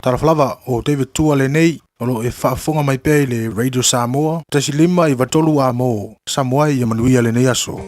Talofa lava, o David Tua lenei, o lo o e faafofoga mai pea i le Radio Samoa, 1.5 93 A mo Samoa ia manuia lenei aso.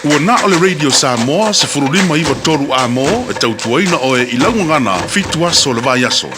Ua na o le Radio Samoa 15 93 A-mo e tautuaina oe i lau gagana fitu aso o le vaiaso.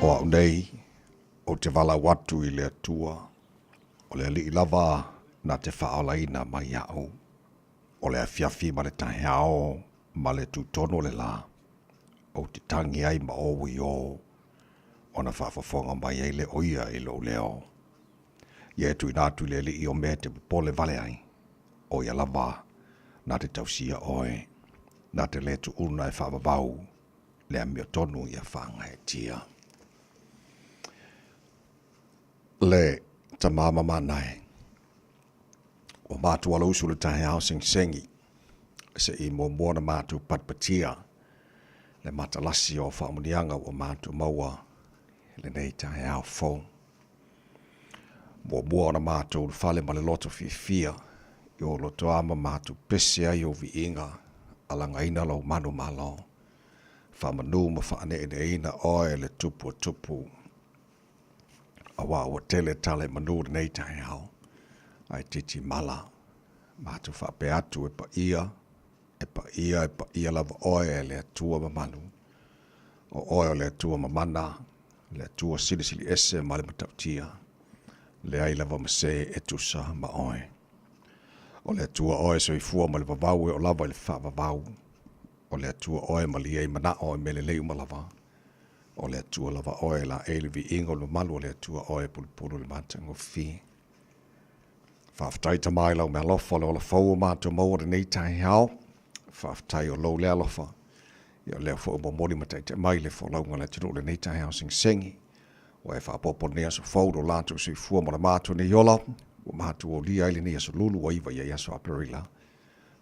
O au nei, ou te valaau atu i le Atua, o le Alii lava na te faaolaina mai iaʻu, o le afiafi ma le taeao ma le tūtonu o le lā, ou te tangi ai ma ou i ō, ona faafofoga mai ai lea o ia i lou leo. Ia e tuuina atu i le Alii o mea e te popole vale ai, o ia lava na te tausia oe, na te lē tuuna e faavavau le amiotonu ia whāngaetia. Le tamā mamanae, o mātou alausu le taeao segisegise i muamua na mātou patpatia le matalasi o whaamunianga ua mātou maua lenei taeao fou. Muamua ona mātou ulufale ma le loto fiafia i o loto ama mātou pese ai o viiga alagaina lou manu malo. Faamanu ma faaneeneeina oe le Tupu o Tupu. Aua ua tele tala i manu lenei taeao, ae titi mala. Matou faapea atu e paia, e paia, e paia lava oe e le Atua mamalu. O oe o le Atua mamana, le Atua silisili ese ma le matautia. Leai lava ma se e tusa ma oe. O le Atua oe soifua ma le vavau e oo lava i le faavavau. O le Atua oe malie ai manao i mea lelei uma lava. O le Atua lava oe e laei le viiga o le mamalu o le Atua oe e pulupulu i le matagofie. Faafetai Tama i lau mealofa o le ola fou ua matou maua lenei taeao. Faafetai o lou lea alofa. Ia o lea foi ua momoli ma taitai mai le folauga a le atunuu lenei taeao segisegi. Ua e faaopoopo lenei aso fou lo latou soifua ma le matou nei ola, ua matou aulia ai lenei aso lulu ua iva i ai aso Aperila.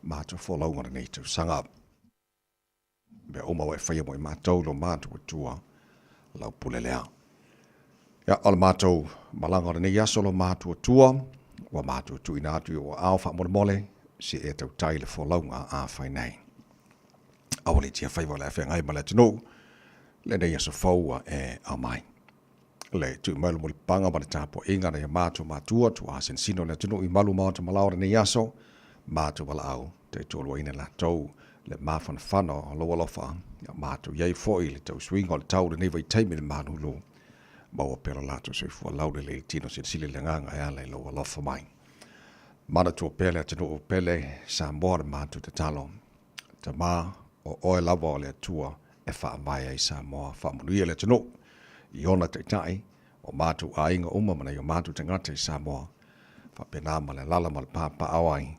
Matou folauga lenei tausaga. Mea uma ua e faia mo i matou lo matou Atua, lau pule lea. Ia, o le matou malaga o lenei aso lo matou Atua, ua matou tuuina atu i ou aao faamolemole, se i e tautai le folauga a fai nei. Aua le tia faiva o le a feagai ma le atunuu, lenei aso fou ua e aumai. Le tui mai o le mulipapaga ma le tapuaiga nai o matou matua, tuaa sinosino o le atunuu i malu maota malao o lenei aso, matou valaau, taitualuaina latou le mafanafana o lou alofa, ia matou i ai foi le tausuiga o le tau i lenei vaitaimi i le malulu, maua pea lo latou soifua laulelei i le tino silisili le agaga e ala i lou alofa mai. Manatua pea le atunuu pele Samoa le matou tatalo. Tama, o oe lava o le Atua e faavae ai Samoa, faamanuia le atunuu i ona taitai, o matou aiga uma ma nai o matou tagata i Samoa, faapena ma le alala ma le papaao ai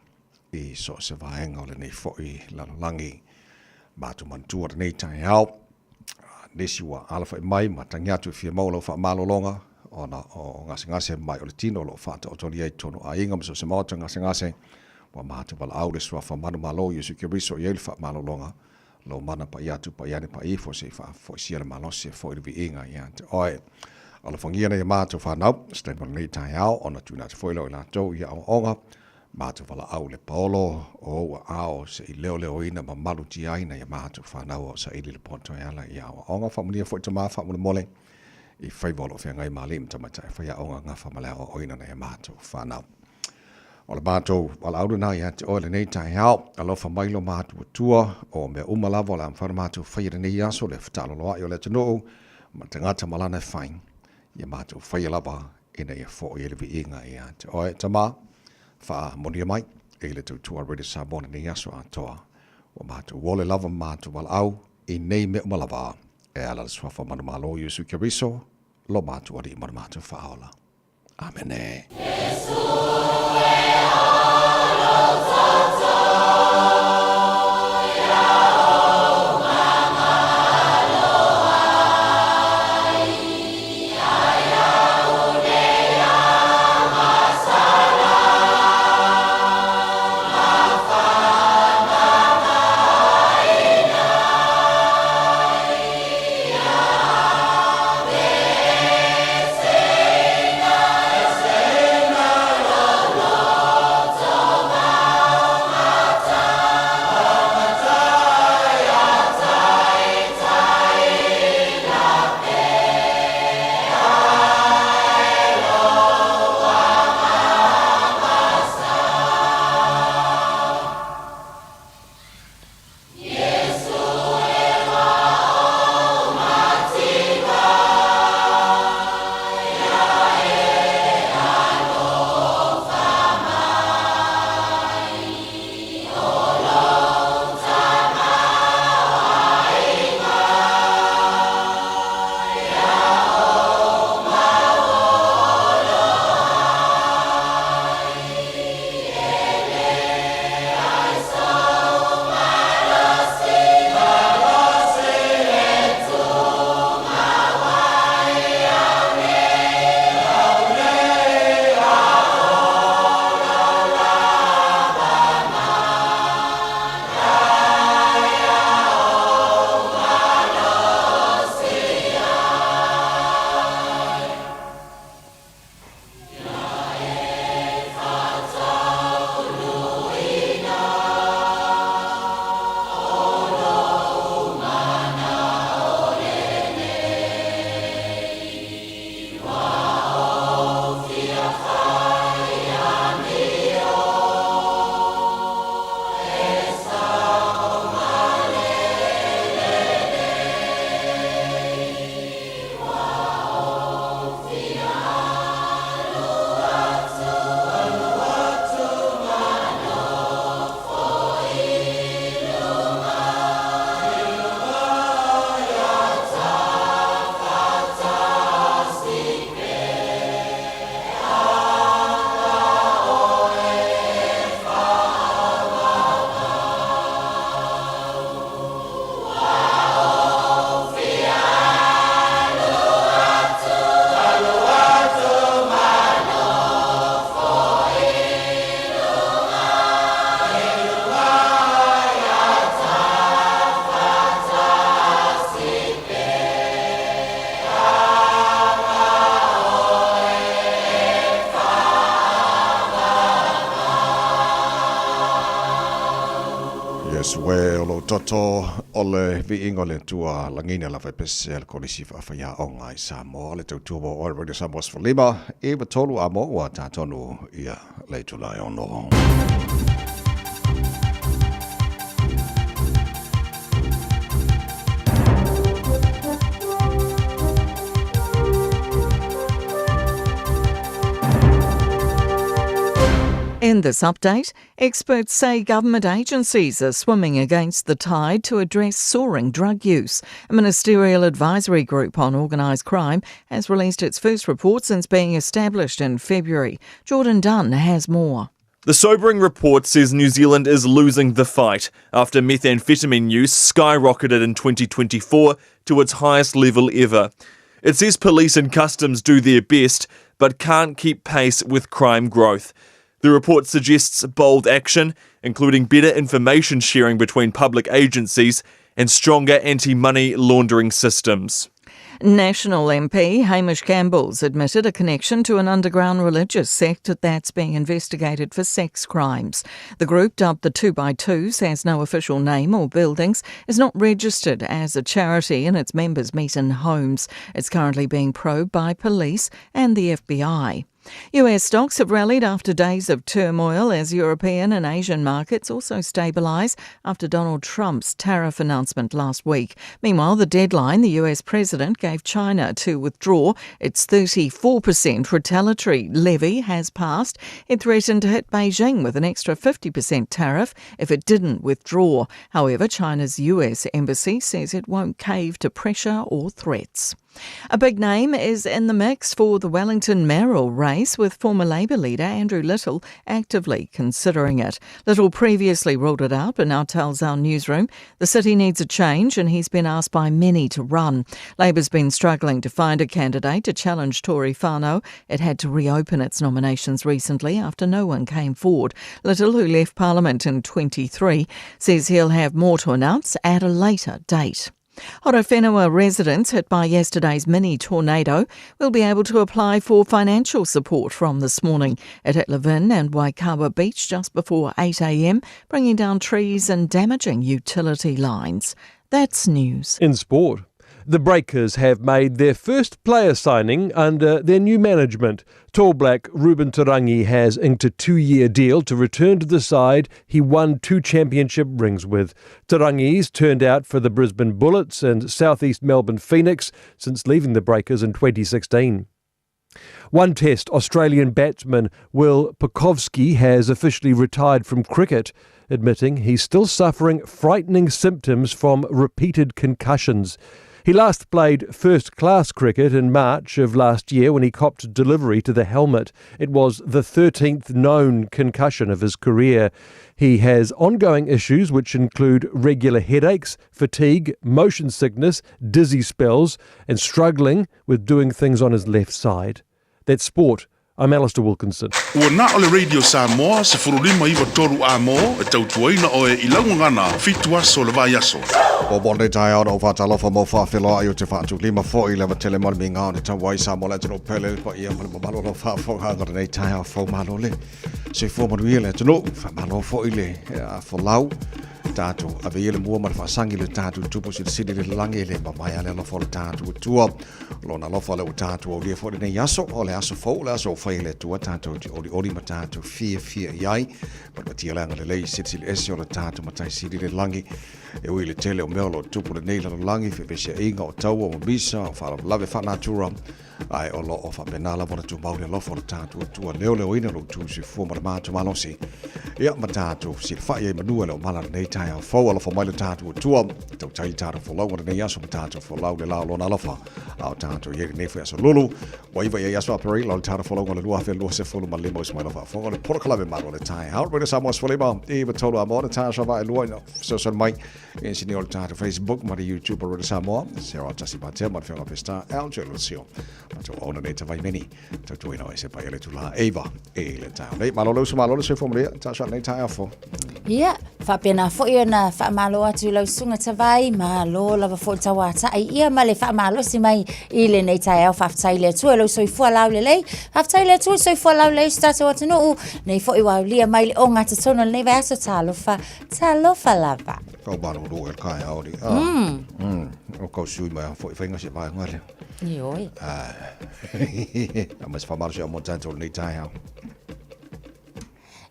i so o se vaega o lenei foi lalolagi. Matou manatua lenei taeao, nisi ua alafai mai ma tagi atu e fia maua lau faamalologa ona o gasegase mai o le tino o lo o faataotolia i totonu o aiga ma so o se maota gasegase. Ua matou valaau le Suafa manumalo Iesu Keriso i ai le faamalologa, lou mana paia atu paia ane paia ifo se i faafoisia le malosi e foi le viiga ia te oe. Alofagia nei a matou fanau, se taimi o lenei taeao ona tuuina atu foi lea o i latou i aoaoga, matou valaau le paolo o ou aao se i leoleoina ma malutiaina ia matou fanau o saili le poto e ala i aoaoga. Faamanuia foi tama faamolemole i faiva o lo o feagai ma alii ma tamaitai faiaoga gafa ma le aoaoina nai a matou fanau. O le matou valaau lena ia te oe lenei taeao. Alofa mai lo matou Atua, o mea uma lava o le a mafai ona matou faia lenei aso, le fetaaloloai o le atunuu ma le tagata ma lana e fai, ia matou faia lava ina ia foi ai le viiga ia te oe. Tama, faamanuia mai i le tautua a Radio Samoa lenei aso atoa. Ua matou ole lava ma matou valaau i nei mea uma lava, e ala i le Suafa manumalo o Iesu Keriso, lo matou Alii ma lo matou Faaola. Amene. Iesu e o lou toto o le viiga o le Atua lagiina lava e pese a le Kolisi Faafaiaoga i Samoa le tautua ua oo i Radio Samoa 15 93 a mo ua tatonu ia le itula e ono. In this update, experts say government agencies are swimming against the tide to address soaring drug use. A ministerial advisory group on organised crime has released its first report since being established in February. Jordan Dunn has more. The sobering report says New Zealand is losing the fight after methamphetamine use skyrocketed in 2024 to its highest level ever. It says police and customs do their best, but can't keep pace with crime growth. The report suggests bold action, including better information sharing between public agencies and stronger anti money laundering systems. National MP Hamish Campbell's admitted a connection to an underground religious sect that's being investigated for sex crimes. The group, dubbed the 2x2s, has no official name or buildings, is not registered as a charity, and its members meet in homes. It's currently being probed by police and the FBI. US stocks have rallied after days of turmoil as European and Asian markets also stabilise after Donald Trump's tariff announcement last week. Meanwhile, the deadline the US president gave China to withdraw its 34% retaliatory levy has passed. It threatened to hit Beijing with an extra 50% tariff if it didn't withdraw. However, China's US embassy says it won't cave to pressure or threats. A big name is in the mix for the Wellington mayoral race, with former Labour leader Andrew Little actively considering it. Little previously ruled it out, but now tells our newsroom the city needs a change and he's been asked by many to run. Labour's been struggling to find a candidate to challenge Tory Whanau. It had to reopen its nominations recently after no one came forward. Little, who left Parliament in 23, says he'll have more to announce at a later date. Horowhenua residents hit by yesterday's mini tornado will be able to apply for financial support from this morning. It hit Levin and Waikawa Beach just before 8am, bringing down trees and damaging utility lines. That's news. In sport, the Breakers have made their first player signing under their new management. Tall Black Reuben Tarangi has inked a 2-year deal to return to the side he won 2 championship rings with. Tarangi's turned out for the Brisbane Bullets and Southeast Melbourne Phoenix since leaving the Breakers in 2016. One test Australian batsman Will Pucovski has officially retired from cricket, admitting he's still suffering frightening symptoms from repeated concussions. He last played first-class cricket in March of last year when he copped delivery to the helmet. It was the 13th known concussion of his career. He has ongoing issues which include regular headaches, fatigue, motion sickness, dizzy spells, and struggling with doing things on his left side. That's sport. I'm Alistair Wilkinson. Ua na o le Radio Samoa 1593 a mo e tautuaina oe i laugagana 7 aso le vaiaso. O mo nei taeao na o whātalofa mo whawheloa i o te whaatu lima fo i lewa tele mara mi ngā o te tau ai Samoa le atunu pele le pa ia ma le mamalo lo whaafonga ngara nei taeao fau malo le. Soifua manuia le atunuu, faamalo foi le folau tatou ave ia le mua ma le faasagi le tatou tupu silisili le lalagi le mamae le alofa o le tatou Atua. Lona alofa le ua tatou aulia foi lenei aso, o le aso fou, le aso ua fai e le Atua tatou te olioli ma tatou fiafia i ai. Maluatia le agalelei silisili ese o le tatou Matai Sili i le lagi. E ui i le tele o mea o lo o tupu lenei lalolagi, feveseaiga o taua ma misa, o faalavelave faanatura, ae o lo o faapena lava ona tumau le alofa o le tatou Atua leoleoina lo outou soifua ma le matou malosi. Ia, ma tatou silafai ai manua le omala lenei taeao fou, alofa mai le tatou Atua, tautai le tatou folauga lenei aso ma tatou folau le la o lona alofa. A o tatou i ai lenei foi aso lulu, ua iva i ai aso Aperila o le tatou folauga le 2025 o Ismaila Faafofoga le polokalame malo le taeao. Radio Samoa 15 i tolu a mo le taeao sa vaelua ina fesoasoani mai Engineer o le tatou Facebook ma le YouTube o Radio Samoa, Sarah Tasi Patea ma le Whionga Pesta, LJ Lucio. Ma tau auna nei ta vaimeni, tau tuaina o e se pai le tula eiva e le taeao nei. Malo le uso, malo le soifua manuia, taeao nei taeao fou. Ia, Faapena foi ona faamalo atu i lau susuga Tavai, malo lava foi le tauatai ia ma le faamalosi mai i lenei taeao. Faafetai i le Atua i lou soifua laulelei, faafetai i le Atua i le soifua laulelei o si tatou atunuu, nei foi ua aulia mai le ogatotonu o lenei vaiaso. Talofa, talofa lava. Kau malolo e kai ao ni. Ah. O kau sui mai foi whainga se vai ngale. Ioe. Ah. A mas whamaro se o mo tātou nei taeao.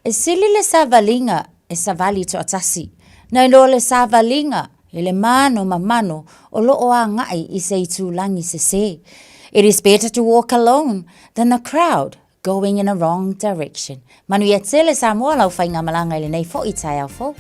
E sili le savaliga e savali toatasi, nai lo le savaliga i le mano ma mano o lo o agai i se itulagi sesē. It is better to walk alone than a crowd going in a wrong direction. Manuia tele Samoa lau faigamalaga i lenei foi taeao fou.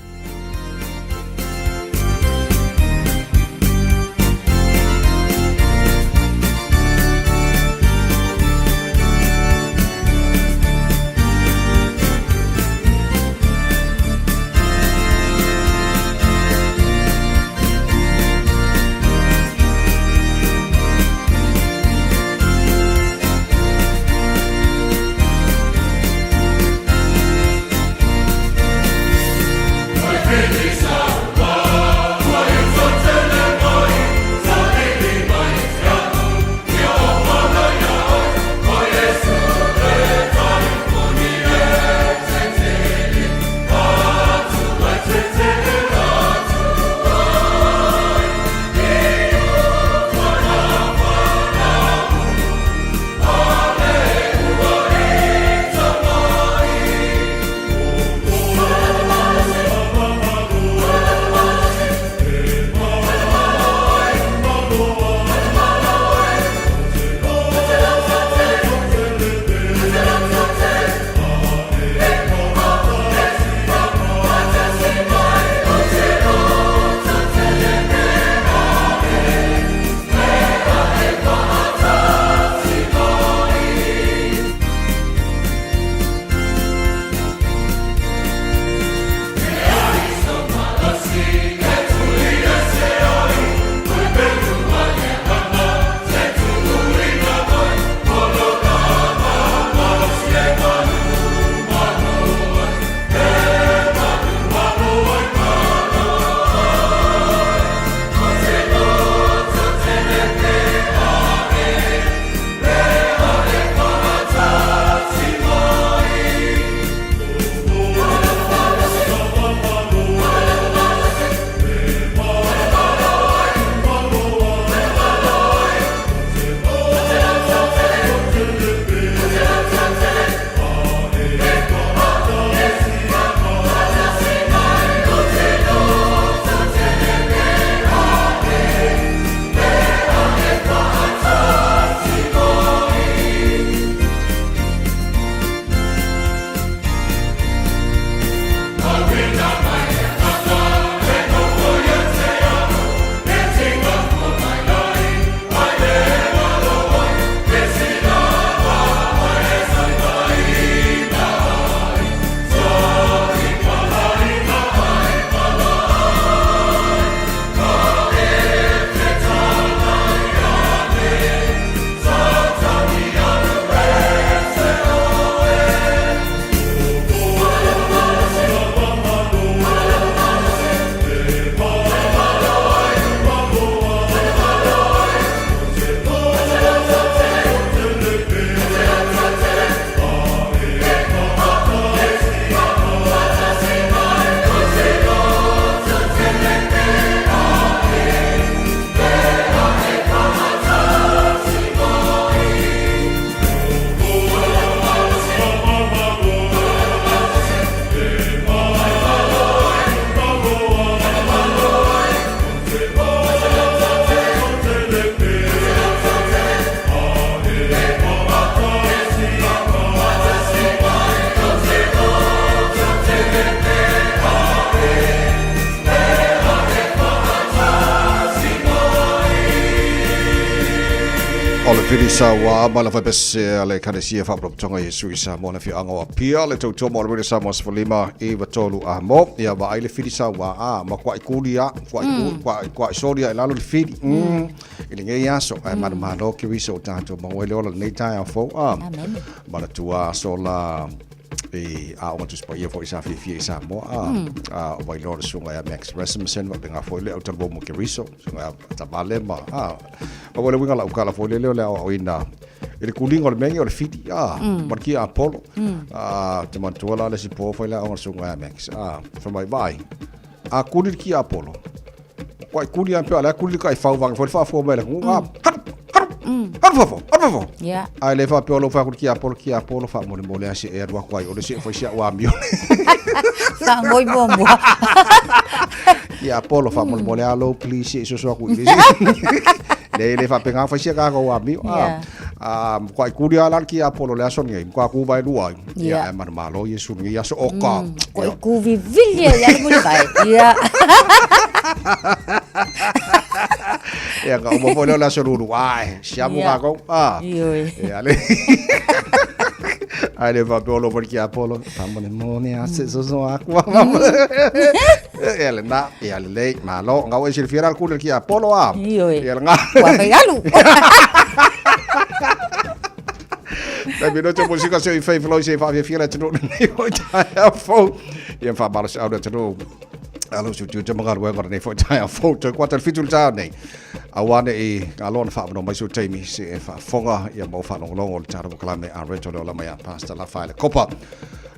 O le Filisa ua ama le faipese a le Ekalesia Faapulapotoga Iesu i Samoa le afioaga o Apia le tautua mo le Wele Samoa 15 i 3 a mo ia vaai le Filisa ua a ma kuai kuli a kuai kuai kuai soli a i lalo le fili i lenei aso ae manumalo ke riso o tatou maua ai le ola lenei taeao fou a manatua aso la. I aoga Tusi Paia foi sa fiafia i Samoa, a, a o wailoa le susuga ia Max Rasmussen, faapena foi le Autalavou Makeriso, susuga ia Tavale ma, a, ma ua le uiga lau tala foi lele o le aoaoina i le kuliga o le mea lenei o le fili, a, ma le kia Apollo. A, ou te manatua la le isi po fai le aoga a le susuga ia Max, a, fai mai, vaai, a kuli le kia Apollo, Kua i kuli a pea, lea kuli ka i whau wanga, fo le whaafua mai le ngu, ah, haru, haru, haru whafo, haru whafo. Yeah. Ai le wha pea lo wha kuli ki Apollo, ki Apollo, wha mole mole a se e arua kua i ole se whai sia ua mio. Wha ngoi mua mua. Ki Apollo, wha mole mole a lo, please, se so so aku i le. Le le wha penga whai sia ka ko ua mio. Yeah. Ah, kua i kuli a lan ki Apollo le aso nei, kua ku vai lua. Yeah. Ia, e mana malo Iesu lenei aso o ka. Ko i kūvivili ai ale muli vai. Ia. Ia, ka uma foi leo le aso lulu. Ai, siamu Ia. kākou. Ah. Ioe. Ia, le. Ai le faapea o lo foi ki Apollo. Pamone mone a se soso aku. Ia le na, ia le lei, malo. Ngau e silafia la le kuli ki Apollo a. Ioe. Ia le ngā. Ua fai alu. Taimi no te musika se i whai whaloi se i whaafia le atunuu lenei foi taeao fou. Ia whaamalo se au le atunuu. Alo su tiu te mangaru e ngora nei foi taeao fou. Toi kuata le fitu le taeao nei. Aua ne i ngā loa na whaamano mai su taimi se e whaafonga ia mau whaalongolongo le tātou kalame a reto le ola mai a Pastor La Whaele Kopa.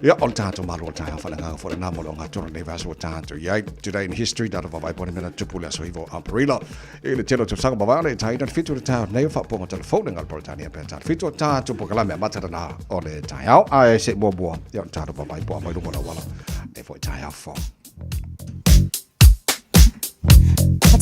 Ia, o le tātou malo o le taeao whalengaga fo le nā mo le o ngā toro nei vaso o tātou iai. Today in history, tātou wawai pone mena tupu le aso hivo Aperila. I le tele o tausaga mavae le taina le fitu o le taeao nei o faapopoga telefone ngā le Peretania pea tā le fitu o tātou polokalame amata lena o le taeao ae se i muamua ia o le tātou vavae poa mai luga o le auala nei foi taeao fou.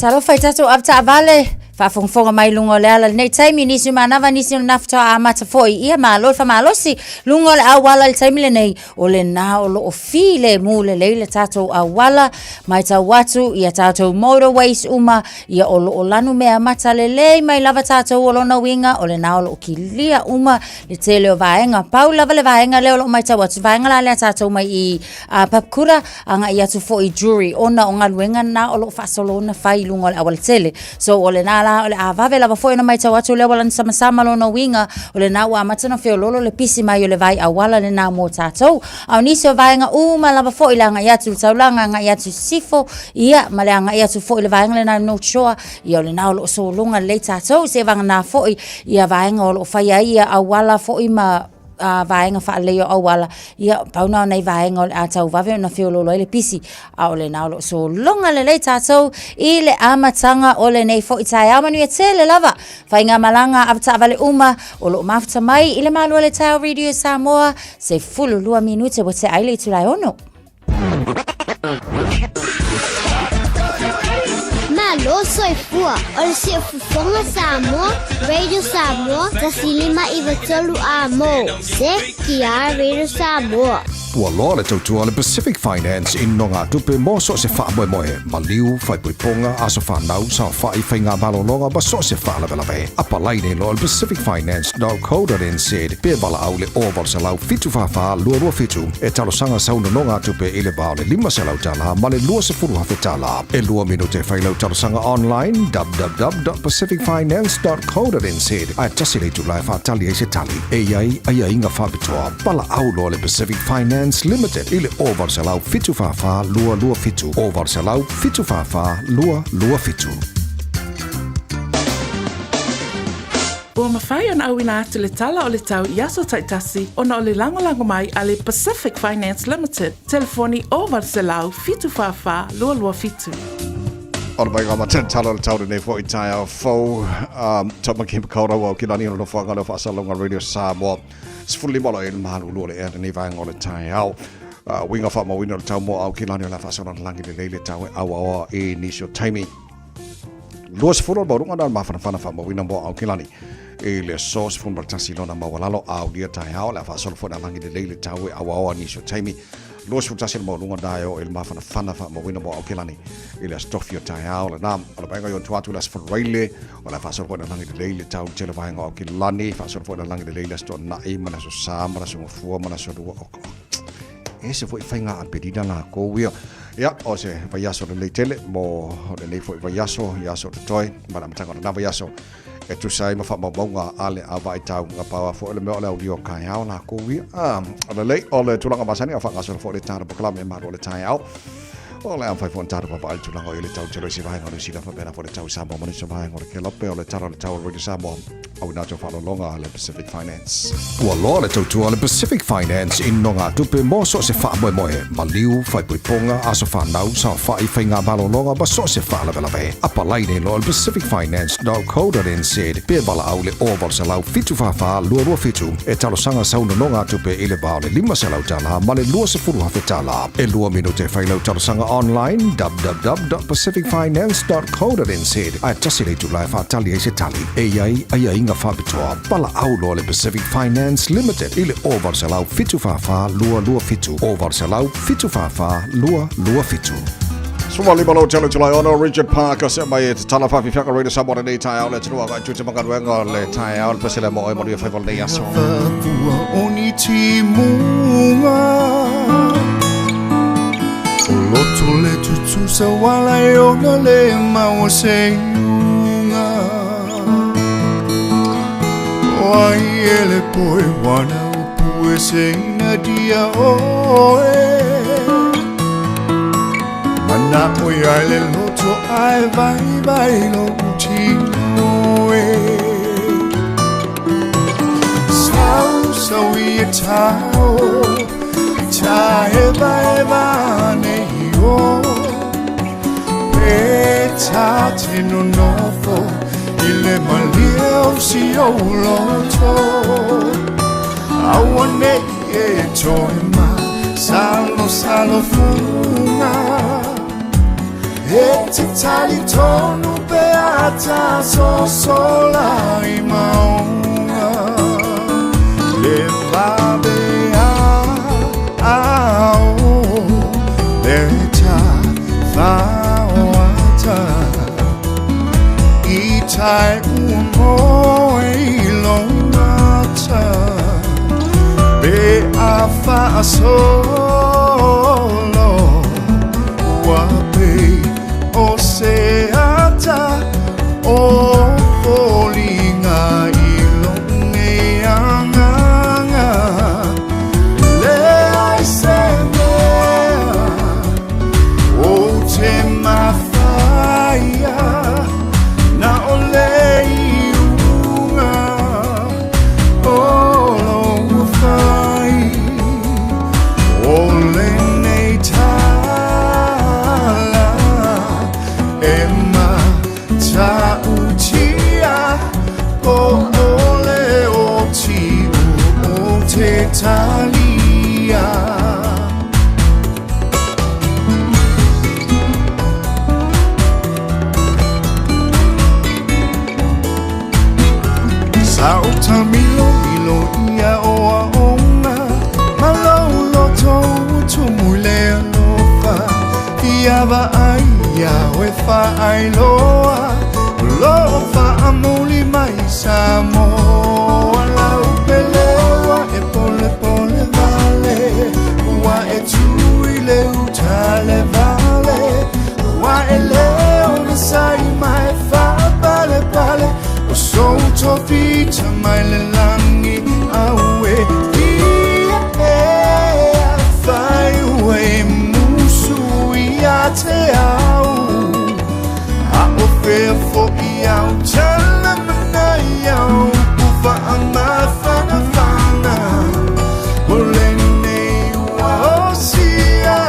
Talofa i tatou avetaavale, faafogafoga mai luga o le ala lenei taimi, nisi o manava, nisi o lena faatoa amata foi. Ia malo le faamalosi, luga o le auala i le taimi lenei, o lena o lo o filemu lelei le tatou auala, matau atu ia tatou motorways uma, ia o lo o lanu mea mata lelei mai lava tatou o lona uiga, o lena o lo o kilia uma le tele o vaega. Pau lava le vaega lea o lo o matau atu, vaega la lea tatou mai i Papakura, agai atu foi i Drury, ona o galuega na o lo o faasolo ona fai i luga o le aualatele. So o lena la o le a vave lava foi ona matau atu le auala na samasama lona uiga, o lena ua amata ona feololo le pisi mai o le vai auala lena mo tatou. A o nisi o vaega uma lava foi le agai atu i le taulaga, agai atu i sisifo, ia, ma le agai atu foi i le vaega lena i North Shore, ia o lena o lo o sologa lelei tatou, seivagana foi ia vaega o lo o faia ai ia auala foi ma a vaega faalelei o auala, ia, pau na o nai vaega o le a tauvave ona feololo ai le pisi, a o lena o lo o sologa lelei tatou i le amataga o lenei foi taeao. Manuia tele lava faigamalaga avetaavale uma o lo o mafuta mai i le malu o le taeao Radio Samoa, 12 minute ua tea ai le itula e ono. Malo soifua o le siufofoga Samoa, Radio Samoa, 1593 amo. CKR Radio Samoa. Ua loa le tautua a le Pacific Finance i nogatupe mo so o se faamoemoe, maliu, faaipoipoga, aso fanau, saofai, faigamalologa ma so o se faalavelave. Apalai nei loa i le pacificfinance.co.nz pe valaau i le 0800 744 227 e talosaga sau nonogatupe i le va o le $500 ma le $20,000. E lua minute e fai lau talosaga online www.pacificfinance.co.nz ae tasi le itula e faatali ai se tali. E i ai aiaiga faapitoa. Valaau loa le Pacific Finance Limited i le 0800 744 227, 0800 744 227. Ua mafai ona auina atu le tala o le tau i aso taitasi ona o le lagolago mai a le Pacific Finance Limited, telefoni 0800 744 227. Ora mai ngā matea tala o le tau lenei foi taeao fou. Tau mai ki Makaurau au ki lani o le nofoaga leo faasalalauga Radio Samoa. 15 o le malulu o le ea lenei vaega o le taeao. Uiga faamauina o le tau mo au ki lani o le faasalalauga lagi lelei le tau e auaoa i nisi o taimi. 20 o le maualuga na o le mafanafana faamauina mo Aokelani i le aso 11 lona maualalo a aulia taeao le a faasolo foi na lagi lelei le tau e auaoa nisi o taimi. 21 le maualuga na e oo i le mafanafana faamauina mo Aokelani i le aso tofi o taeao lena. O le vaega i ona tua atu i le aso Faraile o le a faasolo foi na lagi lelei le tau i le tele vaega o Aokelani, faasolo foi na lagi lelei le aso Toonai ma le aso Sa ma le aso Gafua ma le aso Lua o Ese foi faiga Aperila lakou ia. Ia, o se vaiaso lelei tele mo lenei foi vaiaso, i aso totoe, ma le amataga o lena vaiaso. E tusa ai ma faamaumauga a le au vaai tau, na pau lava foi o le mea o le aulia o taeao lakou ia. O lelei, o le tulaga masani a faagasolo foi le tatou polokalame malu o le taeao. O le a mafai foi ona tatou vaavaai i le tulaga o i ai le tau tele o isi vaega o Niu Sila faapena foi le tau i Samoa ma nisi o vaega o le Kelope. O le tala o le tau o le Radio Samoa, auina atu faaaloaloga a le Pacific Finance. Ua loa le tautua a le Pacific Finance i nonogatupe mo so o se faamoemoe, maliu, faaipoipoga, aso fanau, saofai, faiga malologa ma so o se faalavelave. Apalai nei loa i le pacificfinance.co.nz pe valaau i le 0800 744 227 e talosaga sau nonogatupe i le va o le $500 ma le $20,000. E 2 minute e fai lau talosaga online www.pacificfinance.co.nz ae tasi le itula e faatali ai se tali. E i ai aiaiga faapitoa. Valaau loa le Pacific Finance Limited i le 0800 744 227, 0800 744 227. 15 lau tele July 6, Richard Parker se mai e te tala whawhiwhiaka Radio Samoa lenei taeao le atunuu agai tute magaluega o le taeao le pasele mo oe manuia faiva o lenei aso. Fapua o ni timuga O loto le tutusa wala e ona le maua se iuga O ai e le poe wana upu e se ina dia oe Mana o ia le loto ai vai vai lo utino e Sau sau i e tau I ta e vai e vane i o Pe ta te no nofo I le malia o si o loto Aua nei e toe ma Salo salo funga E te tali tonu pe ata so sola i maunga Le vabe a a o Le ta fa o ata I tai ua moe i lo mata Pe a fa solo Ua pe o se ata o foliga i lo nei agaga Le ai se mea o te mafaia Na o le iuga o lou fai O lenei tala e matautia Po o le oti o te talia. Sa o ta milo milo ia o a onga Ma lou loto ua tumu i le alofa Ia vaai ia oe faailoa O loo faamuli mai Samoa Lau peleua e polepole vale Ua e tui le uta le vale Ua e leo na sai mai faapalepale O sou tofi mai le lagi aue Fia ea fai ua e musu ia te au A o fea fo'i au tala manai au Ufa a mafanafana O lenei ua osia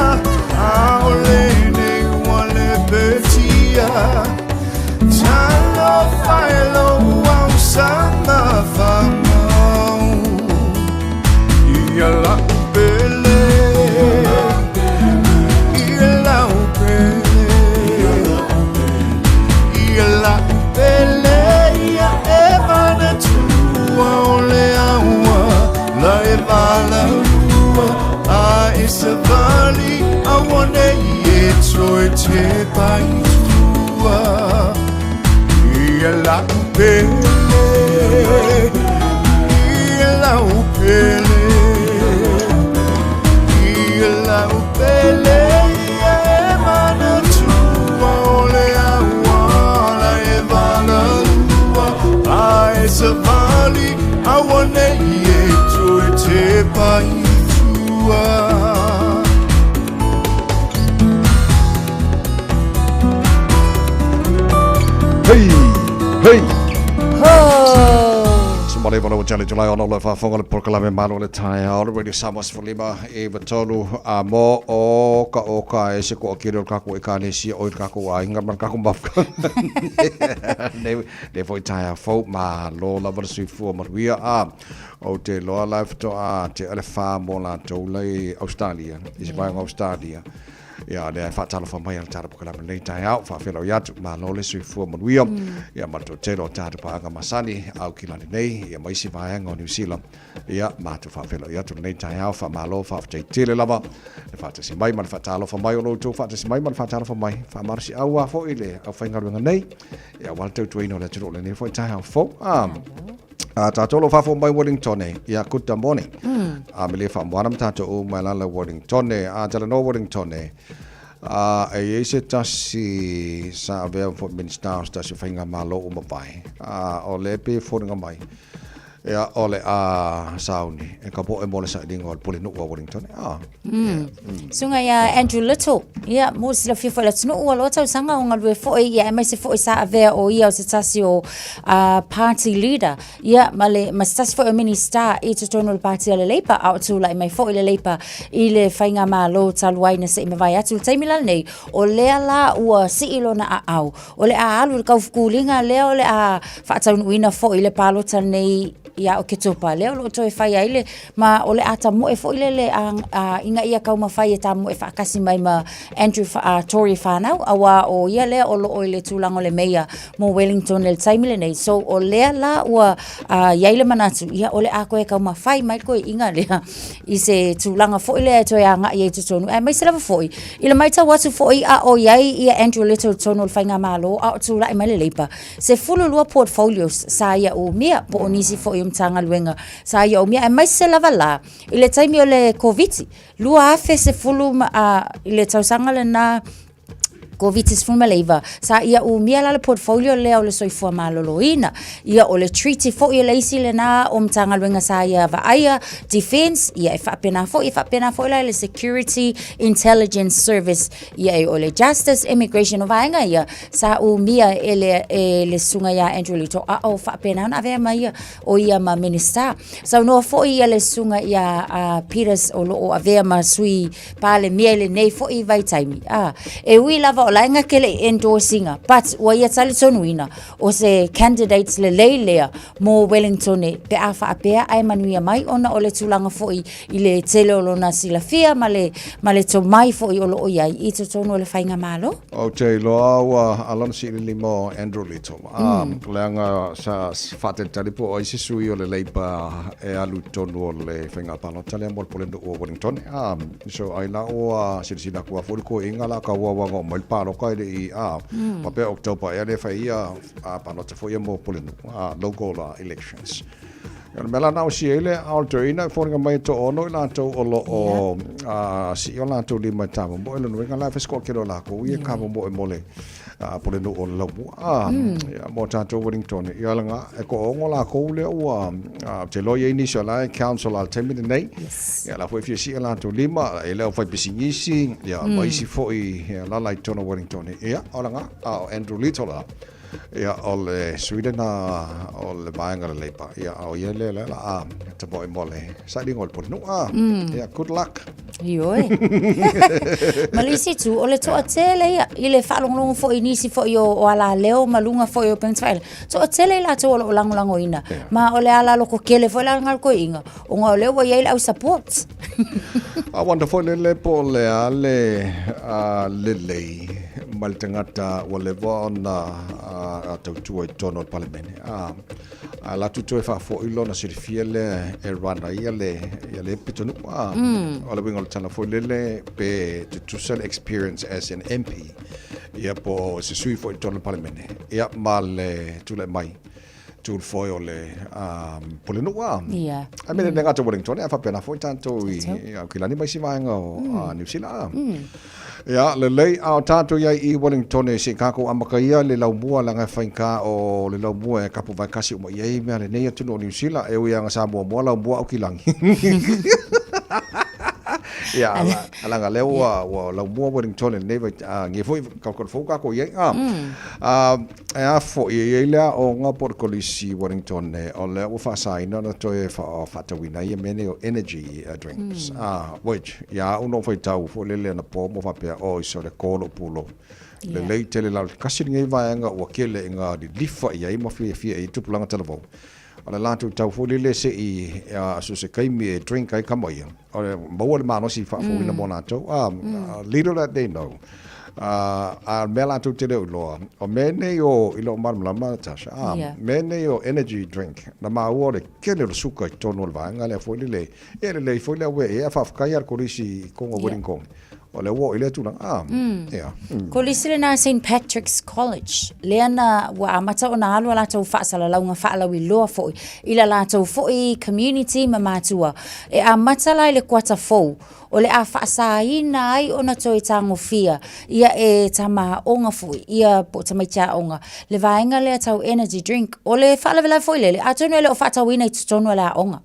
A o lenei ua le petia Talofa e lou au sa mafanau Ia lau pele Ia lau pele Ia lau pele Ia e manatua o le aua La e valaua A e savali Aua nei e toe te pai tua Ia lau pele Ia lau pele Ia lau pele Ia e manatua o le aua La e valaua A Ua leva lau tali tulai ona o le faafofoga le polokalame Malo le Taeao le Radio Samoa 15 i 3 a mo o ka o ka e se toatele o le tatou ekalesia o i le tatou aiga ma le tatou mafuta nei nei foi taeao fou malo lava le soifua manuia a ou te iloa la e faatoa tea le fa mo latou la i Australia i se vaega o Australia Ia, lea e faatalofa mai a le tatou polokalame lenei taeao, faafeiloai atu, malo le soifua manuia, ia ma le toatele o tatou paaga masani, Aukilani nei, ia ma isi vaega o Niu Sila, ia, matou faafeiloai atu lenei taeao, faamalo, faafetai tele lava, le faatasi mai ma le faatalofa mai o lo outou faatasi mai ma le faatalofa mai, faamalosiau lava foi le aufaigaluega nei, ia aua le tautuaina o le atunuu lenei foi taeao fou. Ah, A tatou lo fafo mai Wellington e, ia good morning. A me le faamoana ma tatou uma e lala Wellington e, a talanoa Wellington e, a e i ai se tasi sa avea foi Minista o se tasi o faigamalo ua mavae, a o lea e pei e foliga mai, ia o le a sauni e ka poʻe mo le sailiga o le Pulenuu a Wellington e, a. Susuga ia Andrew Little, ia, mo le silafia foi e le atunuu, ua loa tausaga o galue foi, ia, aemaise foi sa avea o ia o se tasi o party leader, ia, ma le, ma se tasi foi o Minista i totonu o le pati a le Labour, a o tulai mai foi le Labour i le faigamalo talu ai na se i mavae atu. I le taimi la lenei, o lea la ua sii lona aao, o le a alu i le kaufukuliga lea o le a faataunuuina foi le palota lenei ia Oketopa, lea o lo o toe fai ai le, ma o le a tamoe foi lele a, a, ina ia taumafai e tamoe faatasi mai ma Andrew a, Tory whānau, auā o ia lea o lo o i le tulaga o le meia mo Wellington i le taimi lenei. So, o lea la ua a, i ai le manatu, ia o le a toe taumafai mai le toeaina lea i se tulaga foi lea e toe agai ai i totonu, aemaise lava foi i le matau atu foi a o i ai ia Andrew Little i totonu o le Faigamalo a o tulai mai le Labour, 12 portfolios sa ia umia po o nisi foi o Matagaluega sa ia umia, aemaise lava la i le taimi o le Koviti, 2010 ma, a, i le tausaga lena Koviti-19, sa ia umia la le portfolio lea o le soifua maloloina. Ia o le treaty foi o le isi lena o Matagaluega sa ia vaaia, defense, ia e faapena foi, e faapena foi la i le Security Intelligence Service, ia e o le Justice, Immigration, o vaega ia sa umia e le, e le susuga ia Andrew Little, a o faapena ona avea ma ia, o ia ma Minista. Saunoa foi ia le susuga ia uh, Peters o lo o avea ma sui Palemia i lenei foi vaitaimi. Ah, e ui lava o la e gake le i endorse ina, but ua ia talitonuina o se candidates lelei lea mo Wellingtone pe a faapea ae manuia mai ona o le tulaga foi i le tele o lona silafia ma le, ma le tomai foi o lo o i ai i totonu o le faigamalo. Ou te iloa ua ala ona siilili mo Andrew Little. Ah, leaga sa faatalitali po o ai se sui o le Labour e alu i totonu o le faiga palota lea mo le Pulenuu o Wellington. Ah, so ai la ua silasila atu lava foi le toeaina la tau au aga oo mai le palota e le i ah, faapea October ea lea e fai ai ia palota foi ia mo Pulenuu, ah, local elections. O le mea la na osi ai le ao le toeaina e foliga mai e toaono i latou o lo o sii o latou lima e tamomoe lona uiga la e fai se toatele o latou ia e tamomoe mo le Pulenuu o le Laumua ia mo tatou Wellington. Ia laga e toaono latou lea ua ou te iloa e i ai nisi o la e council i le taimi lenei ia la foi e fia sii o latou lima e le o fai pisinisi ia ma isi foi ia lala i totonu o Wellington. Ia o laga a o Andrew Little la Ia, o le sui lena o le vaega o le Labour. Ia, a o ia lea lea la a tamoe mo le sailiga o le Pulenuu. Ah, ia, good luck. Ioe. Ma le isi itu, o le toatele ia, i le faalogologo foi i nisi foi o, o alaleo ma luga foi o upega tafailagi, toatele i latou o lo o lagolagoina. Ma o le ala lototele foi la lena o le toeaina, ona o lea ua i ai le au support. A wonder foi lele po o le a le lelei ma le tagata ua leva ona tautua i totonu o le Palemene. A latou toe faafoi lona silafia lea e run ai ia le, ia le pitonuu. O le uiga o le tala foi lele pe tutusa le experience as an MP ia po o se sui foi i totonu o le Palemene ia ma le tulai mai tu le foe o le Pulenuu a. Ia. Ai me le gata Wellington e faapena foi tatou i Aukilani ma isi vaega o Niu Sila a. Ia, lelei, a o tatou i ai i Wellington e se i kākou amata ia le laumua leaga e faigata o le laumua e kapu vaekasi uma i ai mea lenei atunuu o Niu Sila e ui lava ina sa muamua laumua Aukilani. Ia, ala, alaga lea ua, ua laumua Wellington i lenei vai, a, ngia foi kalakala fou kākou i ai. A, a, e a foi, e i ai le aoga po o le kolisi Wellington e, o lea ua faasaina ona toe faatauina ai ia mea nei o energy drinks. A, which, ia au na ou faitau foi lele anapo ma faapea, oi sole ko lou pulou. Lelei tele la o le kasi lenei vaega ua kele i ngā lilifa i ai ma fiafia i ai tupulaga talavou. O le latou tau foi lele se i so se taimi e drink ai kama ia, o le maua le malosi faafouina mo latou. Little that they know. A o le mea latou te le o iloa, o mea nei o, i lou malamalama Tasha, mea nei o energy drink, na maua o le tele o le suka i totonu o le vaega lea foi lele, e lelei foi le auē i ai, a faafetai lava i le kolisi i konga wedding kong. O lea ua oo i lea tulaga. Ah, ia. Kolisi lena St Patrick's College, lea na ua amata ona alu a latou faasalalauga faalauiloa foi i la latou foi community ma matua. E amata la i le kuata fou, o le a faasaina ai ona toe tagofia ia e tama aoga foi, ia po o tamaiti aoga, le vaega lea tau energy drink. O le faalavelave foi lele, atonu e le o faatauina i totonu o le aoga.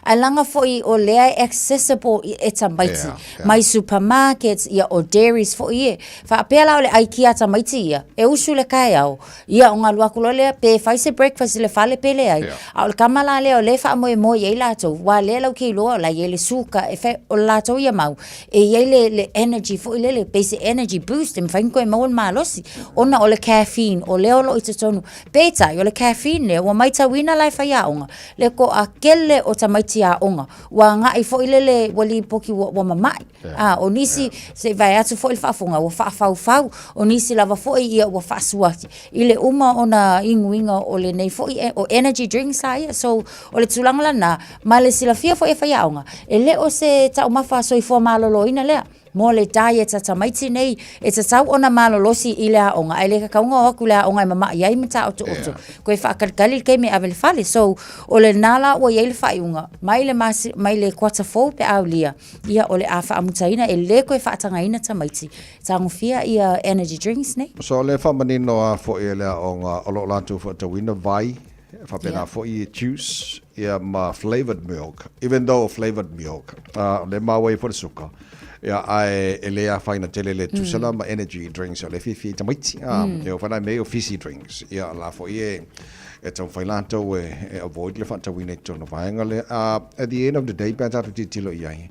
Ae leaga foi o lea e accessible e tamaiti mai supermarkets ia o dairies foi e. Faapea la o le aikia a tamaiti ia, e usu i le taeao, ia ona alu atu loa lea pe fai se breakfast i le fale pe leai. A o le tama la lea o lea e faamoemoe i ai latou, aua o lea latou te iloa o la e i ai le suka, e fai, o le latou ia mau, e i ai le energy foi lele, pei se energy boost e mafai ona toe maua le malosi, ona o le caffeine o lea o lo o i totonu. Peitai, o le caffeine lea, ua matauina la e faiaoga, le toatele o tamaiti aoga ua agai foi lele ua lipoti ua, ua mama'i. A, o nisi, se i vae atu foi le faafofoga, ua faafaufau, o nisi lava foi ia ua faasuaki i le uma ona inuina o lenei foi o energy drinks la ia. So, o le tulaga lena, ma le silafia foi e faiaoga, e le o se taumafa soifua maloloina lea. Mo le diet a tamaiti nei, e tatau ona malolosi i le aoga, ae le tatau ona o atu i le aoga e mama'i ai ma taotooto, toe faatalitali le taimi e ave i le fale. So, o lena la ua i ai le faaiuga, mai le masi, mai le kuata fou pe a aulia, ia o le a faamutaina, e le toe faatagaina tamaiti e tagofia ia energy drinks nei. So, o lea e faamanino lava foi e le aoga o lo o latou faatauina vai faapena foi juice ia ma flavoured milk even though flavoured milk o lea e maua ai foi le suka ia ae e le afaina tele le tusa la ma energy drinks o lea e fiafia ai tamaiti e oo foi la i mea ia o fizzy drinks ia o la foi e e taumafai latou e e avoid le faatauina i totonu o vaega lea at the end of the day pe a tatou tilotilo i ai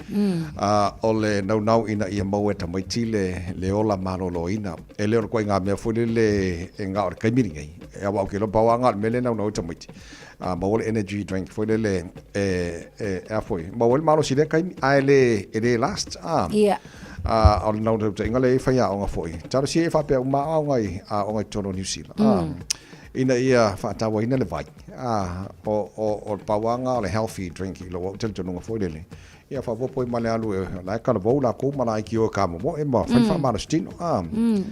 o le naunau ina ia maua e tamaiti le le ola maloloina E le o le ituaiga mea foi lele e gao i le taimi lenei. E aua ou te iloa pau lava gao i le mea lea e naunau ai tamaiti. A maua le energy drink foi lele e, e, e a foi, maua ai le malosi i lea taimi, ae le, e le last. A, Ia. a, o le naunautaiga lea e i ai faiaoga foi. Talosia ia faapea uma aoga i, aoga i totonu o Niu Sila. A, ina ia faatauaina le vai. A, o, o, o le pau lava gao o le healthy drink i lou au talitonuga foi lele. Ia faaopoopo ai ma le alu e la e talavou lakou ma laiti o e kamomoe ma fai faamalosi tino. A.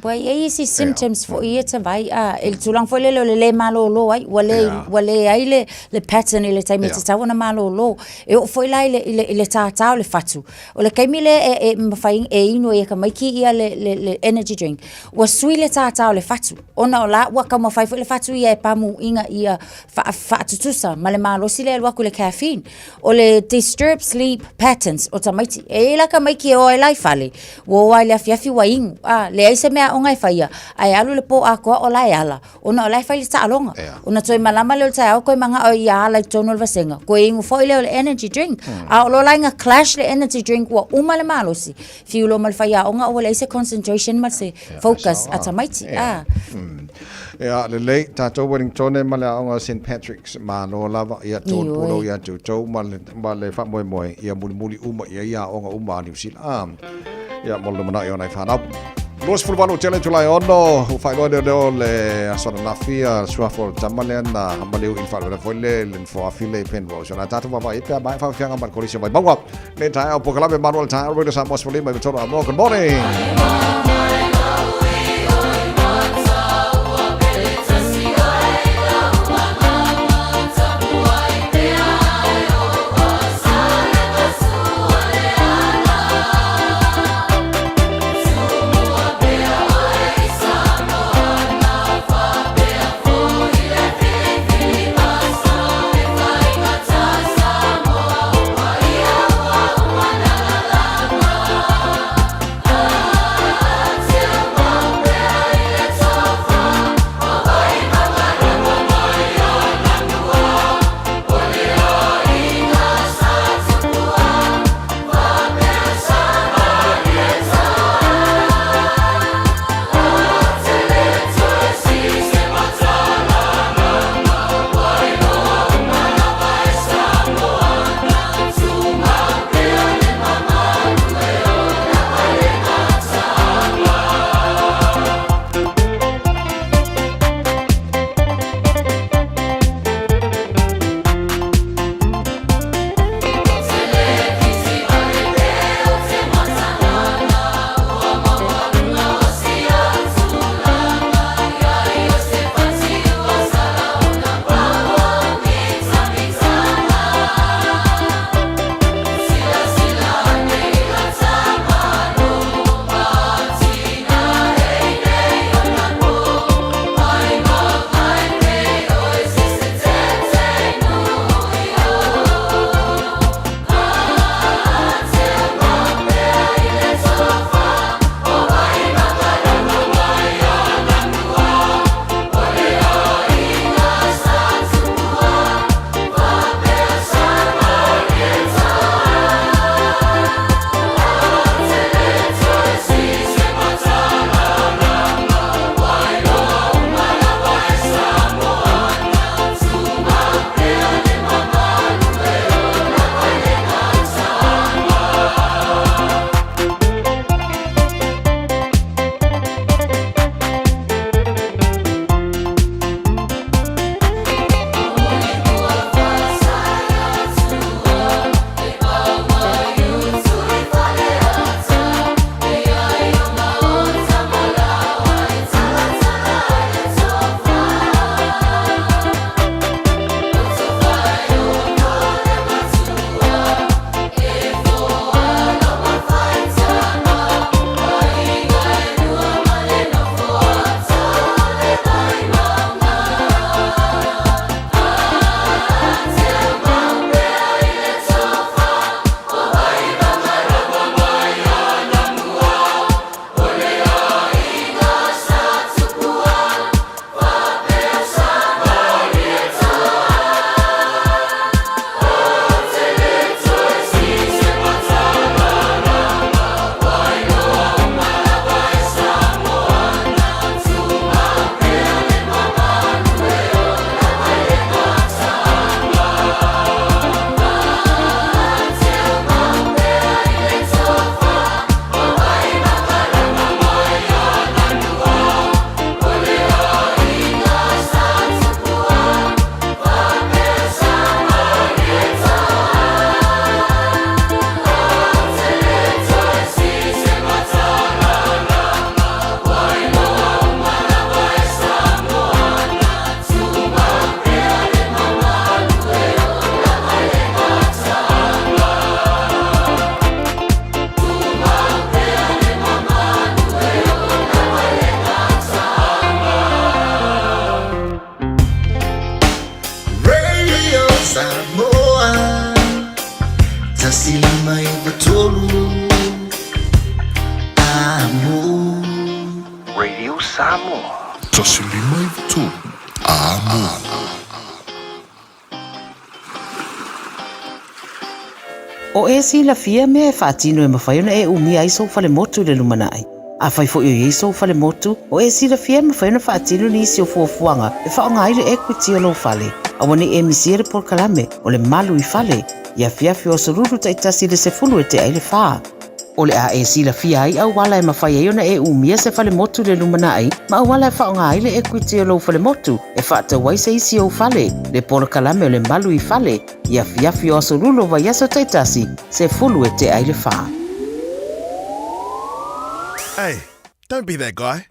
Ua i ai isi symptoms foi ia tavai, a, i le tulaga foi lele o le le malolo ai, ua le, ua leai le, le pattern i le taimi e tatau ona malolo. E oo foi la i le, i le, i le tātā o le fatu. O le taimi lea e, e mafai, e inu ai e tamaiti ia le, le, le energy drink, ua sui le tātā o le fatu, ona o la ua taumafai foi le fatu ia e pamu ina ia faatutusa ma le malosi lea e alu atu i le caffeine. O le disturb sleep patterns o tamaiti. E i ai la tamaiti e o ai la i fale, ua o lava i le afiafi ua inu, a, leai se mea aoga e faia, ae alu le po atoa o la e ala, ona o la e fai le taaloga. Ona toe malama lea o le taeao toe manao ia ala i totonu o le vasega, toe inu foi lea o le energy drink. A o lo la ina clash le energy drink ua uma le malosi, fiu loa ma le faiaoga ua leai se concentration ma se focus a tamaiti. A. Ia, lelei, tatou Wellingtone ma le aoga o St Patrick's, malo lava, ia tolu pulou ia te outou ma le, ma le faamoemoe, ia mulimuli uma i ai aoga uma a Niu Sila. A, ia, mo le lumanai o nai fanau. 28 tele Julai 6, ua faailoa leo leo le aso ananafi a suafa o le tama lea na hamaleu i le faalavelave foi le le nofoafi le i Penrose. O le a tatou vaavaai ai pe a maea faafiafiaga ma le Kolisi o Vaimauga. Le taeao polokalame malu o le taeao Radio Samoa 15 i tolu Amoa. Good morning. tolu Amo. Radio Samoa. 153 Amo. O e silafia mea e faatino e mafai ona e umia ai sou falemotu i le lumanai. Afai foi o i ai sou falemotu, o e silafia e mafai ona faatino nisi o fuafuaga e faaaoga ai le equity o lou fale. Aua ne i e misia le polokalame o le Malu i Fale i afiafi o aso Lulu taitasi i le 10 e tea i le fa. O le a e silafia ai auala e mafai ai ona e umia se falemotu i le lumanai ma auala e faaaoga ai le equity o lou falemotu e faatau ai se isi ou fale, le polokalame o le Malu i Fale i afiafi o aso Lulu o vaiaso taitasi, 10 e tea i le fa. Hey, don't be that guy.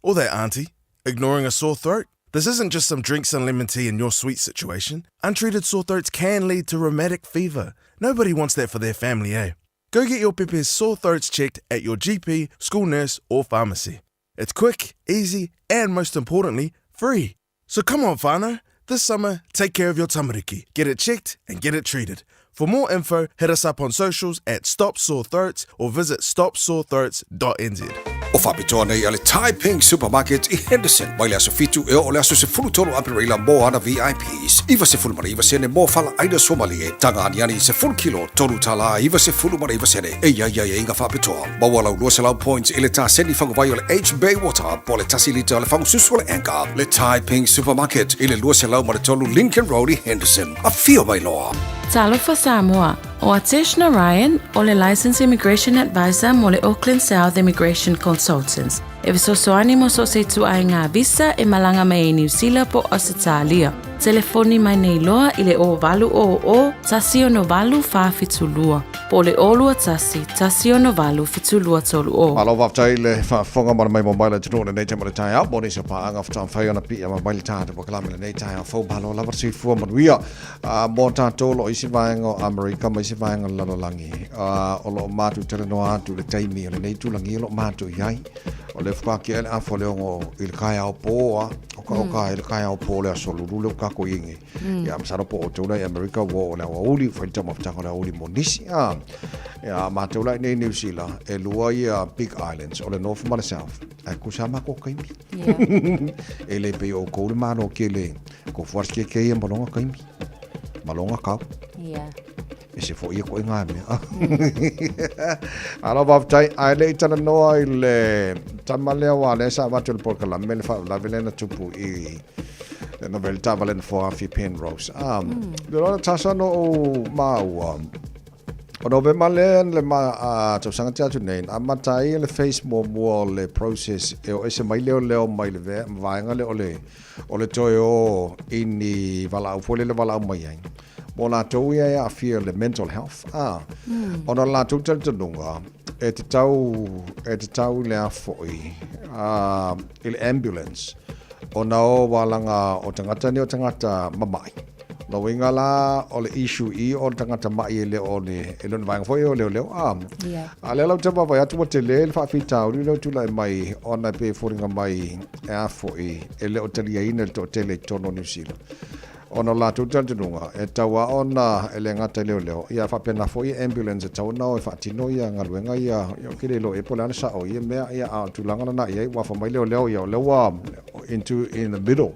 Or that auntie. Ignoring a sore throat? This isn't just some drinks and lemon tea in your sweet situation. Untreated sore throats can lead to rheumatic fever. Nobody wants that for their family, eh? Go get your pepe's sore throats checked at your GP, school nurse, or pharmacy. It's quick, easy, and most importantly, free. So come on, whānau. This summer, take care of your tamariki. Get it checked and get it treated. For more info, hit us up on socials at Stop Sore Throats or visit stopsorethroats.nz. O faapitoa nei a le Thai Ping Supermarket i Henderson mai le aso 7 e oo le aso 13 Aperila mō ana VIPs. 99 sene mō fala aina suamalie, taga aniani 10 kilo, $3.99 sene. E i ai aiaiga faapitoa. Maua lau 200 points i le taseni faguvai o le H Bay Water po o le tasi lita o le fagususu o le Anchor. Le Thai Ping Supermarket i le 203 Lincoln Road i Henderson. Afio mai loa! Talofa Samoa, ʻO Atesh Narayan, ʻo le Licensed Immigration Advisor mo le Auckland South Immigration Consultants, e fesoasoani mo so o se ituaiga visa e malaga mai ai Niu Sila po o Ausetalia. Telefoni mai nei loa i le 0800 168 472 po o le 021 168 7230. Malo faafetai i le faafofoga ma le maimoa mai le atunuu i lenei taimi o le taeao. Mo nisi o paaga faatoa mafai ona piia ma mai le tatou polokalame i lenei taeao fou. Malo lava le soifua manuia. Mo tatou o lo o isi vaega o Amerika ma isi vaega o le lalolagi, o lo o matou talanoa atu i le taimi o lenei itulagi o lo o matou i ai. O lea faatoa kiai le afa o le 6 i le taeao pō a, oka oka i le taeao pō o le aso Lulu lea ua tatou i ai nei. Ia, masalo po o outou la i Amerika ua oo i le aoauli, ua fai le taumafataga o le aoauli mo nisi. A, ia, matou la i nei i Niu Sila, e lua ia Big Islands, o le North ma le South. Ae tutusa lava matou taimi. E le pei o outou le Malo tele, Ko fuasi ke keia ma longa taimi, ma longa kau. Yeah. E se fo ia koe ngā mea. Alo faafetai, ae le i talanoa i le tama lea wa lea sa avatu le polokalame le faalavelave lea na tupu i le novela taavale na foafi Penrose. Le loa tasa no o maua. O Novema lea le ma a tausaga tea atu nei, na amata ai le phase muamua o le process e o ese mai leoleo mai le vaega lea o le o le toe o i ni valaau foi lele valaau mai ai mo latou ia e aafia le mental health a ona o le latou talitonuga e tatau e tatau i le a foi a i le ambulance ona o walaga o tagata nei o tagata mama'i. Lona uiga la o le issue i o le tagata ma'i e le o le e le o ni vaega foi o leoleo a. Yeah. A lea la ou te vaavaai atu ua tele le faafitauli lea ua tulai mai ona e pei e foliga mai e a foi e le o taliaina e le toatele i totonu o Niu Sila. Ona o le latou talitonuga e tatau lava ona e le gata i leoleo ia ae faapena foi ambulance e tatau ona o e faatino ia galuega ia ia ou te le iloa ea po o le a le sao o ia mea ia a o le tulaga lena i ai ua afa mai leoleo ia o lea ua into in the middle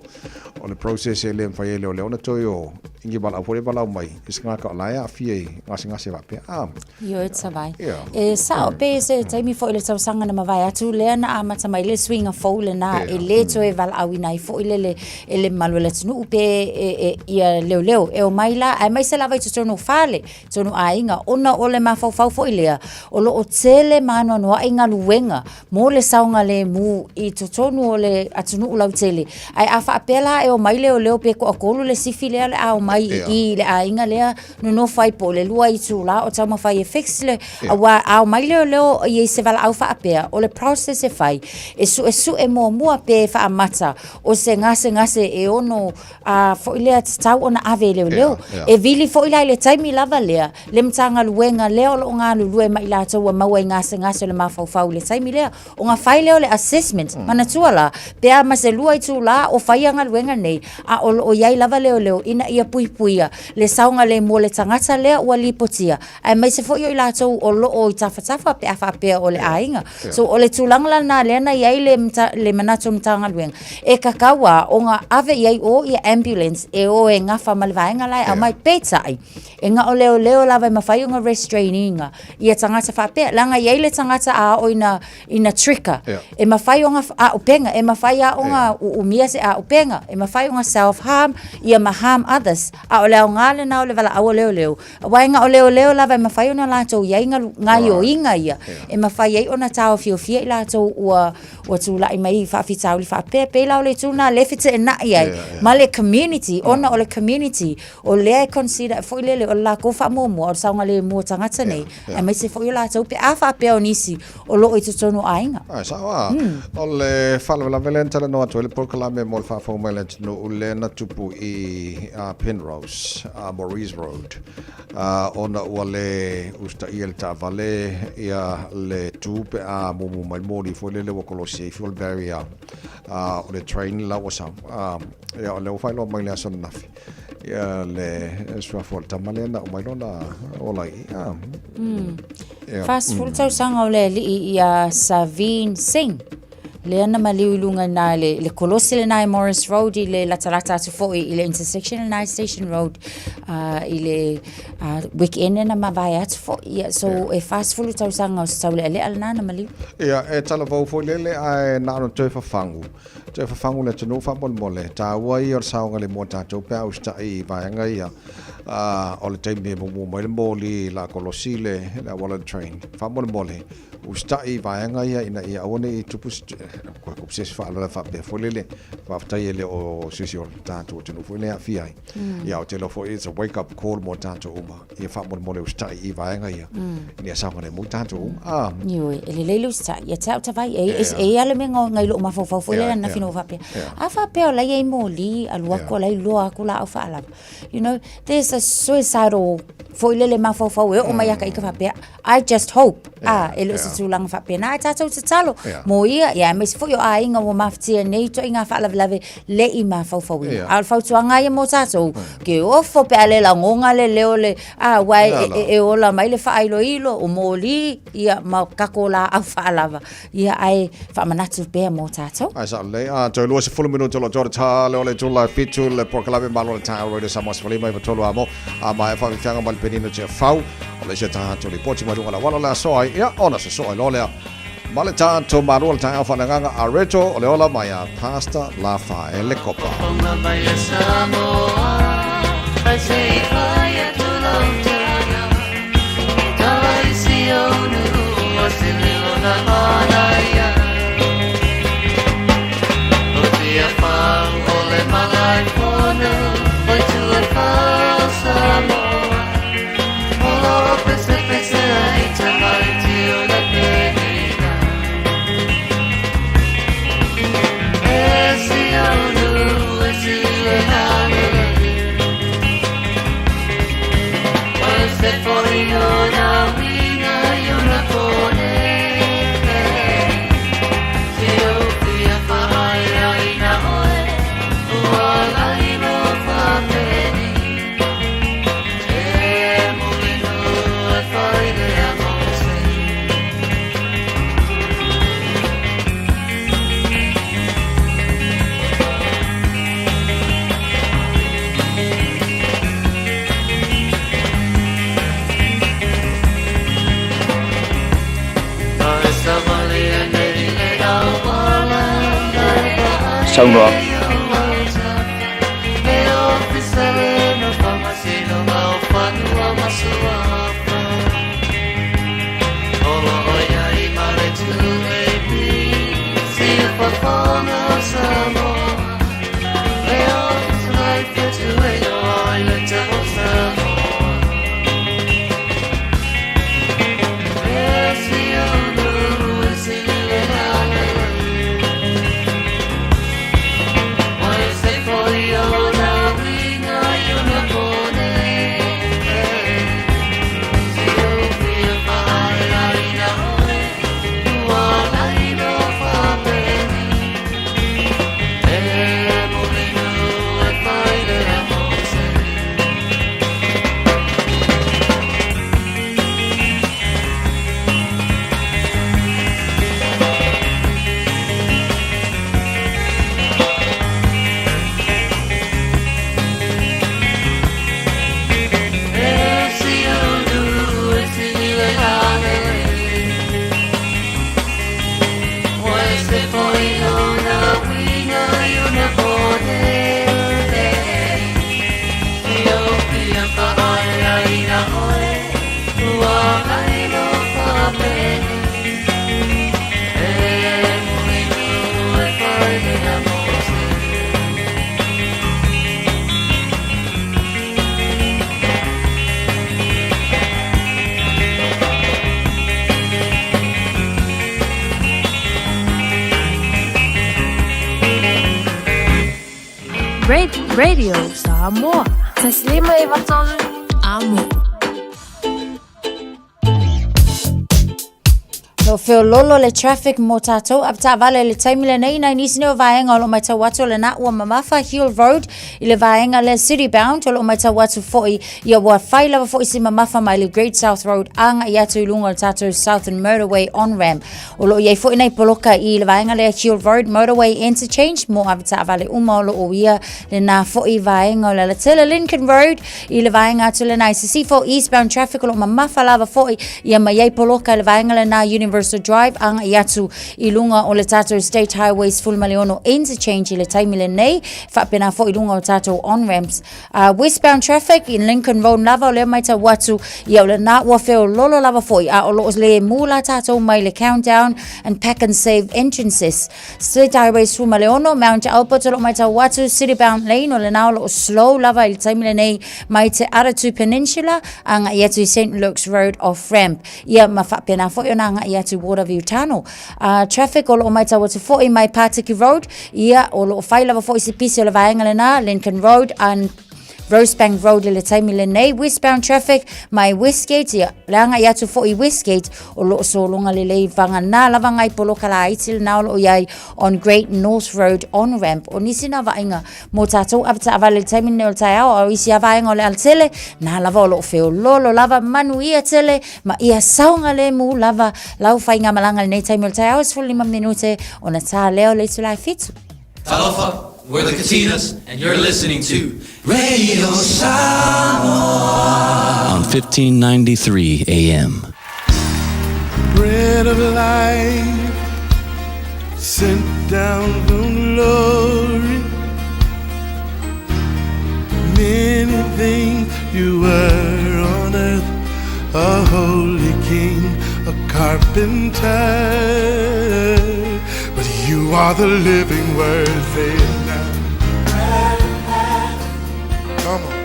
O le process e le mafai ai e leoleo ona toe o i ni valaau foi lea e valaau mai i se tagata o la e aafia i gasegase faapea. Ah. Ioe Tavai. Yeah. E sao pe se taimi foi i le tausaga na mavae atu lea na amata mai le suiga fou lena e le toe valaauina ai foi le le e le mamalu o le atunuu pe e, e, ia leoleo e omai la aemaise lava i totonu o fale, totonu o aiga ona o le mafaufau foi lea o lo o tele ma anoanoai galuega mo le saogalemu i totonu o le atunuu lautele. Ae a faapea la e omai leoleo pe toatolu le sifi lea o le a omai i i i le aiga lea nonofo ai po o le lua itula o taumafai e fix le aua a omai leoleo i se valaau faapea o le process e fai e suesue muamua pe faamata o se gasegase e ono a foi lea tatau ona ave e leoleo. E vili foi la i le taimi lava lea, le Matagaluega lea o lo o galulue ma i latou ua maua i gasegase o le mafaufau i le taimi lea. Ona fai lea o le assessment, manatua la, pe a ma se lua itula o faia galuega nei, a o lo o i ai lava leoleo ina ia puipui. malupuipuia le saogalemu o le tagata lea ua lipotia, aemaise foi o i latou o lo o i tafatafa pe a faapea o le aiga. So o le tulaga la lena lea na i ai le le manatu o le Matagaluega, e tatau lava ona ave i ai o ia ambulance e o e gafa ma le vaega la e aumai. Peitai, e na o leoleo lava e mafai ona restrain ina ia tagata faapea, leaga e i ai le tagata a oo ina ina trigger, e mafai ona auupega, e mafai lava ona uumia se auupega, e mafai ona self harm ia ma harm others. A o le aoga lena o le valaau a leoleo, aua e na o leoleo lava e mafai ona latou i ai gaoioiga ia, e mafai ai ona taofiofia i latou ua ua tulai mai i faafitauli faapea. E pei la o le itu lena lea e feteenai ai ma le community, ona o le community o lea e consider foi lele o le latou faamuamua o le saogalemu o tagata nei, aemaise foi o latou pe a faapea o nisi o lo o i totonu o aiga. Ae sao a. O le faalavelave lea na talanoa atu ai le polokalame mo le faafofoga mai a le atunuu lea na tupu i Penrose, Maurice Road, ona ua le usitaia e le taavale ia le tu pe a mumu mai le moli foi lele ua kolosi ai fuel barrier o le train la ua sau. Ia o lea ua faailoa mai i le aso ananafi ia le suafa o le tama lea na aumai lona ola i i. Ia. 40 tausaga o le alii ia Saveen Singh lea na maliu i luga i ina i le, le kolosi lena i Morris Road i le latalata atu foi i le intersection lena i Station Road i le weekend na mavae atu foi. Ia, so yeah. e 40 tausaga o se taulealea lena na maliu. Ia, e talavou foi lele ae na ona toe fafagu. Toe fafagu le atunuu faamolemole. Taua ia o le saogalemu o tatou pe a usitai i vaega ia o le taimi e mumu mai le moli la kolosi le le auala le train. Faamolemole, usitai i vaega ia ina ia aua ne i tupu se tupu se isi faalavelave faapea foi lele. Faafetai e le o se isi o le tatou atunuu foi lea e aafia ai. Ia ou te iloa foi it's a wake up call mo tatou uma. Ia faamolemole usitai i vaega ia ina ia saogalemu tatou uma. Ah. Ioe, e lelei le usitai. Ia te au tavai, e, e, e ia le mea ngai lou mafaufau foi lea ananafi na ou faapea. A faapea o la e i ai moli, alu atu o la e iloa atu laau faalava. You know, there's a suicidal foi lele mafaufau e oo mai ia ka ika faapea. I just hope, a, e le o se tulaga faapena. Ae tatou tatalo mo ia, ia aemaise foi o aiga ua mafatia nei ituaiga faalavelave le i mafaufauina. A o le fautuaga ia mo tatou, ke ofo pe a le lagona le leo le, a, aua e, e, e ola mai le faailoilo, o moli, ia, ma tatou laau faalava, ia, ae faamanatu pea mo tatou. Ae sao lelei, a, toe 20 minute o lo o toa le ta le o le itula e fitu le polokalame Malo le Taeao Radio Samoa 15 93 a mo, a maea faafiafiaga ma le Penina Tiafau. O le isi o tatou lipoti mai luga o le auala o le aso ai, ia, ona sosoo ai loa lea ma le tatou Malo o le Taeao Faaleagaga a Reto o le ola mai a Pastor Lafaele Kopa. Saunoa. Radio Samoa. 153 Amo. Lo feololo le traffic mo tātou avetaavale i le taimi lenei nai nisi nei o vaega o lo o matau atu o lena ua mamafa Hill Road i le vaega lea City Bound o lo o matau atu foi ia ua fai lava foi si mamafa mai le Great South Road agai atu i luga o le tātou Southern Motorway on ramp. O lo o i ai foi nai poloka i le vaega lea Hill Road Motorway Interchange mo avetaavale uma o lo o ia lena foi vaega o le alatele Lincoln Road i le vaega atu lena i Sisifo Eastbound traffic o lo o mamafa lava foi ia mai ai poloka i le vaega lena Universal Drive agai atu i luga o le tātou State Highway 16 Interchange i le taimi lenei faapena foi i luga o tātou on-ramps Westbound traffic in Lincoln Road lava o lea matau atu ia o lena ua feololo lava foi a o lo o lemu la tātou mai le countdown and pack and save entrances. State Highway 16 Mount Albert o lo o matau atu city bound lane o lena o lo o slow lava i le taimi lenei mai te Aratu Peninsula agai atu i St Luke's Road off ramp. Ia ma faapena foi ona agai atu Waterview Tunnel. Traffic o lo o matau atu foi mai Pātiki Road, ia o lo o fai lava foi se pisi o le vaega lena, Lincoln Road and Rosebank Road i le taimi lenei, westbound traffic mai Westgate, ia le agai atu foi i Westgate o lo o sologa lelei vagana lava ngai poloka laiti lena o lo o i ai on Great North Road on ramp. O nisi na vaaiga mo tātou avetaavale i le taimi lenei o le taeao, a o isi lava vaega o le alatele, na lava o lo o feololo lava, manuia tele, ma ia saogalemu lava lau faigamalaga i lenei taimi o le taeao, e 15 minute ona tā lea o le itula e fitu. Talofa, we're the Katinas, and you're listening to Radio Samoa on 1593 AM. Bread of life sent down from glory. Many things you were on earth, a holy king, a carpenter. But you are the living word, say it now. Come on.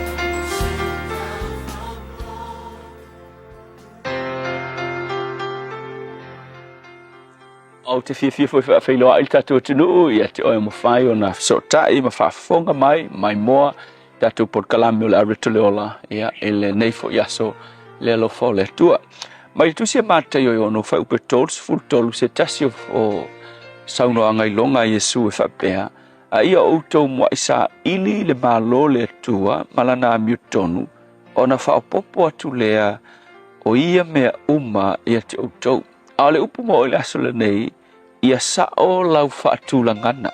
Ou te fiafia foi faafeiloai le tatou atunuu ia te oe mafai ona fesootai ma faafofoga mai maimoa tatou polokalame o le Areto le Ola ia i lenei foi aso le alofa o le Atua. Mai le tusi a Mataio e ono fuaiupu e 33 se tasi o, o saunoaga iloga a Iesu e faapea, A ia outou muaʻi saili le Malo le Atua ma lana amiotonu, ona faaopoopo atu lea o ia mea uma ia te outou. A o le upu mo i le aso lenei, ia sao lau faatulagana.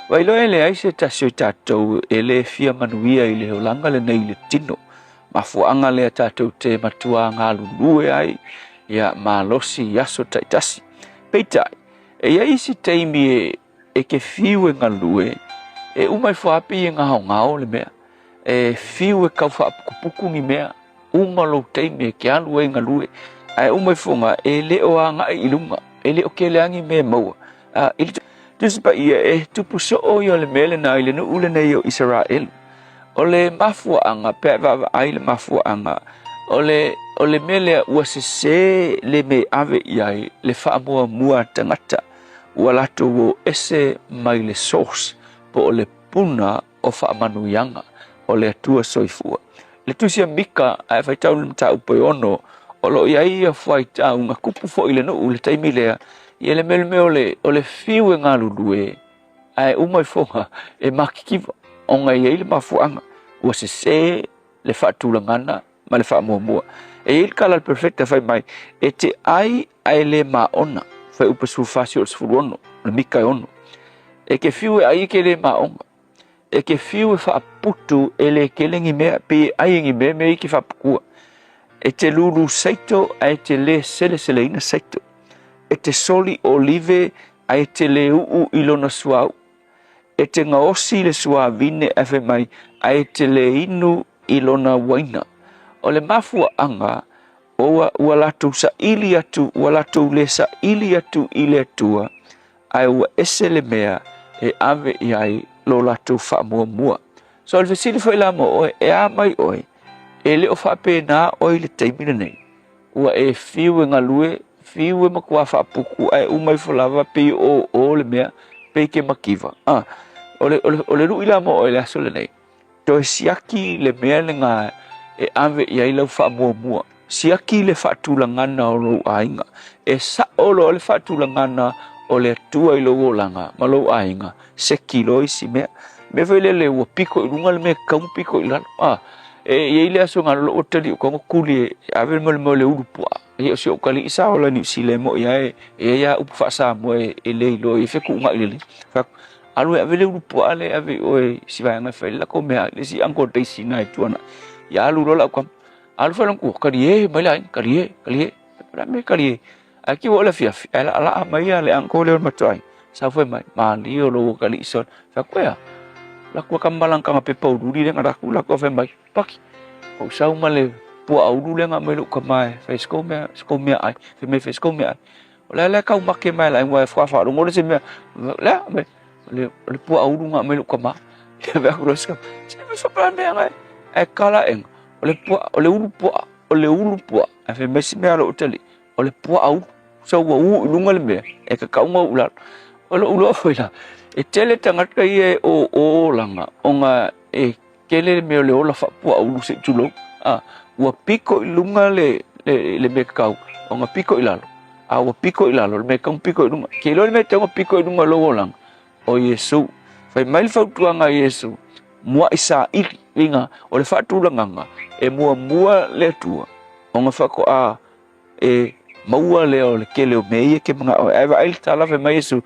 Ua iloa e leai se tasi o i tatou e le fia manuia i le olaga lenei i le tino. Mafuaaga lea tatou te matua galulue ai ia malosi i aso taitasi. Peitai, e i ai isi taimi e e ke fiu e galue, e uma ifo lava pei e gaogao le mea. E fiu e kau faapukupuku ni mea, uma lou taimi e ke alu ai galue, ae uma ifoga e le o agai i luga, e le o kele lava ni mea e maua. A, i le Tusi Paia, e tupu soo ia o le mea lena i le nuu lenei o Isaraelu. O le mafuaaga, pe a e vaavaai i le mafuaaga, o le, o le mea lea ua sesē le mea e ave i ai le faamuamua a tagata. Ua latou o ese mai le source po o le puna o faamanuiaga o le Atua Soifua. I le tusi a Mika a e faitau i le mataupu e ono, o lo o i ai ia fuaitau na kupu foi i le nuu i le taimi lea, ia le mea le mea o le, o le fiu e galulue, ae uma ifoga e makikiva, ona e i ai le mafuaaga ua sese le faatulagana ma le faamuamua. E i ai le tala a le Perfecta fai mai, e te ai ae le maona, fuaiupu 14 seia oo i le 16, o le Mika e ono. E ke fiu e ai e ke le maona. E ke fiu e faaputu e le kele ni mea, pei e ai e ni mea, mea ia ke faaputua. E te lulu saito ae te le seleseleina saito. E te soli olive ae te le uu i lona suauu. E te gaosi i le suavine ae fai mai, ae te le inu i lona uaina. O le mafuaaga, ua, ua latou saili atu, ua latou le saili atu i le Atua, ae ua ese le mea e ave i ai lo latou faamuamua. So, o le fesili foi la mo oe, e a mai oe, e le o faapena oe i le taimi lenei. Ua e fiu e galue, fiu e matua faaputu ae uma ifo lava pei o o le mea, pei ke makiva. A, O le, o le, o le luʻi la mo oe le aso lenei, toe siaki le mea lena e ave i ai lau faamuamua. Siaki le faatulagana o lou aiga. E sao loa le faatulagana o le Atua i lou olaga ma lou aiga, seki loa isi mea. Mea foi lele ua piko i luga le mea tatau ona piko i lalo. A, e i ai le aso na lou atalii o tago kuli e ave le mea o le ulu puaa. Ia o si ou kalii sa ola i Niu Sila e moi lava e i ai lava upu faa-Samoa e le iloa i ai fetuunai lelei. Fai atu, alu e ave le ulu puaa lea e ave i oe i si vaega e fai ai le latou meaai, le isi Uncle Daisy na e tuanai. Ia alu loa lau tama. Alu fai lona tua, kalie mai le aiga, kalie, kalie. O le a le mea e kalie? Ae kiu o le afiafi, ae laalaa mai ia le uncle lea o le matua aiga. Sau fai mai, malie o lou atalii son. Fai atu, ea, laku ka malangkanga pepa ululi lea na laku, laku fai mai, paki. Ou sau ma le puaa ulu lea na aumai lou tama e fai se kou mea, se kou meaai. Fai mai fai se kou meaai. O le a lea tau make mai la ua e faalogo le se mea. Lea, me, le, le puaa ulu na aumai lou tama. Ia fai atu loa se se mea fa mea ngai. Ae kala enga, o le puaa, o le ulu puaa, o le ulu puaa. Ae fai mai si mea lou atalii, o le puaa ulu. Sau ua u i luga le mea, e kakauga u lalo. O lou iloa foi la, e tele tagata ia e o olaga, ona e tele le mea o le ola faapuaa ulu se i tulou. A, ua piko i luga le, le, le mea kakau, ona piko i lalo. A ua piko i lalo, le mea tatau ona piko i luga. Ke iloa le mea tatau ona piko i luga o lou olaga, o Iesu. Fai mai le fautuaga a Iesu, muaʻi saili, uiga o le faatulagaga, e muamua le Atua, ona faatoa e maua lea o le tele o mea ia e te manao ai. Ae vaai le tala fai mai Iesu,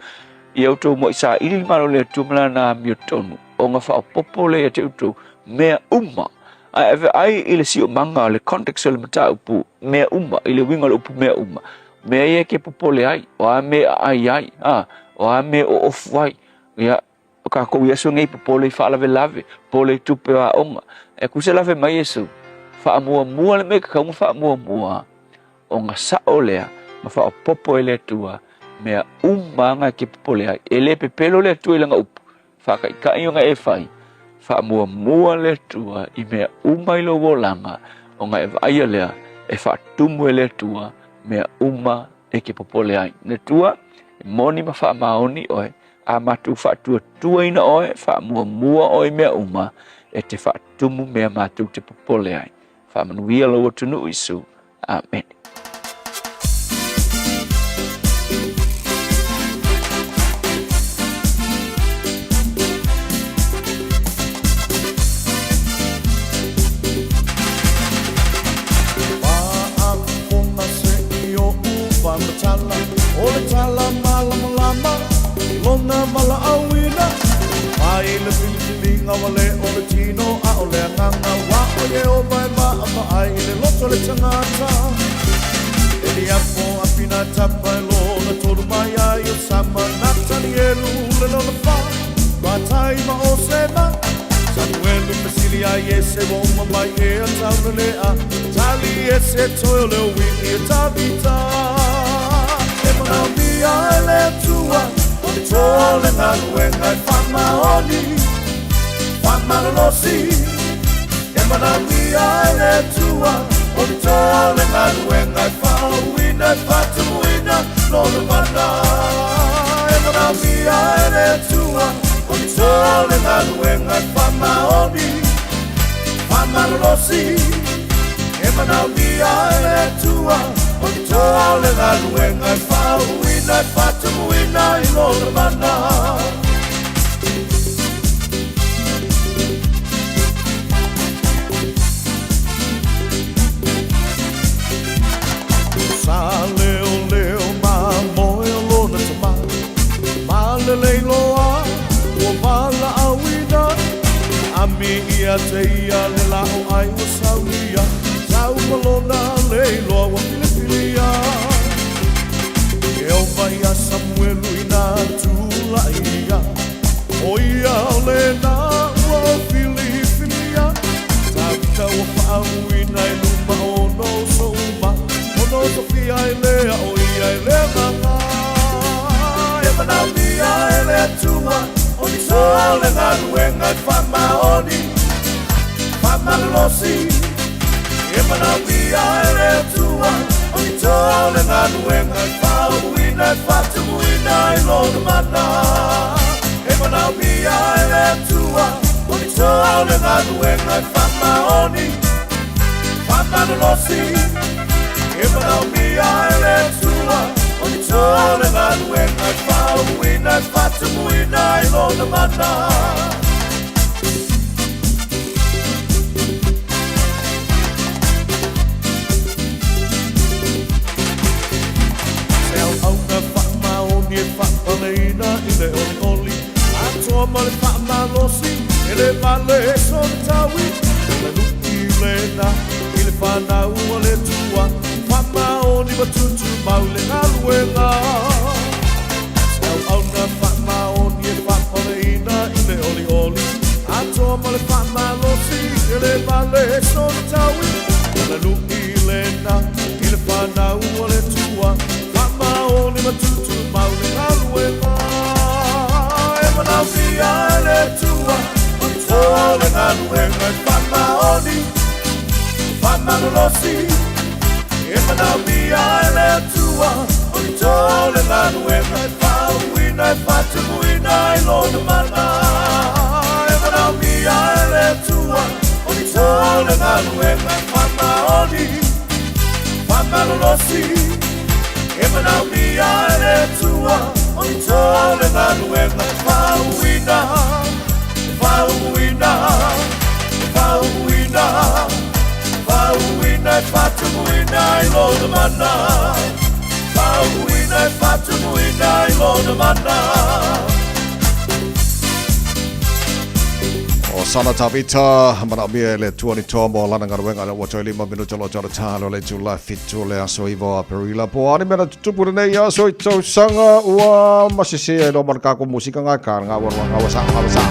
ia outou muaʻi saili le Malo o le Atua ma lana amiotonu, ona faaopoopo lea ia te outou mea uma. Ae vaai i le siomaga, le context o le mataupu, mea uma, i le uiga o le upu mea uma. Mea ia e te popole ai, o a mea e aai ai, a, o a mea e oofu ai, ia, O kākou i aso nei popole i faalavelave, popole i tupe o aoga. E tusa la fai mai Iesu, faamuamua le mea e tatau ona faamuamua, ona sao lea ma faaopoopo e le Atua mea uma aga e te popole ai. E le pepelo le Atua i lana upu, faataitai ona e fai, faamuamua le Atua i mea uma i lou olaga, ona e vaaia lea e faatumu e le Atua mea uma e te popole ai. Le Atua, e moni ma faamaoni oe, a matou faatuatuaina oe, faamuamua oe i mea uma, e te faatumu mea matou te popole ai. Faamanuia lou atunuu Iesu. Amene. O le tala malamalama i lona valaauina mai le filifiliga ua le o le tino a o le agaga ua o Ieova e vaavaai i le loto o le tagata. E liapo a Pinatapa e lona tolu mai ai o Sama Natanielu le lona fa Matai ma o Sema Samuelu fesili ai Iese ua uma mai ea taulelea Tali Iese toe o le ui'i e Tavita E manaomia e le Atua o le toa o le galuega e faamaoni faamalolosi E manaomia e le Atua o le toa o le galuega e faauuina e faatumuina lona mana E manaomia e le Atua o le toa o le galuega e faamaoni faamalolosi E manaomia e le Atua o le toa o le galuega e faauuina e faatumuina i lona mana. Sa leoleo ma moe o lona tama ma lelei loa ua valaauina ami ia te ia le lao ai ua saunia sau ma lona leiloa ua filifilia Ieova ia Samuelu ina tulai ia o ia o lena ua o filifilia Tavita ua faauuina i luma o ona uso uma ona tofia ai lea o ia i le agaga E manaomia e le Atua o ni toa o le galuega e faamaoni faamalolosi E manaomia e le Atua o ni toa o le galuega e faauuina e faatumuina i lona mana E manaomia e Atua O ni toa o le galuega e faamaoni Faamalolosi E manaomia e le Atua O ni toa o le galuega e faauuina e faatumuina i lona mana. Se auauna faamaoni e faapaleina i le olioli Atoa ma le faamalosi e le vale sona taui O le lu'i lena i le fanau a le Atua Faamaoni ma tutumau i le galuega Se auauna faamaoni e faapaleina i le olioli Atoa ma le faamalosi e le vale sona taui O le lu'i lena i le fanau a le Atua Faamaoni ma tutumau i le galuega E manaomia e le Atua O ni toa o le galuega e faamaoni Faamalolosi E manaomia e le Atua O ni toa o le galuega e faauuina e faatumuina i lona mana E manaomia e le Atua O ni toa o le galuega e faamaoni Faamalolosi E manaomia e le Atua O ni toa o le galuega e faauuina E faauuina E faauuina Faauuina e faatumuina i lona mana Faauuina e faatumuina i lona mana. O Sana Tavita, manaomia e le Atua ni toa mo lana galuega ina ua toe lima minuta loa tau talo le itula 7 o le aso 9 o Aperila. Po o a ni mea na tutupu lenei aso i tausaga ua masese ai loa ma le kākou musika ngai ka ngā ua ngā ua sa ngā ua sa.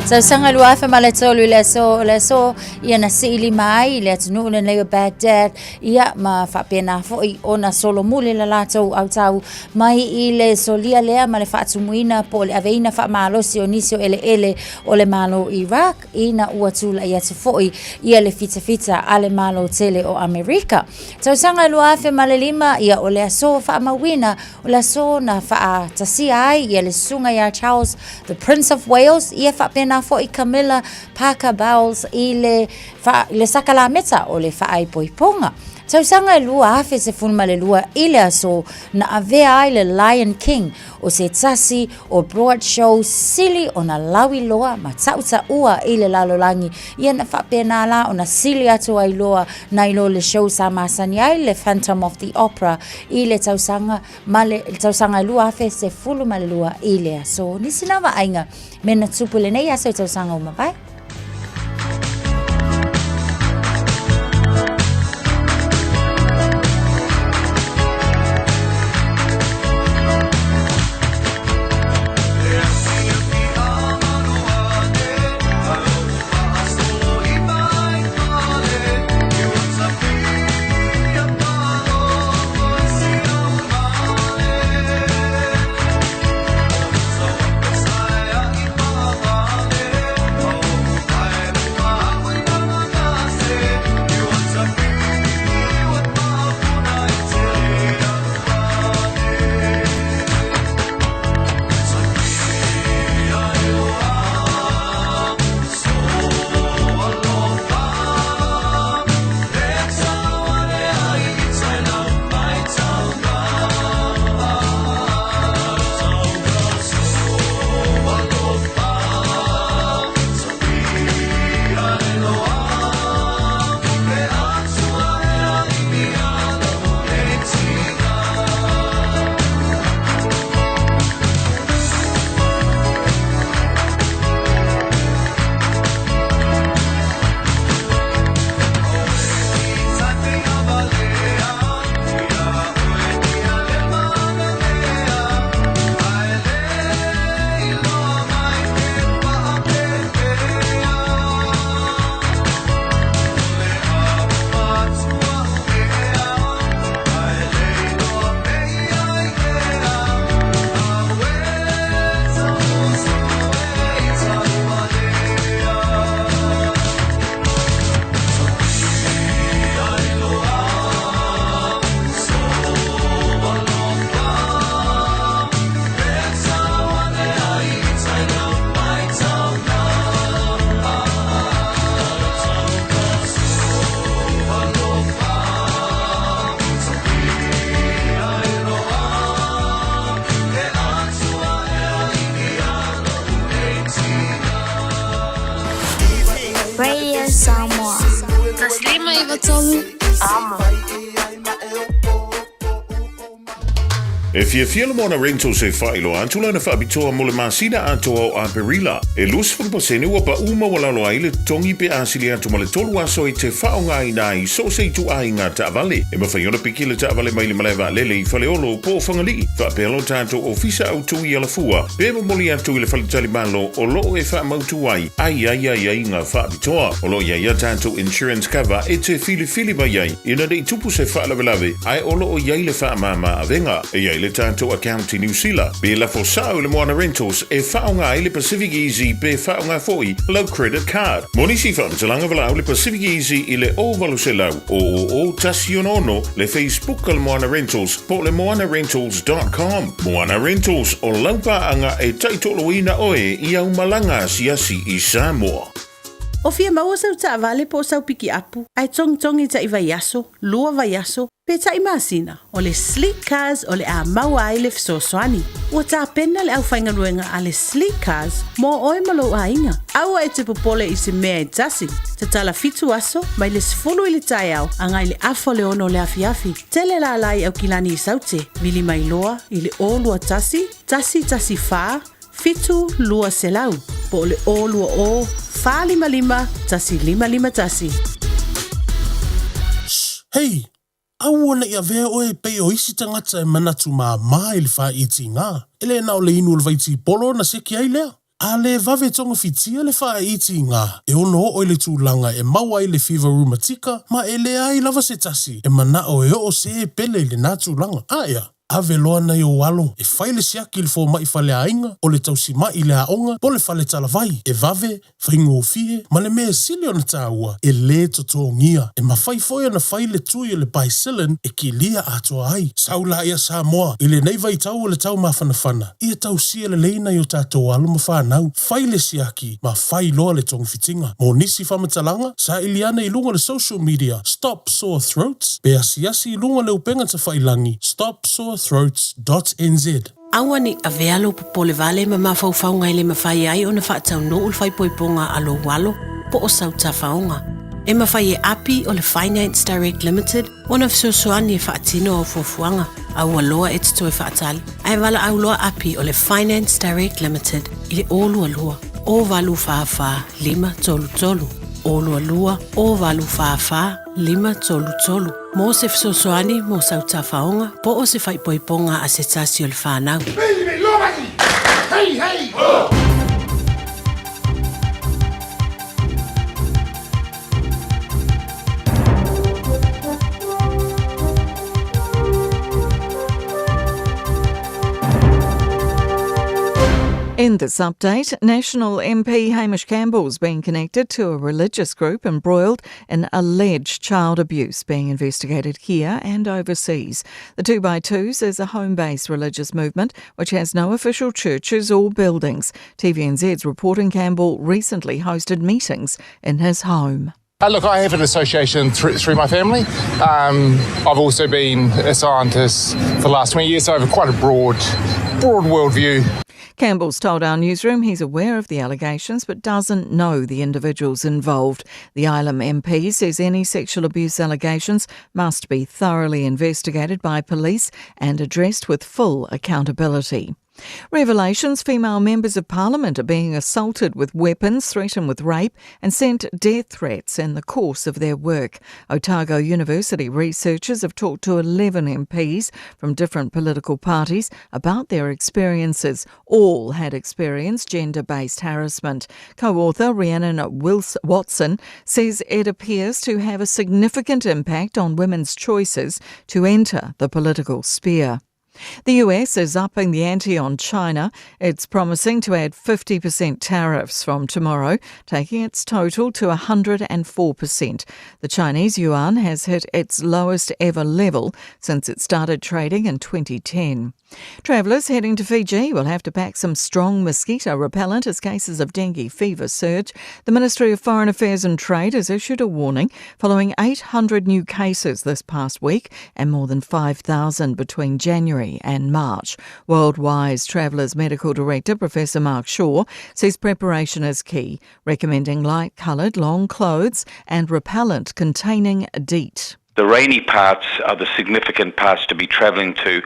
Tausaga 2003 i le aso, le aso ia na siilima ai i le atunuu lenei o Baghdad, ia ma faapena foi ona solomuli le latou autau mai i le solia lea ma le faatumuina po o le aveina faamalosi o nisi o eleele o le Malo Iraq ina ua tulai atu foi ia le fitafita a le Malo tele o Amerika. Tausaga 2005 ia o le aso faamauina o le aso na faatasia ai ia le susuga ia Charles the Prince of Wales ia faapena foi Camilla Parker Bowles i le, fa, le sakalameta o le faaipoipoga. Tausaga e 2012 i le aso na avea ai le Lion King o se tasi o Broad Show sili ona lauiloa ma taʻutaʻua i le lalolagi, ia na faapena la ona sili atu ai loa nai lo le show sa masani ai le Phantom of the Opera i le tausaga ma le tausaga e 2012 i le aso. Nisi na vaaiga me na tupu lenei aso i tausaga ua mavae. 93 Amo. E fiafia le Moana Rentals e faailoa atu lana faapitoa mo le masina atoa o Aperila. E 20% ua paʻu maualalo ai le totogi pe a sili atu ma le tolu aso e te faaaogaina ai so o se ituaiga taavale. E mafai ona piki le taavale mai le malae vaalele i Faleolo po o Fagalii, faapea lo tatou ofisa autu i Alafua, pe momoli atu i le faletalimalo o loo e faamautu ai ai ai aiaiga faapitoa. O loo i ai a tatou insurance cover e te filifili mai ai ina nei tupu se faalavelave ae o loo i ai le faamama avega. E i ai le tatou account i Niu Sila, pe lafo sao i le Moana Rentals e faaaoga ai le Pacific Easy pe faaaoga foi lau credit card. Mo nisi faamatalaga valaau le Pacific Easy i le 0800 000 166, le Facebook a le Moana Rentals po o le moanarentals.com. Moana Rentals, o lau paaga e taitoaluaina oe i au malaga asiasi i Samoa. O fia maua sau taavale po o sau pikiapu, ae togitogi taʻi vaiaso, lua vaiaso, pe taʻi masina, o le Sleek Cars o le a maua ai le fesoasoani. Ua tapena le aufaigaluega a le Sleek Cars mo oe ma lou aiga. Aua e te popole i se mea e tasi. Tatala fitu aso, mai le 10 i le taeao agai le afa o le ono o le afiafi. Tele lala i Aukilani i Saute, vili mai loa i le 021 114 7200 po o le 020 455 1551. Shh! Hei! Aua ne i avea oe e pei o isi tagata e manatu māmā i le fāitiga. E le na o le inu o le vaitipolo ona seki ai lea. A le vave togafitia le fāitiga, e ono oo i le tulaga e maua ai le fiva rumatika ma e leai lava se tasi e manao e oo se pele i lenā tulaga. Aea, ave loa nai ou alo e fai le siaki i le fomai faleaiga, o le tausimaʻi i le aoga po o le fale talavai, e vave, faigofie, ma le mea e sili ona taua, e lē totogia. E mafai foi ona fai le tui o le Bicillin e kilia atoa ai. Sau laia Samoa, i lenei vaitau o le tau mafanafana, ia tausia lelei nai o tatou alo ma fanau, fai le siaki ma fai loa le togafitiga. Mo nisi faamatalaga, saili ane i luga o le social media Stop Sore Throats pe asiasi i luga o le upega tafailangi stopsorethroats dot nz. Aua ne i avea lou popole vale ma mafaufauga e le mafai ai ona faataunuu le faaipoipoga a lou alo po o sau tafaoga. E mafai e Api o le Finance Direct Limited ona fesoasoani e faatino au fuafuaga. Aua loa e te toe faatali, ae valaau loa Api o le Finance Direct Limited i le 022 084 533 022 084 533 mo se fesoasoani mo sau tafaoga po o se faaipoipoga a se tasi o le fanau. Hey, hey, ho! In this update, National MP Hamish Campbell's been connected to a religious group embroiled in alleged child abuse being investigated here and overseas. The 2x2s is a home based religious movement which has no official churches or buildings. TVNZ's reporting Campbell recently hosted meetings in his home. Uh, look, I have an association through, through my family. Um, I've also been a scientist for the last 20 years, so I have quite a broad, broad worldview. Campbell's told our newsroom he's aware of the allegations but doesn't know the individuals involved. The Ilam MP says any sexual abuse allegations must be thoroughly investigated by police and addressed with full accountability. Revelations female members of parliament are being assaulted with weapons, threatened with rape, and sent death threats in the course of their work. Otago University researchers have talked to 11 MPs from different political parties about their experiences. All had experienced gender based harassment. Co author Rhiannon Wills Watson says it appears to have a significant impact on women's choices to enter the political sphere. The US is upping the ante on China. It's promising to add 50% tariffs from tomorrow, taking its total to 104%. The Chinese yuan has hit its lowest ever level since it started trading in 2010. Travellers heading to Fiji will have to pack some strong mosquito repellent as cases of dengue fever surge. The Ministry of Foreign Affairs and Trade has issued a warning following 800 new cases this past week and more than 5,000 between January February and March. Worldwise Travellers Medical Director Professor Mark Shaw says preparation is key, recommending light coloured long clothes and repellent containing DEET. The rainy parts are the significant parts to be travelling to,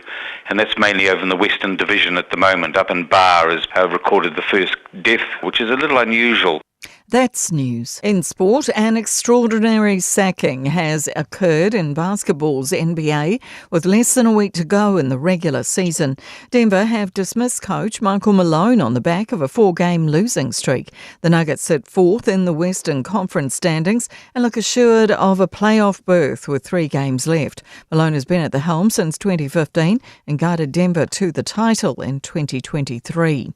and that's mainly over in the Western Division at the moment. Up in Bar has recorded the first death, which is a little unusual. That's news. In sport, an extraordinary sacking has occurred in basketball's NBA with less than a week to go in the regular season. Denver have dismissed coach Michael Malone on the back of a four game losing streak. The Nuggets sit fourth in the Western Conference standings and look assured of a playoff berth with three games left. Malone has been at the helm since 2015 and guided Denver to the title in 2023.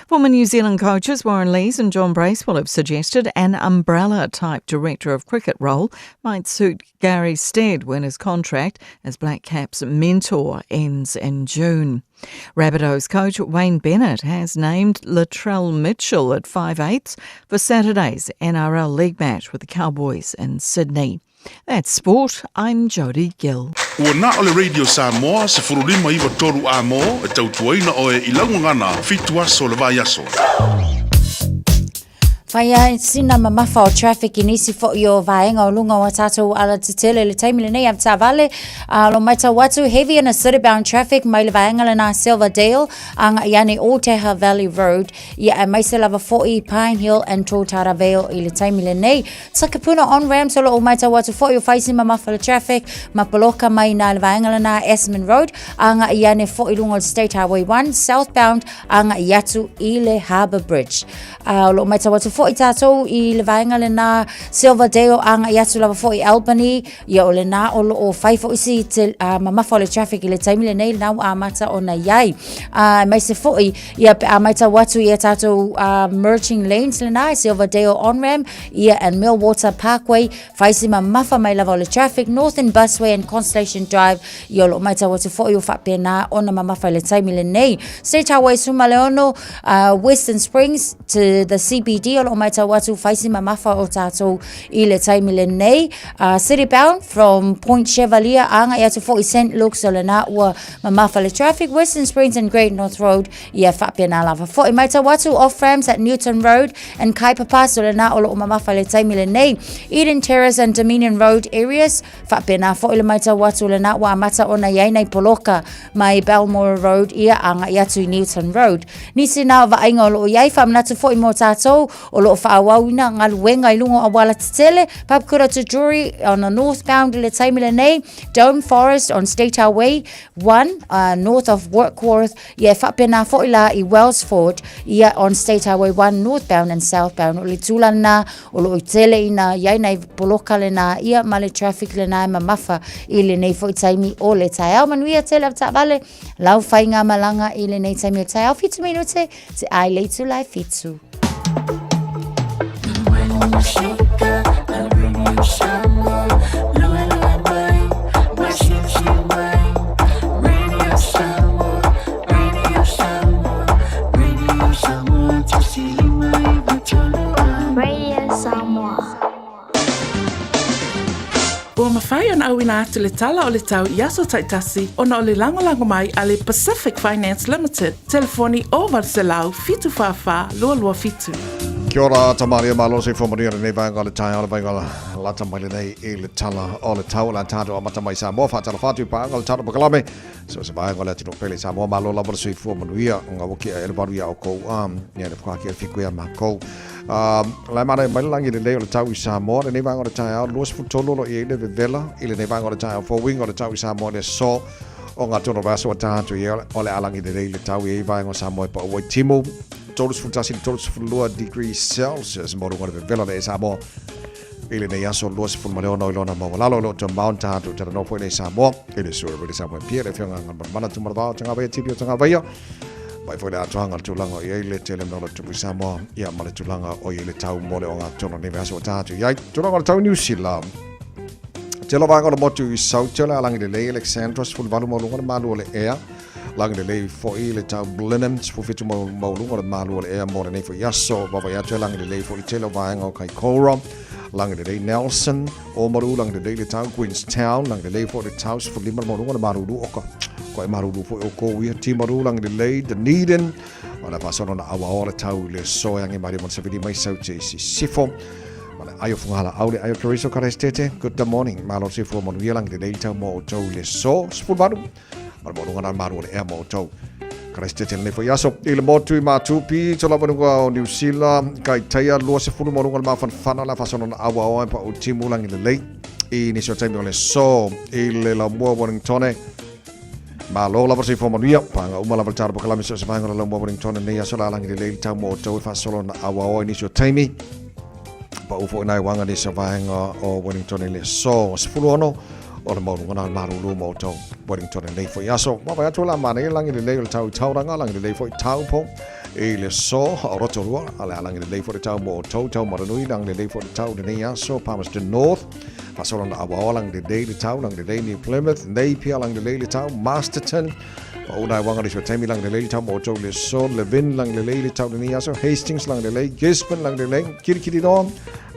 Former New Zealand coaches Warren Lees and John Bracewell have suggested an umbrella type director of cricket role might suit Gary Stead when his contract as Black Caps mentor ends in June. Rabbitohs coach Wayne Bennett has named Latrell Mitchell at 5'8 for Saturday's NRL League match with the Cowboys in Sydney. That's sport. I'm Jodie Gill. Ua na o le Radio Samoa, 1593 a mō, e tautuaina oe i lauagana, fitu aso le vai aso. Whai ai sina mamafa o traffic i nisi fo'i o vaenga o lunga o a tātou ala tetele le taimi lenei avetaavale a lo maitau atu heavy in a city bound traffic mai le vaenga lena Silverdale anga i ane Oteha Valley Road ia aemaise lava fo'i Pine Hill and Totara Vale i le taimi lenei Takapuna on ramps o lo o maitau atu fo'i o whaisi mamafa le traffic ma poloka mai nā le vaenga lena Asman Road anga i ane fo'i lunga o State Highway 1 southbound anga i atu i le Harbour Bridge. A o loo maitau atu fo'i tātou i le vaenga lena Silverdale anga i atu lava fo'i Albany ia o lena o loo fai fo'i si te mamafa o le traffic i le taimi lenei lena ua amata ona iai. Aemaise fo'i ia pe a maitau atu i a tātou merging lanes lena i Silverdale on-ramp ia and Millwater Parkway Whai si mamafa mai lava o le traffic, Northern Busway and Constellation Drive, i o loo maitau atu fo'i o faapena ona mamafa i le taimi lenei. State Highway 16, Western Springs to the CBD o loo maitau atu whai si mamafa o tātou i le taimi lenei. City bound from Point Chevalier anga i atu fo'i St. Luke's o lena ua mamafa le traffic, Western Springs and Great North Road Ia faapena lava fo'i maitau atu off ramps at Newton Road and Kaipapa, so lena o loo mamafa le taimi lenei. Eden Terrace and Dominion Road areas, faapena fo'i le maitau atu lena ua amata ona iai nei poloka mai Balmoral Road ia agai atu i Newton Road. Nisi na o vaaiga o loo iai faamanatu fo'i mo tātou o loo faaauauina galuega i luga o auala tetele, Papakura to Drury on the northbound i le taimi lenei, Dome Forest on State Highway 1 north of Warkworth Ia e faapena fo'i la i Wellsford, ia on State Highway 1 northbound and southbound. O le tulaga lena o loo tele ina iai nai poloka lena ia ma le traffic lena e mamafa i lenei fo'i taimi o le taeao. Manuia tele avetaavale lau faigamalaga i lenei taimi o le taeao. Fitu minute te ai le itula e fitu. Radio Samoa. Ua mafai ona auina atu le tala o le tau i aso taitasi ona o le lagolago mai a le Pacific Finance Limited, telefoni 0800 744 227. Kia ora, Tamaria Malo, se whamaria lenei vaenga o le taeao le vaenga lata mai lenei i le tala o le tau o le tātou amata mai Samoa, whaatala whātu i pāanga o le tātou pakalame, so se vaenga o le atino pele Samoa Malo lava le soifua manuia, o ngā waki a ele waru ia o kou, ia le whakaki e whiku ia mākou. Lai mana mai le langi lelei o le tau i Samoa, lenei vaenga o le taeao, 23 o lo i le vevela i lenei vaenga o le taeao, fōuiga o le tau i Samoa le so, o ngā tono vaiaso a tātou i o le alangi lelei le tau i vaenga o Samoa e pa ua i timu, 31 i le 32 degrees Celsius mo runga le vevela le e Samoa i lenei aso 26 i lona maualalo o lo o mao tātou talanoa foi nei Samoa i le sura le Samoa pia le whionga ngā mana tumaravao tangavaia tipi o tangavaia mai foi le atoanga le tulaga o i ai le tele mea o le tupu i Samoa ia ma le tulaga o i ai le tau mo le o ngā tono nei vaiaso o tātou i ai tulaga o le tau New Zealand Telo vaega o le motu i South le alangi lelei Alexandra 18 mauluga le malu o le ea langi lelei foi le tau Blenheim 17 mauluga le malu o le ea mo lenei foi aso vavai atu e langi lelei foi le tele o vaega o Kaikoura langi lelei Nelson Omaru langi lelei le tau Queenstown langi lelei foi le tau 15 mauluga le malulu oka Ko e maruru foi o kou ia Timaru, Langilelei, Dunedin, o le faasolo na auaoa le tau i le aso e age mai le Savili mai sau te i Sisifo. Ma le ai o Fugala au le ai o Keriso Karestete. Good morning. Malo se fua manuia Langilelei le tau mo outou i le aso. 18. Ma le maualuga na malu o le ea mo outou. Karestete lenei foi aso. I le motu i Matupi, to lava nuga o Niu Sila, Kaitaia, 20 maualuga le mafanafana le faasolo na auaoa e pa o timu Langilelei. I nisi o taimi o le aso i le laumua Wellingtone. Malo lava se manuia, panga uma lava le tala pakalame so se vaenga o le laumua Wellingtone nei aso la langi lelei le tau mo outou e faasolo na auaoa i nisi o taimi. Pa ufo i nai wanga nisi o vaenga o Wellingtone le aso 16 o le maualuga na malulu mo outou Wellingtone nei foi aso. Ma vai atu la manaia langi lelei o le tau i Tauranga, langi lelei foi Taupo i le aso o Rotorua, a le langi lelei foi le tau mo outou Taumaranui, langi lelei foi le tau lenei aso Palmerston North. Faasolo na auaoa Langilelei le tau, Langilelei New Plymouth, Napier Langilelei le tau, Masterton, Pauna e wanga le taimi Langilelei le tau mo outou le aso, Levin Langilelei le tau lenei aso, Hastings Langilelei, Gisborne Langilelei, Kirikiriroa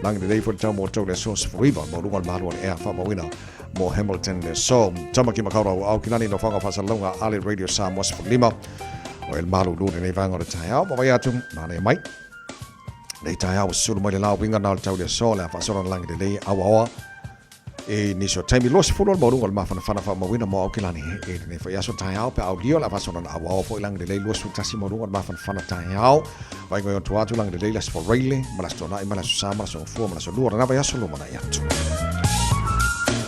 Langilelei foi le tau mo outou le aso, 19 maualuga le malu o le ea faamauina mo Hamilton le aso. Tamaki Makaurau Aukilani no whanga whasalonga ale Radio Samoa 15 o el malu lu lenei vaenga o le taeao. Mawai atu, manaia mai. Nei taeao ua sulu mai le la uiga na o le tau le aso le a faasolo na lagi lelei auaoa e nisi o taimi 20 o le maualuga o le mafanafana faamauina mo Aukilani e lenei foi aso taeao pe aulia o le a faasolo na auaoa foi lagi lelei 21 maualuga o le mafanafana taeao vainga i ontu atu lagi lelei le Aso Faraile ma le Aso Toonai ma le Aso Sa ma le Aso Gafua ma le Aso Lua lena vaiaso lumanai atu.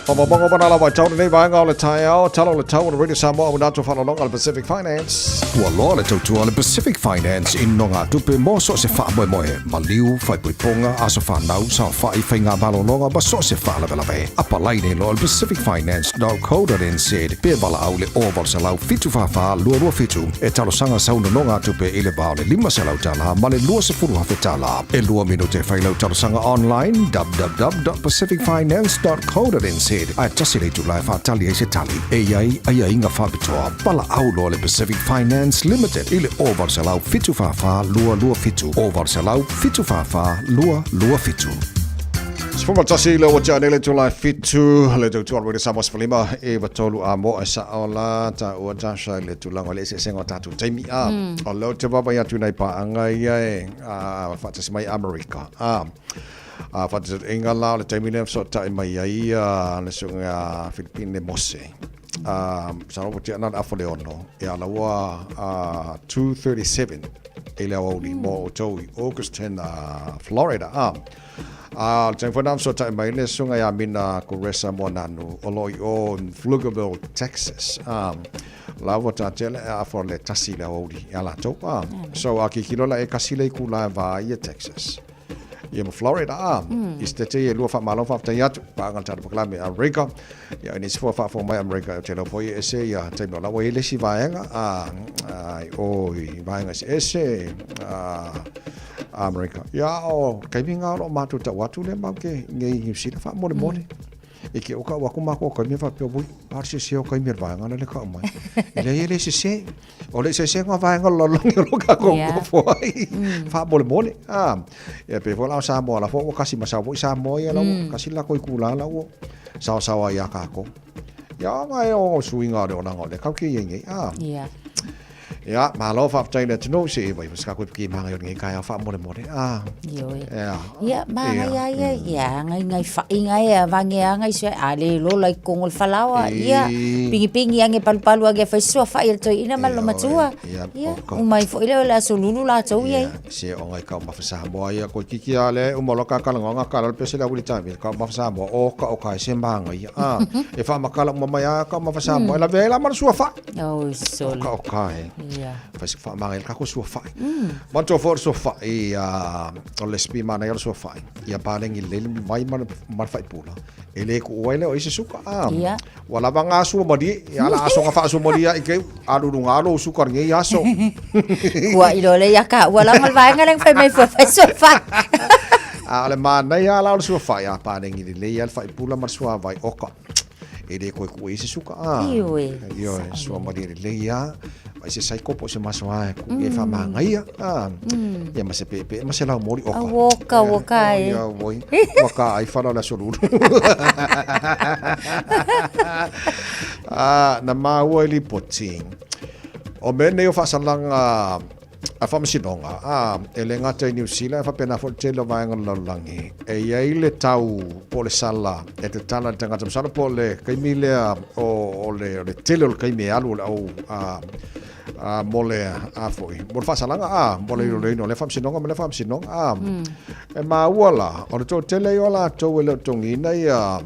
Whamamongo mana lava i tau lenei vaenga o le taeao, tala o le tau o le Radio Samoa o Nato Whanalonga le Pacific Finance. Ua loa le tautua a le Pacific Finance i nogatupe mo so o se faamoemoe, maliu, faaipoipoga, aso fanau, saofai, faigamalologa ma so o se faalavelave. Apalai nei loa le pacificfinance.co.nz pe valaau i le 0800 744 227 e talosaga sau nonogatupe i le va o le $500 ma le $20,000. E lua minute e fai lau talosaga online www.pacificfinance.co.nz ae tasi le itula e faatali ai se tali e i ai aiaiga faapitoa. Valaau loa le Pacific Finance Limited i le 0800 744 227 0800 744 227. 11 le ua tea nei le itula e fitu le tautua o le Samoa 15 e 3 a moa e sao la taua Tasha i le tulaga o le eseesega o tatou taimi a o lea ou te vaavaai atu i nai paaga ia e a faatasi mai Amerika a a faataitaiga la o le taimi lea fesootai mai ai a le susuga Filipine Mose a sa ua tea na le afa le ono e ala ua a 2:37 i le aoauli mo outou i Augustin Florida a a o le taimi foi lena fesootai mai le susuga ia Mina Kuresa Moananu o lo o i o in Pflugerville Texas a La ua tatea le afa o le tasi i le aoauli ia latou a. So a kikilo la e kasi le itula e va ia Texas. Ia ma Florida a. I se te e lua whaamalo whaaftai atu. Paanga le tata pakalame Amerika. Ia ini se fua whaafo mai Amerika o te lau foi e se ia taimi o la ua i le si vaenga a ai o i vaenga se ese a Amerika. Ia o kaimi ngā ro mātou tau atu le mau ke ngei New Zealand whaamole mole. E ke o kau aku mākou kai mea whapea, woi, a sese o kai mea vaenga le kau mai. E lea le sese, o le sese ngā vaenga lalongi o lo ka kong yeah. fo ai. Wha mole mole. Ah, e pe fo lao Samoa la fo, o kasi masau fo i Samoa ia lau, kasi la koi kula lau, sao sao ai a kako. Ia ngai o suinga o le ona ngā le kau ke ia ngei. Ah. Yeah. Ia, malo faafetai i le atunuu se i waiho se kākou i maga i o lenei taeao faamolemole. Ah. Ioe. Ia. Ia, maga ia ia, ia, ngai ngai whainga e, vange a ngai sua, a le lola i kongo le falaoa, ia, pingipingi ange palupalu ange whai sua whai el toi ina malo matua. Ia, ia, umai fo ile o le aso lulu la tau ia. Se o ngai kau mafa Samoa ia koe kiki a le uma loa ka kala ngonga kala le pese le awili taimi kau mafa Samoa o ka o kai se maga ia. Ah, e wha makala uma mai a kau mafa Samoa, e la vea la mana sua whai. Oi, sole. Ka o ka e. Ia. Fai se whaamanga i kako sua whai. Mantua fo sua whai o le spi mana i sua whai. Ia pālengi lele mai mana mana whai pula. E le ku uai le o ise suka. Ah. Ia. Ua lava ngā sua mari. Ia ala aso ngā wha sua mari ia i ke aluru ngā lo suka ngi aso. Kua i lole ia ka ua langa le vaenga leng whai mai fua whai sua whai. A le mana ia ala o le sua whai a pālengi lele ia le whai pula ma le sua vai oka. E le koe ku e se suka a. Ioe. Ioe, sua marie le lei a. Mai se saiko po se maso a ku e wha maangaia. A. Ia ma se pepe, ma se lau mori oka. A woka, woka e. Ia woi. Waka ai whara o le aso lulu. Na maua i lipoti, o mea nei o faasalaga a faamasinoga, a, e le gata i Niu Sila, e faapena foi le tele o vaega o le lalolagi, e i ai le tau po o le sala e tatala i le tagata. Masalo po o le taimi lea o, o, le, o le tele o le taimi e alu o le au a, a, mo le a foi, mo le faasalaga, a, mo le iloiloina o lea faamasinoga ma lea faamasinoga, a. E maua la, o le toatele ia o latou e le o totogiina ia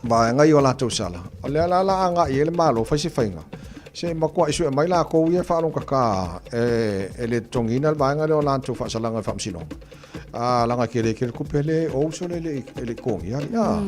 vaega ia o latou sala, o lea la la agai i ai le Malo fai se faiga, se i matuai sue mai latou ia e faalogogata e le totogiina le vaega lea o latou faasalaga i faamasinoga. A, leaga e tele tele tupe lea e ou sole e le i totogia alii. A,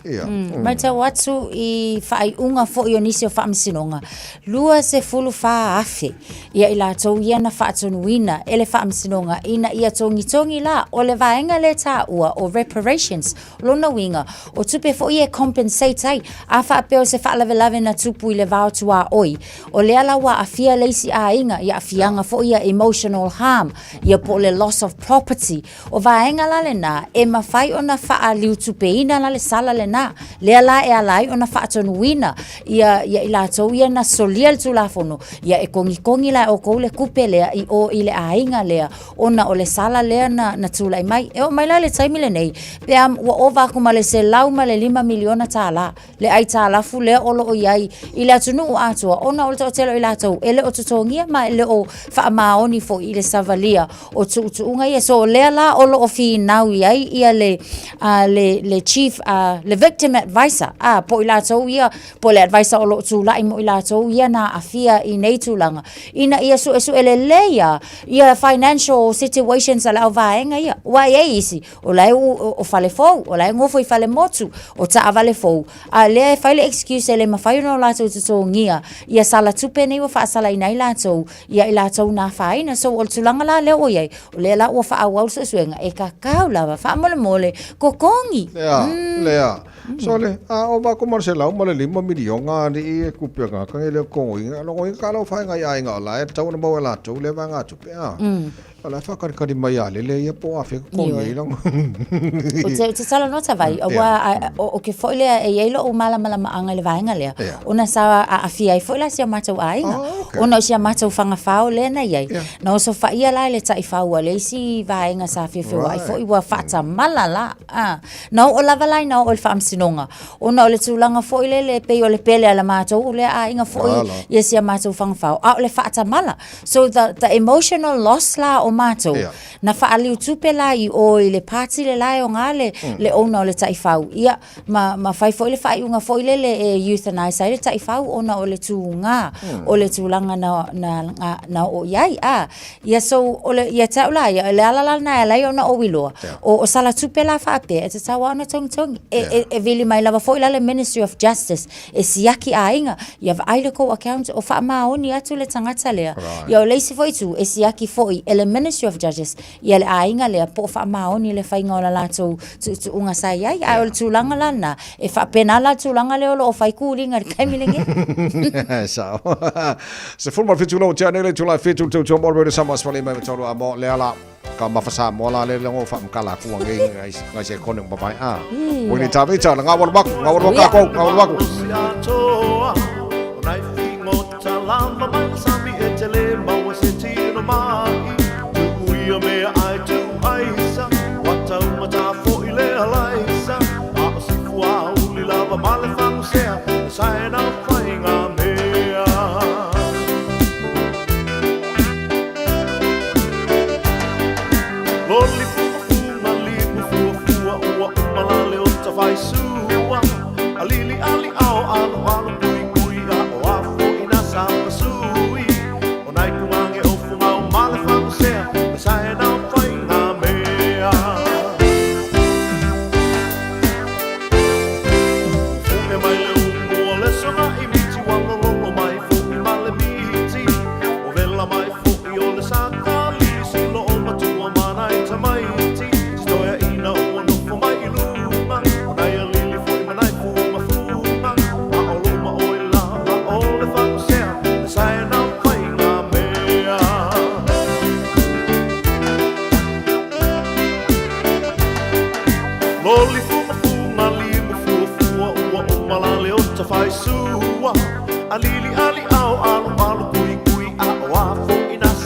ia. Matau atu i faaiuga foi o nisi o faamasinoga, 24,000 ia i latou ia na faatonuina e le faamasinoga ina ia togitogi la, o le vaega lea e taua o reparations, Lona uiga, o tupe foi e compensate ai. A faapea o se faalavelave na tupu i le va o tuaoi, o lea la ua aafia le isi aiga i aafiaga foi ia emotional harm, ia po o le loss of property. O vaega la lena, e mafai ona faaliutupeina la le sala lena, lea la e ala ai ona faatonuina ia ia i latou ia na solia le Tulafono, ia e kogikogi la e outou le tupe lea i o i le aiga lea ona o le sala lea na, na tulai mai. E oo mai la i le taimi lenei, pe a ua ova atu ma le $105 miliona tālā le aitalafu lea o lo o i ai i le atunuu atoa ona o le toatele o i latou e le o totogia ma e le o faamaoni foi i le savalia o tuutuuga ia. So o lea la o lo o finau i ai ia le, le, le chief, le victim advisor, po o i latou ia po o le advisor o lo o tulai mo i latou ia na aafia i nei tulaga, ina ia suesue lelei lava ia financial situations a le auvaega ia. Aua e i ai isi, o la e o fale fou, o la e nofo i fale motu, o taavale fou, a o lea e fai le excuse e le mafai ona o latou totogia ia sala tupe nei ua faasalaina ai latou ia i latou na afaina. So o le tulaga la lea ua i ai, o lea la ua faaauau le suesuega, e tatau lava faamolemole totogi. Lea, lea. Sole, a o va ko ma le $105 miliona alii e tupe a tagata nei le o totogiina, lona uiga talofa e nai aiga o la e tatau ona maua e latou lea vaegatupe, a. O la e faakalikali mai ia lele ia po o afea totogi ai lana. Ou te, ou te talanoa tavai, aua o ke foi lea e i ai lo'u malamalamaaga i le vaega lea, ona sa aafia ai foi la si a matou aiga, ona o si a matou fagafao lea na i ai, na osofaia la e le taifau a le isi vaega sa feofeoai foi ua faatamala la. Na oo lava la ina oo i le faamasinoga, ona o le tulaga foi lele e pei o le pele a le matou lea aiga foi ia si a matou fagafao, a o le faatamala. So the emotional loss la o matou, na faaliutupe la i o i le party le la e oga le, le owner o le taifau, ia, ma, ma fai foi le faaiuga foi lele e euthanize ai le taifau ona o le tuga o le tulaga na, na, na, na oo i ai. A, Ia so, o le, ia te au la ia, o le ala la lena e ala ai ona ou iloa, o, o sala tupe la faapea, e tatau lava ona togitogi. E, e, e vili mai lava foi la le Ministry of Justice e siaki aiga, ia vaai le kou account o faamaoni atu le tagata lea. Ia o le isi foi itu, e siaki foi e le Ministry of Judges ia le aiga lea po o faamaoni le faiga o le latou tuutuuga sa i ai. Ae o le tulaga la lena, e faapena la le tulaga lea o lo o fai kūliga i le taimi lenei. Sao. 17 lau tea nei le itula e 7 le tautua mo le Radio Samoa 15 93 a mo le ala ka mafa Samoa la le lengo fa mkala ku ngai ngai ngai se kone mbabai a. Mo ni tavi ta nga wal waku nga wal waka ko nga wal waku.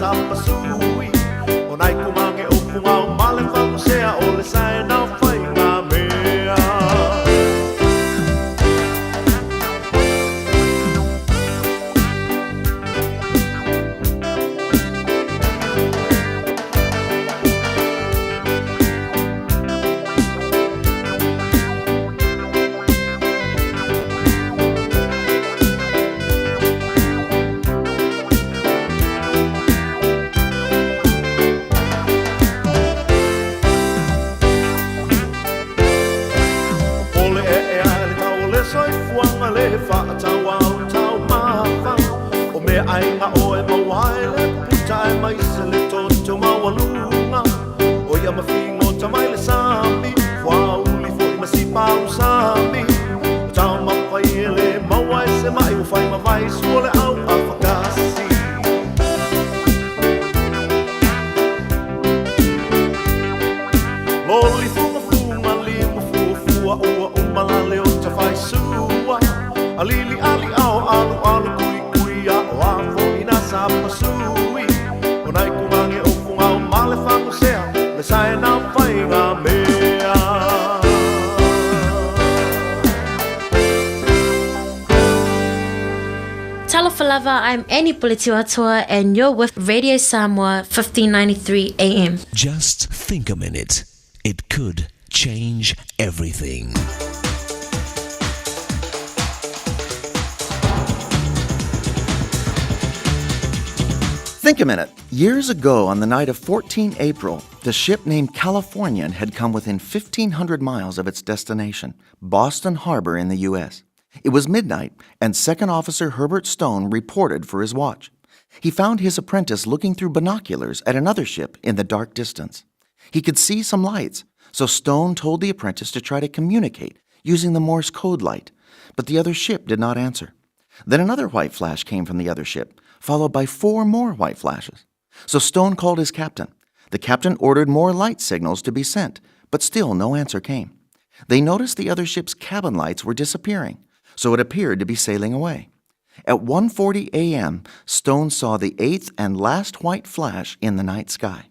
sapasui O nai kumange o fungao ma le fagusea o le saena o faigamea. O le ee ae le tau o le soifuaga le faatauau taumafa o meaaiga oe maua ai le puta aemaise le toto maualuga o ia mafigota mai le sami fuauli foʻi ma sipausami o taumafai e lē maua ai se maʻi ua fai ma vai sua le au afakasi. Loli fugafuga lima fuafua ua uma la le o tafaisua alili ali ao alu alu kui kui a o a foʻi na sapasui o nai kumange o fugao ma le fagusea le saena o faigamea. Talofa lava, I'm Annie Puletiuatoa and you're with Radio Samoa 1593 AM. Just think a minute. It could change everything. Think a minute. Years ago, on the night of 14 April, the ship named Californian had come within 1,500 miles of its destination, Boston Harbor in the U.S. It was midnight, and Second Officer Herbert Stone reported for his watch. He found his apprentice looking through binoculars at another ship in the dark distance. He could see some lights, so Stone told the apprentice to try to communicate using the Morse code light, but the other ship did not answer. Then another white flash came from the other ship, followed by four more white flashes. So Stone called his captain. The captain ordered more light signals to be sent, but still no answer came. They noticed the other ship's cabin lights were disappearing, so it appeared to be sailing away. At 1:40 a.m., Stone saw the eighth and last white flash in the night sky.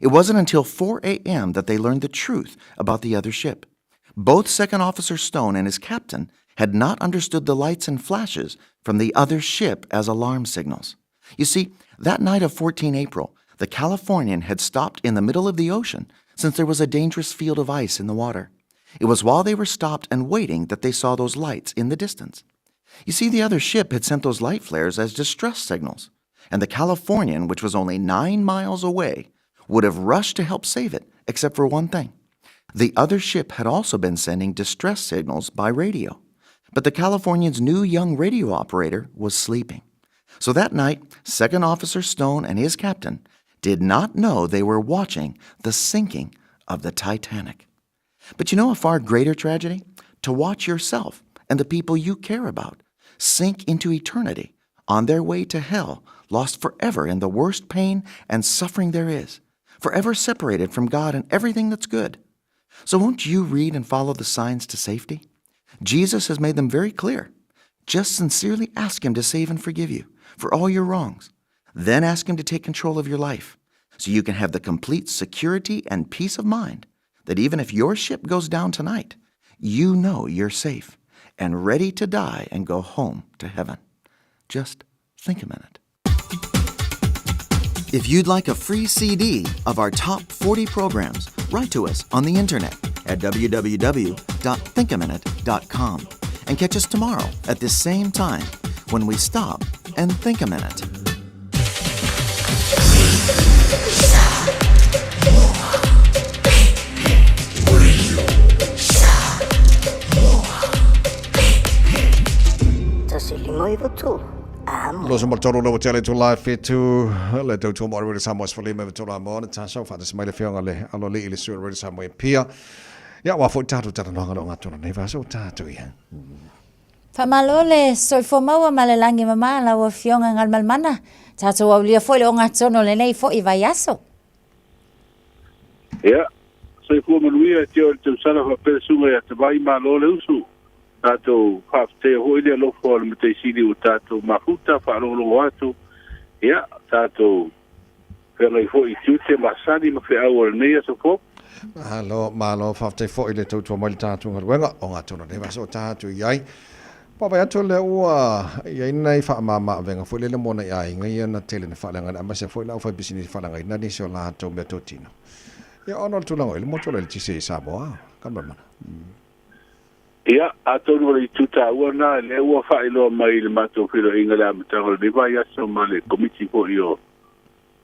It wasn't until 4 a.m. that they learned the truth about the other ship. Both Second Officer Stone and his captain had not understood the lights and flashes from the other ship as alarm signals. You see, that night of 14 April, the Californian had stopped in the middle of the ocean since there was a dangerous field of ice in the water. It was while they were stopped and waiting that they saw those lights in the distance. You see, the other ship had sent those light flares as distress signals, and the Californian, which was only 9 miles away, would have rushed to help save it, except for one thing. The other ship had also been sending distress signals by radio, but the Californian's new young radio operator was sleeping. So that night, Second Officer Stone and his captain did not know they were watching the sinking of the Titanic. But you know a far greater tragedy? To watch yourself and the people you care about sink into eternity on their way to hell, lost forever in the worst pain and suffering there is, forever separated from God and everything that's good. So won't you read and follow the signs to safety? Jesus has made them very clear. Just sincerely ask Him to save and forgive you for all your wrongs. Then ask Him to take control of your life so you can have the complete security and peace of mind that even if your ship goes down tonight, you know you're safe and ready to die and go home to heaven. Just think a minute. If you'd like a free CD of our top 40 programs, write to us on the internet at www.thinkaminute.com and catch us tomorrow at this same time when we stop and think a minute. Loso ma tolu le tele tu live fitu le tau tu mo re Samoa sfalima me tolu mo na tasa fa te mai le fionga le alo le ile su re Samoa pia ya wa fo tatu tatu no ngalo ngatu nei va so tatu ia. Faamalo le soifua maua ma le lagi mama lau Afioga Galumalemana. Tatou aulia foi le ogatonu o lenei foi vaiaso. Ia, soifua manuia e te o le tausala faapea le susuga ia Tavai Malo le usu. Tatou faafetaia foi le alofa o le Matai Sili ua tatou mafuta faalogologo atu. Ia, tatou Feagai foi i tiute masani ma feau o lenei aso fou. Malo, malo, faafetai foi le tautua mai le tatou galuega o gatonu nei vaiaso o tatou i ai. Vaavaai atu lea ua i ai nai faamama-avega foi lele mo nai aiga ia na tele na faaleagaina aemaise foi le aufaipisinisi faaleagaina nisi o latou meatotino. Ia ona o le tulaga o i le motu o le eletise i Samoa, Cameraman. Ia, atonu o le itu taua lena lea ua faailoa mai i le matou feiloaiga i le amataga o lenei vaiaso ma le Komiti foi o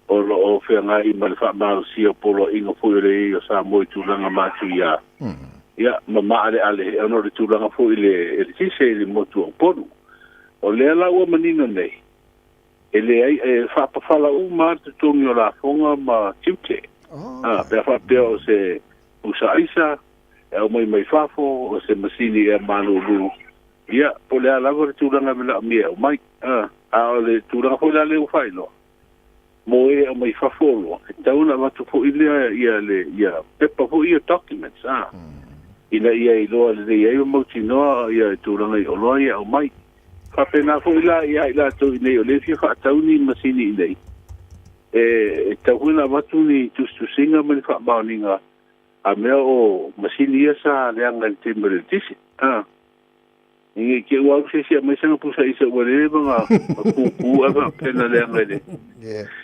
o lo o feagai ma le faamalosia o poloaiga foi o le i ai o Samoa i tulaga matuia, ia, ma maaleale ona o le tulaga foi i le eletise i le motu o Upolu. O lea la ua manino nei, e leai, e faapafala uma lava le totogi o lafoga ma tiute, a, pe a faapea o se pusa aisa e aumai mai fafo, o se masini ea malulu, ia, po o le a lava le tulaga e manaomia e aumai. A, a o le tulaga foi la lea ua faailoa, mo e aumai fafo oloa, e tatau ona avatu foi lea ia le ia pepa foi ia documents a, ina ia iloa lelei ai ma mautinoa ia tulaga i oloa ia e aumai. Faapena foi la ia i latou i nei o lea e fia faatau ni masini i nei, e tatau foi ona avatu ni tusitusiga ma ni faamaoniga a mea o masini ia sa leaga i le taimi o le eletise. A. Nge ke ua alu se isi aumai sana pusa aisa ua leva na kūkū ae faapea na leaga i le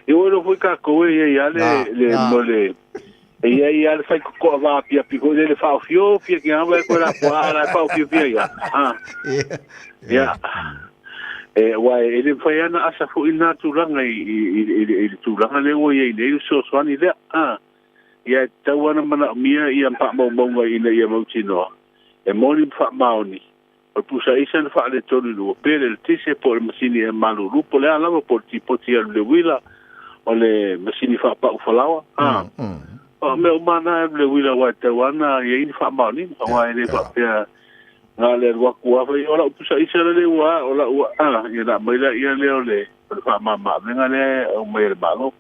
Ia ua iloa foi tatou e i ai lava le le mo le e i ai lava le faitotoa vaapiapi foi lele faaofiofi ake lava e koe lapoa a la e faaofiofi ai lava. A. Ia. E aua e le mafai lava ona asa foi lena tulaga i i i i le tulaga lea ua i ai nei le fesoasoani lea. A. Ia e tatau lava ona manaomia ia faamaumauga ina ia mautinoa e moni ma faamaoni, o le pusa aisa na faaletonu i lua, pe le eletise po o le masini ea malulu, po o le a lava, po o le tipoti alu i le uila, o le masini faapau falaoa, a. O mea uma lava na e alu i le uila aua e tatau lava ona i ai ni faamaoniga, aua e le faapea na o le alu atu lava fai, o lau pusa aisa lea ua a, o lau a, ia ona aumai lea lea o le faamama-avega lea e aumai e le Malo.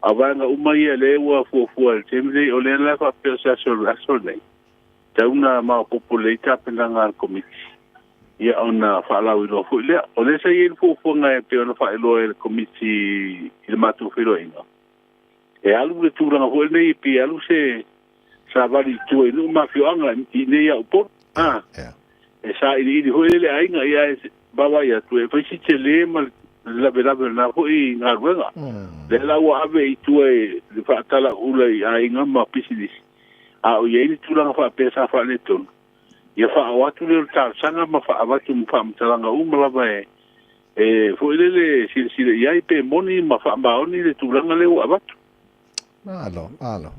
A vaega uma ia lea ua fuafua i le taimi nei, o lea la e faapea o se aso o le aso lenei, tau na maopoopo lelei tapenaga a le Komiti, ia ona faalauiloa foi lea. O lea sa i ai le fuafuaga e pei ona faailoa e le Komiti i le matou feiloaiga, e alu le tulaga foi lenei e pei e alu se savali i tua i nuu ma afioaga i inei ia Upolu. A, e sailiili foi lele aiga, ia ae vaavaai atu e fai si tele ma le lavelave o lena foi galuega. Lea la ua ave i tua i le faatalauula i aiga ma pisinisi, a o i ai le tulaga faapea sa faaletonu, ia faaoo atu lea o le talosaga ma faaavatu ma faamatalaga uma lava e e foi lele silasila i ai pe moni ma faamaoni le tulaga lea ua avatu. Malo, malo.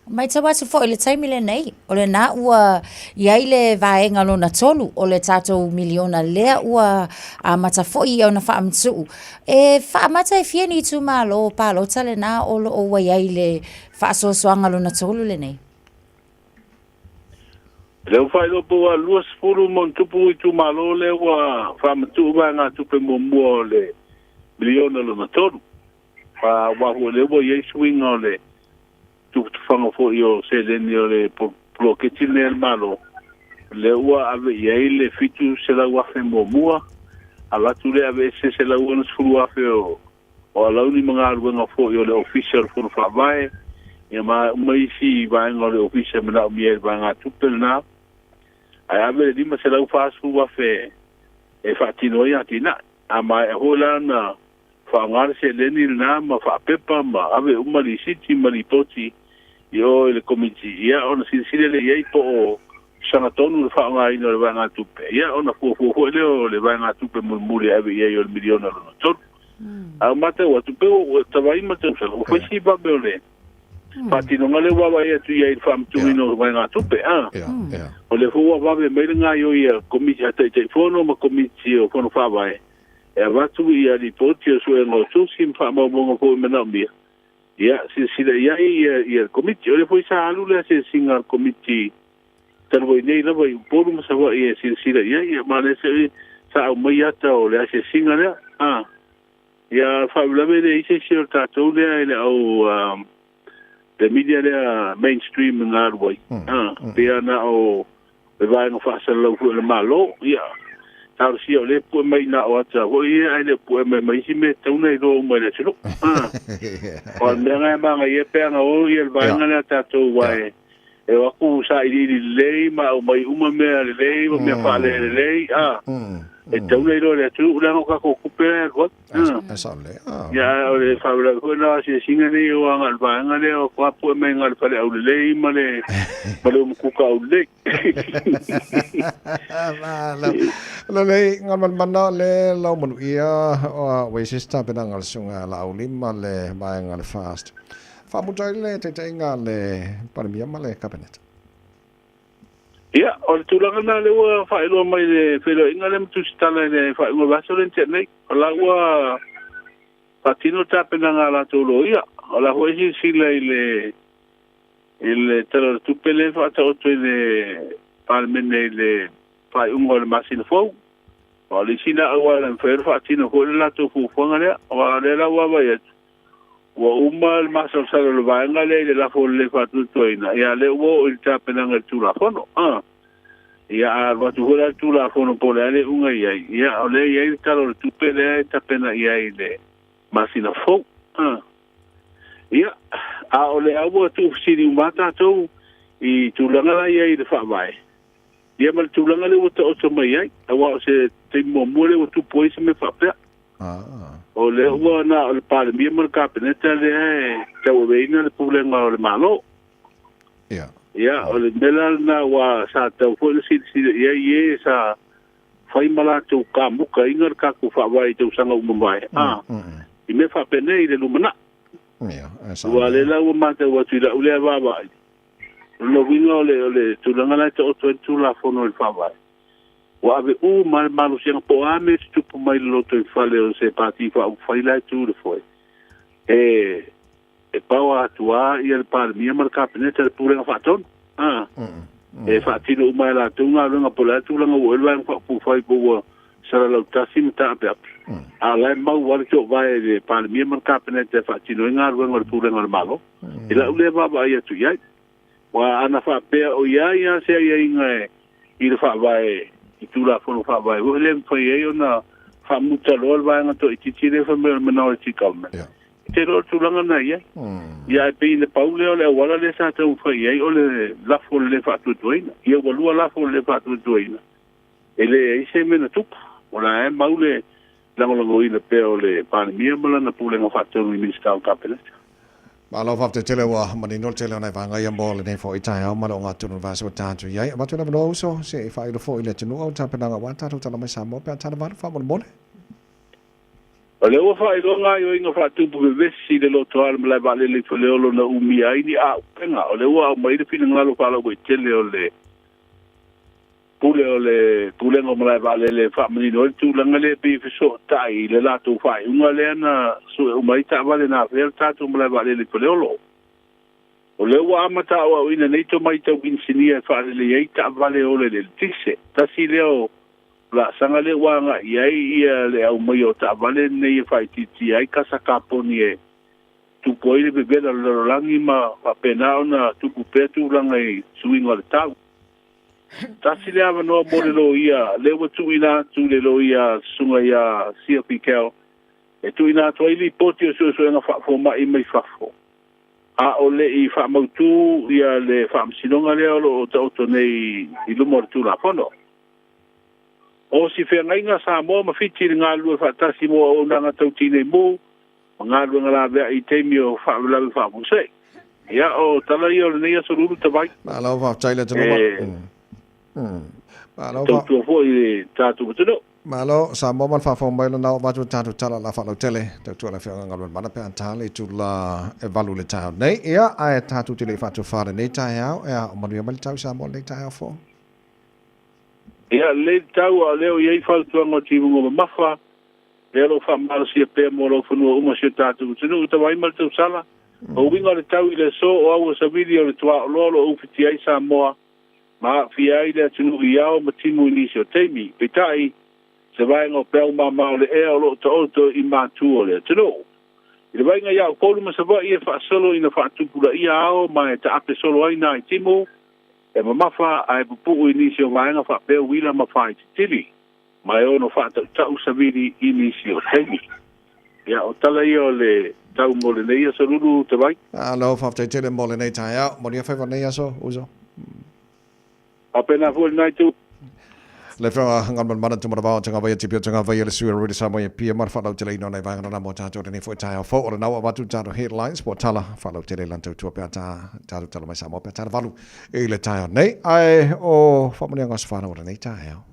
Matau atu foi i le taimi lenei, o lena ua i ai le vaega lona tolu o le tatou miliona lea ua amata foi ia ona faamatuu. E faamata e fia ni itumalo palota lena o lo o ua i ai le faasoasoaga lona tolu lenei? Lea ua faailoa po ua 20 ma ona tupu itumalo lea ua faamatuu vaegatupe muamua o le miliona lona tolu. Aua foi o lea ua i ai suiga o le tufatufaga foi o seleni o le poloketi lenei a le Malo, lea ua ave i ai le $700,000 muamua, avatu lea aveese $160,000 o alauni ma galuega foi o le Ofisa o le Fono Faavae, ia ma uma isi vaega o le Ofisa e manaomia ai le vaegatupe lena, ae ave le $540,000 e faatino ai atinae. A maea foi la ona Faaaoga le seleni lena ma faapepa ma ave uma lisiti ma lipoti i o i le Komiti, ia ona silasila lea i ai po o sagatonu le faaaogaina o le vaegatupe, ia ona fuafua foi lea o le vaegatupe mulimuli e ave i ai o le miliona lona tolu. A o matau atu, pei ua tavai ma tausaga, ua fai si vave o le faatinoga lea ua vaavaai atu i ai i le faamatuuina o vaegatupe, a. O lea foi ua vave mai le gaoioi a Komiti a Taitaifono ma Komiti o Fono Faavae, e avatu ia lipoti o suega o tusi ma faamaumauga foi manaomia, ia silasila i ai ia, ia le Komiti. O lea foi sa alu le asiasiga a le Komiti talu ai nei lava i Upolu ma Savaii e silasila i ai, ia ma lea se sa aumai ata o le asiasiga lea. A, ia faalavelave le i se isi o tatou lea e le au le media lea mainstream e galue ai. A, pei lava na o le vaega faasalalau foi a le Malo, ia, Talosia o lea e pue mai na o ata foi ia ae le o pue mai ma isi mea e tatau ona iloa uma e le atunuu. O le mea lena e manaia pe ana o ia le vaega lea a tatou aua e o atu sailiili lelei ma aumai uma mea lelei ma mea faalelelei a e tatau ona iloa e le atunuu leaga o tatou tupe la e alu ai. Ia ae o le faalavelave foi lena o asiasiga nei o agai i le vaega lea o atu lava pue mai na o le fale aulelei ma le ma le umukuka aulelei. Lelei, Galumalemana le lau manuia o ai se isi tapenaga a le Susuga ia Laauli ma le vaega a le FAST. Faamuta ai le taitaiga a le Palemia ma le Kapeneta. Ia, o le tulaga lena lea ua faailoa mai i le feiloaiga lea ma Tusitala i le faaiuga o le vaiaso lea na tea nei. O la ua faatino le tapenaga a latou loia. O la foi e silasila i le i le Tala o le Tupe lea e faataoto i le Palemene i le faaiuga o le masina fou. Aua o le isi lea auala e mafai ona faatino foi le latou fuafuaga lea, aua o lea la ua vaavaai atu, ua uma le masalosalo o le vaega lea i le lafo o le lē faatuatuaina, ia lea ua oo i le tapenaga i le Tulafono. A. Ia a alu atu foi la le Tulafono po o le a le iuga i ai, ia o lea e i ai le Tala o le Tupe lea e tapena i ai i le masina fou. A. Ia, a o lea ua tuufesili uma lava tatou i tulaga la i ai i le Faavae, ia ma le tulaga lea ua taoto mai ai, aua o se taimi muamua lea ua tupu ai se mea faapea. O lea ua na o le Palemia ma le Kapeneta lea e tauaveina le pulega o le Malo. Ia, o le mea la lena ua sa tatau foi ona silasila i ai e sa fai ma latou kamukaina le tatou Faavae i tausaga ua mavae, a, i mea faapenei i le lumanai. Aua o lea la ua matau atu i lau lea vaavaai, o lona uiga o le, o le tulaga la e taoto ai le Tulafono i le Faavae, ua ave uma lava le malosiaga po o a mea e tutupu mai i le lotoifale o se Pati Faaupufai la e tu i le foe, e, e paoa atu lava le Palemia ma le Kapeneta i le Pulega Faatonu, a, e faatino uma e latou galuega po o le a le tulaga ua oo i ai le Vaega Faaupufai po ua salalau tasi ma taapeape, a o la e mau lava le toovae i le Palemia ma le Kapeneta e faatino ai galuega o le Pulega o le Malo. I lau lea vaavaai atu i ai. Aua ana faapea o i ai lava se aiaiga i le Faavae, i Tulafono Faavae foi lea e mafai ai ona faamuta loa le vaega toaitiiti lea fai mai o le minority government. E te iloa o le tulaga lena e i ai. Ia ae pei na pau lea o le auala lea sa taumafai i ai o le lafo o le le faatuatuaina. Ia ua lua lafo o le le faatuatuaina, e leai se mea na tupu. O la e mau le lagolagoina pea o le Palemia ma lana pulega faatonu i Minisita o le Kapeneta. Malo faafetai tele ua manino le tele o nai vaega ia mo lenei foi taeao ma le ogatotonu o le vasa ua tatou i ai. Avatu le avanoa uso se i faailo foi i le atunuu au tapenaga aua tatou tala mai Samoa pe a tala valu faamolemole. O lea ua faailoa gaoioiga faatupu vevesi i le lotoa o le malae vaalele i Faleolo na umia ai ni auupega. O lea ua aumai le finagalo faalauaitele o le Pule o le Pulega o Malae Vaalele e faamanino ai le tulaga lea e pei e fesootai i le latou faaiuga lea na sue uma ai taavale na afea le tatou malae vaalele i Faleolo. O lea ua amata aoaoina nei tomai tau inisinia e faalelei ai taavale ola i le eletise. Tasi lea o laasaga lea ua agai i ai ia le aumaia o taavale nei e faaitiitia ai kasa kaponi e tupu ai le vevela o le lalolagi ma faapena ona tupu pea tulaga i suiga o le tau. Tasi le avanoa mo le loia, lea ua tuuina atu i le loia Susuga ia Sia Pikel e tuuina atu ai lipoti o suesuega faafomai mai fafo, a o le i faamautu ia le faamasinoga lea o lo o taoto nei i luma o le Tulafono. O si feagaiga Samoa ma Fiti i le galulue faatasi mo auaunaga tau tinei mu ma galuega laveai i taimi o faalavelave faafuasei. Ia, o tala ia o lenei aso lulu tavai. Malo faafetai le atunuu. Malo. Tautua foi i le tatou atunuu. Malo, Samoa ma le faafofoga mai lena oo avatu le tatou tala la faalautele. Tautua le afioga Galumalemana pe a ta le itula e 8 i le taeao nei. Ia, ae tatou te le i faatofa lenei taeao, e ao manuia mai le tau i Samoa lenei taeao fou. Ia, lelei le tau, a o lea o i ai fautuaga o timuga mamafa, Lea o lo o faamalosia pea mo lau fanua uma si o tatou atunuu i tavaima ma le tausala. O uiga o le tau i le aso o aua savili o le tuaoloa o lo o ufitia ai Samoa ma aafia ai le atunuu i ao ma timu i nisi o taimi. Peitai, se vaega o peau mama o le ea o lo o taoto i matu o le atunuu. I le vaaiga ia Upolu ma Savaii e faasolo ina faatupulaia ao ma e taape solo ai nai timu e mamafa ae pupuu i nisi o vaega faapea uila ma faaititili. ma e ono fa'ata'uta'u savili i nisi o taimi. Ia, o tala ia o le tau mo lenei aso lulu Tavai. Malo, faafetai tele mo lenei taeao. Manuia faiva o lenei aso, uso. Faapena foi lena itu. Le Afioga Galumalemana Tumanavao Tagavaia Tipio Tagavaia le sui o le Samoa i Apia ma le faalauteleina o nai vaega lona mo tatou lenei foi taeao fou. O lena ua avatu tatou headlines po o tala faalautele i lana tautua pe a ta tatou tala mai Samoa pe a tala valu i le taeao nei. Ae o faamanuiaga o aso fanau o lenei taeao.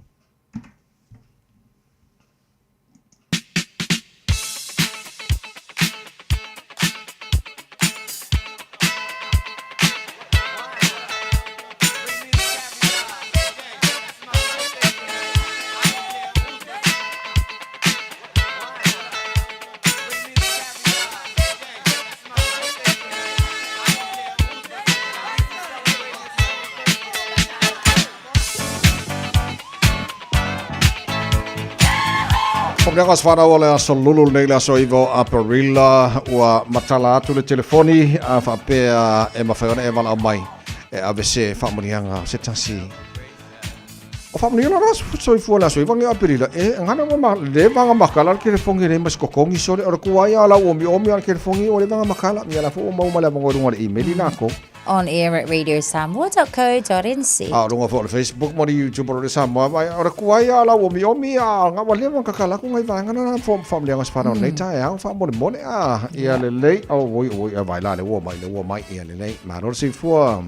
Faamanuiaga o aso fanau o le aso lulu lenei le aso 9 o Aperila ua matala atu le telefoni a faapea e mafai ona e valaau mai e ave se faamanuiaga o se tasi o faamanuiaga la soifua le aso 9 o Aperila e ngana ua ma le vanga makala le telefoni le mas kokongi sole o le kuai a lau omi omi a le telefoni o le vanga makala mi ala fo o mau male avango lunga le email i lako On air at radiosamoa.co.nz. A o luga foi o le Facebook ma le YouTube o le Samoa, vai o le kuai a lau omiomi a nga ua leva kakala ku ngai vaega na fo faamanuiaga o se whanau nei taeao faamolemole a ia lelei o oi oi a vai la le ua mai le ua mai ia lelei malo le soifua.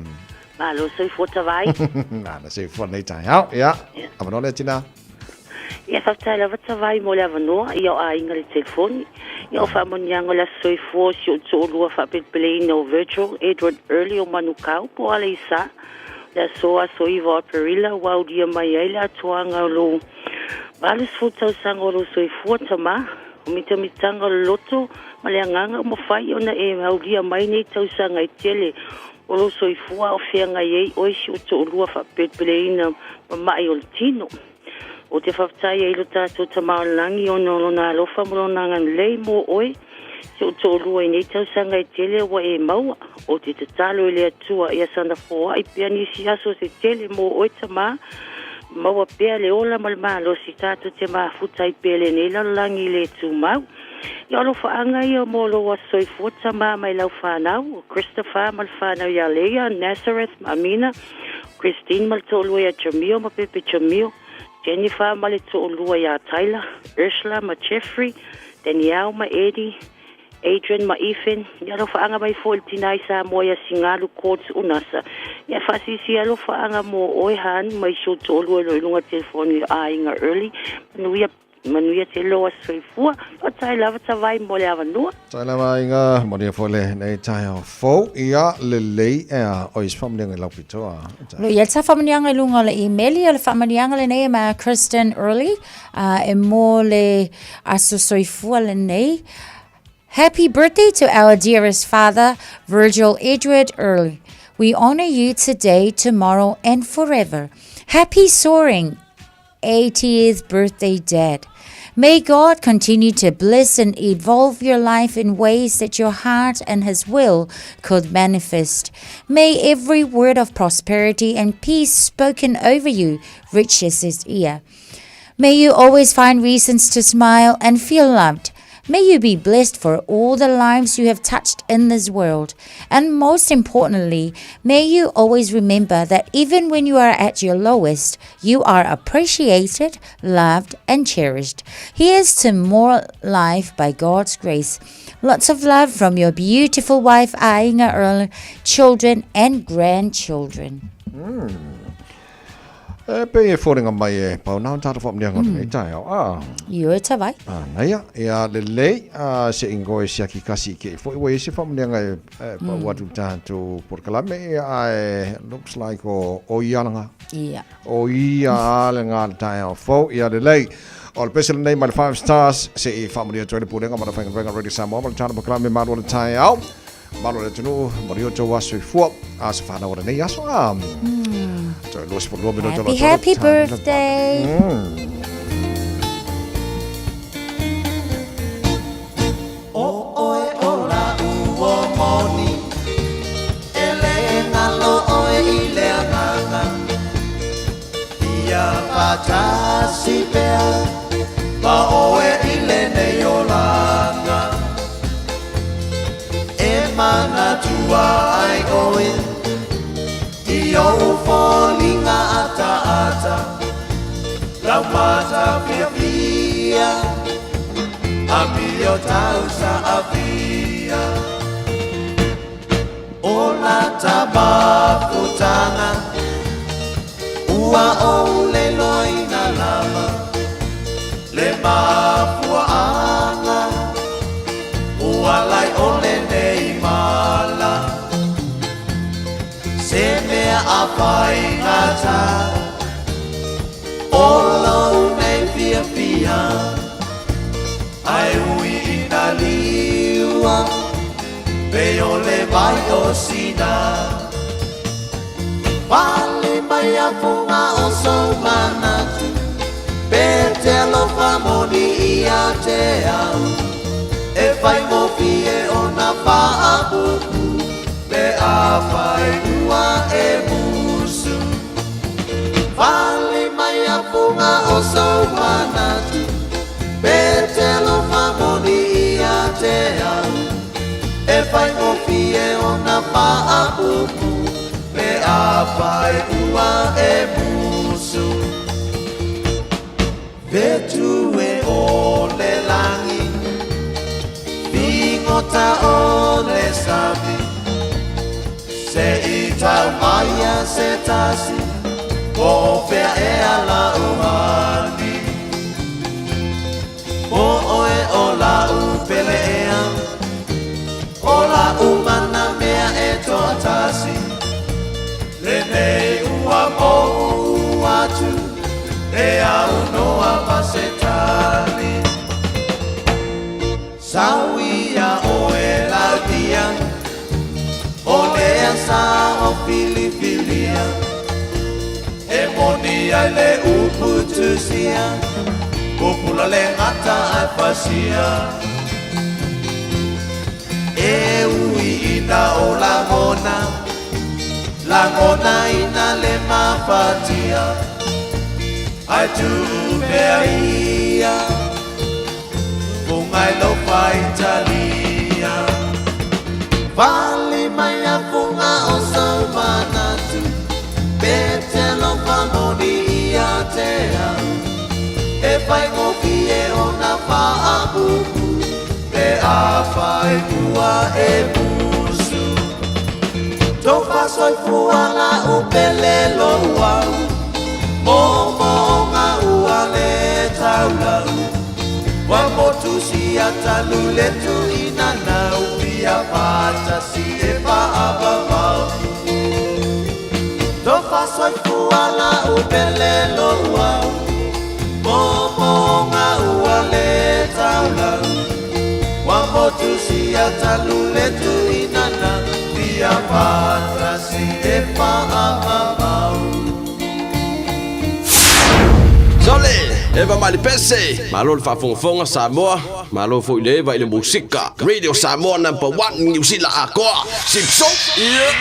Malo le soifua Tavai. Malo le soifua nei taeao ia avanoa lea tina. Ia faafetai lava Tavai mo le avanoa ia o aiga le telefoni. Ia o faamanuiaga o le aso soifua o si ou toalua faapelepeleina o Virgil Edward Early o Manukau po o Aleisa. Le aso aso 9 o Aperila ua aulia mai ai le atoaga o lou 80 tausaga o lou soifua tama. O mitamitaga o le loto ma le agaga ua mafai ona e aulia mai nei tausaga e tele o lou soifua a o feagai ai oe si ou toalua faapelepeleina ma ma'i o le tino. Ou te faafetai ai i lo tatou Tama o le Lagi ona o Lona alofa ma Lona agalelei mo oe, si ou toalua i nei tausaga e tele ua e maua. Ou te tatalo i le Atua ia sana foai pea nisi aso se tele mo oe Tama, maua pea le ola ma le malosi tatou te mafuta ai pea i lenei lalolagi le tumau. Ia alofaaga ia mo lou aso soifua Tama mai lau fanau, o Christopher ma le fanau ia Leia, Nazareth ma Amina, Christine ma le toalua ia Jamil ma Pepe Jamil, Jennifer ma le toalua ia Tyler, Ursula ma Jeffrey, Danielle ma Eddie, Adrian ma Ethan, ia alofaaga mai foi i le tina i Samoa ia Singalu Cords Unasa. Ia faasiisia alofaaga mo oe Han mai si ou toalua i lo i luga telefoni aiga Early. Manuia Manuia tele lou aso soifua. Faafetai lava Tavai mo le avanoa. Tai lava aiga, manuia foi lenei taeao fou. Ia lelei ea o isi faamanuiaga i lau pito a. Lo ia ta faamanuiaga i luga o le imeli o le faamanuiaga lenei e ma Kristen Early e mo le aso soifua lenei. Happy birthday to our dearest father, Virgil Edward Early. We honor you today, tomorrow, and forever. Happy soaring 80th birthday, Dad. May God continue to bless and evolve your life in ways that your heart and His will could manifest. May every word of prosperity and peace spoken over you reaches His ear. May you always find reasons to smile and feel loved. May you be blessed for all the lives you have touched in this world. And most importantly, may you always remember that even when you are at your lowest, you are appreciated, loved, and cherished. Here's to more life by God's grace. Lots of love from your beautiful wife, Ainga Earl, children, and grandchildren. E pei e fōringa mai e pau nā tātou whaamnianga mm. lenei taeao. Ah. I oe tawai. Ah, naia, ia lelei, a se ingo e siaki kasi ke foi ua ese whaamnianga e, e pau mm. atu tātou porokalame, ia e looks like o, o ia langa. Ia. O ia langa le taeao fou, ia lelei. O le pese lenei mai le Five Stars, se i whaamnia toi le pulenga ma le whainga whainga Radio Samoa, ma le tāna porokalame malu o le taeao. Malo le atunuu, manuia o tou aso i fua, a se whanau o lenei aso a. Toe 22 minuto Happy, happy birthday. O oe o la ua moni, e le ngalo oe i le agaga. Ia faatasi pea ma oe i lenei olaga. E manatua ai oe i ou foliga ataata, lau mata fiafia, amio tau saafia. O lata mafutaga ua ou leloina lava le mafuaaga ua lae o lenei mala se mea a faigata o lou nei fiafia ae ui ina liua pei o le vai o Sina. Pale mai afuga o sou manatu pe te alofa moni ia te au e faigofie ona faapupu pe afai ua e musu. Fale mai afuga o sou manatu pe te alofa moni ia te au e faigofie ona faapupu pe afai ua e musu. Fetu e o le lagi figota o le sami se i tau mai a se tasi po o fea ea lau hani. Po oe o lau pele ea o lau mana mea e toatasi lenei ua mou atu e aunoa ma se tali. Sau ia oe lautia o lea sa o filifilia e moni ai le upu tusia pupula le gata ae fasia. E ui ina o lagona lagona ina le mafatia ae tuu pea ia fuga i lou faitalia. Fale mai afuga o sou manatu pe te alofa moni ia te au e faigofie ona faapupu pe afai ua e musu. Tofa soifua lau pele lou au moomooga ua le taulau ua motusia talu le tuuina nau fia faatasi e faavavau. Tofa soifua lau pele lou au moomooga ua le taulau ua motusia talu le tuuina nau fia faatasi e faavavau. Sole, Eva Malipese, malo le faafogafoga Samoa, malo foi le Eva i le musika. Radio Samoa number 1 Niu Sila atoa. Sipso. Yeah.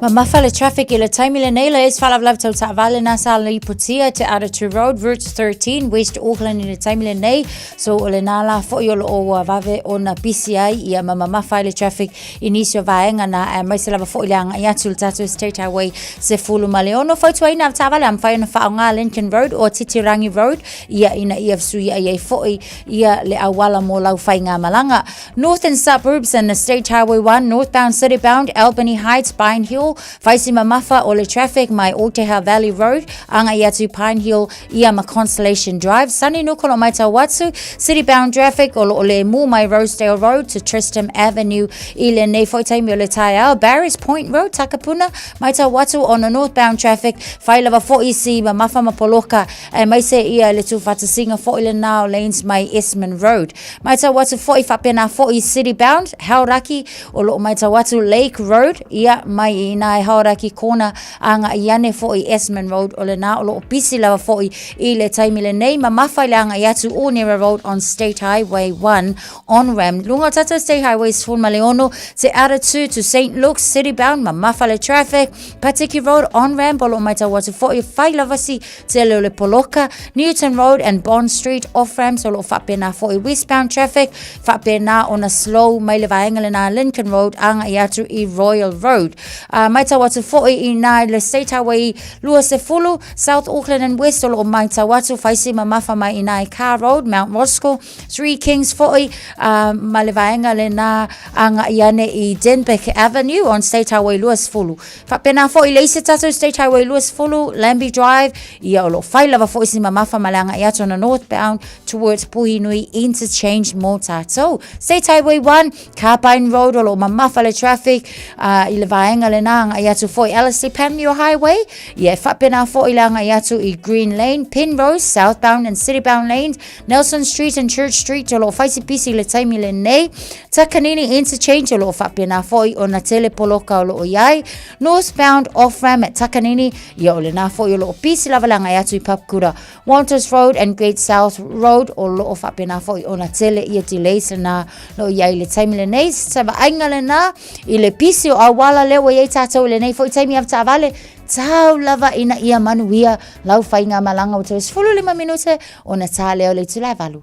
Mamafa le traffic i le taimi lenei le es faalavelave tau taavale na sa lipotia te Aratu Road, Route 13, West Auckland i le taimi lenei. So o lena la foi o loo ua vave ona pisi ai ia ma mamafa ai le traffic i nisi o vaega na aemaise lava foi le agai atu i le tatou State Highway 16. Fautuaina taavale a mafai ona faaaoga Lincoln Road o Titirangi Road ia ina ia fesuiai ai foi ia le auala mo lau faigamalaga. Northern Suburbs and the State Highway 1 northbound citybound Albany Heights Pine Hill faisi mamafa o le traffic mai Oteha Valley Road agai atu Pine Hill ia ma Constellation Drive. Sunny Nuku o lo o matau atu, city bound traffic o lo o lemu mai Rosedale Road to Tristram Avenue i lenei foi taimi o le taeao. Barrys Point Road, Takapuna, matau atu ona northbound traffic, whai lava foi si mamafa ma poloka, aemaise ia le tuufaatasiga foi lena o lanes mai Esmond Road. Matau atu foi faapena foi city bound, Hauraki, o lo o matau atu Lake Road, ia mai i inā i Hauraki Corner agai ane foi i Esmond Road o lenā o loo pisi lava foi i le taimi lenei. Mamafa i le agai atu Onera Road on State Highway 1 on ramp luga o tatou State Highway 16 te ara 2 to St Luke's city bound mamafa le traffic. Patiki Road on ramp o loo maitau atu foi fai lava si tele o le poloka. Newton Road and Bond Street off ramps o loo faapena foi westbound traffic faapena ona slow mai le vaega lenā Lincoln Road agai atu i Royal Road. Maitau atu foi i nā i le State Highway 20, South Auckland and West o loo maitau atu faisi mamafa mai i nā i Carr Road, Mount Roskill, Three Kings foi, ma le vaega lenā agai ane i Denbigh Avenue on State Highway 20. Faapena foi le isi tatou State Highway 20, Lambie Drive, ia o loo fai lava foi si mamafa ma le agai atu ona northbound towards Puhinui Interchange mo tatou. State Highway 1, Carbine Road o loo mamafa le traffic i le vaega lenā agai atu foi Ellerslie Panmure Highway, ia e faapena foi le agai atu i Green Lane, Penrose, southbound and citybound lanes, Nelson Street and Church Street o loo faisipisi i le taimi lenei. Takanini Interchange o loo faapena foi ona tele poloka o loo iai. Northbound off-ramp at Takanini, ia o lenā foi o loo pisi lava le agai atu i Papakura. Walters Road and Great South Road o loo faapena foi ona tele ia delays lenā loo iai i le taimi lenei. Se vaaiga lenā i le pisi o auala lea ua iai tatou i lenei foi taimi avetaavale, tau lava ina ia manuia lau faigamalaga ua toe 15 minute ona tā lea o le itula e 8.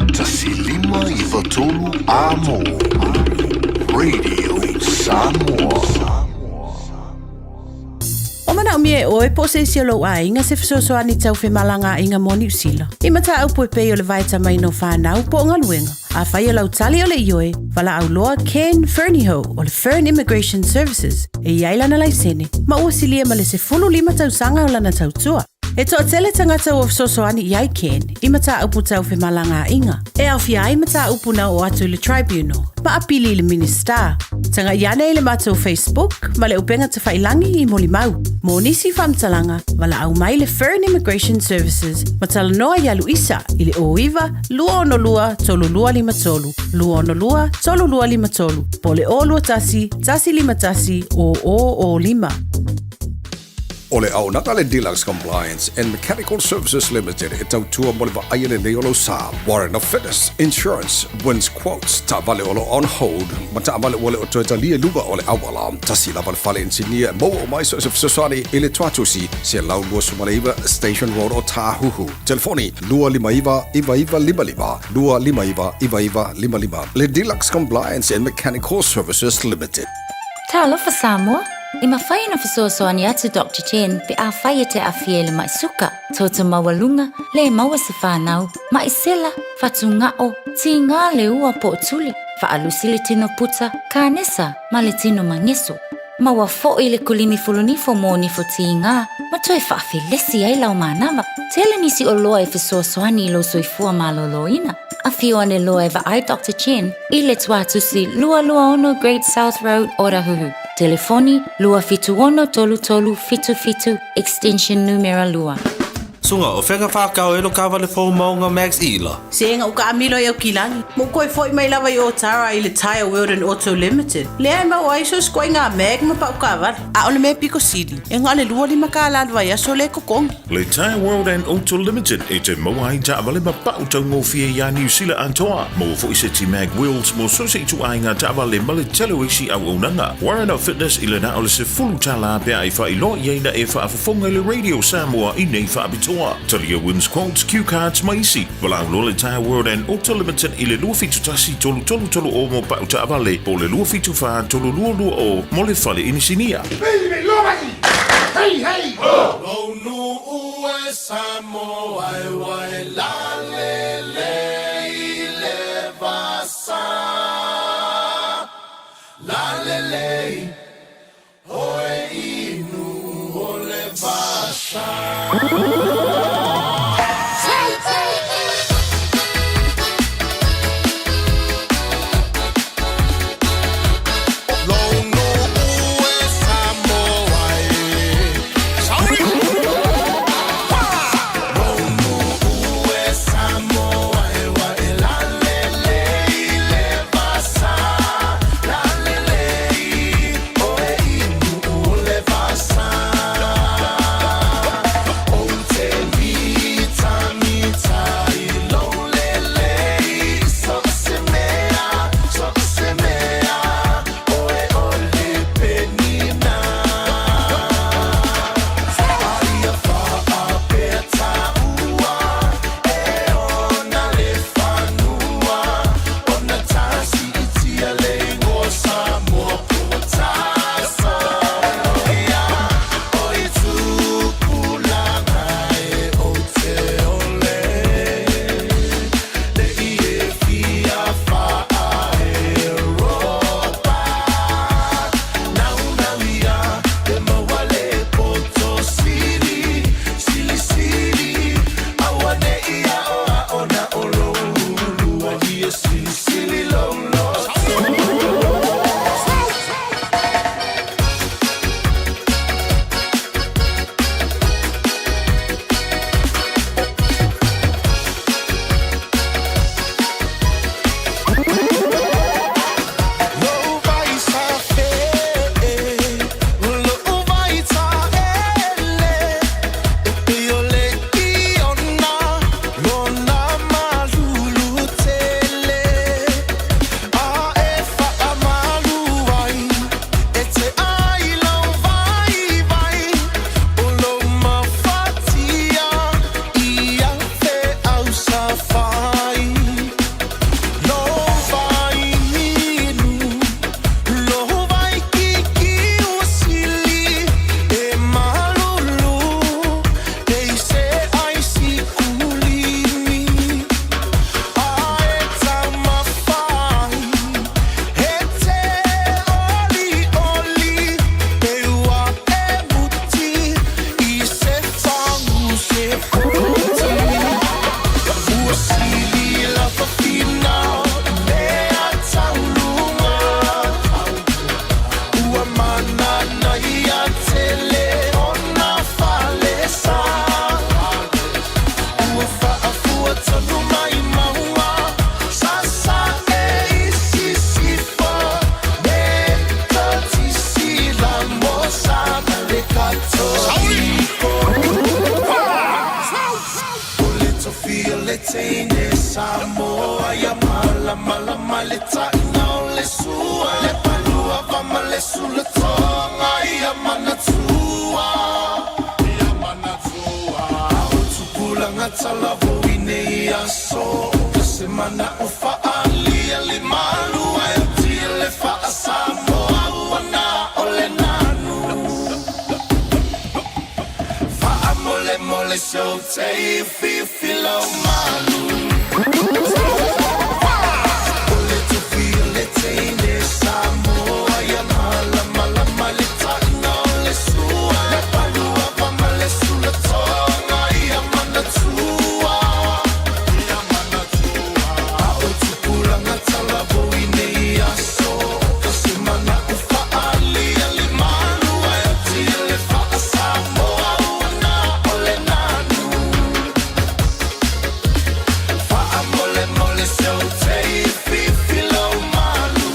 1 5 9 3 Amo Radio Samoa. O manaomia e oe po o se isi o lou aiga se fesoasoani tau femalagaaiga mo Niu Sila. I mataupu e pei o le vaetamaina o fanau po o galuega. Afai o lau tali o le ioe, valaau loa Ken Fernihough o le Fern Immigration Services e i ai lana laisene ma ua silia ma le 15 tausaga o lana tautua. E toatele tagata ua fesoasoani i ai Ken i mataupu tau femalagaaiga, e aofia ai mataupu na oo atu i le Tribunal ma apili i le Minisita. Tagai ane i le matou Facebook ma le upega tafailangi i molimau. Mo nisi faamatalaga, valaau mai le Fern Immigration Services ma talanoa ia Luisa i le 09 262 3253, 262 3253, po o le 021 151 0005. O le auaunaga le Deluxe Compliance and Mechanical Services Limited e tautua mo le vaaia lelei o lou sa, Warrant of Fitness, Insurance, Wins Quotes, taavale o lo o on hold, ma taavale ua le o toe talia i luga o le auala. Tasi lava le fale inisinia e maua uma ai so o se fesoasoani i le Tuatusi, 129 Station Road o Tāhuhu. Telefoni, 259 9955, 259 9955. Le Deluxe Compliance and Mechanical Services Limited. Talofa Samoa! E mafai ona fesoasoani atu Doctor Chen pe afai e te aafia i le mai suka, toto maualuga, le maua se fanau, mai sela, fatugao, tiga le ua po o tuli, faalusi le tino puta, kanesa ma le tino mageso. Maua foi le kulimi fulunifo mo nifo tiga ma toe faafelesi ai lau manava. Tele nisi oloa e fesoasoani i lou soifua maloloina. Afio ane loa e vaai Doctor Chen i le Tuatusi 226 Great South Road, Otahuhu. Telefoni, 276 3377, extension numera 2. Suga, o fea na whakao e lo kawale fou maunga Max Ila? Sega ua kaamilo i Aukilagi, ma ua toe foi mai lava i Otara i le Tyre World and Auto Limited, lea e maua ai so o se ituaiga mag ma pau kaavale. A o le mea piko sili, e na o le 25 kālā le vaiaso lea e totogi. Le Tyre World and Auto Limited e te maua ai taavale ma pau taugofie iā Niu Sila atoa. Maua foi seti mag wheels mo so o se ituaiga taavale ma le tele o isi auaunaga. Warrant of Fitness i le na o le $10 pe a e faailoa i ai na e faafofoga i le Radio Samoa i nei faapitoa. Talia Wins Quotes, Cue Cards ma isi. Valaau loa le Tyre World and Auto Limited i le 271 3330 mo pau taavale po o le 274 3220 mo le fale inisinia. Hey, hey, ho! Lou nuu e Samoa e ua e lalele i le vasa. Lalele i oe i nuu o le vasa. Lou nuu e Samoa e. Sauli! Lou nuu e Samoa e ua e lalele i le vasa. Lalele. O le tofia le teine Samoa ia malamalama le taina o le sua le palua va ma le sulatoga ia manatua ia manatua o tupulaga talavou i nei aso o se mana o faalia le malu ae tia le faasamoa ua na o le nanu Faamolemole se ou te fifi lau malu O le tofia le teine Samoa ia malamalama le taina o le sua Le palua va ma le sulatoga ia manatua Ia manatua A o tupulaga talavou i nei aso O se mana o faalia le malu ae oti le faasamoa ua na o le nanu Faamolemole se ou te fifi lau malu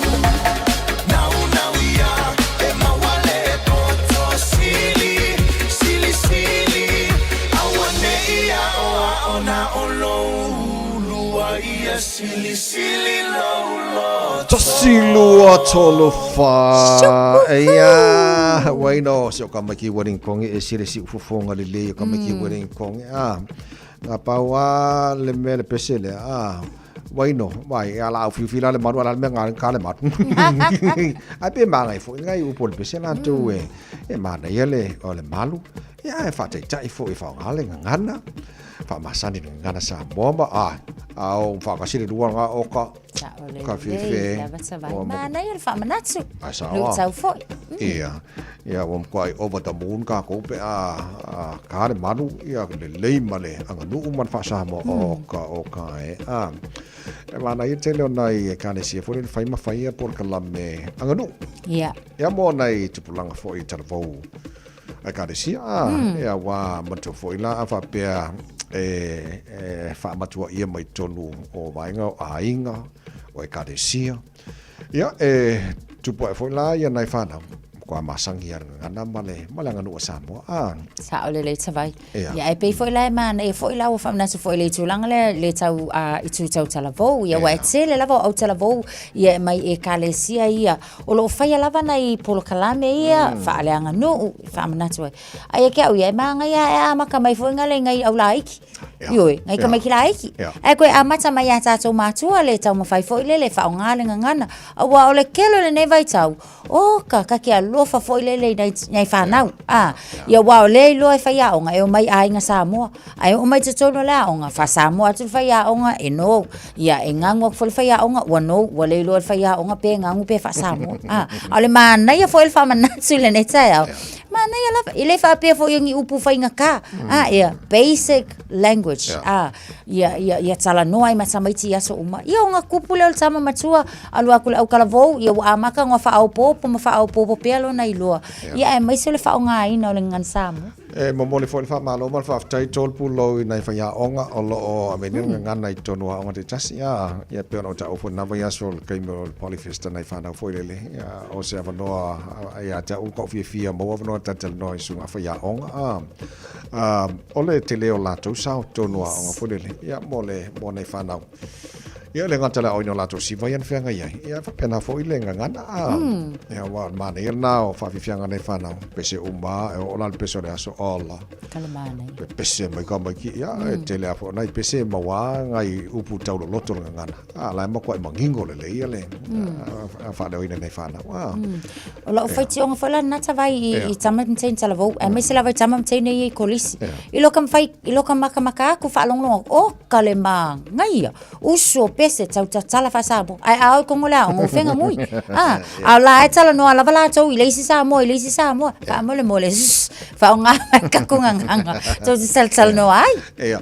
Naunau ia e maua le poto sili Sili sili aua ne i aoao na o lou lua ia sili sili lou loto. Tasi lua tolu fa Eia Waino se o ka maiki wedding kongi e sile si ufofonga lelei o ka maiki wedding kongi a na pau a le mea le pese le a Waino vai e ala au fifi la le maru ala le mea ngā ka le maru ai pe māngai fo ngai upo le pese la tu e e mānaia le o le malu ia e whaataitai fo e whaonga le ngangana whaamasani le ngangana Samoa ma a a o whaakasile lua ngā oka Sao le Ka lelei fefe. lava savai. Ua mo- Manaia le faamanatu. Ai sao Lou a. tau foi. Ia, ia ua matuai over the moon kākou pe a, a kā le malu, ia lelei ma le aganuu ma le faa-Samoa o ka, o ka e. A, e manaia tele o nai Ekalesia foi lele fai ma faia polokalame aganuu. Ia. Ia mo nai tupulaga foi talavou Ekalesia, a, ia ua manatua foi la a faapea e, e faamatuaia mai totonu o vaega o aiga, o Ekalesia. Ia, e tupu ae foi la ia nai whanau, ko a masangi a ngana ma le, ma le aganuu a Samoa. A. Sao lelei tavai. Ia. Ia, e pei foi la e manaia foi la ua faamanatu foi i le tulaga lea le tau a itu tau talavou. Ia, ua e tele lava o au talavou ia e mai Ekalesia ia. O lo o faia lava nai polokalame ia, faaleaganuu, e faamanatu ai. Ae ia te au ia, e māngaia e amata mai foi ngā le ngai au laiki. Ioe, ngai tamaiti laiki. Ae koe amata mai iā tātou mātua le taumawhai foi lele, whaonga le ngangana. Aua o le kelo lenei vaitau, o ka kake alofa foi lele i nei, nei whanau. A, ia wā o le iloa e whai aonga, e o mai aiga Samoa. Ae oo mai totonu o le aoga, faa-Samoa atu le faiaoga, e no. Ia, e gagu atu foi le faiaoga, ua no, ua le iloa e le faiaoga pe gagu pe faa-Samoa. A, a o le manaia foi o le faamanatu i lenei taeao, manaia lava, e le faapea foi o ni upu faigata, a, ia, basic language, a, ia, ia, ia talanoa ai ma tamaiti i aso uma. Ia, ona tupu lea o le tama matua, alu atu i le autalavou, ia ua amata ona faaopoopo ma faaopoopo pea lona iloa, ia aemaise o le faaaogaina o le gagana Samoa. E momoli foi le faamalo ma le faafetai tolu pulou i nai faiaoga o lo o ave nei le gagana i totonu o aoga taitasi. A, ia pei ona ou taua foi i lena vaiaso o le taimi o le Polyfest nai fanau foi lele, ia, o se avanoa ia te au koʻu fiafia maua avanoa e talatalanoa i susuga faiaoga. A, a, o le tele o latou sao totonu o aoga foi lele, ia, mo le, mo nai fanau. Ia, e le gata i le aoina o latou siva ia na feagai ai, ia, e faapena foi le gagana, a, ia, aua o le manaia lena o faafiafiaga nei fanau, pese uma, e oo la le pese o le aso, ola. Ka le manaia. Pe pese mai ka mai ki, ia, e tele a foi o nai pese e maua a ngai upu tauloloto le gagana. A, la e makuaʻi manino lelei ia le, a, faaleoina nei fanau, a. O lau faitioga foi la lena tavai i, i tama ma teine talavou, aemaise lava i tama ma teine ia i kolisi. I lo ka mawhai, i lo ka makamaka aku whaalongolonga, o ka le māngaia, usu o pese, tau tatala wha-Samoa. Ai a oi kongo le aoga, o whenga ngui. Ah, a la e tala noa lava latou i le isi Samoa, i le isi Samoa. Faamolemole, zzz, faaaoga mai kaku gagana, tou te talatalanoa ai. Ia.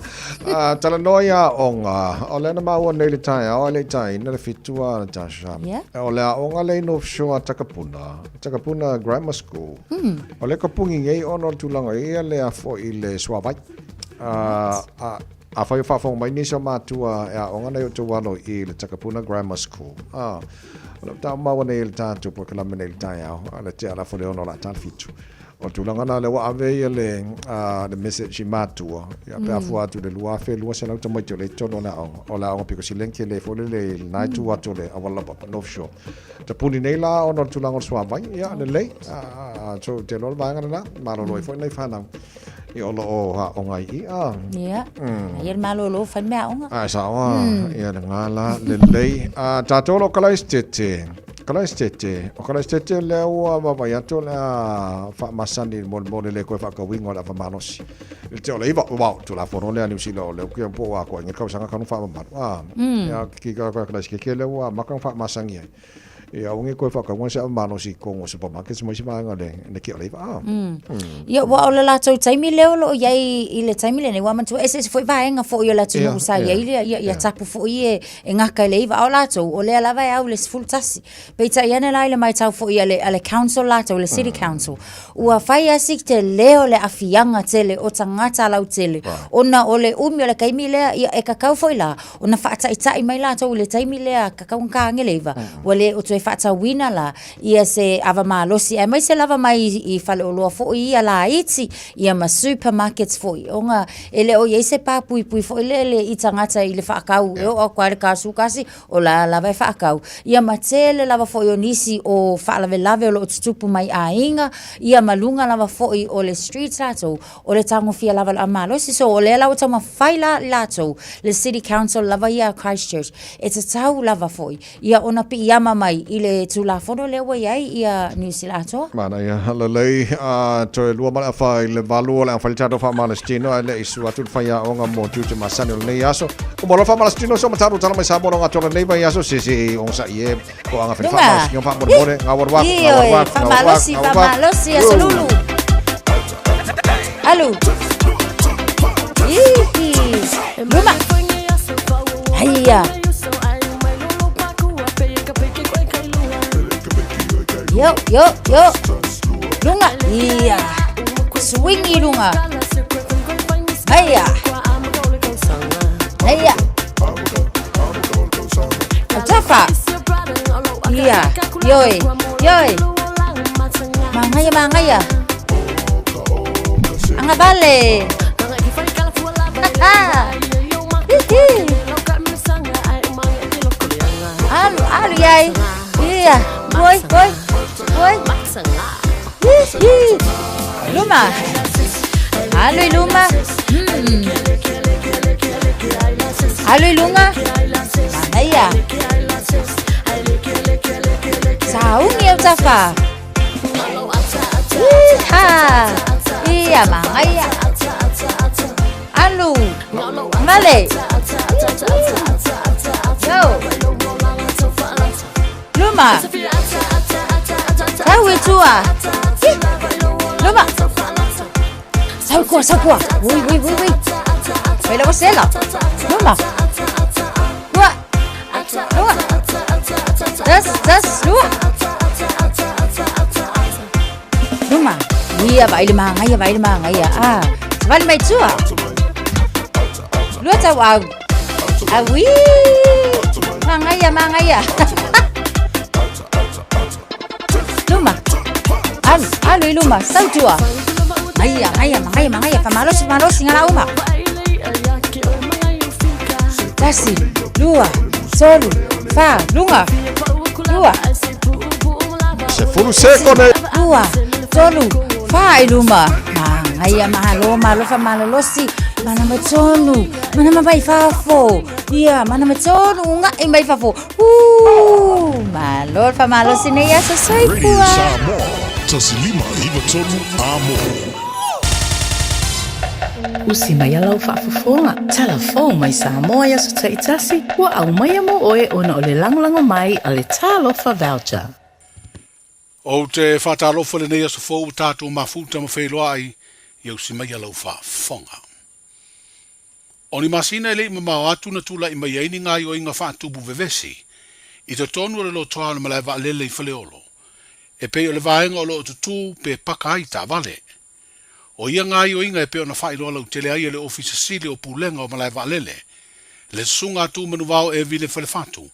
Ah, talanoa i aoga, o lea na maua nei le taeao, e le i taina le fitu a Natasha. Yeah. O le aoga lea i North Shore a Takapuna, Takapuna Grammar School. O lea ka pugi nei ona o le tulaga ia lea foi i le suavai. Ah, ah, afai o faafofoga mai nisi o matua e aoga nei o outou alo i le Takapuna Grammar School. Ah, o le tau maua nei i le tatou polokalame nei i le taeao, a le tea lafo le ono o le a ta le fitu. O le tulaga lena lea ua ave ia le, le message i matua, ia pe a fua atu i le 2200 tamaiti o lea i totonu o le aoga, o le aoga pito sili ona tele foi lele i lena itu atu o le auala laupapa, North Shore. Tapuni nei la ona o le tulaga o le suavai, ia lelei, so ou te iloa le vaega lena, malolo ai foi nai fanau ia o lo o aoga ai i i. Ia, ia le malolo fai le meaaoga. Ae sao lava, ia lena la, lelei. Tatou o lo o Kalaisitete, Kalaisitete, o Kalaisitete lea ua vaavaai atu o le a faamasani i le molemole le toe faatauina o le ava malosi. I le te o le iva, aua o le Tulafono lea a Niu Sila o lea ou te po ua atoa i nei tausaga talu ona faamamalu. A, ia, ki ka Kalaisitete lea ua amata ona faamasani ai. Ia aua ne i toe faatauina se ava malosi i totonu o supermarkets ma isi vaega i le te o le iva. A. Ia, aua o le latou taimi lea o lo o i ai i le taimi lenei, ua manatua eseese foi vaega foi o le atunuu sa i ai le, ia tapu foi e E gata i le iva, a o latou, o lea lava e au i le 11. Peitai ane la i le maitau foi a le, a le council latou, le city council, ua fai a si tele o le afiaga tele o tagata lautele, ona o le umi o le taimi lea, ia e tatau foi la ona faataitai mai latou i le taimi lea, tatau ona ta ane le iva, ua le o toe faatauina la ia se ava malosi, aemaise lava mai i faleoloa foi ia laiti, ia ma supermarkets foi, ona e le o i ai se pa puipui foi lele i tagata i le faatau, e oo atu lava i le 11, o la lava e faatau. Ia ma tele lava foi o nisi o faalavelave o lo o tutupu mai aiga, ia ma luga lava foi o le streets latou, o le tagofia lava o le malosi. So o lea la ua taumafai la latou, le City Council lava ia a Christchurch, e tatau lava foi Ia ona piiama mai i le Tulafono lea ua i ai ia Niu Sila atoa. Manaia lelei, a toe lua ma le afa i le valu o le a fai le tatou faamalositino ae le i su atu le faiaoga mo tiute masani o lenei aso. Uma loa le faamalositino so matalo tala mai Samoa lo ngatoa lenei vaiaso se se onosai e ko anga fai faamalositino faamolemole ngā waru waku ngā waru waku ngā waru waku ngā waru waku. Faamalosi aso lulu. Alu. Ihi. Luma. Haia. Yo, yo, yo. Lunga. Ia. Swingi lunga. Haia. Haia. Tafa. Ia. Yoi. Yoi. Mangaia, mangaia. Agavale. Alu, alu iai. Ia. Oi, oi. Oi. Hihi. Luma. Alu i luma. Alu i luga. Manaia. Sauni au tafa. Iha! Ia magaia. Alu. Male. Yo. Luma. Tau i tua. Luma. Sau kua, sau kua. Ui, ui, ui, ui. Wei lawa sela. Luma. Lua. Lua. Tas, tas, lua. Luma. Ia, vaai le magaia, vaai le magaia. Ah, savali mai tua. Lua tau au. Aui. Magaia, magaia. Luma. Alu, alu i luma, sau tua. Aia, aia, magaia, magaia, faamalosi, faamalosi ngala uma. Tasi, lua, tolu, fa, luga, lua. Sefulu sekone. Lua, tolu, fa i luma. Magaia, malo, malo, faamalolosi. Mana matonu, mana mai fafo. Ia, mana matonu, unga'i mai fafo. Ooh, malo le faamalosi nei aso Radio soifua. Samoa, 1593 Amo. Usi mai a lau faafofoga, talafou mai Samoa i aso taitasi, ua aumaia mo oe ona o le lagolago mai a le Talofa Voucher. Ou te faatalofa i lenei aso fou ua tatou mafuta ma feiloai ia usi mai a lau faafofoga. O ni masina e le i mamao atu na tulai mai ai ni gaoioiga faatupu vevesi i totonu o le lotoa o le malae vaalele i Faleolo, e pei o le vaega o lo o tutū pe paka ai taavale. O ia gaoioiga e pei ona faailoa lautele ai e le Ofisa Sili o Pulega o Malae Vaalele, le Susuga a Tuumanuvao Evile Falefatu,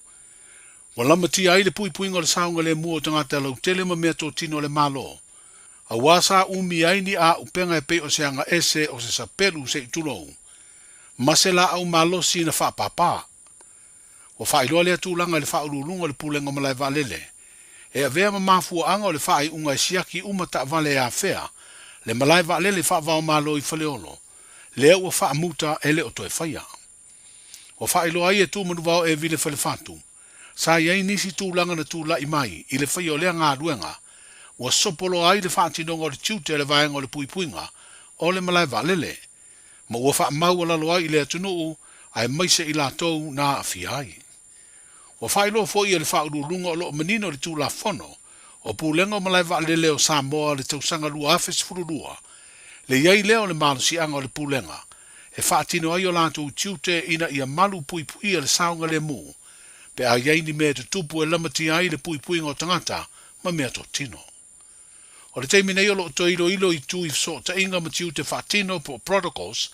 ua lamatia ai le puipuiga o le saogalemu o tagata lautele ma meatotino a le Malo. Auā sa umi ai ni āupega e pei o se aga ese o se sapelu se i tulou, ma se lāau malosi na faapāpā. Ua faailoa lea tulaga i le Faauluuluga o le Pulega o Malae Vaalele, e avea ma mafuaaga o le faaiuga e siaki uma taavale e afea le malae vaalele faavaomalo i Faleolo, lea ua faamuta e le o toe faia. Ua faailoa ai e Tu Manuvao e Vile Falefatu, sa i ai nisi tulaga na tulai mai i le faia o lea galuega, ua sopoloa ai le faatinoga o le tiute a le vaega o le puipuiga o le malae vaalele, ma ua faamaualalo ai i le atunuu aemaise i latou na aafia ai. Ua faailoa foi e le Faauluuluga o lo o manino le Tulafono o Pulega o Malae Vaalele o Samoa le tausaga 2012, le i ai lea o le malosiaga o le Pulega e faatino ai o latou tiute ina ia malu puipuia le saogalemu pe a i ai ni mea e tutupu e lamatia ai le puipuiga o tagata ma meatotino. O le taimi nei o lo o toe iloilo itu i fesootaiga ma tiute faatino po o protocols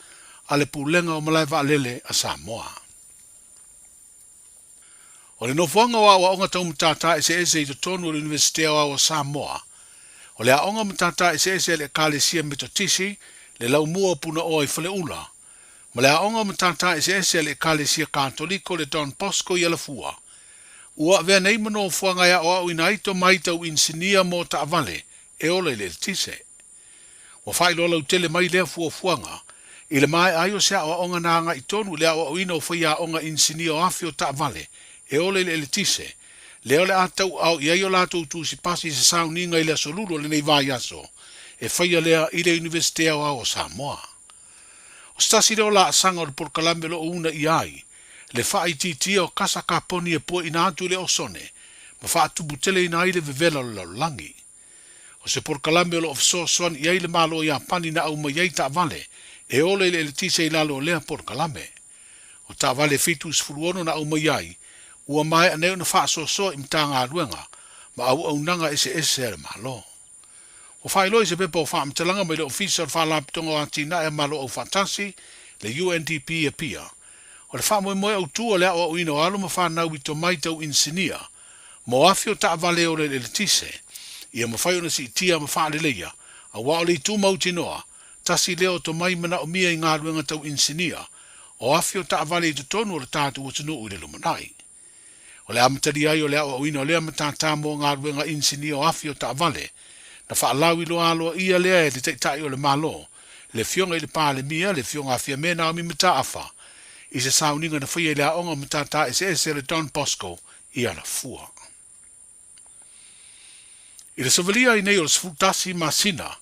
a le Pulega o Malae Vaalele a Samoa. O le nofoaga o aoaoga tau matata eseese i totonu o le Iunivesite Aoao o Samoa, o le Aoga Matata Eseese a le Ekalesia Metotisi, le Laumua o Punaoa i Faleula, ma le Aoga o Matata Eseese a le Ekalesia Katoliko le Don Bosco i Alafua. Ua avea nei ma nofoaga e aoaoina ai tomai tau inisinia mo taavale e ola i le eletise. Ua faailoa lautele mai lea fuafuaga i le maea ai o se aoaoga na agai tonu i le aoaoina o faiaoga inisinia o afi o taavale e ola i le eletise, lea o le a tauaao i ai o latou tusi pasi i se sauniga i le Aso Lulu o lenei vaiaso e faia lea i le Iunivesite Aoao o Samoa. O se tasi lea o laasaga o le polokalame o lo o uunaia ai le faaitiitia o kasa kaponi e puaina atu i le osone ma faatuputeleina ai le vevela o le lalolagi. O se polokalame o lo o fesoasoani i ai le Malo o Iapani na aumai ai taavale e ola i le eletise i lalo o lea polokalame. O taavale e 76 na aumai ai, ua maea nei ona faasoasoa i Matagaluega ma auaunaga eseese a le Malo. Ua faailoa i se pepa o faamatalaga mai le Ofisa o le Faalapotopotoga o Atinae a Malo Aufaatasi, le UNDP i Apia, o le faamoemoe autu o le aoaoina o alo ma fanau i tomai tau inisinia mo afi o taavale e ola i le eletise, ia mafai ona siitia ma faaleleia, aua o le itu mautinoa, tasi lea o tomai manaomia i galuega tau inisinia o afi o taavale i totonu o le tatou atunuu i le lumanai. O le amatalia ai o le aoaoina o lea matata mo galuega inisinia o afi o taavale, na faalauiloa aloaia lea e le Taitai o le Malo, le Afioga i le Palemia, le Afioga a Fiame Naomi Mataafa, i se sauniga na faia i le Aoga o Matata Eseese a le Don Bosco i Alafua. I le savalia ai nei o le 11 masina,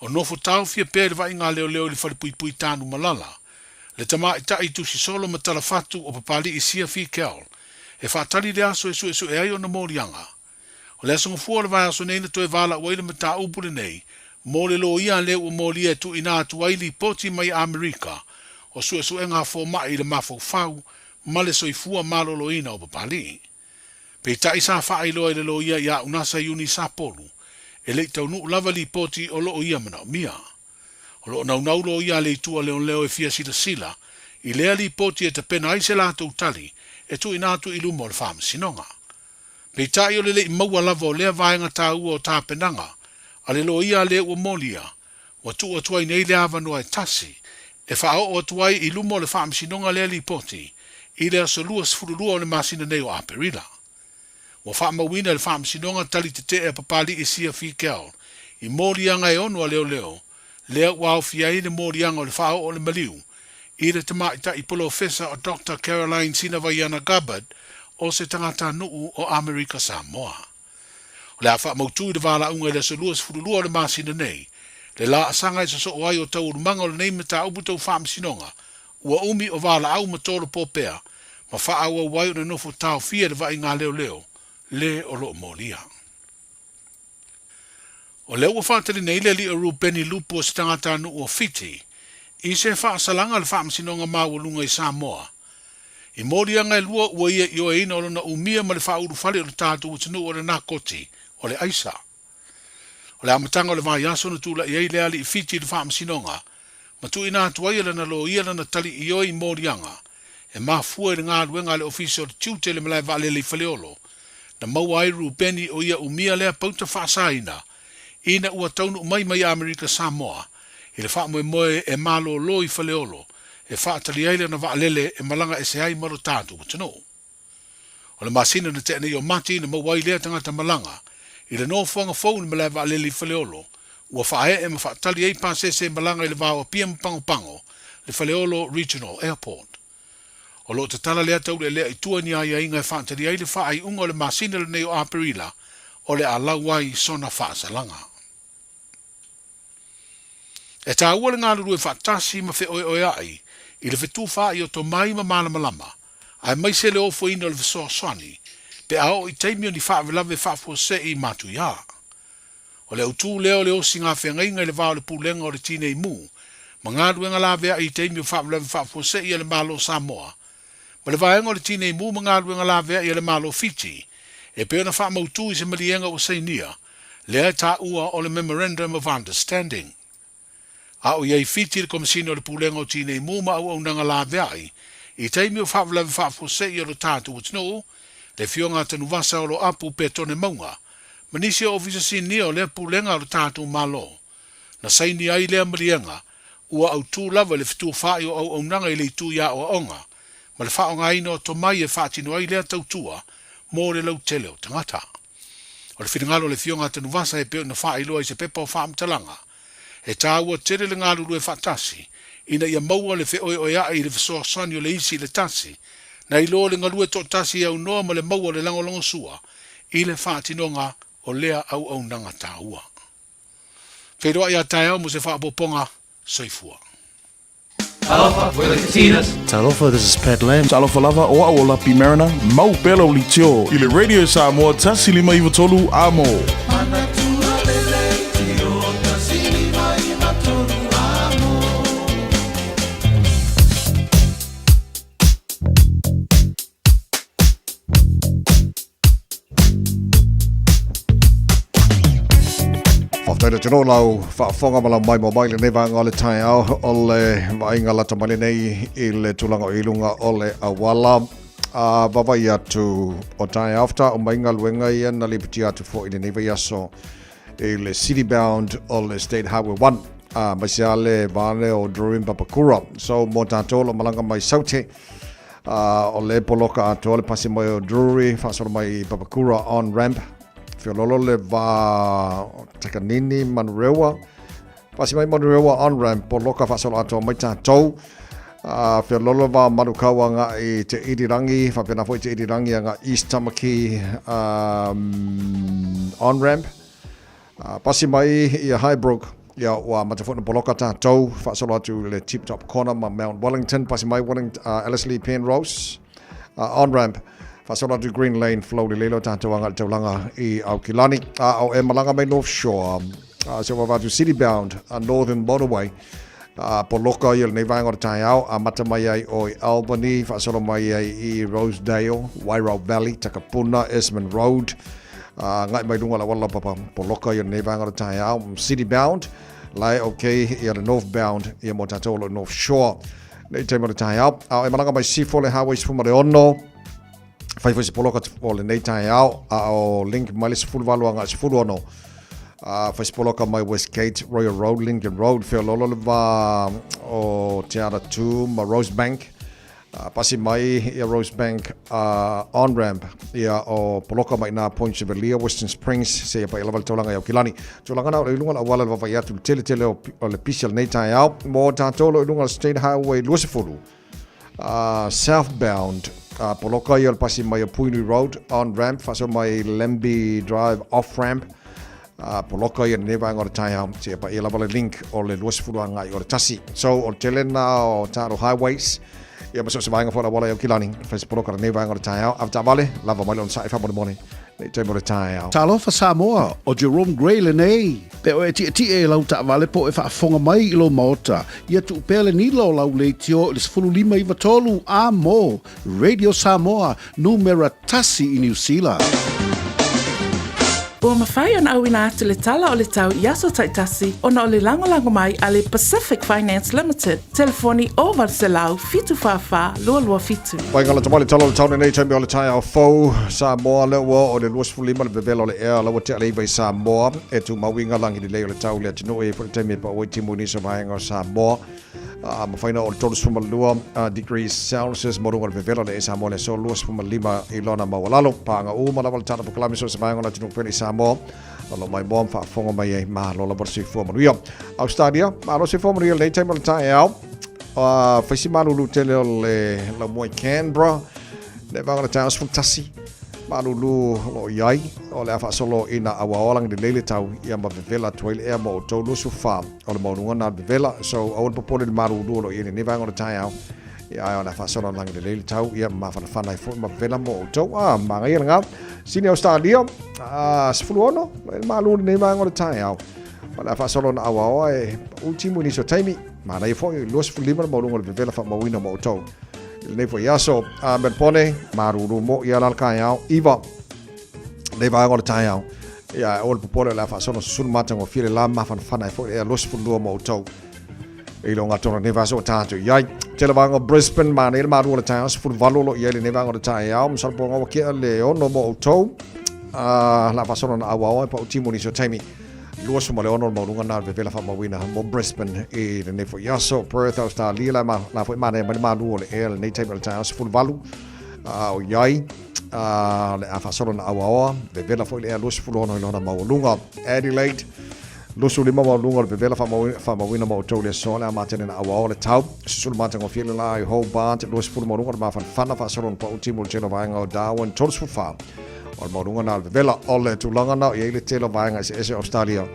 o nofo taofia pea i le vaaiga a leoleo i le falepuipui Tanumalala, le tamaitai tusi solo ma talafatu o Papali'i Sia Fikel e faatali le aso e suesue ai ona moliaga. O le aso Gafua o le vaiaso nei na toe valaau ai le mataupu lenei mo le loia lea ua molia e tuuina atu ai lipoti mai Amerika o suesuega a fomai i le mafaufau ma le soifua maloloina o Papali'i. Peitai sa faailoa i le loia ia Unasa Iuni Sapolu, e le i taunuu lava lipoti o lo o ia manaomia. O lo o naunau loia a le Itu a Leoleo e fia silasila i lea lipoti e tapena ai se latou tali e tuuina atu i luma o le Faamasinoga. Peitai o le le i maua lava o lea vaega taua o tapenaga a le loia a le ua molia, ua tuu atu ai nei le avanoa e tasi e faaoo atu ai i luma o le Faamasinoga lea lipoti i le aso 22 o le masina nei o Aperila. Ua faamauina e le Faamasinoga tali tetee a Papali'i Sia Fikel i moliaga e ono a leoleo, lea ua aofia ai le moliaga o le faaoo o le maliu i le tamaitai polofesa o Doctor Caroline Sinavaiana Gabbard o se tagatanuu o Amerika Samoa. O le a faamautu i le valaauga i le aso 22 o le masina nei, le laasaga e sosoo ai o taualumaga o lenei mataupu tau faamasinoga, ua umi o valaau ma tolopo pea ma faaauau ai ona nofo taofia i le vaaiga a leoleo le o lo o molia. O lea ua faatali nei le alii o Rubeni Lupu o se tagatanuu o Fiti i se faasalaga a le Faamasinoga Maualuga i Samoa i moliaga e lua ua ia ioeina o lona umia ma le faaulufale o le tatou atunuu o le nakoti o le aisa. O le amataga o le vaiaso na tulai ai le alii Fiti i le Faamasinoga ma tuuina atu ai e lana loia lana tali ioe i moliaga e mafua i le galuega a le Ofisa o le Tiute i le Malae Vaalele i Faleolo, na maua ai Rubeni o ia umia lea pauta faasaina ina ua taunuu mai mai Amerika Samoa i le faamoemoe e malōlō i Faleolo e faatali ai lana vaalele e malaga ese ai ma lo tatou atunuu. O le masina na tea nei o Mati na maua ai lea tagata malaga i le nofoaga fou i le malae vaalele i Faleolo, ua faaee ma faatali ai pasese e malaga i le va o Apia ma Pagopago, le Faleolo Regional Airport. O lo o tatala lea taulealea i tua i ni aiaiga e faatali ai le faaiuga o le masina lenei o Aperila o le a lau ai sona faasalaga. E taua le galulue faatasi ma feoeoea'i i le fetufaai o tomai ma malamalama, aemaise le ofoina o le fesoasoani pe a oo i taimi o ni faalavelave faafuasei matuia. O le autu lea o le osiga feagaiga i le va o le Pulega o le Tinei Mu ma galuega laveai i taimi o faalavelave faafuasei a le Malo o Samoa ma le Vaega o le Tinei Mu ma galuega laveai a le Malo o Fiti e pei ona faamautu i se maliega ua sainia lea e taua o le Memorandum of Understanding. A o i ai Fiti le Komesina o le Pulega o Tinei Mu ma Auaunaga Laveai i taimi o faalavelave faafuasei o lo tatou atunuu, le Afioga a Tanuvasa o lo Apu Petone Mauga, ma nisi o Ofisa Sinia o lea Pulega a lo tatou Malo. Na saini ai lea maliega, ua autū lava i le fetufaai o auaunaga i le itu i aoaoga, ma le faaaogaina o tomai e faatino ai lea tautua mo le lautele o tagata. O le finagalo o le Afioga a Tanuvasa e pei ona faailoa i se pepa o faamatalaga, e taua tele le galulue faatasi ina ia maua le feoeoea'i i le fesoasoani o le isi i le tasi, nai lo le galue toatasi e aunoa ma le maua o le lagolagosua i le faatinoga o lea auaunaga taua. Feiloai a taeao mo se faaopoopoga. Soifua. Talofa, we're the Katinas. Talofa, this is Pat Lam. Talofa lava, o au o Lapi Mariner. Mau pea lau leitio i le Radio Samoa 153 Amo. Faafetai le tino lau faafofoga ma lau maimoa mai lenei vaega o le taeao o le vaaiga lata mai lenei i le tulaga o i luga o le auala a vaavaai atu o taeao faatoa uma ai galuega ia na lipotia atu foi i lenei vaiaso i le city bound o le State Highway 1 a aemaise lava le va lea o Drury ma Papakura. So mo tatou o lo o malaga mai Saute A o le poloka atoa le pasi mai o Drury, faasolo mai i Papakura on ramp. Feololo le va Takanini, Manurewa. Pasi mai Manurewa on ramp, poloka faasolo atoa mai tatou. A feololo va Manukau agai i Te Irirangi, faapena foi Te Irirangi agai East Tamaki on ramp. A pasi mai ia Highbrook, ia ua amata foi ona poloka tatou, faasolo atu i le Tip Top Corner ma Mount Wellington, pasi mai Wellington, Ellerslie Penrose, on ramp, faasolo atu Green Lane, flow lelei loa tatou agai i le taulaga i Aukilani. A o e malaga mai North Shore, si o vava atu City Bound, Northern Motorway, poloka ia lenei vaega o le taeao, amata mai ai o i Albany, faasolo mai ai i Rosedale, Wairau Valley, Takapuna, Esmond Road, Agai mai luga o le auala laupapa poloka ia lenei vaega o le taeao, city bound, lae okay ia le north bound ia mo tatou o lo North Shore. Nei taimi o le taeao. A o e malaga mai Sifo le Highway 16, fai foi se poloka o lenei taeao, a o link mai le 18 agai 16. Fai se poloka mai Westgate, Royal Road, Lincoln Road, Feololo le va o Te Aratū ma Rosebank. Pasi mai ia Rosebank on-ramp ia o poloka mai nā Point Chevalier, Western Springs, seia paia lava le taulaga i Aukilani. Tulaga na o lo i luga o le auala le vaavaai atu i le tele tele o le pisi o lenei taeao. Mo tatou o lo i luga o le State Highway 20, southbound, poloka ia o le pasi mai o Puhinui Road on-ramp, faasolo mai Lambie Drive off-ramp, Poloka ia lenei vaega o le taeao, seia paia lava le link o le 20 agai o le tasi. So, o le tele lena o tatou highways, ia ma so o se vaega foi o le auala i Aukilani, fai se poloka lenei vaega o le taeao. Avetaavale, lava mai le onosai faamolemole nei taimi o le taeao. Talofa Samoa, o Jerome Gray lenei. Pe o e tietie i lau taavale po o e faafofoga mai i lou maota, ia tuu pea le nila o lau leitio i le 15 93 a mo Radio Samoa, numera tasi i Niu Sila. Ua mafai ona auina atu le tala o le tau i aso taitasi ona o le lagolago mai a le Pacific Finance Limited, telefoni 0800 744 227. Waiga la tamale tala o le tau nei taimi o le taeao fou Samoa le ua o le 25 le vevela o le ea la ua tea le iva i Samoa e tumau i ngā langi lelei o le tau le atunuu e i foi le taimi e pau ai timu i nisi o vaega o Samoa a mafai na o le 32 degrees Celsius mo luga o le vevela o le ea i Samoa le aso 25 i lona maualalo. Paaga uma lava le tala pokalame so o se vaega o le atunuu pele i Samoa o lo mai moa ma faafofoga mai ai malo lava le soifua manuia. Australia, malo soifua manuia lenei taimi o le taeao. Faisi malulu tele o le laumua i Canberra. Le vaega o le taeao 11 malulu o lo o i ai o le a faasolo ina auaoa lagi lelei le tau ia ma vevela atu ai le ea mo outou 24 o le maualuga na vevela so aua le popole i le malulu o lo o i ai lenei vaega o le taeao ia ae o le a faasolo lagi lelei le tau ia ma mafanafana ai foi ma vevela mo outou a magaia lena Sini Australia a 16 le malulu lenei vaega o le taeao o le a faasolo na auaoa e ultimu i nisi o taimi manaia foi 25 le maualuga o le vevela faamauina mo outou i lenei foi aso a Melbourne malulu mo ia la le taeao iva nei vaega o le taeao ia o le popole o le a faasolo susulu matagofie le la mafanafana ai foi le ea 22 mo outou i lo ngā tona nei vaso o tātou i ai. Tele vaega o Brisbane, manaia le malu o le taeao, 18 o lo i ai lenei vaega o le taeao, masalo po ngaua kea le ono mo outou. La faasolo na auaoa e pa utimu nisi o taimi. 26 le maualuga na le vevela faamauina mo Brisbane i lenei foi aso. Perth, Australia, la, ma, la foi manaia mai le malu o le ea lenei taimi o le taeao, 18 o i ai. Le a faasolo na auaoa, vevela foi le ea 26 i lona maualuga. Adelaide, 25 maualuga o le vevela faamauina mo outou le aso, le a matene na auaoa le tau. Susulu matagofie le la i Hobart, 20 maualuga o le mafanafana faasolo na pau timu le tele o vaega o Darwin, 34 o le maualuga na o le vevela o le tulaga na o i ai le tele o vaega eseese o Australia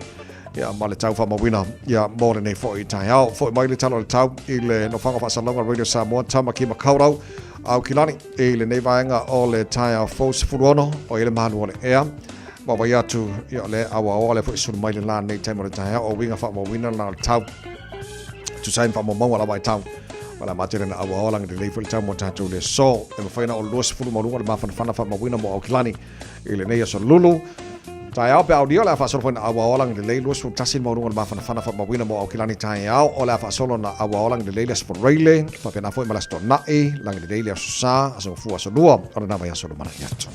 ia ma le tau faamauina ia mo lenei foi taeao. Foi mai le tala o le tau i le nofoaga faasalalauga Radio Samoa, Tamaki Makaurau, Aukilani i lenei vaega o le taeao fou 16 o i le malu o le ea. Ma vai atu ia o le awaoa le foi sulu mai le la nei taimi o le taeao o uiga faamauina la o le tau. Tusa ai ma faamaumauga lava i tau. Ma le matele na awaoa lagi lelei foi le tau mo tātou le aso. E mafai na o 20 maualuga le mafanafana faamauina mo Aukilani i lenei aso lulu. Taeao pe aulia o le a faasolo foi na auaoa lagi lelei 21 maualuga le mafanafana faamauina mo Aukilani taeao o le a faasolo na auaoa lagi lelei le aso Faraile faapena foi ma le aso Tona'i lagi lelei le aso Sa aso Gafua aso Lua o lena vaiaso lumanai atu.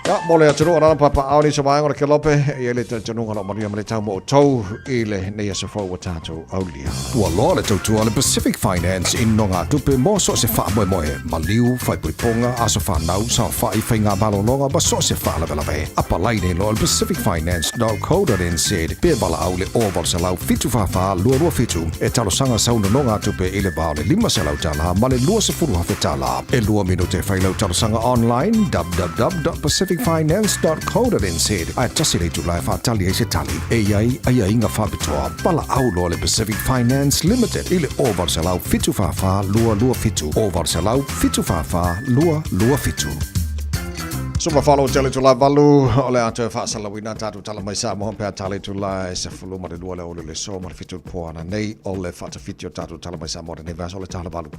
Ia, mo le atunuu o lana papaao nisi o vaega o le Kelope, e i ai le talitonuga o lo o manuia ma le tau mo outou i lenei aso fou ua tatou aulia. Ua loa le tautua a le Pacific Finance i nogatupe mo so o se faamoemoe, maliu, faaipoipoga, aso fanau, saofai, faiga malologa ma so o se faalavelave. Apalai nei loa i le pacificfinance.co.nz pe valaau i le 0800 744 227 e talosaga sau nonogatupe i le va o le $500 ma le $20,000. E lua minute e fai lau talosaga online www.pacificfinance.co.nz ae tasi le itula e faatali ai se tali e i ai aiaiga faapitoa. Valaau loa le Pacific Finance Limited i le 0800 744 227 0800 744 227. Suma falo tele tu la valu o le atu e faasalauina tatou tala mai Samoa pe a tale tu la e sefulu ma le lua le ole le so ma le fitu po ana nei o le faatafiti o tatou tala mai Samoa lenei vaiaso o le tala valu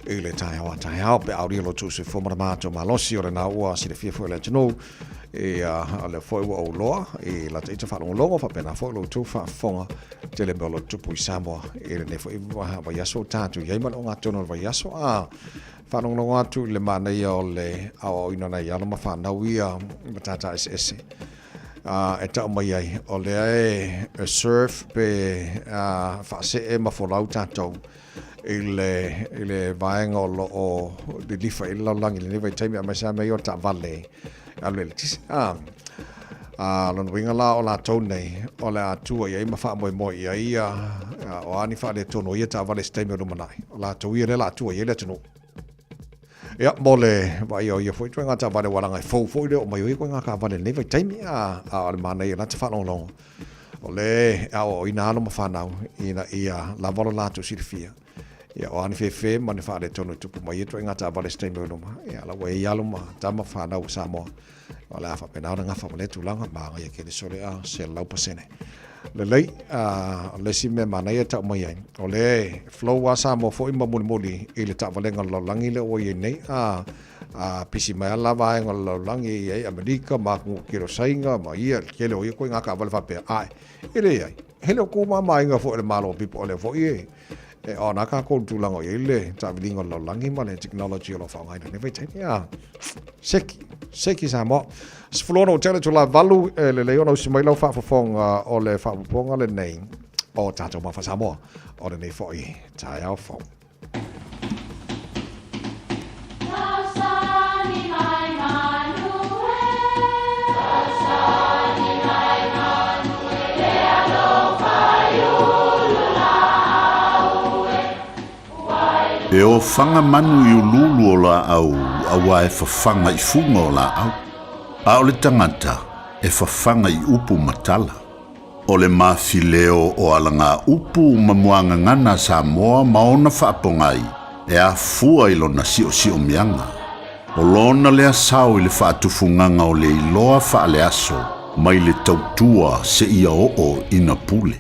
i le taeao a taeao pe aulia lo tou soifua ma le matou malosi o lena ua silafia foi e le atunuu ia o lea foi ua ou loa i la ita faalogologo faapena foi lo outou faafofoga tele mea o lo tupu i Samoa i lenei foi vaiaso o tatou i ai ma le ogatotonu o le vaiaso a faalogologo atu i le manaia o le aoaoina o nai alo ma fanau ia matata eseese e tau mai ai o lea e surf pe faasee ma folau tatou i le, i le vaega o lo o lilifa i le lalolagi i lenei vaitaimi aemaise lava mea ia o taavale alu eletise. A, a lona uiga la o latou nei o le a tua i ai ma faamoemoe i ai ia, o a ni faaletonu o ia taavale i se taimi o lumanai, o latou ia lea o le a tua i ai le atunuu. Ia, mo le vaaia o ia foi ituaiga taavale ua laga e fou foi le oo mai o ia ituaiga taavale i lenei vaitaimi, a, a o le manaia la te faalogologo O le aoaoina alo ma fanau ina ia lava lo latou silafia. Ia, o a ni fefe ma ni faaletonu e tupu mai ia ituaiga taavale i se taimi o luma, ia, la ua i ai alo ma tama fanau o Samoa. O le a faapena ona gafa ma lea tulaga, magaia kele sole a 100%. Lelei, o le isi mea manaia e tau mai ai, o le flow a Samoa foi ma mulimuli i le taavalega o le lalolagi lea ua i ai nei, a A pisi mai lava la vaega o le lalolagi e i ai Amerika ma atunuu tele o Saina ma ia, le tele o ia ituaiga taavale faapea, ae e leai, e le o tumamaina foi e le Malo Pipo o lea foi e e ona tatou i le tulaga o i ai le taaviliga o le lalolagi ma le technology o lo o faaaogaina i lenei vaitaimi. A seki, seki Samoa. 16 tele itula 8, e lelei ona usi mai lau faafofoga o le faaopoopoga lenei o tatou Mafa Samoa o lenei foi taeao fou. E ofaga manu i uluulu o laau auā e fafaga i fuga o laau, a o le tagata e fafaga i upu ma tala. O le mafileo o alagaupu ma muagagana a Samoa ma ona faapogai e afua i lona siosiomiaga. O lona lea sao i le faatufugaga o le iloa faaleaso mai le tautua seia oo ina pule.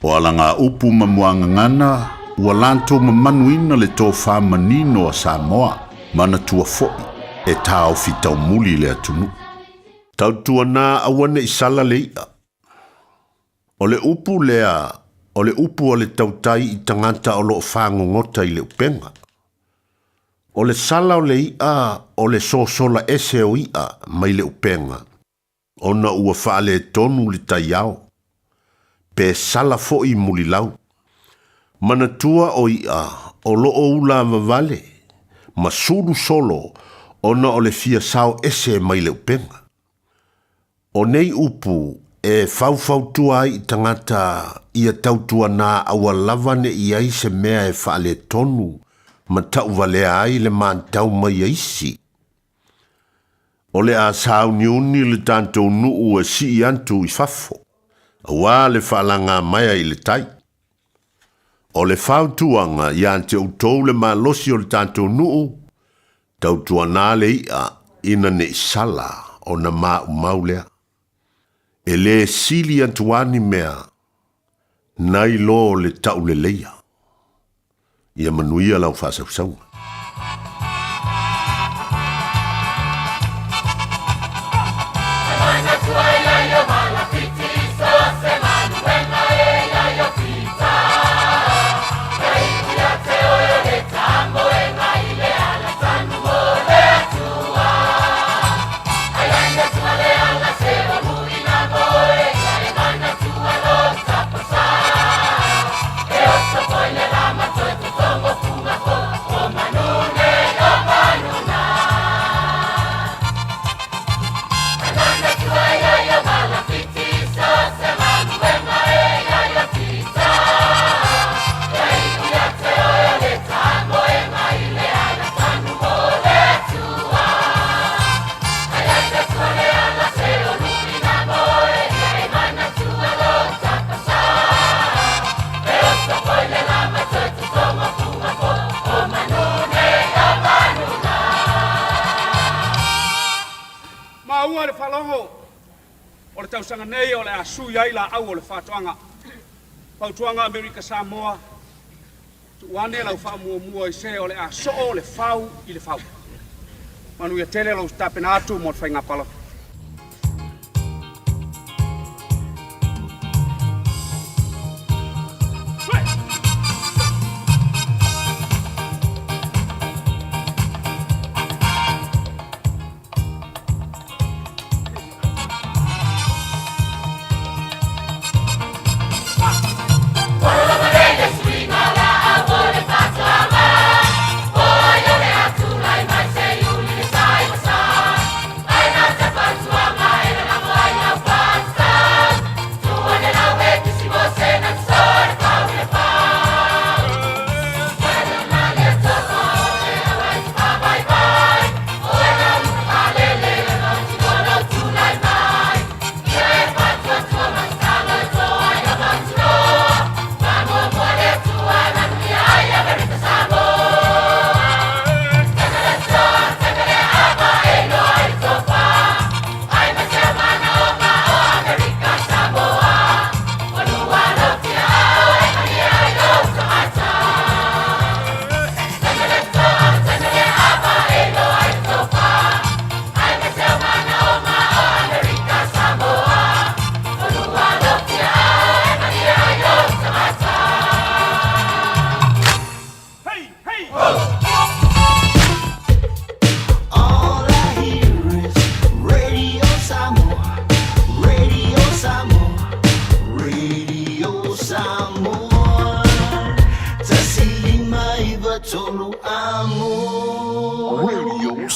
O alagaupu ma muagagana ua latou mamanuina le tofa manino a Samoa, manatua foi e taofi taumuli le atunuu. Tautuana aua ne i sala le i'a. O le upu lea, o le upu a le tautai i tagata o lo o fagogota i le upega. O le sala o le i'a o le sosola ese o i'a mai le upega, ona ua faaletonu le taiao, pe sala foi mulilau. Manatua o i'a o lo o ulavavale ma sulu solo ona o le fia sao ese mai le upega. O nei upu e faufautua ai i tagata ia tautuana aua lava ne i ai se mea e faaletonu ma tauvalea ai le matau mai a isi. O le a sauniuni le tatou nuu e sii atu i fafo, auā le faalagamaea i le tai. O le fautuaga ia te outou le malosi o le tatou nuu, tautuana le i'a ina ne i sala ona maumau lea. E lē sili atu lava ni mea nai lo le tauleleia. Ia manuia lau faasausauga. Maua le faalogo o le tausaga nei o le a sui ai laau o le faatoaga. Fautuaga Amerika Samoa, Tuu ane lau faamuamua i se o le a soo le fau i le fau. Manuia tele lou tapena atu mo le faiga palota.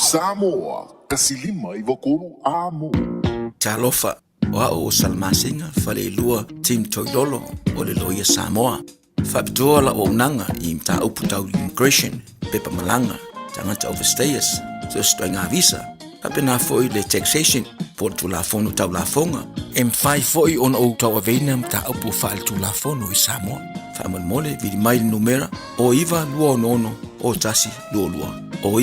Samoa 153 Amo. Talofa, o au o Salamasina Faleilua Tim Toilolo o le Loia Samoa. Faapitoa lau auaunaga i mataupu tau immigration, pepa malaga, tagata overstayers, so se ituaiga visa, faapena foi le taxation po o le Tulafono Tau Lafoga. E mafai foi ona ou tauaveina mataupu faaletulafono i Samoa. Faamolemole, vili mai le numera o 9266 0122, o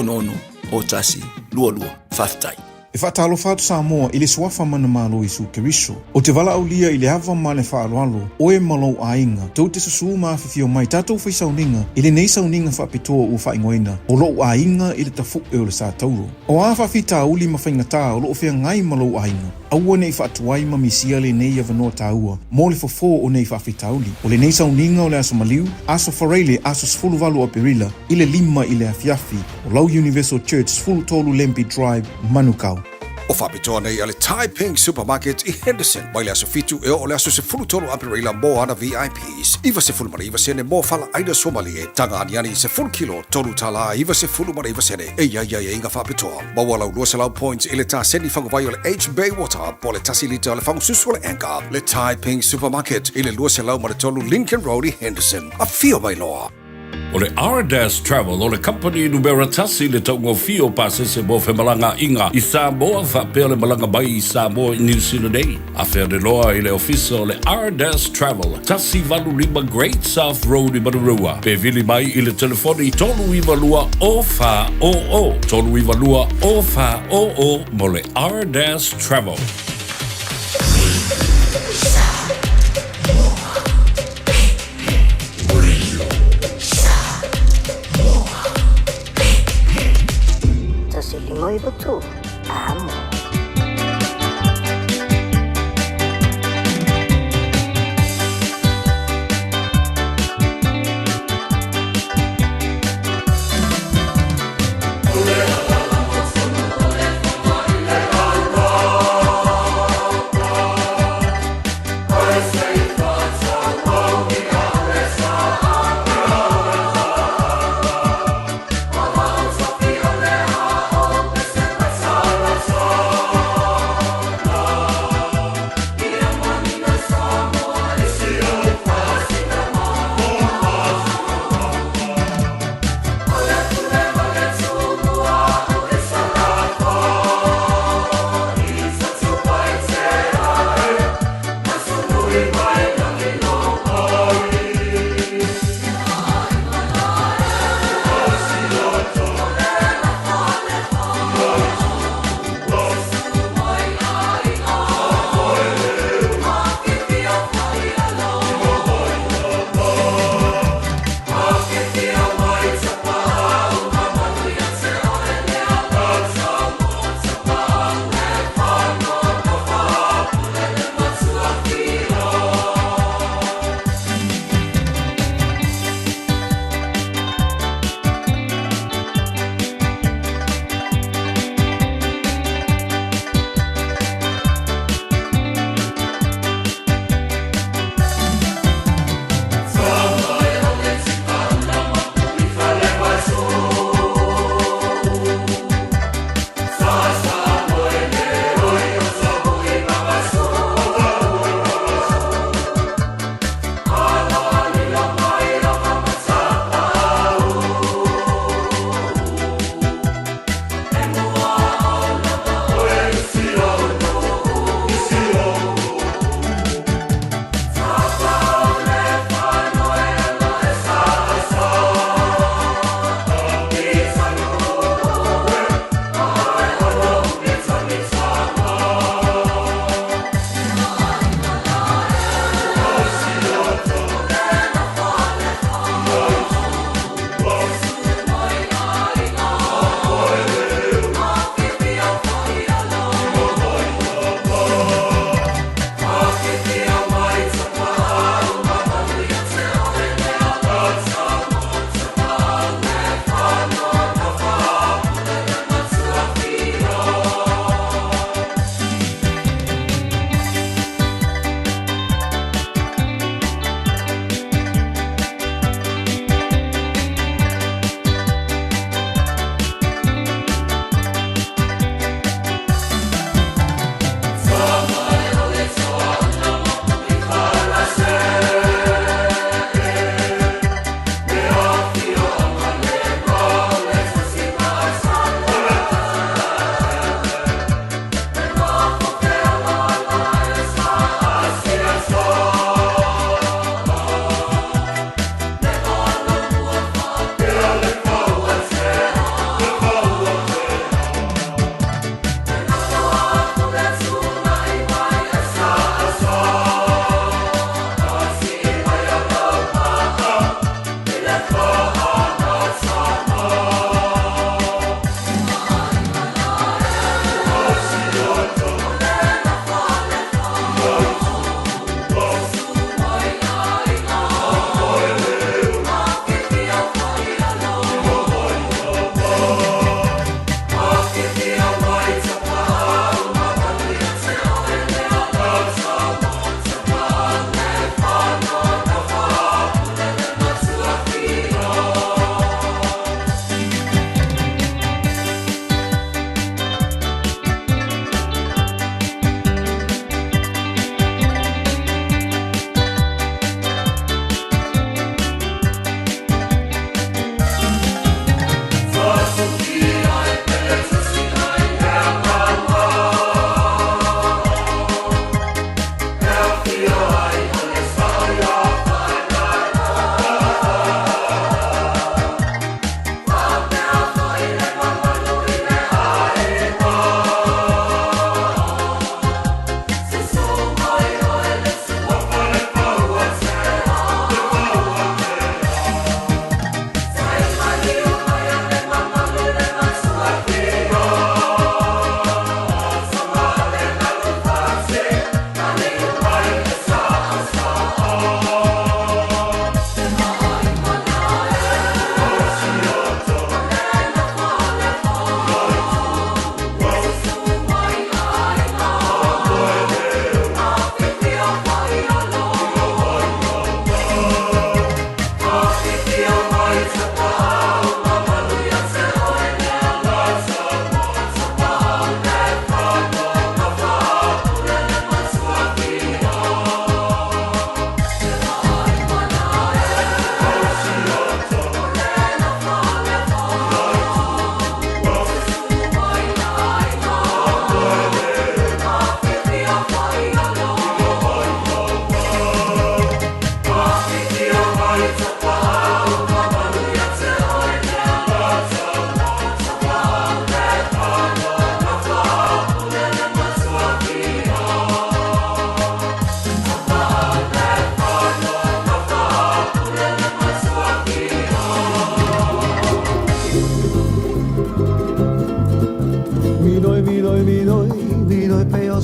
9266 0122. Faafetai. E faatalofa atu Samoa i le Suafa Manumalo Iesu Keriso. Ou te valaaulia i le ava ma le faaaloalo, oe ma lou aiga, tou te susū ma afifio mai tatou fai sauniga i lenei sauniga faapitoa ua faaigoaina o lou aiga i le tafu'e o le Sa Tauro. O a faafitauli ma faigatā o lo o feagai ma lou aiga, aua ne i faatuai ma misia lenei avanoa taua mo le fofo o nei faafitauli. O lenei sauniga o le Aso Maliu, Aso Faraile, aso 18 Aperila, i le 5 i le afiafi, o lau Universal Church 13 Lambie Drive, Manukau. O faapitoa nei a le Thai Pink Supermarket i Henderson mai le aso 7 e oo le aso 13 Aperila mo ana VIPs. 99 sene mo fala ʻaina suamalie, taga aniani 10 kilo, $3 99 sene. E i ai aiaiga faapitoa. Maua lau 200 points i le taseni faguvai o le H Bay Water po o le 1 lita o le fagususu o le Anchor. Le Thai Pink Supermarket i le 203 Lincoln Road i Henderson. Afio mai loa! O le Ardas Travel o le kamupani numera tasi i le taugofie o pasese mo femalagaaiga i Samoa faapea le malaga mai i Samoa i Niu Sila nei. Afe ane loa i le ofisa o le Ardas Travel, 185 Great South Road i Manurewa, pe vili mai i le telefoni 392 0400, 392 0400 mo le Ardas Travel. 153, Amo.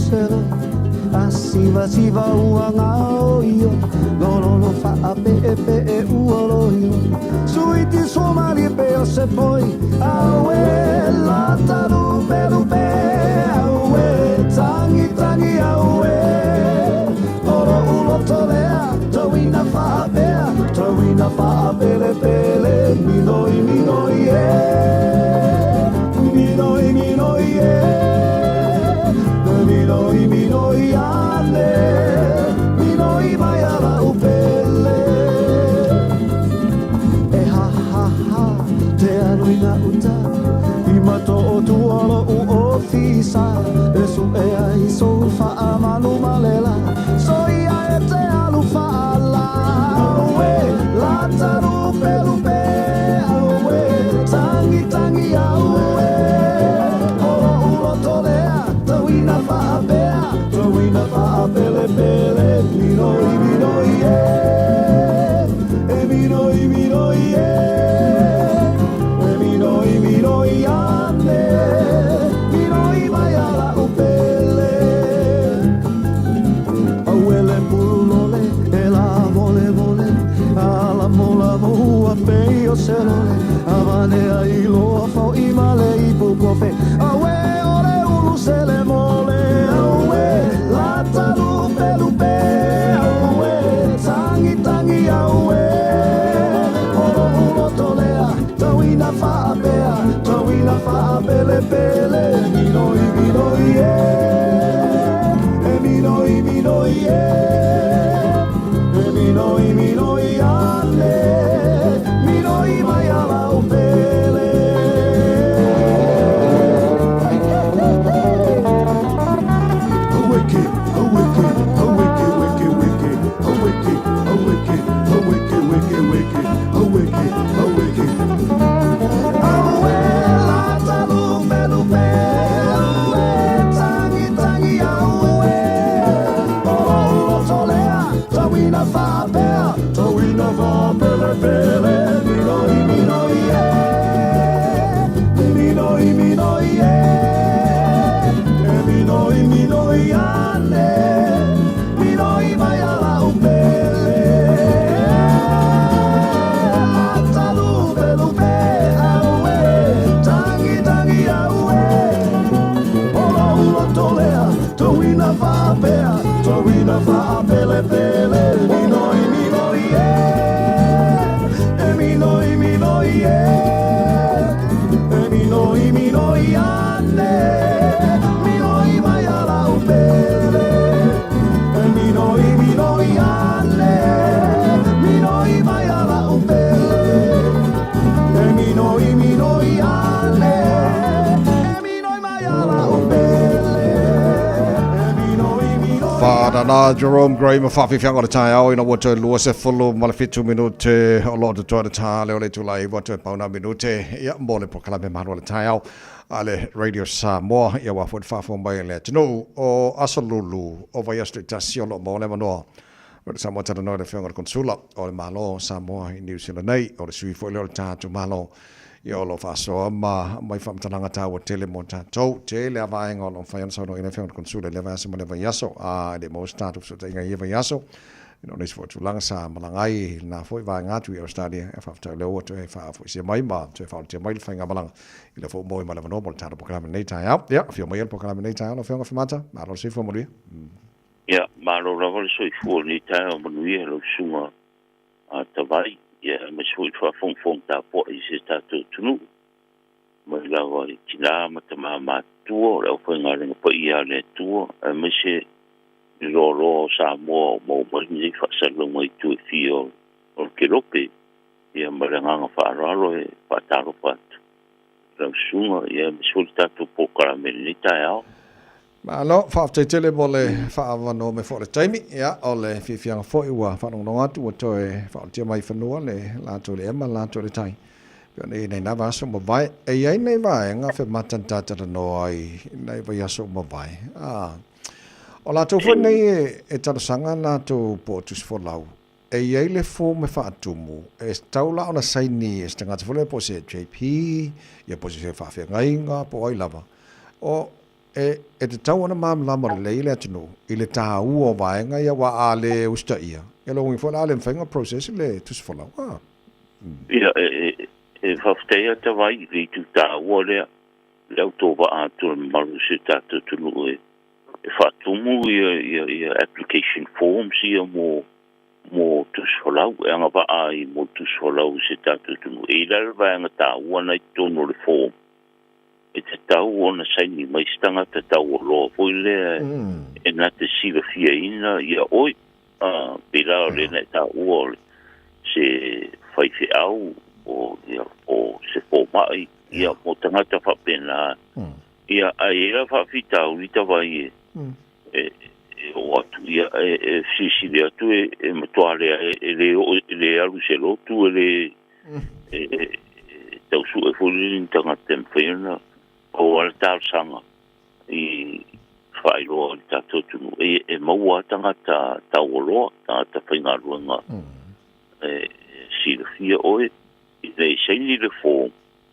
selo A sivasiva ua gaoio Lololo faapeepee ua loio Suiti suamali pe o se poi Auē lata lupelupe Auē tagitagi auē O loʻu loto lea Tauina faapea Tauina faapelepele Minoi minoi ē Minoi minoi ē Minoi minoi ane Minoi mai ala upele E ha ha ha Te alu i gauta I Matootua loʻu ofisa E suʻe ai sou faamalu ma le la Soia e te alu faala Auē lata lupelupe Auē tagitagi auē O loʻu loto lea Tauina faapea Tauina faapelepele Minoi minoi ē E minoi minoi ē E minoi minoi ane Minoi mai ala upele Auē le pululole E la molemole A lamolamo ua pei o se lole Avane ai loa foʻi ma le ipu kofe Auē o le ulu selemole Auē lata lupelupe Auē tagitagi auē O loʻu loto lea Tauina faapea Tauina faapelepele Minoi minoi ē E minoi minoi ē E minoi minoi ane Minoi mai ala upele Aweke, aweke, aweke, weke, weke, aweke, aweke, aweke, weke, weke, aweke, aweke. Auē lata lupelupe, auē tagitagi auē. O loʻu loto lea, tauina faapea, tauina faapelepele. Minoi, minoi ē, minoi, minoi ē, e minoi, minoi ane, minoi mai ala upele. Lata lupelupe, auē, tagitagi auē. O loʻu loto lea, tauina faapea, tauina faapelepele. Minoi, minoi ē, e minoi, minoi ē, e minoi, minoi ane, minoi mai ala upele. E minoi, minoi ane, minoi mai ala upele. E minoi, minoi ane, e minoi mai ala upele. E minoi, minoi. Whānana Jerome Gray ma whawhiwhianga o le taeao ina ua toe 27 minute o lo o totoe le tā leo le itula e iwa toe pauna minute ia mo le polokalame mahalo o le taeao a le Radio Samoa ia ua foi le faafofoga mai le atunuu o Aso Lulu o vaiaso taitasi o lo o maua le avanoa o le Samoa talanoa i le Afioga i le Konesula o le Malo o Samoa i Niu Sila nei o le sui foi lea o le tatou Malo Ia o lo o faasoa ma aumai faamatalaga taua tele mo tatou. Tele a vaega o lo o mafai ona saunoa i ai le Afioga i le Konesula i lea vaiaso ma lea vaiaso. A e le maua se tatou fesootaiga i ia vaiaso, ina o nisi foi o tulaga sa malaga ai i lena foi vaega atu i Australia. Ia faafetai o lea ua toe faafoisia mai ma toe faaolatia mai le faigamalaga i lea foi ua maua ai ma le avanoa mo le tatou polokalame i lenei taeao. Ia, afio maia le polokalame i lenei taeao lau Afioga Afemata. Malo le soifua manuia. Ia, malo lava le soifua i lenei taeao manuia lau Susuga a Tavai, ia aemaise foi le faafogafoga tapuai i si tatou atunuu, mai lava i tina ma tama matutua o le aufaigaluega paia a le Atua, aemaise le loaloa o Samoa o maua mai lenei faasalalauga i itu e fia o le kelope, ia ma le agaga faaaloalo e faatalofa atu i lau susuga, ia aemaise foi le tatou polokalame i lenei taeao. Malo, faafetai tele mo le faaavanoa mai foi o le taimi. Ia, o le fiafiaga foi ua faalogologo atu ua toe faaolatia mai i fanua le latou i le ea ma le latou i le tai. Pei ona i ai nei na vaiaso ua mavae. E i ai nei vaega femata na ta talanoa ai i nai vaiaso ua mavae. A, o latou foi nei e talosaga latou po o tusi folau. E i ai le form e faatumu, e tatau la ona saini e se tagata foi lea po o se JP, ia po o se faafeagaiga po o ai lava. O. E, e tatau ona malamalama lelei le atunuu i le taua o vaega ia aua a le usitaia, ia lona uiga foi o le a le mafai ona process le tusi folau. A. Ia, e, e, e faafetai lava Tavai i le itu taua lea, le autovaa atu o le mamalu o si o tatou atunuu e, e faatumu ia, ia, ia application forms ia mo, mo tusi folau, e agavaa ai mo tusi folau i si o tatou atunuu. E i ai la le vaega taua na i totonu o le form e tatau ona saini mai se tagata taualoa foi lea e na te silafiaina ia oe. A, pei la o lea na e taua o le se faifeau o, ia, o se fomai, ia, mo tagata faapena. Ia, ae i ai la faafitauli tavai e, e, e oo atu, ia, e, e fesilisili atu e, e matua leai, e le oo, e le alu i se lotu, e le, e, e, e tau sue foi lele ni tagata e mafai ona pau lava le talosaga i faailoa i le tatou atunuu e, e maua lava tagata taualoa, tagata faigaluega e, e silafia oe ina ia saini le form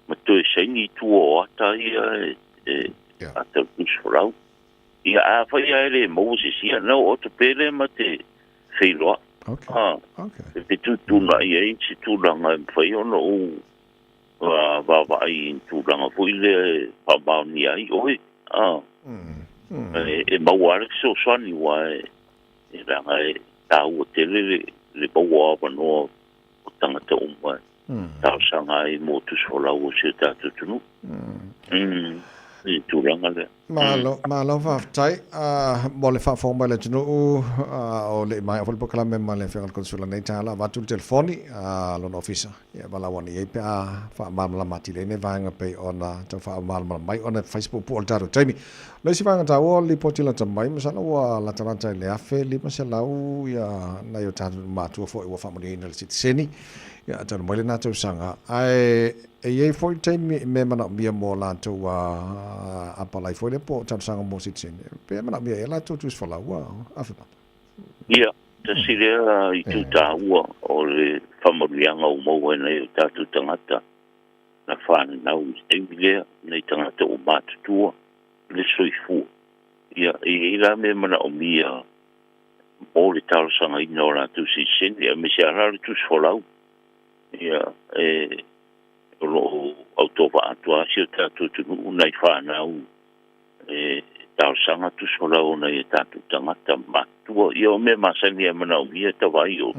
ma toe saini i tua o ata ia e, e ata o le tusi folau. Ia afai lava e le maua se isi, ia na oo atu pea lea ma te feiloai. Okay. A, okay. E fetuutuunai ai se tulaga e mafai ona ou vaavaai i ni tulaga foi lea e faamaonia ai oe. A, e maua lava le fesoasoani aua e, e leaga e taua tele le, le maua o avanoa o tagata uma e talosaga ai mo tusi folau o si o tatou atunuu. I le tulaga lea. Malo, malo faafetai mo le faafofoga mai a le atunuu, o le i maea foi le polokalame ma le Afioga i le Konesula nei taeao, avatu le telefoni a lona ofisa, ia valaau ane i ai pe a faamalamalama atili ai nei vaega pei ona tau faamalamalama mai ona e fai si puupuu o le tatou taimi. O le isi vaega taua o le lipoti lata mai, masalo ua latalata i le 1500 ia nai o tatou matua foi ua faamanuiaina i le sitiseni, ia talu mai lena tausaga, ae e i ai foi taimi i mea manaomia mo latou a apalai foi lea po o talosaga mo sitiseni, pe manaomia ea latou tusi folau ua afe mata. Ia, tasi lea itu taua o le faamanuiaga ua maua e nai o tatou tagata na fananau i le taimi lea, nai tagata ua matutua le soifua. Ia, e i ai la mea manaomia mo le talosagaina o latou sitiseni, aemaise lava la o le tusi folau. Ia, e, o lo o autovaa atu lava si o tatou atunuu nai fanau e talosaga tusi folau o nai o tatou tagata matutua. Ia, o mea masani e manaomia tavai o,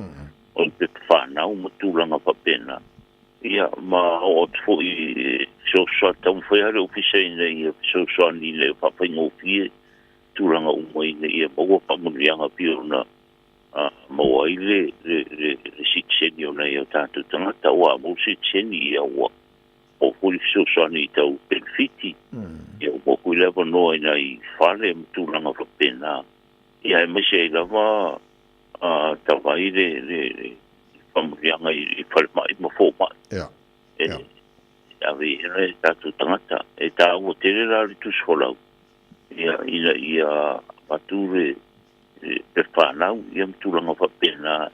o le pepa fanau ma tulaga faapena. Ia, ma oo atu foi e fesoasoani, taumafai lava le Ofisa ina ia fesoasoani ina ia faafaigofie tulaga uma ina ia maua faamanuiaga pei ona maua ai le, le, le, le sitiseni o nai o tatou tagata. Aua a maua le sitiseni, ia ua maua foi le fesoasoani i tau penefiti, ia ua maua foi le avanoa i nai fale ma tulaga faapena. Ia, aemaise ai lava tavai le, le, le faamanuiaga i falemai ma fomai. E, ave i ai e tatou tagata. E taua tele la le tusi folau, ia, ina ia avatu le, le pepa fanau, ia ma tulaga faapena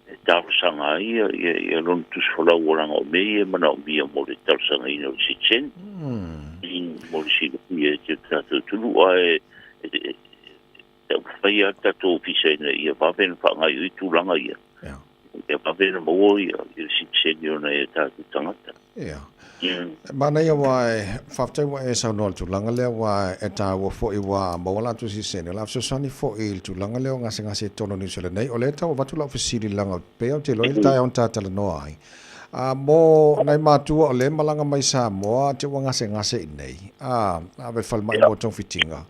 e talosaga ai ia, ia, ia lona tusi folau ua leaga o mea ia e manaomia mo le talosagaina o le sitiseni. Mo le silafia e si o tatou atunuu, ae e, e, Taumafai lava le tatou ofisa ina ia vave ona faagaoioi tulaga ia. Ia vave ona maua ia le sitiseni o nai o tatou tagata. Ia. E manaia aua e faafetai ua e saunoa i le tulaga lea aua e taua foi ua maua latou sitiseni. O le a fesoasoani foi i le tulaga lea o gasegase i totonu o Niu Sila nei. O lea e tau avatu lau fesili leaga pei ou te iloa i le taeao na ta talanoa ai. A mo nai matua o lea e malaga mai Samoa te ua gasegase i inei, a ave i le falemai mo togafitiga.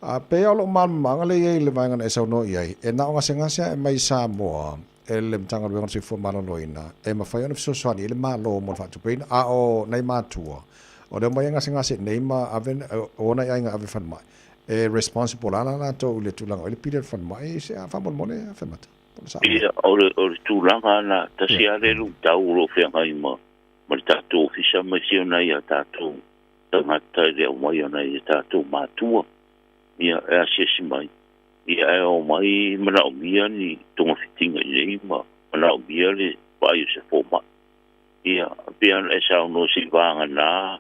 A pehea o lou malamalamaga lea i ai i le vaega na e saunoa i ai, e na o gasegase ae mai Samoa e le Matagaluega o le Soifua Maloloina e mafai ona fesoasoani i ai le Malo mo le faatupeina, a o nai matua o lea omai e gasegase i nei ma ave o nai aiga ave i falemai, e responsible lava la latou i le tulaga o i le pili o le falemai se a faamolemole Afemata? Po o le sao lea? Ia, o le, o le tulaga lena, tasi lava le luitau o lo o feagai ma, ma le tatou ofisa aemaise o nai a tatou tagata i le aumai o nai a tatou matua, ia, e asiasi mai, ia, ae omai manaomia ni togafitiga i inei ma manaomia le vaai o se fomai. Ia, pei ona e saunoa se i vagana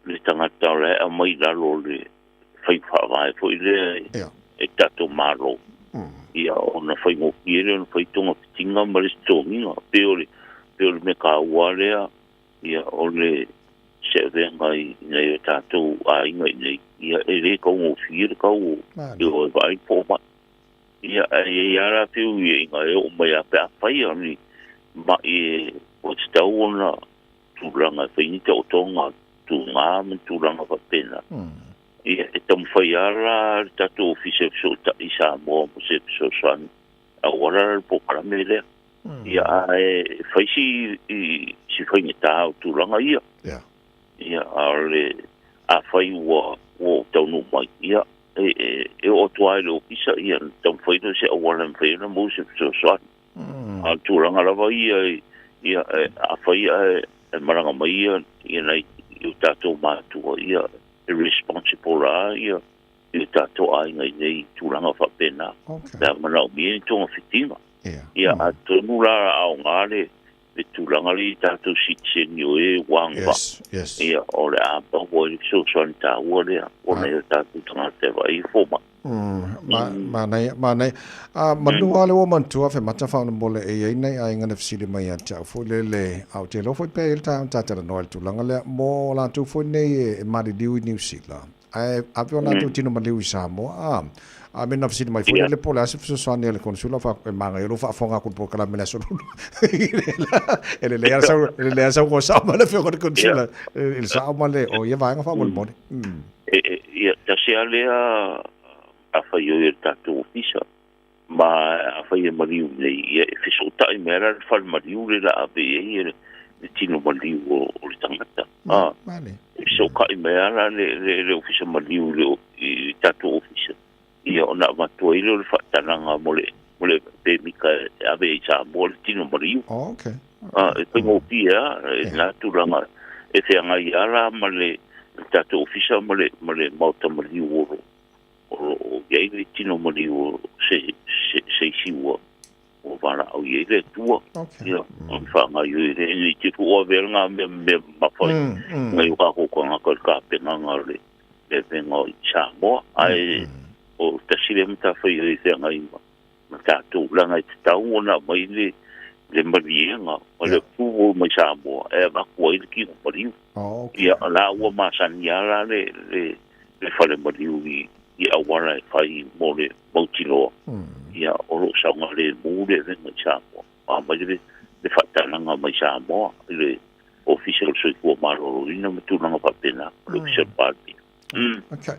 le tagata o la e aumai i lalo o le faiga faavae foi lea e tatou Malo, ia ona faigofie lea ona fai togafitiga ma le isi totogiga. Pei o le pei o le mea taua lea, ia o le se avega i nai o tatou aiga i inei, ia e le taugofie le tau o e o e vaai le fomai. Ia ae i ai lava la feuiaiga e oo mai lava pe a fai ni mai e ua tatau ona tulaga e fai ni taotoga tuga ma ni tulaga faapena. Ia, e taumafai lava la le tatou Ofisa e Fesootai i Samoa mo se fesoasoani auala la le polokalame lea. Ia, ae fai si, si faigata o tulaga ia. Ia, a o le, afai ua, ua ou taunuu mai, ia, e, e, e oo atu lava i le Ofisa, ia, ona taumafai lea o se auala e mafai ona maua se fesoasoani. A o le tulaga lava ia, ia, afai ae e malaga mai ia, ia nai i o tatou matua, ia, e responsible lava ia i o tatou aiga i nei tulaga faapena. Okay. Pe a manaomia ni togafitiga. Yeah. Ia, atonu la aoga le, le tulaga lea i tatou sitiseni o e ua agavaa. Yes, yes. Ia, o le a maua ai le fesoasoani taua lea ona i o tatou tagata e vaai i fomai. Manaia, manaia. A, manu lava lea ua manatua Femata faamolemole e i ai nai aiga na fesili mai ia te au foi lele, a ou te iloa foi pea e i ai le taeao na ta talanoa i le tulaga lea, mo latou foi nei e maliliu i Niu Sila, ae ave o latou tino maliu i Samoa, a, a me na fesili mai foi lele po o le a se fesoasoani a le Konesula, e manaia lou faafofoga atu i le polokalame i le aso Lua. E lelei lava sau, e lelei lava sau ngoa sao mai le afioga i le Konesula i le sao ma le, o ia vaega faamolemole. Ia, tasi lava lea matafaioi a le tatou ofisa, ma afai e maliu nei, ia e fesootai mai lava la le fale maliu lea o le a ave i ai le tino maliu o le tagata. A, e fesootai mai lava la le ofisa maliu i le tatou ofisa, ia ona avatu ai lea o le faatagaga mo le pemita e ave ai i Samoa le tino maliu. A, e faigofie lava lena tulaga e feagai lava la ma le tatou ofisa ma le maota maliu o lo o i ai le tino maliu o se isi ua valaau i ai le Atua. Ia, ona faagaoioi lea ina i te i ua avea lena mea ma mea mamafa i nai o tatou tagata i le tapenaga o le avega i Samoa. Ae o tasi lea matafaioi e feagai ma tatou, leaga e tatau ona aumai le le maliega o le approval mai Samoa e avatu ai le tino maliu. Ia, la ua masani lava la le le fale maliu i i auala e fai mo le mautinoa, ia, o lo o saogalemu le avega i Samoa. Aumai le le faatalaga mai Samoa i le Ofisa o le Soifua Maloloina ma tulaga faapena, o le Ofisa o le Palemia. Okay.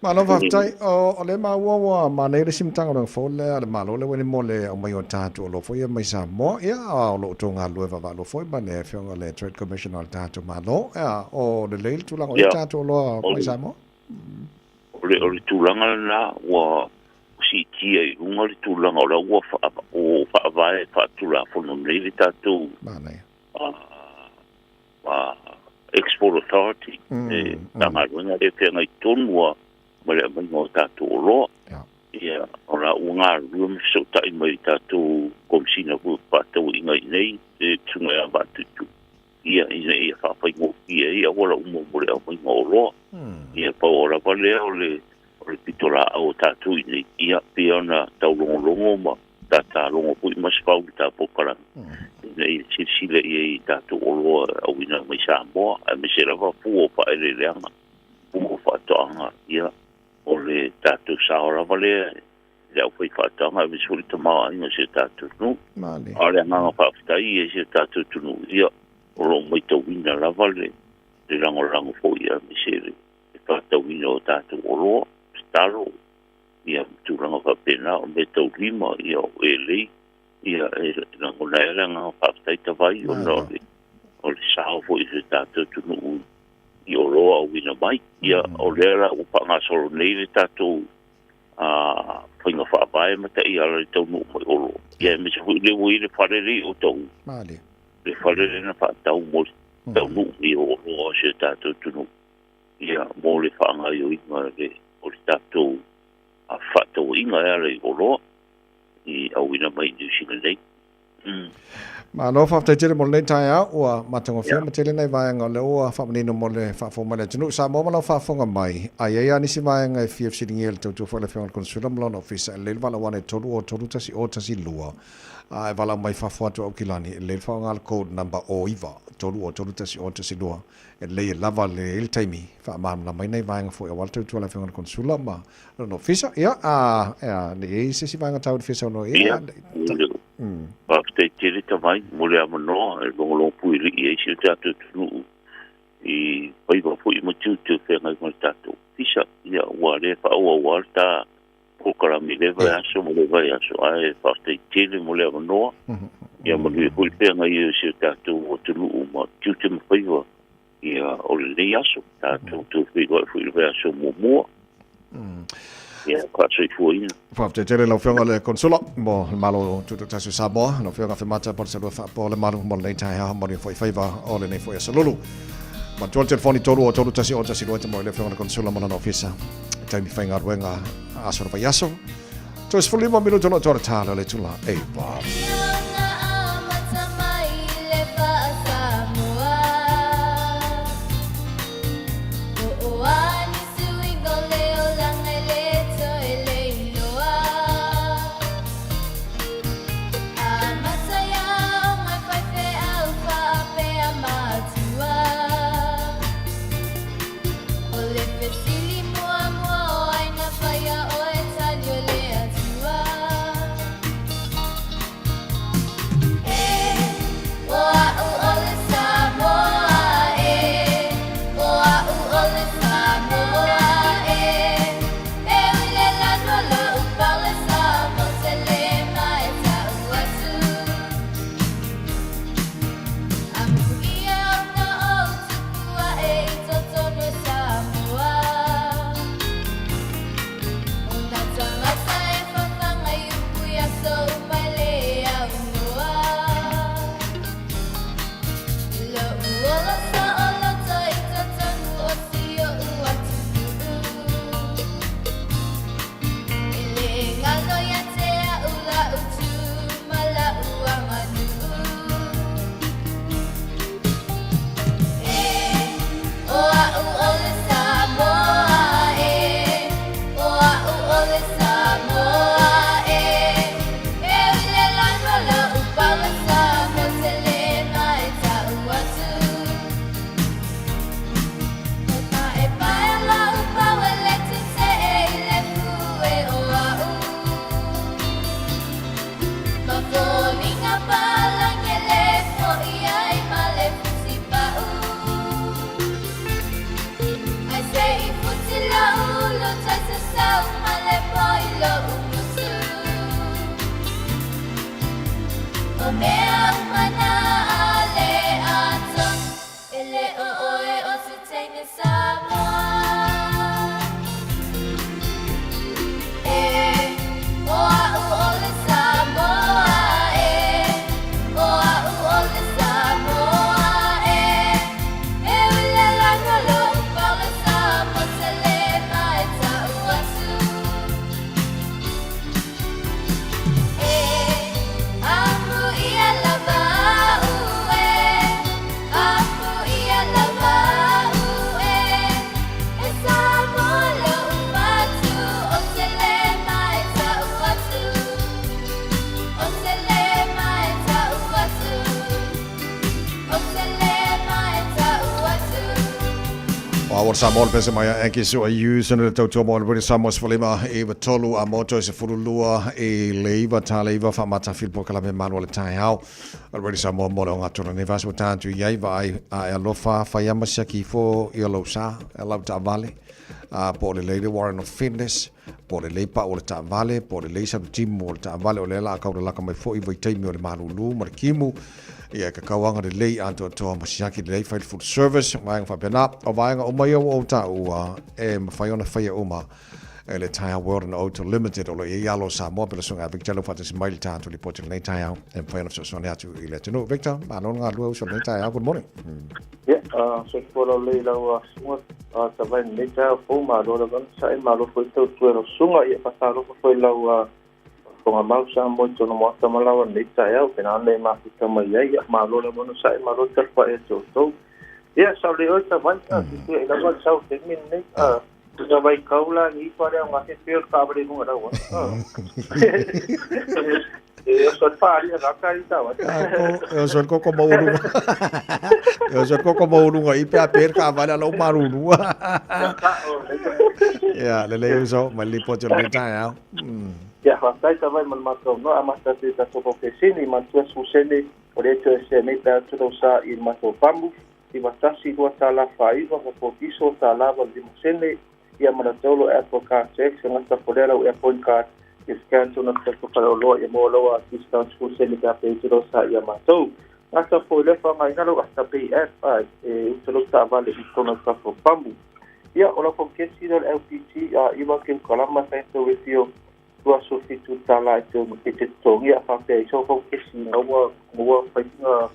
Malo faafetai. O lea maua ua manaia le isi Matagaluega fou lea a le Malo lea ua i ai mo le aumai o tatou oloa foi ia mai Samoa. Ia, o lo o outou galulue vaavaalua foi ma le Afioga i le Trade Commissioner o le tatou Malo. Ia, o lelei le tulaga o i ai tatou oloa mai Samoa? O le tulaga lena ua siitia i luga le tulaga o la ua faavae faatulafono nei le tatou Manaia. Export Authority, le Matagaluega lea e feagai tonu lava ma le aumaiga o tatou oloa. Ia, o la ua galulue ma fesootai mai i tatou Komesina foi o Fefaatauaiga i inei, le Susuga ia Vaatuitu, ia, ina ia faafaigofie ai auala uma mo le aumaiga o oloa. Ia, pau lava lea o le pitolaau a tatou i inei, ia, pei ona taulogologo ma tatalogo foi ma Masefau i le ta polokalame ina ia silasila i ai i tatou oloa e auina mai Samoa, aemaise lava fua o faaeleeleaga, fua o faatoaga, ia, o le tatou sao lava lea i le aufaifaatoaga aemaise foi le tamaoaiga o si o tatou atunuu. A o le agaga faafetai ia i si o tatou atunuu, ia, o lo o maitauina lava le lagolago foi aemaise le faatauina o tatou oloa, tatalo ia ma tulaga faapena, o meataulima, ia o elei, ia e lagona ai le agaga faafetai Tavai ona o le o le sao foi o si o tatou atunuu i oloa auina mai. Ia o lea la ua faagasolo nei le tatou faiga faavae ma taiala i le taunuu mai o oloa. Ia aemaise foi lea ua i ai le fale lea i Otahuhu. Le fale lea na faatau mo le taunuu mai o oloa o si o tatou atunuu. Ia, mo le faagaoioiga o le tatou fefaatauaiga e ala i oloa i auina mai i Niu Sila nei. Malo faafetai tele mo lenei taeao, ua matagofie ma tele nai vaega o lea ua faamanino mo le faafofoga mai a le atunuu. Samoa ma lau faafofoga mai, a i ai lava nisi vaega e fia fesiligia i le tautua foi a le Afioga i le Konesula ma lona Ofisa, e lelei le valaau ane i 3 0 3 1 0 1 2, a e valaau mai fafo atu o Aukilani, e lelei le faaaoga le code number 09 3 0 3 1 0 1 2, e lelei e lava lelei ai le taimi e faamalamalama ai nai vaega foi aua le tautua a le Afioga i le Konesula ma lona Ofisa. Ia, a, a, ne i i ai se isi vaega taua e te fia saunoa i ai? Ia, Faafetai tele Tavai mo le avanoa e logologo puilii ai si o tatou atunuu i faiva foi ma tiute o feagai ma le tatou ofisa. Ia, ua le faaauau lava le ta polokalame i lea vaiaso ma lea vaiaso, ae faafetai tele mo le avanoa. Ia manuia foi le feagai ai o si o tatou atunuu ma tiute ma faiva ia o lenei aso. Tatou toe feiloai foi i le vaiaso muamua. Ia, faasoifuaina. Faafetai tele lau Afioga i le Konesula mo le Malo Tutoatasi o Samoa, lau Afioga Afemata Palusalua Faapoa Lemalu mo lenei taeao manuia foi faiva o lenei foi aso lulu. Matua le telefoni 3 o 3 1 o 1 2 te mo i le Afioga i le Konesula mo lana ofisa i taimi faigaluega aso le vaiaso. Toe 15 minuta o lo o toa le tala o le itula e 9. O Samoa le pese mai a Anki Sua Hughes na le tautua mo le British Samoa 15 i 3 a moto i 12 i le 9 tala 9 faamatafi le polokalame malu o le taeao o le British Samoa mo le ogatotonu nei vasa ua ta atu i ai vaai a e alofa fai ama siaki ifo i lou sa e lau taavale a po o lelei le warrant of fitness po o lelei pau o le taavale po o lelei salutimu o le taavale o lea la a kaulalaka mai foi vaitaimi o le malulu ma le kimu Ia e kakau agalelei atoatoa ma siaki lelei fai le full service, vaega faapena. O vaega uma ia ua ou taua e mafai ona faia uma e le Tyre World and Auto Limited o lo o i ai alo o Samoa pe le susuga ia Victor Lau faatasi mai le tatou lipoti i lenei taeao e mafai ona fesoasoani atu i le atunuu. Victor, malo le galulue uso i lenei taeao. Good morning. Ia, soifua laulelei i lau susuga Tavai i lenei taeao fou, malo lava le sae, malo foi le tautua i lau susuga. Ia, faatalofa foi i lau. Faafofoga mau Samoa i tona maota ma lawa i lenei taeao, pena ona e mafuta mai ai, ia malo le onosai, malo le tapuai ia te outou. Ia, sao lelei oe Tavai, a, tutuiai lava le sau i le taimi lenei, a, tusa vaitau la ni ipa lea o gafe pei o le taavale i luga o le auala, a. E oso ai le faaalia gata i Tavai. E oso ai le koko maualuga. E oso ai le koko maualuga i pe a pe le taavale a lau malulu. Ia, lelei uso, mai le lipoti o lenei taeao. Ia, faafetai Tavai ma le matou noa, amata atu i tatou paukesini, manatua sene o lea e toe sea nei pe a atu lau sa i le matou pamu, 91 lua tala faaiva ma potiso tala 85 sene, ia manatua lo Apple Card Tax, e gata folea lau Airpoint Card ia scan tonu atu tatou faleoloa ia maua lau discount 10 sene pe a pe atu lau sa ia matou. Gata foi lea faaaogaina lau Afterpay app a e uta lau taavale i totonu o le tatou pamu. Ia, o lau paukesi lea o le LPG a iwa kilokalama sai tau e fio 27 tala e te e te totogia a faapea i sau paukesi ina ua ua fai sina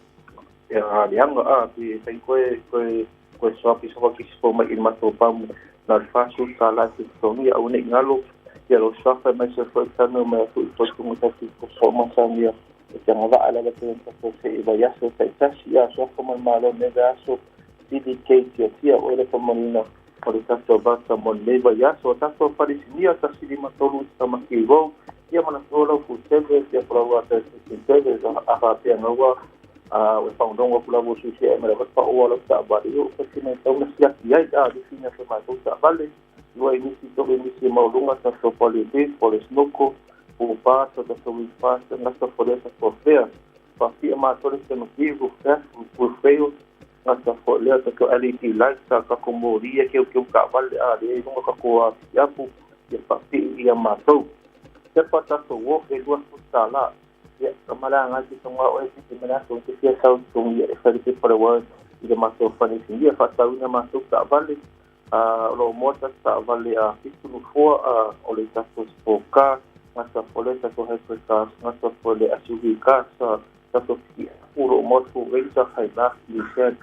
ia leaga a pe fai koe koe koe swap i sau paukesi fou mai i le matou pamu na o le 40 tala e te totogia aua ne i galo ia lou suafa aemaise foi tanu mai atu i totuga tasi po o masani e te agavaa lava te tatou se i vaiaso taitasi ia suafa ma le Malo nei vaiaso CDK Tiatia oe le faamanuina o le tatou vata mo lenei vaiaso. O tatou Falesinia 153 i Tamaki Road, ia manatua lau food service, ia po lau kitchen service, a faapea gaua a ua fagonogo atu lava ua suisui ai ma le avatu paoa lau taavale, ia ua fai sina tau na siaki ai, a lisi mea foi matou taavale, lua inisi, tolu inisi e maualuga tatou pale beef, pale snoko, pupa, tatou wing pasta, gata folea tatou afea. Faafia matou le Tamaki, roof rack, roof rails, Gata foi lea tatou LED lights sa tatou moli e keukeu taavale a lea i luga tatou a siapu ia faapii ia matou. Pepa tatou walk e 20 tala ia ka malaga ai te tonga oe te te mea te fia sau tongi e fai le pepa le word i le matou fale ia faatauina matou taavale a o lo o moa tatou taavale a fitu nofoa a o le tatou sport car gata foi lea tatou hybrid cars gata foi le SUV cars tatou piki apu o lo o moa atu Ranger Hilux Nissan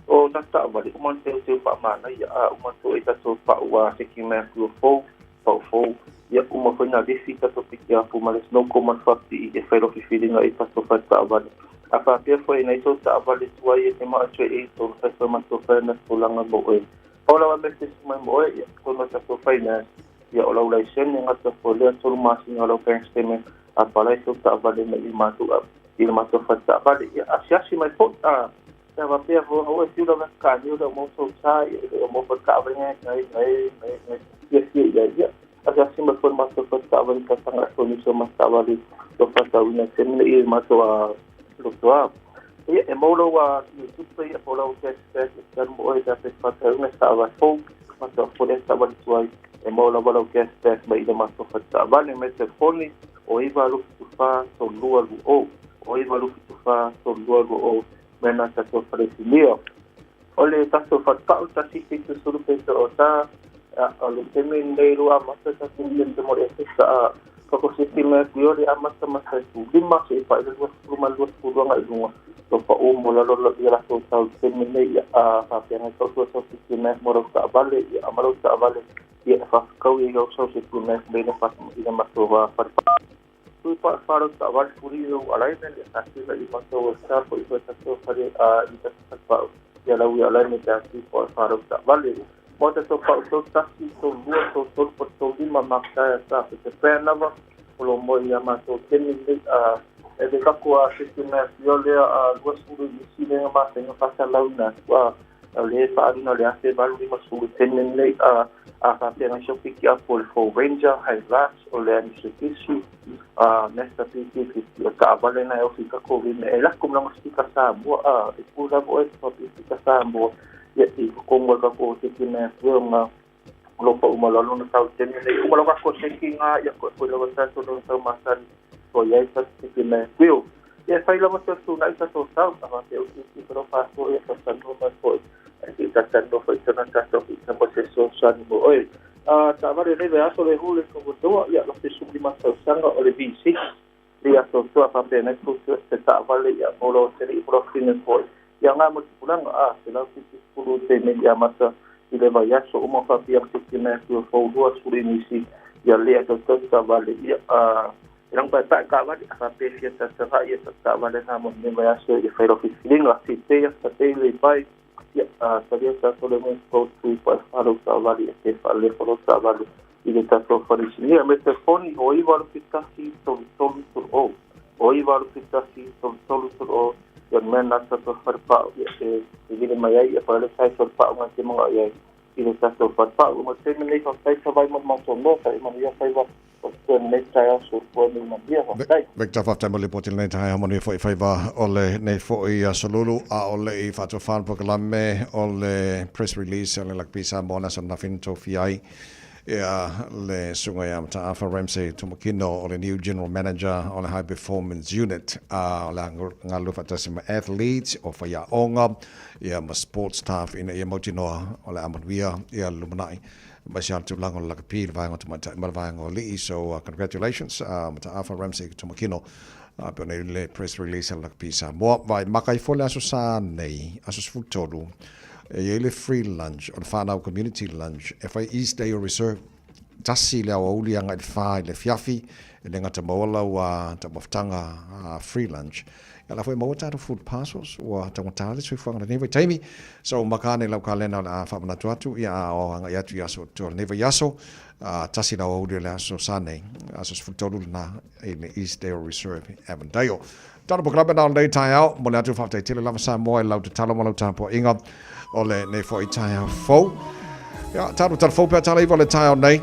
o tatou taavale uma na teuteu faamanaia a uma atu ai tatou pau a seki mai atu fou pau fou ia uma foi na lifi tatou piki apu ma le snowco ma le faapipii e fai lofifiliga i tatou fale taavale a faapea foi nai tou taavale tuai e te maa atu ai e tou fai foi matou fai na tulaga mo oe pau lava mea te mai mo oe ia tonu tatou finance ia o lau laisene gata foi lea tolu masina o lau bank statement a palai tou taavale mai i matou i le matou fale taavale ia asiasi mai foi a pe a faapea foi aua e fiu lava ka niu le mo tou sa ia le mo fale taavale ngai ngai ngai ngai ngai fiafia ia ia asiasi mai foi le matou fale taavale ka tanga atu nisi o matou taavale lo faatauina se mea i matou a lotoa ia e mau lau a tupe ia po lau cash back e talu mo oe pe a pe faatauina se taavale fou matou fole taavale tuai e mau lava lau cash back mai i le matou fale taavale mai telefoni o 9 74 32 20 o 9 74 32 20 mai na tatou falesinia. O le tatou falepau 170 pete o ta o le taimi lenei lua amata tatou te mo le efesa a fakositi mai atu i o le amata mata i lima se i pa'i le 20 ma le 22 agai i luga lo pa'u mo lalo ia latou tau i le taimi lenei ia a faapea nai tau tua sau sisi mai mo lau taavale ia ma lau taavale ia e faafekau i lau sau se mai mai le i le matou falepau tui pa whārau taavale puri lau alignment ia kasila i matou workshop i koe tatou fale a i tatou falepau ia lau ia alignment te atu i whārau taavale mo tatou pau tau tasi tau lua tau tolu po tau lima makaya sa te brand lava o lo mo ia matou temi nei a e le kako a se mea fiole a 20 i si lenga ma tenga fasalauina atu a o le faalina o le 1850 temi nei a a faapea nai piki apu o le Ford Ranger Hilux o le Mitsubishi a Mazda BT50 o taavale na e ofi kako vime e lako ma stika Samoa a e pu lava oe te stika Samoa ia i kongo e kako te mea nga lo pa uma lalo na tau temi nei uma lo kako seki nga ia ko ko lava sa to no tau masani ko ia sa te mea kuio ia fai lava sa tu nai sa to tau a te o ti pro pa so ia sa sa no ma ko e ti ta ta no foi sa na ta to i sa mo se so sa ni mo oi a ta vare le aso le hule ko to ia lo te suli ma tau sanga o le V6 le aso to a pa na ko te ta vale ia mo lo te i pro fine foi ia ngā mo te pulanga a te lau ki te pulu te me ia mata i le vai aso uma fa pia te te mea tu fau lua suli nisi ia lea tau tau ta vale ia a E lago paepae taavale a faapea e fia talatala'i ia taavale na mo lenei vaiaso i le fai lau filifiliga fitei fatei le pai ia talia tatou le mo tui pa e lau taavale ia te faalelefa lau taavale i le tatou faleisinia. Me telefoni o 981 33 30 o 981 33 30 ia mea na tatou falepao ia e vili mai ai ia falelefa ai falepao nga te manga i ai i le tatou falepao. Ma taimi nei faafetai Savai mo le matou noa fa'i manuia faiva o totoe lenei taeao soifua ma ia manuia faafetai. Victor, faafetai mo le lipoti i lenei taeao, manuia foi faiva o lenei foi aso lulu. A o le i faatofa le polokalame o le press release a le Lakapi Samoa le aso ananafi na tofia ai ia le susuga ia Mataafa Ramsay Tomokino o le new General Manager o le High Performance Unit a o le a galulue faatasi ma athletes o faiaoga ia ma sports staff ina ia mautinoa o le a manuia ia le lumanai aemaise lava le tulaga o le lakapi, le vaega o tamaitai ma le vaega o alii. So congratulations Mataafa Ramsay Tomokino pei ona i le press release a le Lakapi Samoa. Vaai maka ifo le aso Sa nei, aso 13, e i ai le free lunch o le whanau community lunch e fai East Dale Reserve. Tasi le aoauli agai le whā i le afiafi, e le gata maua lau taumafataga free lunch. Ia la foi maua tatou food parcels ua taugata le soifuaga lenei vaitaimi. So maka ane lau kalena o le a faamanatu atu ia a o agai atu i aso o lenei vaiaso. Tasi le aoauli o le aso Sa nei, aso 13 lena i le Eastdale Reserve, Avondale. Talo polokalame na o lenei taeao, mo le atu faafetai tele lava Samoa i lau tatalo ma lau tapuaiga o lenei foi taeao fou. Ia, talo talo fou pea tala iwa le taeao nei.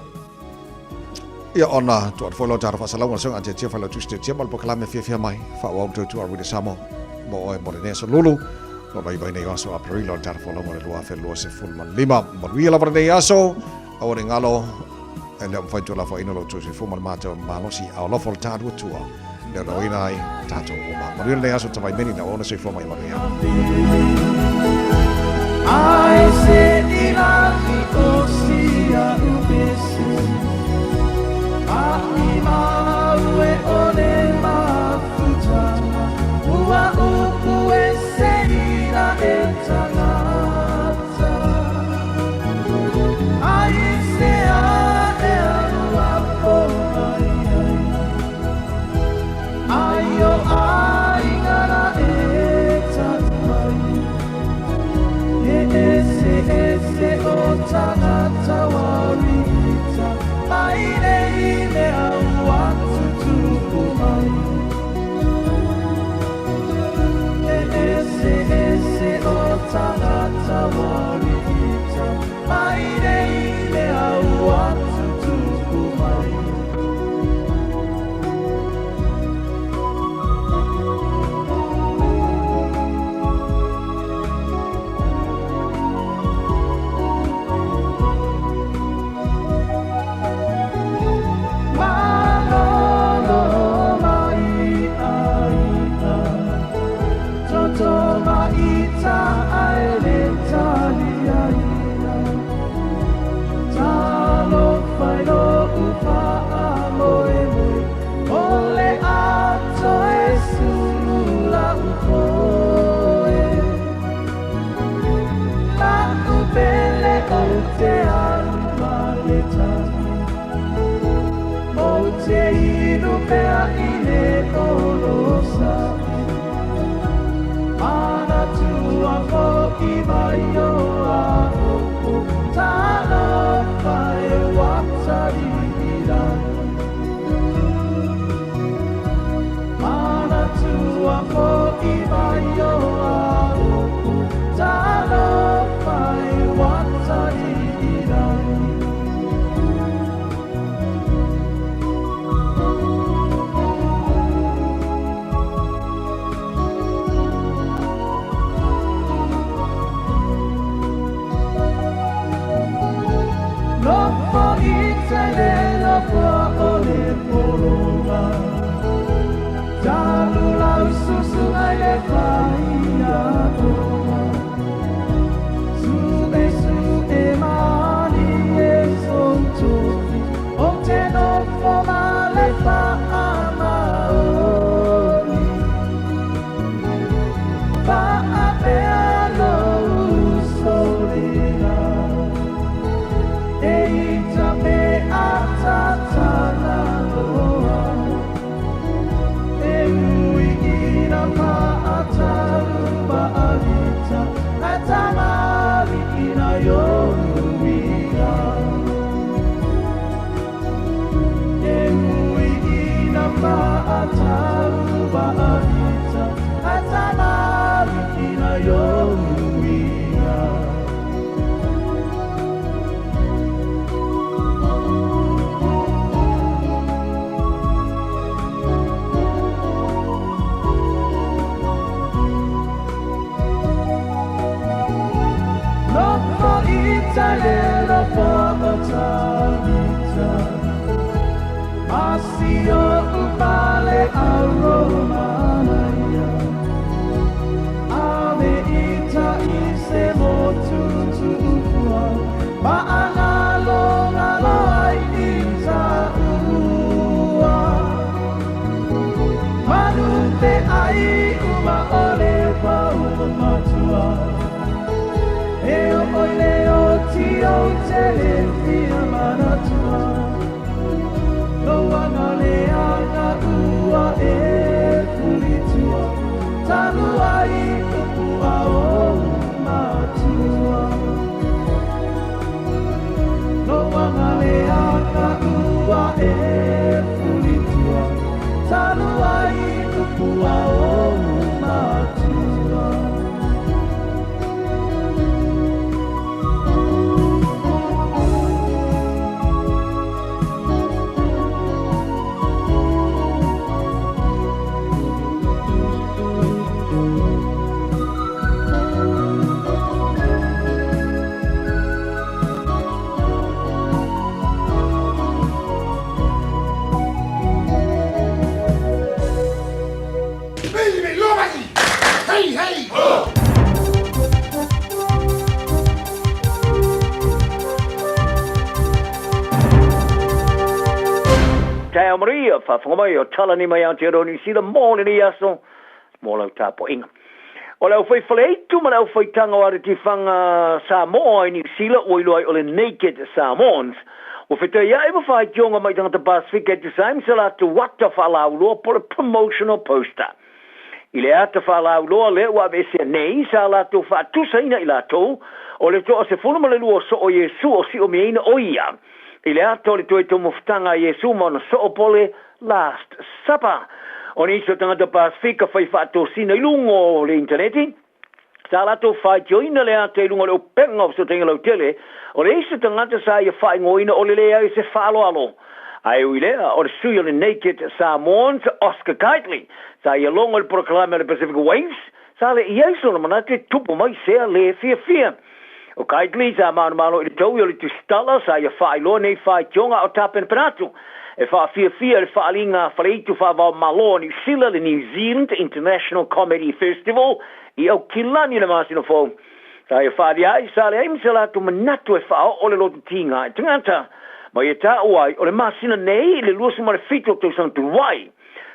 Ia, ona tuu atu foi lau talo faasalauga le susuga a Tiatia Failautusi Tiatia ma le polokalame fiafia mai faaauau le tautua a Radio Samoa mo oe mo lenei aso lulu. O lo iwa i nei o aso Aperila o le tala folauga o le 2025. Manuia lava lenei aso. Aua ne i galo, e le o mafai tuulafoaiina lo outou soifua ma le matou malosi, a o alofa o le tatou Atua, e leoleoina ai tatou uma. Manuia lenei aso Tavaimeni, na ona soifua ma ia manuia. Ai se i lagi o sia upesi A i mau e ole mafutanga Ua upu e se ina e tangata Taeao Maria, faafofoga mai o Talani mai Aotearoa Niu Sila mō lenei aso mō lau tapuaiga. O le aufai faleitu ma le aufaitaga o Aretifaga Samoa i Niu Sila ua iloa ai o le Naked Samoans. Ua fetaia'i ma faitioga mai tagata Pasefika e tusa ai ma se latou ata faalauiloa po o le promotional poster. I le ata faalauiloa lea ua aveesea nei, sa latou faatusaina i latou o le toa 12 o soo o Iesu o si'omiaina o ia i le ata o le toe taumafataga a Iesu ma ona soo po o le Last Supper. O nisi o tagata Pasefika fai faatosina i luga o le initaneti, sa latou faitioina le ata i luga o le upega o fesootaiga lautele, o le isi tagata sa ia faaigoaina o le leai o se faaaloalo. Ae ui lea, o le sui o le Naked Samoans, Oscar Kightley, sa ia logo i le polokalame a le Pacific Waves, sa le i ai sona manatu e tupu mai sea le fiafia. O Kightley sa manumalo i le taui o le tusitala sa ia faailoa nei faitioga a o tapenapena atu e faafiafia i le faaaliga a Faleitu Faavaomalo o Niu Sila, le New Zealand International Comedy Festival, i Aukilani i le masina fou. Sa ia faaalia ai, sa leai ma se latou manatu e faaoo le loto tiga i tagata. Ma ia taua ai, o le masina nei i le 27 o tausaga talu ai,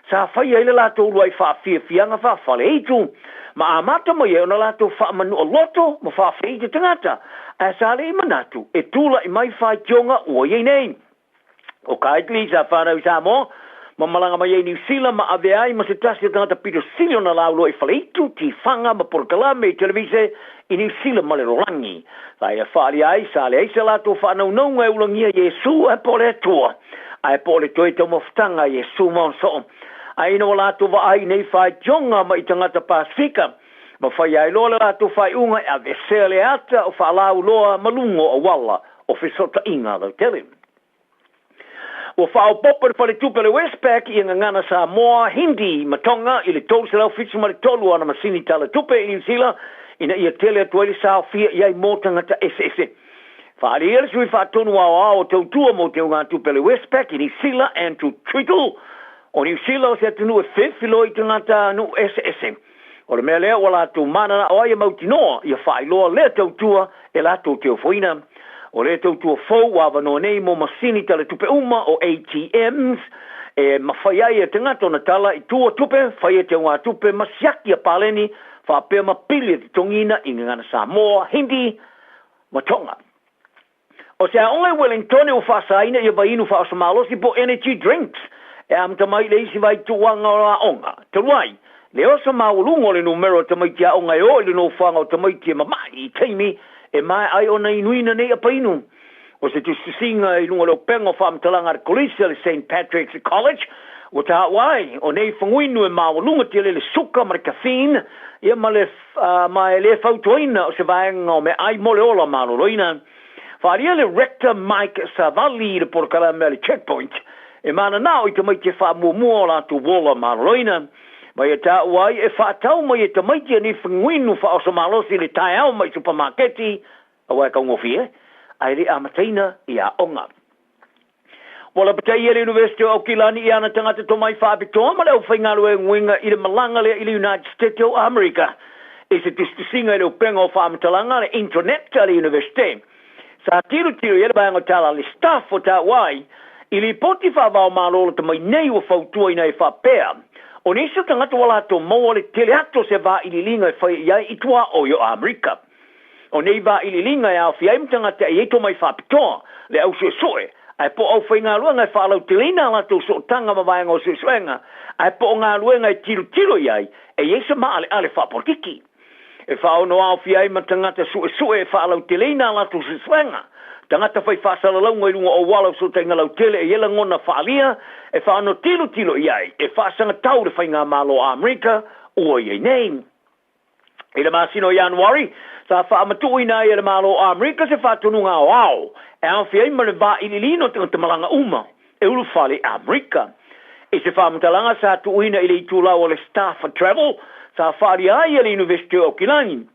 sa faia ai le latou uluai faafiafiaga faa-Faleitu, ma amata mai ai ona latou faamanua loto ma faafeite tagata, ae sa le i manatu e tula'i mai faitioga ua i ai nei. O Kightley sa fanau i Samoa, ma malaga mai ai i Niu Sila ma avea ai ma se tasi o tagata pito sili ona lauloa i Faleitu, Tifaga ma polokalame i televise i Niu Sila ma le lalolagi. Sa ia faaalia ai, sa leai se latou faanaunauga e ulagia Iesu ae po o le Atua, ae po o le toe taumafataga a Iesu ma ona soo. Ae ina ua latou vaai i nei faitioga mai tagata Pasefika, ma faia ai loa le latou faaiuga e aveesea le ata o faalauiloa ma luga o auala o fesootaiga lautele. Ua faaopoopo le faletupe o le Westpac i gagana Samoa, Hindi ma Tonga i le 373 o ana masini tala tupe i Niu Sila ina ia tele atu ai le saofia i ai mo tagata eseese. Faaalia le sui faatonu aoao o tautua mo teugatupe a le Westpac i Niu Sila, Andrew Tweedle, o Niu Sila o se atunuu e fefiloi i tagata nuu eseese. O le mea lea ua latou mananao ai e mautinoa ia faailoa lea tautua e latou te ofoina. O lea tautua fou ua avanoa nei mo masini talatupe uma o ATMs e mafai ai e tagata ona tala i tua tupe, faia teugatupe ma siaki a paleni faapea ma pili e totogiina i gagana Samoa, Hindi ma Tonga. O se aoga i Wellingtone ua faasaina ia vaiinu faaoso malosi po energy drinks e amata mai i le isi vaituuaga o aoga. Talu ai, le oso maualuga o le numera o tamaiti aoga e oo i le nofoaga o tamaiti e mama'i i taimi e maea ai ona inuina nei apainu. O se tusitusiga i luga o le upega o faamatalaga a le Kolisi a le Saint Patrick's College ua taua ai, o nei faguinu e maualuga tele le suka ma le caffeine ia ma le ma e le fautuaina o se vaega o meaai mo le ola maloloina. Faaalia le Rector Mike Savali i le polokalame a le Checkpoint e mananao i tamaiti e faamuamua o latou ola maloloina. Ma ia taua ai e faatau mai e tamaiti a nei faguinu faaoso malosi i le taeao mai supamaketi, aua e taugofie, ae le i amataina i aoga. Ua lapataia le Iunivesite o Aukilani i ana tagata tomai faapitoa ma le aufaigalueguega i le malaga lea i le United State o Amerika i se tusitusiga i le upega o faamatalaga a le intranet a le Iunivesite. Sa tilotilo i ai le vaega o tala a le staff o taua ai i lipoti faavaomalo lata mai nei ua fautuaina ai faapea, o nisi o tagata ua latou maua le tele atu o se vailiiliga e faia i ai i tuaoi o Amerika. O nei vailiiliga e aofia ai ma tagata e i ai tomai faapitoa, le au suesue, ae po o aufaigaluega e faalauteleina a latou sootaga ma vaega o suesuega, ae po o galuega e tilotilo i ai e i ai se maaleale faapolokiki. E faaono aofia ai ma tagata suesue e faalauteleina a latou suesuega, tagata fai faasalalauga i luga o auala o fesootaiga lautele e i ai lagona faaalia e faaono tilotilo i ai e faasagatau le faigamalo a Amerika ua i ai nei. I le masina o Ianuari, sa faamatuuina ai e le Malo o Amerika se faatonuga aoao e aofia ai ma le vailiiliina o tagata malaga uma e ulufale i Amerika. I se faamatalaga sa tuuina i le itulau o le Staff Travel, sa faaalia ai e le Iunivesite o Aukilani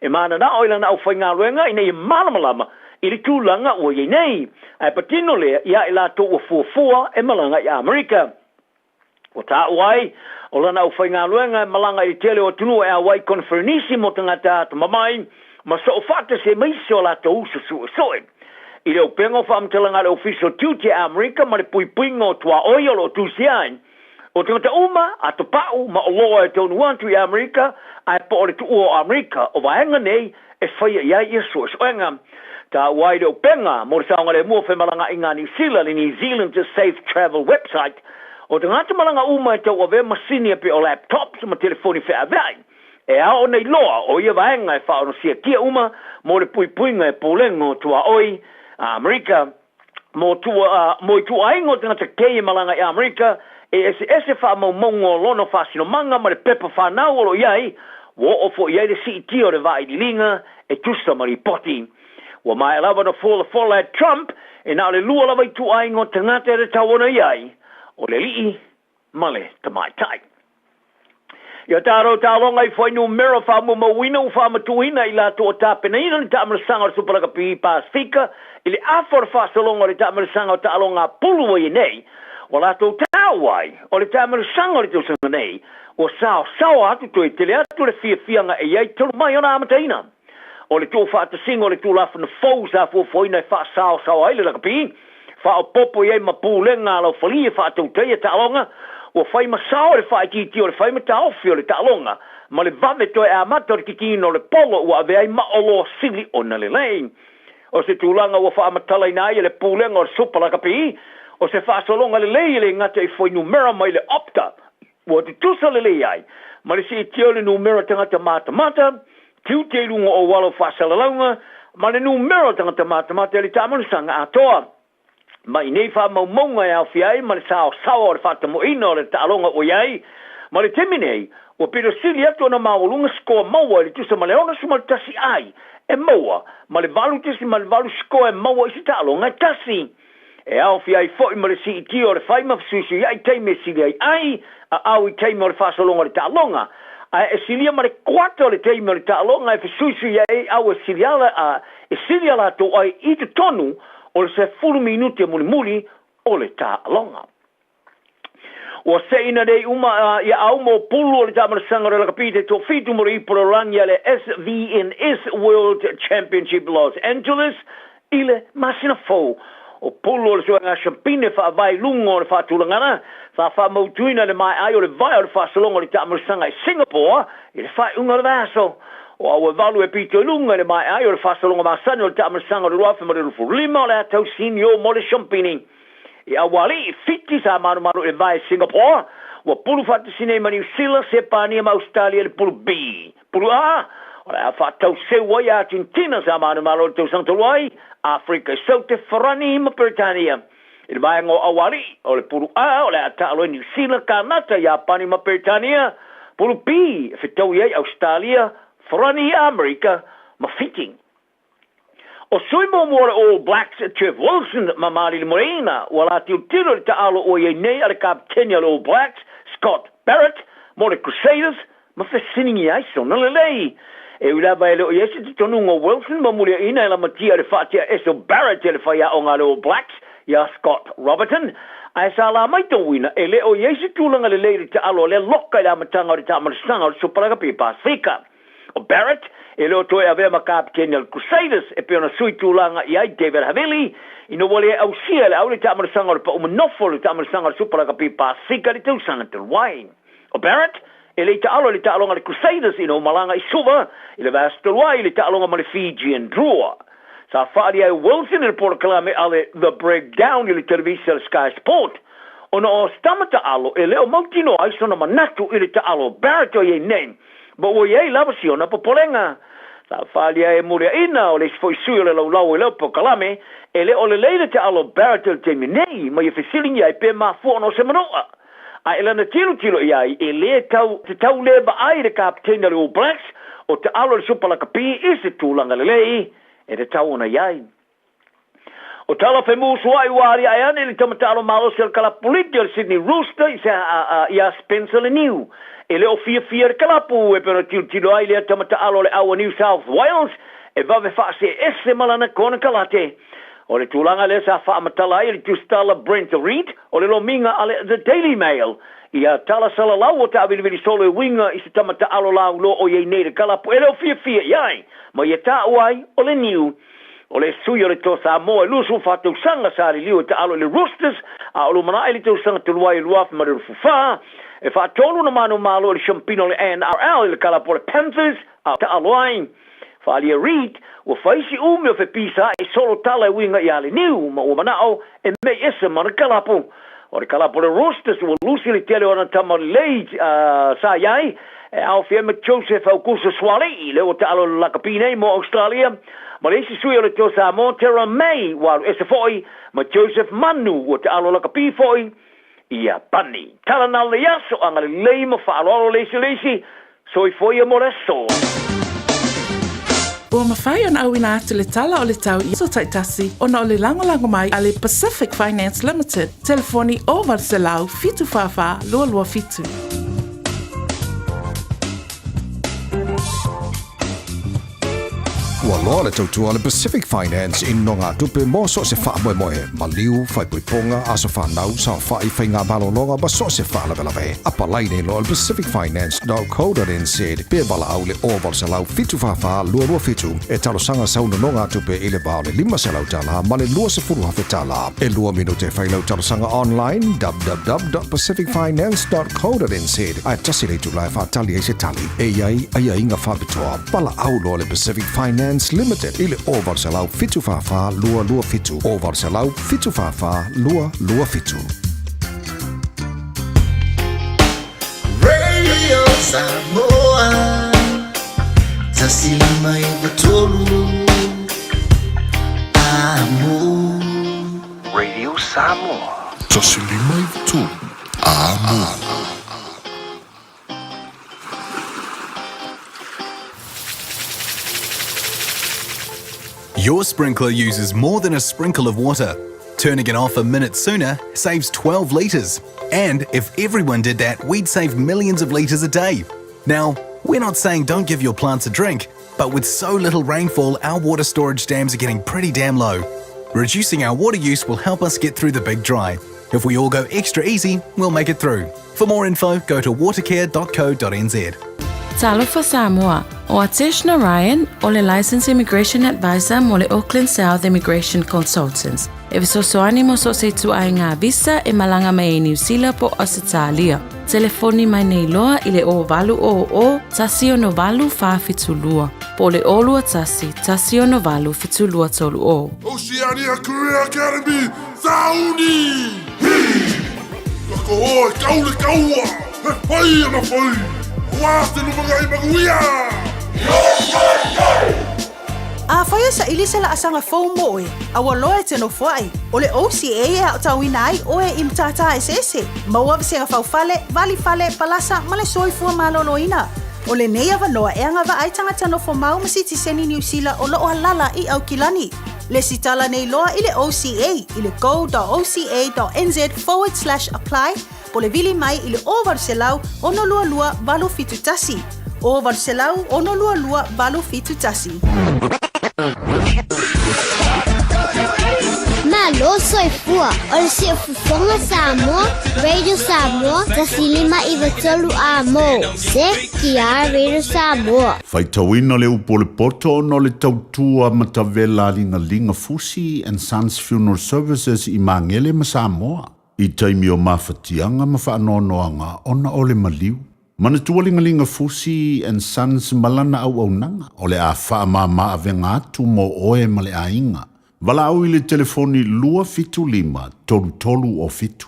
e mananao i lana aufaigaluega ina ia malamalama i le tulaga ua i ai nei, ae patino lea ia i latou ua fuafua e malaga i Amerika. Ua taua ai, o lana aufaigaluega e malaga i le tele o atunuu e auai i koneferenisi mo tagata atamamai ma soofaatasi ai ma isi o latou uso suesue. I le upega o faamatalaga a le Ofisa o Tiute a Amerika ma le Puipuiga o Tuaoi o lo o tusia ai, o tagata uma, atopau ma oloa e taunuu atu i Amerika ae po o le tuua o Amerika, o vaega nei e faia i ai ia suesuega. Taua ai le upega mo le saogalemu o femalagaaiga a Niu Sila, le New Zealand Safe Travel website, o tagata malaga uma e tauavea masini e pei o laptops ma telefoni feaveai, e ao ona iloa o ia vaega e faaonosiatia uma mo le puipuiga e Pulega o Tuaoi a Amerika. Mo tua, mo ituaiga o tagata kei e malaga i Amerika, e eseese faamaumauga o lona faasinomaga ma le pepa fanau o lo o i ai, ua oo foi i ai le siitia o le vailiiliga e tusa ma lipoti. Ua maea lava ona folafola e Trump e na o le lua lava ituaiga o tagata e tatau ona i ai, o le alii ma le tamaitai. Ia tatou taaloga i fuainumera faamaumauina ua faamatuuina i latou o tapenaina le taamilosaga o le Supa Lakapi Pasefika i le afa o le faasologa o le taamilosaga o taaloga a pulu ua i ai nei. Ua latou taua ai o le taamilosaga o le tausaga nei ua saosaoa atu toe tele atu le fiafiaga e i ai talu mai ona amataina. O le tuufaatasiga o le Tulafono fou sa fuafuaina e faasaosaoa ai le lakapi, faaopoopo i ai ma pulega a laufalie faatautaia taaloga, ua fai ma sao le faaitiitia o le fai ma taofi o le taaloga ma le vave toe amata o le kikiina o le polo ua avea ai ma oloa sili ona lelei. O se tulaga ua faamatalaina ai e le Pulega o le Supa Lakapi, o se faasologa lelei e le gata i fuainumera mai le Opta, Ua tutusa lelei ai ma le siitia o le numera tagata matamata, tiute i luga o auala o faasalalauga, ma le numera o tagata matamata i le taamalosaga atoa. Ma i nei faamaumauga e aofia ai ma le saosaoa o le faatamoeina o le taaloga ua i ai ma le taimi nei, ua pito sili atu ona maualuga sikoa maua i le tusa ma le 61 ai e maua ma le 8.8 sikoa e maua i se taaloga e tasi. E aofia ai foi ma le siitia o le fai ma fesuisuiai taimi e sili ai ai a au i taimi o le faasologa o le taaloga, ae e silia ma le kuata o le taimi o le taaloga e fesuisuiai ai au e sili ala a e sili a latou ai i totonu o le 10 minute mulimuli o le taaloga. Ua seina nei uma ia au mo pulu o le taamalosaga o le lakapi te toafitu mo le ipu lalolagi a le SVNS World Championship Los Angeles i le masina fou. O pulu o le suega siampine faavae i luga o le faatulagana sa faamautuina i le maea ai o le vae o le faasologa o le taamalosaga i Singapore i le faaiuga o le vaiaso. O au e valu e pito i luga i le maea ai o le faasologa masani o le taamalosaga o le 2025 o le a tau senior mo le siampini. I Aualii, Fiti, sa malumalu i le vae Singapore, ua pulu faatasi nei ma Niu Sila, Sepania ma Ausetalia i le pulu B. Pulu A, o le a faatauseu ai Atenetina sa manumalo i le tausaga talu ai, Afrika i Saute, Farani ma Peretania. I le vaega o Aualii, o le pulu A, o le a taalo ai Niu Sila, Kanata, Iapani ma Peretania. Pulu B, e fetaui ai Ausetalia, Farani, Amerika ma Fiti. O sui muamua o le All Blacks, Jeff Wilson ma malilimuaina, ua la tilotilo i le taalo ua i ai nei a le kapeteni a le All Blacks, Scott Barrett, mo le Crusaders ma fesiligia ai sona lelei. E ui lava e le o i ai se talitonuga o Wilson ma muliaina e lamatia i le faatea ese o Barrett e le faiaoga a le All Blacks ia Scott Robertson, ae sa la maitauina e le o i ai se tulaga lelei i le taalo a lea loka i le amataga o le taamalasaga o le Supa Lakapi Pasefika. O Barrett e le o toe avea ma kapeteni a le Crusaders e pei ona sui tulaga i ai David Havili ina ua le ausia e le au le taamalasaga o le pau manofo o le taamalasaga o le Supa Lakapi Pasefika i le tausaga talu ai. O Barrett e le i taalo i le taaloga a le Crusaders ina ua malaga i Suva i le vaiaso talu ai i le taaloga ma le Fijian Drua. Sa faaali ai o Wilson i le polokalame a le The Breakdown i le televisa a le Sky Sport ona o se tama taalo e le o mautinoa ai sona manatu i le taalo o Barrett o i ai nei ma ua i ai lava si ona popolega. Sa faaali ai e muliaina o le isi foi sui o le laulau i lea polokalame e le o lelei le taalo o Barrett i le taimi nei ma ia fesiligia ai pe mafua ona o se manoa. A i lana tilotilo i ai, e lē tau te tau lē vaai le kapeteni a le All Blacks o taalo i le Supa Lakapi i se tulaga lelei e tatau ona i ai. O tala femusuaʻi ua aliae ane i le tama taalo malosi o le kalapu liki o le Sydney Rooster i se iā Spencer Leniu. E le o fiafia le kalapu e pei ona tilotilo ai lea tama taalo o le au a New South Wales e vave faasee ese ma lana konekarate. O le tulaga lea sa faamatala ai e le tusitala Brent Read o le lomiga a le The Daily Mail ia tala salalau o taavilivili solo e uiga i se tama taalo lauloa o i ai nei le kalapu e le o fiafia i ai ma ia taua ai o le niu. O le sui o le Toa Samoa e 24 tausaga sa liliu e taalo i le Roosters a o lumanai i le tausaga talu ai e 2024 e faatolu ona manumalo i le siampina o le NRL i le kalapu o le Panthers a taalo ai Faaalia Reid, ua fai si umi o fepisa e solo tala e uiga iā le niu ma ua manao e mei ese ma le kalapu. O le kalapu o le Roosters ua lusi le tele o ana tama lelei sa i ai e aofia ai ma Joseph Aukuso Suaalii lea ua taalo i le lakapi nei mo Australia ma le isi sui o le Toa Samoa Terra May ua alu ese foi ma Joseph Manu ua taalo lakapi foi i Iapani. Tala na le aso agalelei ma faaaloalo le isi le isi, soifua ia mo le aso. Ua mafai ona auina atu le tala o le tau i aso taitasi ona o le lagolago mai a le Pacific Finance Limited, telefoni 0800 744 227. Ua loa le tautua a le Pacific Finance i nogatupe mo so o se faamoemoe, maliu, faaipoipoga, aso fanau, saofai, faigamalologa ma so o se faalavelave. Apalai nei loa i le pacificfinance.co.nz pe valaau i le 0800 744 227 e talosaga sau nonogatupe i le va o le $500 ma le $20,000. E lua minute e fai lau talosaga online www.pacificfinance.co.nz ae tasi le itula e faatali ai se tali. E i ai aiaiga faapitoa, valaau loa le Pacific Finance Limited i le 0800 744 227, 0800 744 227. Radio Samoa 153 Amo. Radio Samoa. 153 Amo. Your sprinkler uses more than a sprinkle of water. Turning it off a minute sooner saves 12 litres. And if everyone did that, we'd save millions of litres a day. Now, we're not saying don't give your plants a drink, but with so little rainfall, our water storage dams are getting pretty damn low. Reducing our water use will help us get through the big dry. If we all go extra easy, we'll make it through. For more info, go to watercare.co.nz. Talofa Samoa, o Atesh Narayan o le Licensed Immigration Advisor mo le Auckland South Immigration Consultants. E fesoasoani mo so o se ituaiga visa e malaga mai ai Niu Sila po o Ausetalia. Telefoni mai nei loa i le 0800 168 472 po o le 021 168 7230. Oceania Career Academy, Sauni! Hi! Ka koho e kau le kaua, he whai ana whai, Wā te lumangai manuia! Yo, yo, yo! Afai e saili se laasaga fou mo oe, a ua loa e te nofoai, o le OCA e aotauina ai oe i matata eseese, maua vasega faufale, valifale, palasa ma le soifua maloloina. O lenei avanoa e agavaa ai tagata nofomau ma sitiseni Niu Sila o lo o alala i Aukilani. Lesitala nei loa i le OCA i le go.oca.nz forward slash apply po o le vili mai i le 0800 622 871. O 800 622 871. Malo soifua o le Siufofoga Samoa, Radio Samoa, 1593 A mo, CKR Radio Samoa. Faitauina le upu o le poto ona o le tautua matavela a Ligaliga Fusi and Sons Funeral Services i Magele ma Samoa i taimi o mafatiaga ma faanoanoaga ona o le maliu. Manatua Ligaliga Fusi and Sons ma lana auaunaga o le a faamama avega atu mo oe ma le aiga. Valaau i le telefoni 275 33 o 7.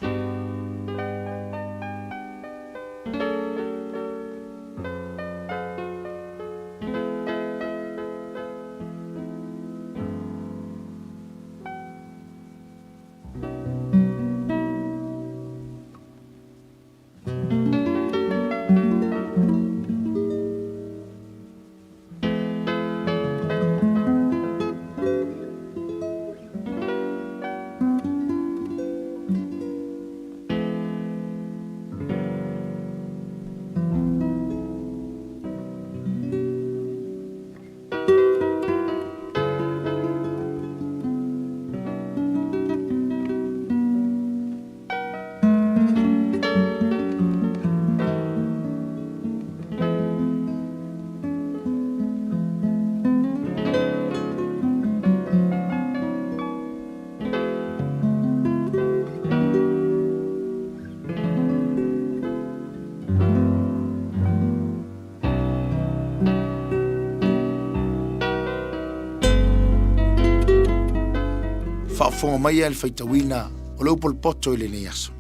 Faafofoga mai e le faitauina o le upu o le poto i lenei aso.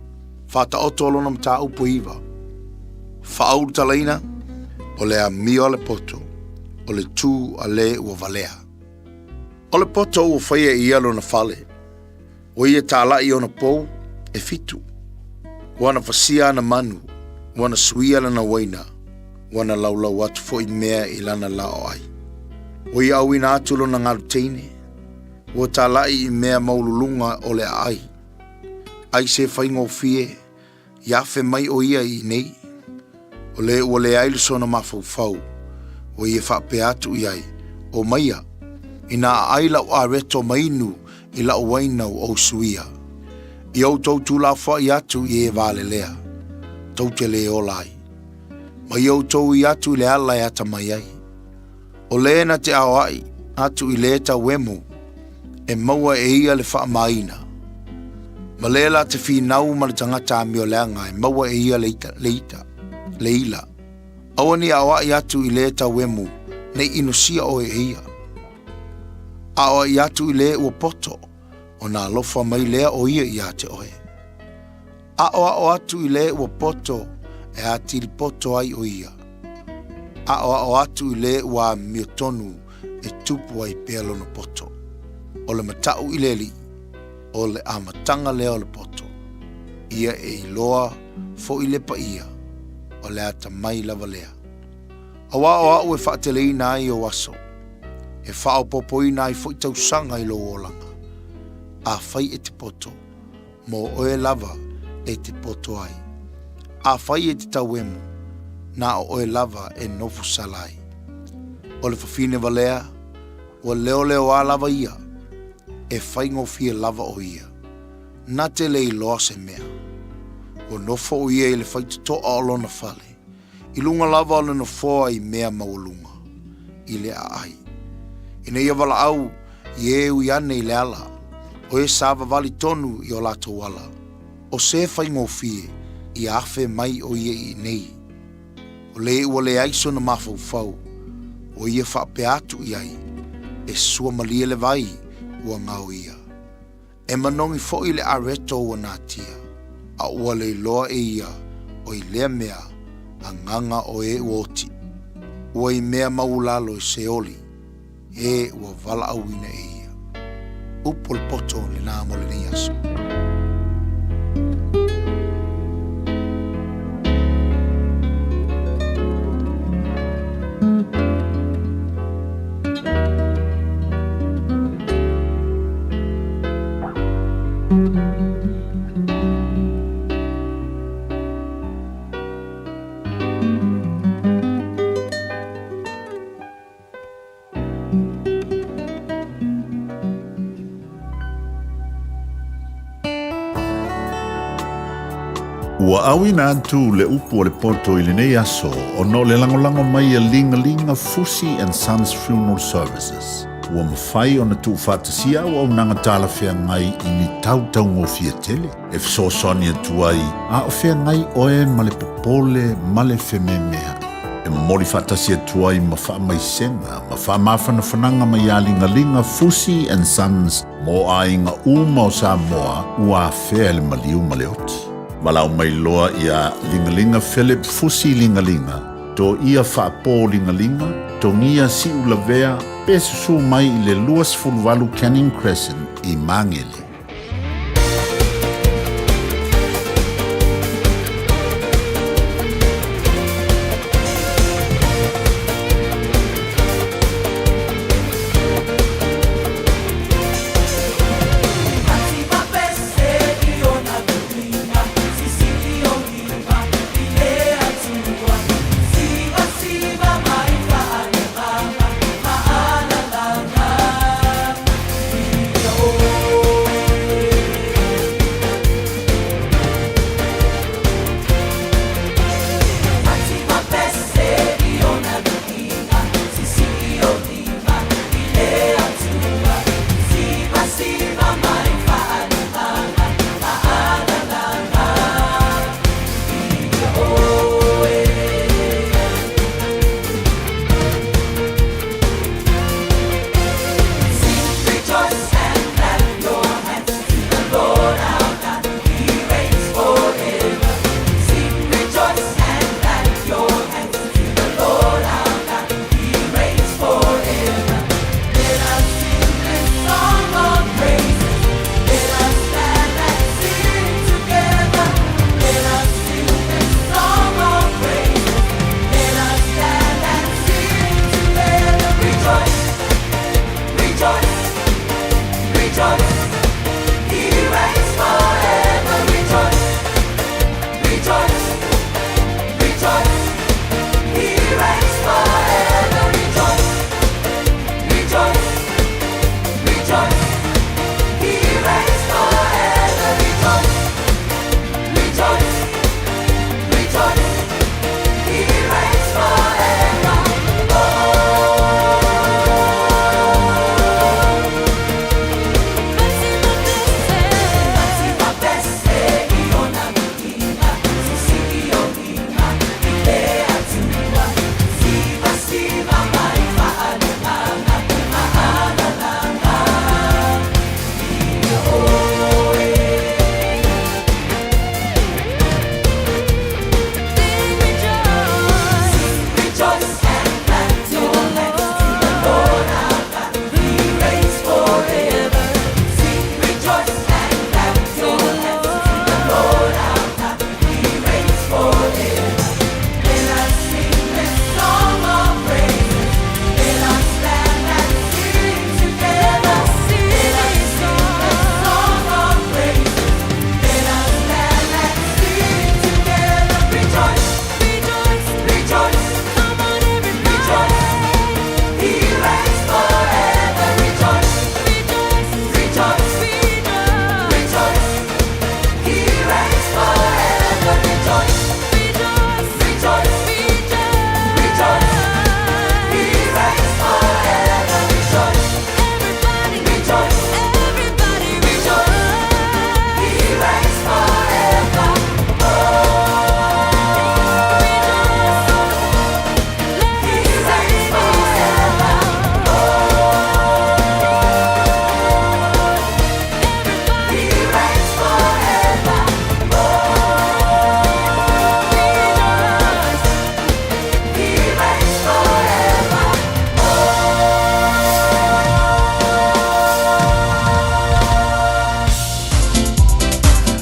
Faataoto o lona mataupu e iva. Faaulutalaina, o le amio a le poto, o le tū a le ua valea. O le poto ua faia e ia lona fale, ua ia tālaʻi ona pou e fitu. Ua na fasia ana manu, ua na suia lana uaina, ua na laulau atu foʻi mea i lana laoai. Ua ia ʻauina atu lona galu teine, ua tālaʻi i mea maualuluga o le aʻai. Ai se faigofie i afe mai ʻo ia i inei? O le ua leai le sona mafaufau, ua ia faapea atu i ai, O maia, inā ʻai lau areto ma inu i lau uaina ua ou suia. I outou tulafoaʻi atu i e valelea, tou te lē ola ai. Ma i outou ui atu i le ala e atamai ai. O lē na te aoaʻi atu i lē tauemu e maua e ia le faamāina. Ma lē la te finau ma le tagata amioleaga e maua e ia le ita, le ita, le ila. Aua ne i aoaʻi atu i lē tauemu nei inosia ʻoe e ia. Aoaʻi atu i lē ua poto, ona alofa mai lea o ia iā te ʻoe. Aʻoaʻo atu i lē ua poto e atili poto ai ʻo ia. Aʻoaʻo atu i lē ua amiotonu e tupu ai pea lona poto. O le mataʻu i le aliʻi, o le amataga lea o le poto. Ia e iloa foʻi le paia, o le atamai lava lea. Auā o aʻu e faateleina ai ou aso, e faaopoopoina ai foʻi tausaga i lou olaga. Afai e te poto, Mō oe lava e te poto ai. Afai e te tauemu, na o oe lava e nofo sala ai. O le fafine valea, ua leoleoā lava ia, e faigofie lava o ia. Na te le iloa se mea. Ua nofo o ia i le faitotoa o lona fale, I luga lava o le nofoa i mea maualuga, i le aai. Ina ia valaau i e ui ane i le ala, o e savavali tonu i o latou ala, o se faigofie ia afe mai o ia i inei. O le ua leai sona mafaufau, ua ia faapea atu i ai, e sua malie le vai ua gaoia. E manogi foʻi le areto ua natia, a ua le iloa e ia o i lea mea agaga o e ua oti. Ua i mea maulalo i Seoli, e ua valaauina e ia. Upu o le poto lenā mo lenei aso. Ua auina atu le upu o le poto i lenei aso ona o le lagolago mai a Ligalinga Fusi and Sons Funeral Services. Ua mafai ona tuufaatasia auaunaga talafeagai i ni tau taugofie tele e fesoasoani atu ai a o feagai oe ma le popole ma le fememeai. E momoli faatasi atu ai ma faamaisega ma faamafanafanaga mai ia Ligaliga Fusi and Sons mo aiga uma o Samoa ua afea e le maliu ma le oti. Valaau mai loa ia Ligaliga Philip Fusi Ligaliga, Toia Faapo Ligaliga, Togia Siulavea pe susu mai i le 28 Canning Crescent i Magele.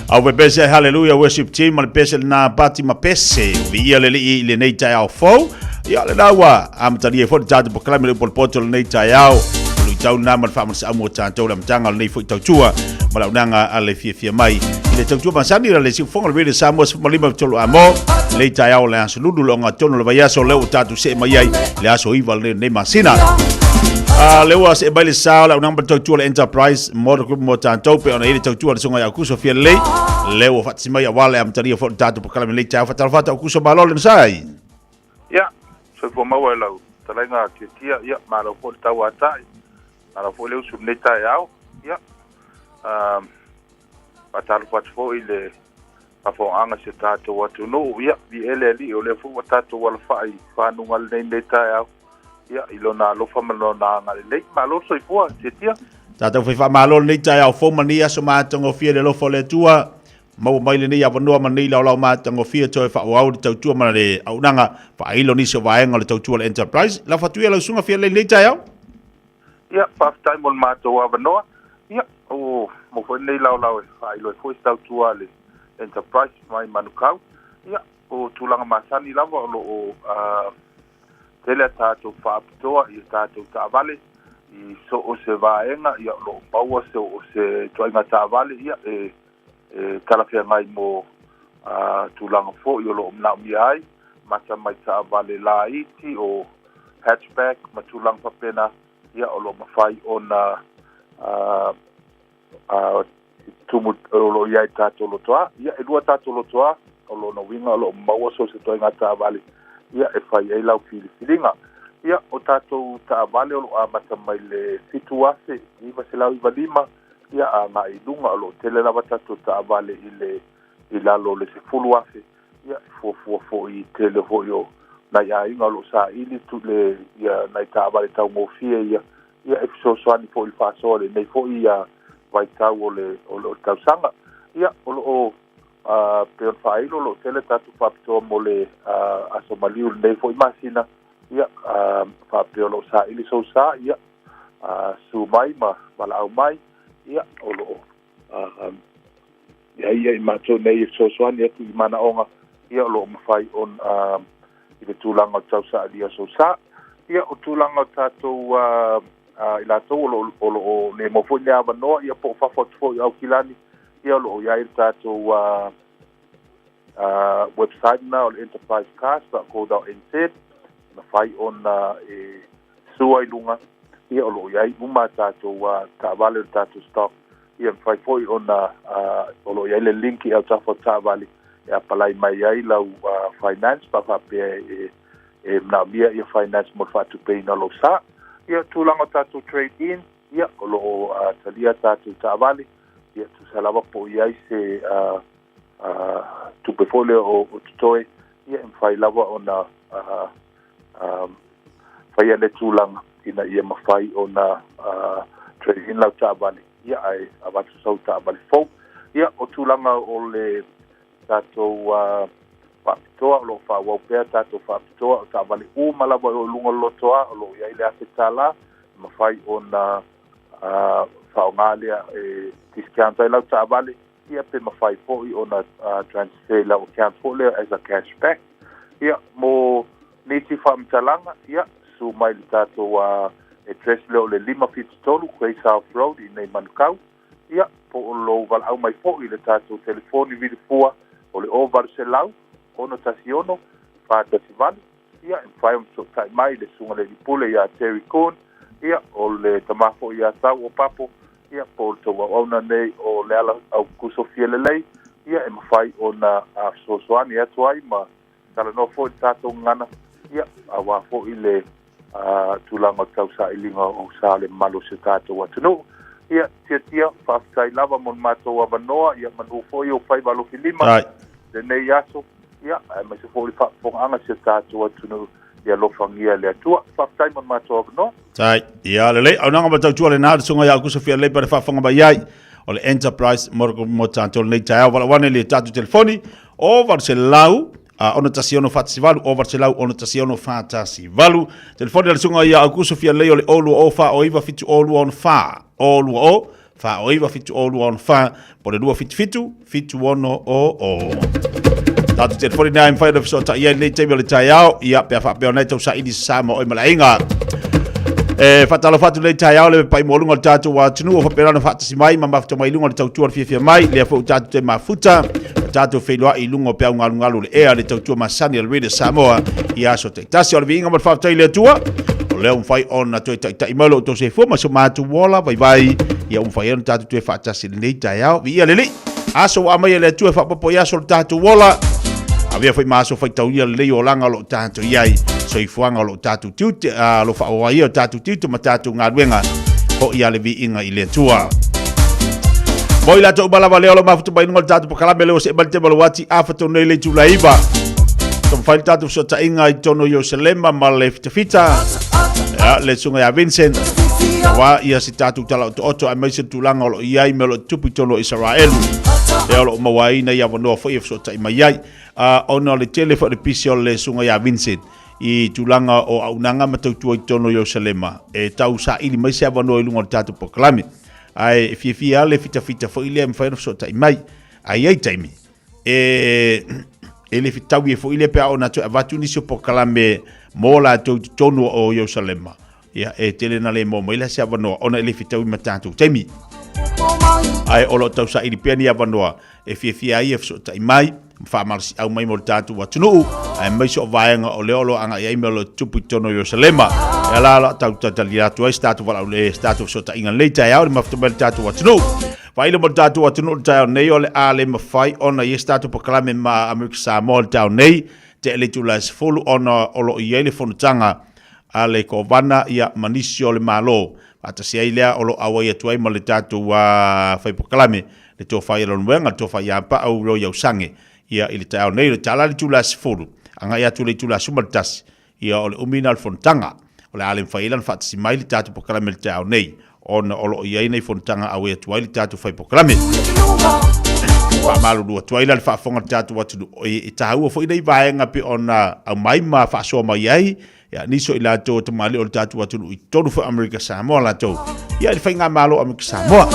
Au pe pese hallelujah worship team ma le pese lena pati ma pese o viia le alii i lenei taeao fou. Ia o lena ua amatalia ai foi le tatou polokalame le upu o le poto lenei taeao. O luitau lena ma le faamalosiau mo tatou le amataga o lenei foi tautua ma le auaunaga a le fiafia mai i le tautua masani la le siufofoga o le Radio Samoa 15 tolu amo lenei taeao o le aso lulu le ogatotonu o le vaiaso lea ua tatou see mai ai le aso 9 o lenei masina. A le ua see mai le sa o le auaunaga ma le tautua a le Enterprise Motor Group mo tatou pei ona i ai le tautua a le Susuga ia Aukuso Fialelei. Lea ua faatasi mai aua le amatalia foi o le tatou polokalame i lenei taeao. Faatalofa atu Aukuso, malo le onosai. Ia, soifua maua e lau talaiga tiatia, ia, malo foi le tauatai, malo foi le usu i lenei taeao, ia, faatalofa atu foi i le faafofogaaga a si o tatou atunuu, ia, viia le Alii, o lea foi ua tatou alafai i fanuga lenei i lenei taeao, ia, i Lona alofa ma Lona agalelei. Malo le soifua, tiatia. Tatou fai faamalo lenei taeao fou ma lenei aso matagofie i le alofa o le Atua. Maua mai lenei avanoa ma lenei laolao matagofie toe faaauau le tautua ma le auaunaga faailo nisi o vaega o le tautua a le Enterprise. Lafo atu ia lau susuga Fialelei i lenei taeao. Ia, faafetai mo le matou avanoa. Ia, ua maua foi lenei laolao e faailo ai foi se tautua a le Enterprise mai Manukau. Ia, o tulaga masani lava o lo o tele a tatou faapitoa i a tatou taavale i so o se vaega, ia, o lo o maua so o se ituaiga taavale, ia, e e talafeagai mo tulaga foi o lo o manaomia ai, mata mai taavale laiti o hatchback ma tulaga faapena, ia o lo o mafai ona tumu o lo o i ai tatou lotoa. Ia e lua tatou lotoa, o lona uiga o lo o maua so o se ituaiga taavale ia e fai ai lau filifiliga. Ia o tatou taavale o lo o amata mai le $7,995 ia agai i luga, o lo o tele lava tatou taavale i le i lalo o le 10,000, ia e fuafua foi i tele foi o nai aiga o lo o saili tu le ia nai taavale taugofie ia, ia e fesoasoani foi i le faasoa i lenei foi ia vaitau o le o le tausaga. Ia o lo o pei ona faailo o lo o tele tatou faapitoa mo le aso maliu i lenei foi masina, ia faapea o lo o saili sou sa, ia susu mai ma valaau mai, ia, o lo o i ai ia i matou nei e fesoasoani atu i manaoga, ia, o lo o mafai ona i le tulaga o le tausaalia o sou sa. Ia, o tulaga o tatou i latou o lo o lo o le maua foi ni avanoa, ia, po o fafo atu foi o Aukilani, ia, o lo o i ai le tatou website lena o le enterprisecars.co.nz, e mafai ona e sua i luga, ia o lo o i ai uma a tatou taavale o le tatou stock, ia mafai foi ona o lo o i ai le link i autafa o taavale e apalai mai ai lau finance pe a faapea e e manaomia ia finance mo le faatupeina o lou sa. Ia tulaga o tatou trade in, ia o lo o talia tatou taavale, ia tusa lava po o i ai se tupe foi lea o totoe, ia e mafai lava ona faia lea tulaga ina ia mafai ona trade in lau taavale, ia ae avatu sau taavale fou. Ia, o tulaga o le tatou faapitoa, o lo o faaauau pea tatou faapitoa, o taavale uma lava o luga o le lotoa, o lo o i ai le $1,000, e mafai ona faaaoga lea e discount ai lau taavale, Ia pe mafai foi ona transfer i lau account foi lea as a cash back. Ia mo nisi faamatalaga, ia susu mai i le tatou address lea o le 573 Grey South Road i inei Manukau. Ia po o lou valaau mai foi i le tatou telefoni vilifua o le 0800 616 418. Ia e mafai ona fesootai mai le Susuga i le Alii Pule ia Terry Kuhn, ia o le tama foi ia Tau o Papo, ia po o le tou auauna nei o Leala Aukuso Fialelei, ia e mafai ona fesoasoani atu ai ma talanoa foi i le tatou gagana, ia aua foi le tulaga o le tausailiga o sa o le mamalu o si o tatou atunuu. Ia, Tiatia, faafetai lava mo le matou avanoa, ia manu foi ou faiva alofilima i lenei aso, ia, aemaise foi o le faafofogaaga a si o tatou atunuu, ia alofagia e le Atua. Faafetai mo le matou avanoa. Tai, ia lelei, auaunaga ma tautua lena le susuga ia Aukuso Fialelei pa le faafofoga mai ai o le Enterprise mo tatou lenei taeao. Valaau ane i le tatou telefoni o 800 616 48 800 616 48. Telefoni a le susuga ia Aukuso Fialelei o le 020 409 7024 020 409 7024 po o le 277 7600. Tatou telefoni nei mafai ona fesootai ai lenei taimi o le taeao, ia pe a faapea ona e tausaili se sa ma oe ma le aiga. E faatalofa atu lenei taeao le pai maualuga o le tatou atunuu o faapena ona faatasi mai ma mafuta mai i luga o le tautua o le fiafia mai, lea foi ua tatou toe mafuta, ua tatou feiloai i luga o peau galugalu o le ea le tautua masani a le Radio Samoa i aso taitasi. O le viiga ma le faafetai i le Atua. O lea ua mafai ona toe taitai mai lo outou soifua ma si o matou ola vaivai, ia ua mafai ai ona tatou toe faatasi i lenei taeao. Viia le Alii! Aso ua aumai e le Atua e faaopoopo i aso o le tatou ola. Avea foi ma aso faitaulia lelei olaga o lo o tatou i ai, soifuaga o lo o tatou tiute, a, lo faaauau ai o tatou tiute ma tatou galuega, foi a le viiga i le Atua. Mo i latou uma lava lea o lo mafuta mai luga o le tatou pakalame lea ua see mai le tema o le uati afa tonu nei le itula e 9. Taumafai le tatou fesootaiga i totonu o Ierusalema ma le fitafita. Ia, le susuga ia Vincent. Aua ia se tatou tala otooto aemaise le tulaga o lo o i ai mea o lo o tutupu i totonu o Isaraelu. Lea o lo o maua ai nai avanoa foi e fesootai mai ai. Ona o le tele foi o le pisi o le susuga ia Vincent i tulaga o auaunaga ma tautua i totonu o Ierusalema, e tau saili mai se avanoa i luga o le tatou polokalame. Ae e fiafia lava le fitafita foi lea e mafai ona fesootai mai. Ae i ai taimi, e, e le fetaui ai foi lea pe a oo ina toe avatu nisi o polokalame mo latou i totonu o Ierusalema. Ia, e tele na le maua mai la se avanoa ona e le fetaui ma tatou taimi. Ae o lo o tausaili pea ni avanoa e fiafia ai e fesootai mai ma faamalosiau mai mo le tatou atunuu, aemaise o vaega o lea o lo o agai ai mea o lo o tutupu i totonu o Ierusalema. E ala la tau tatali atu ai se tatou valaau le se tatou fesootaiga lenei taeao i le mafuta mai le tatou atunuu. Faailoa mo le tatou atunuu le taeao nei o le a le mafai ona i ai se tatou polokalame ma Amerika Samoa i le taeao nei, tea le itula e 10 ona o lo o i ai le fonotaga a le Kovana ia ma nisi o le Malo. Faatasi ai lea o lo o auai atu ai ma le tatou fai polokalame le Tofa ia Lonuega, le Tofa ia Paau Roy Ausange ia i le taeao nei, o le tala i le itula e 10 agai atu i le itula e 11, ia o le umi lena o le fonotaga. O le a le mafai ai la ona faatasi mai le tatou polokalame i le taeao nei ona o lo o i ai nei fonotaga auai atu ai le tatou fai polokalame. Faamalulu atu ai la le faafofoga a le tatou atunuu, e taua foi nei vaega pei ona aumai ma faasoa mai ai ia nisi o i latou o tamalii o le tatou atunuu i totonu foi o Amerika Samoa latou ia i le faigamalo o Amerika Samoa.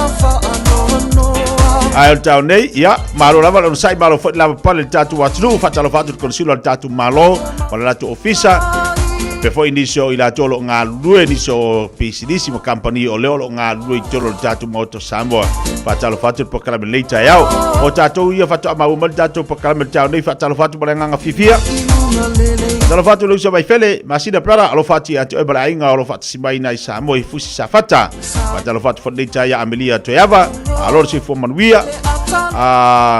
Ae o le taeao nei, ia, malo lava le onosai, malo foi le lavapapale i le tatou atunuu, faatalofa atu i le konesilo a le tatou Malo ma le latou ofisa, faapea foi nisi o i latou o lo o galulue, nisi o pisinisi ma kamupani o lea o lo o galulue i totonu o le tatou Maota o Samoa. Faatalofa atu i le polokalame lenei taeao. O tatou ia faatoa maua mai le tatou polokalame i le taeao nei, faatalofa atu ma le agaga fiafia. Faatalofa atu i le uso a Vaifele, Masina Brother, alofa atu ia te oe ma le aiga o lo o faatasi mai i Samoa i Fusi Safata. Faatalofa atu foi lenei taeao ia Amelia Toeava, malo le soifua manuia.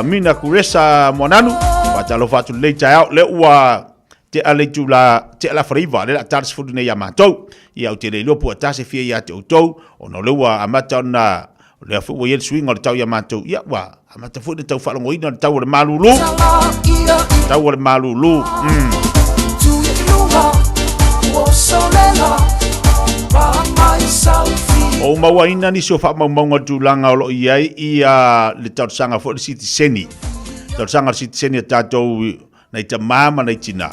Mina Kuresa Moananu, faatalofa atu lenei taeao, lea ua tea le itula, tea le afa iva, lea o le a ta le 10 nei ia matou. Ia ou te le iloa po ua ta se fia ia te outou, ona o lea ua amata ona, o lea foi ua i ai le suiga o le tau ia matou, ia ua amata foi ona tau faalogoina le tau o le malulu. Tau o le malulu. O mauaina nisi o faamaumauga o le tulaga o lo o i ai ia le talosaga foi le sitiseni. Talosaga le sitiseni a tatou nai tamā ma nai tinā.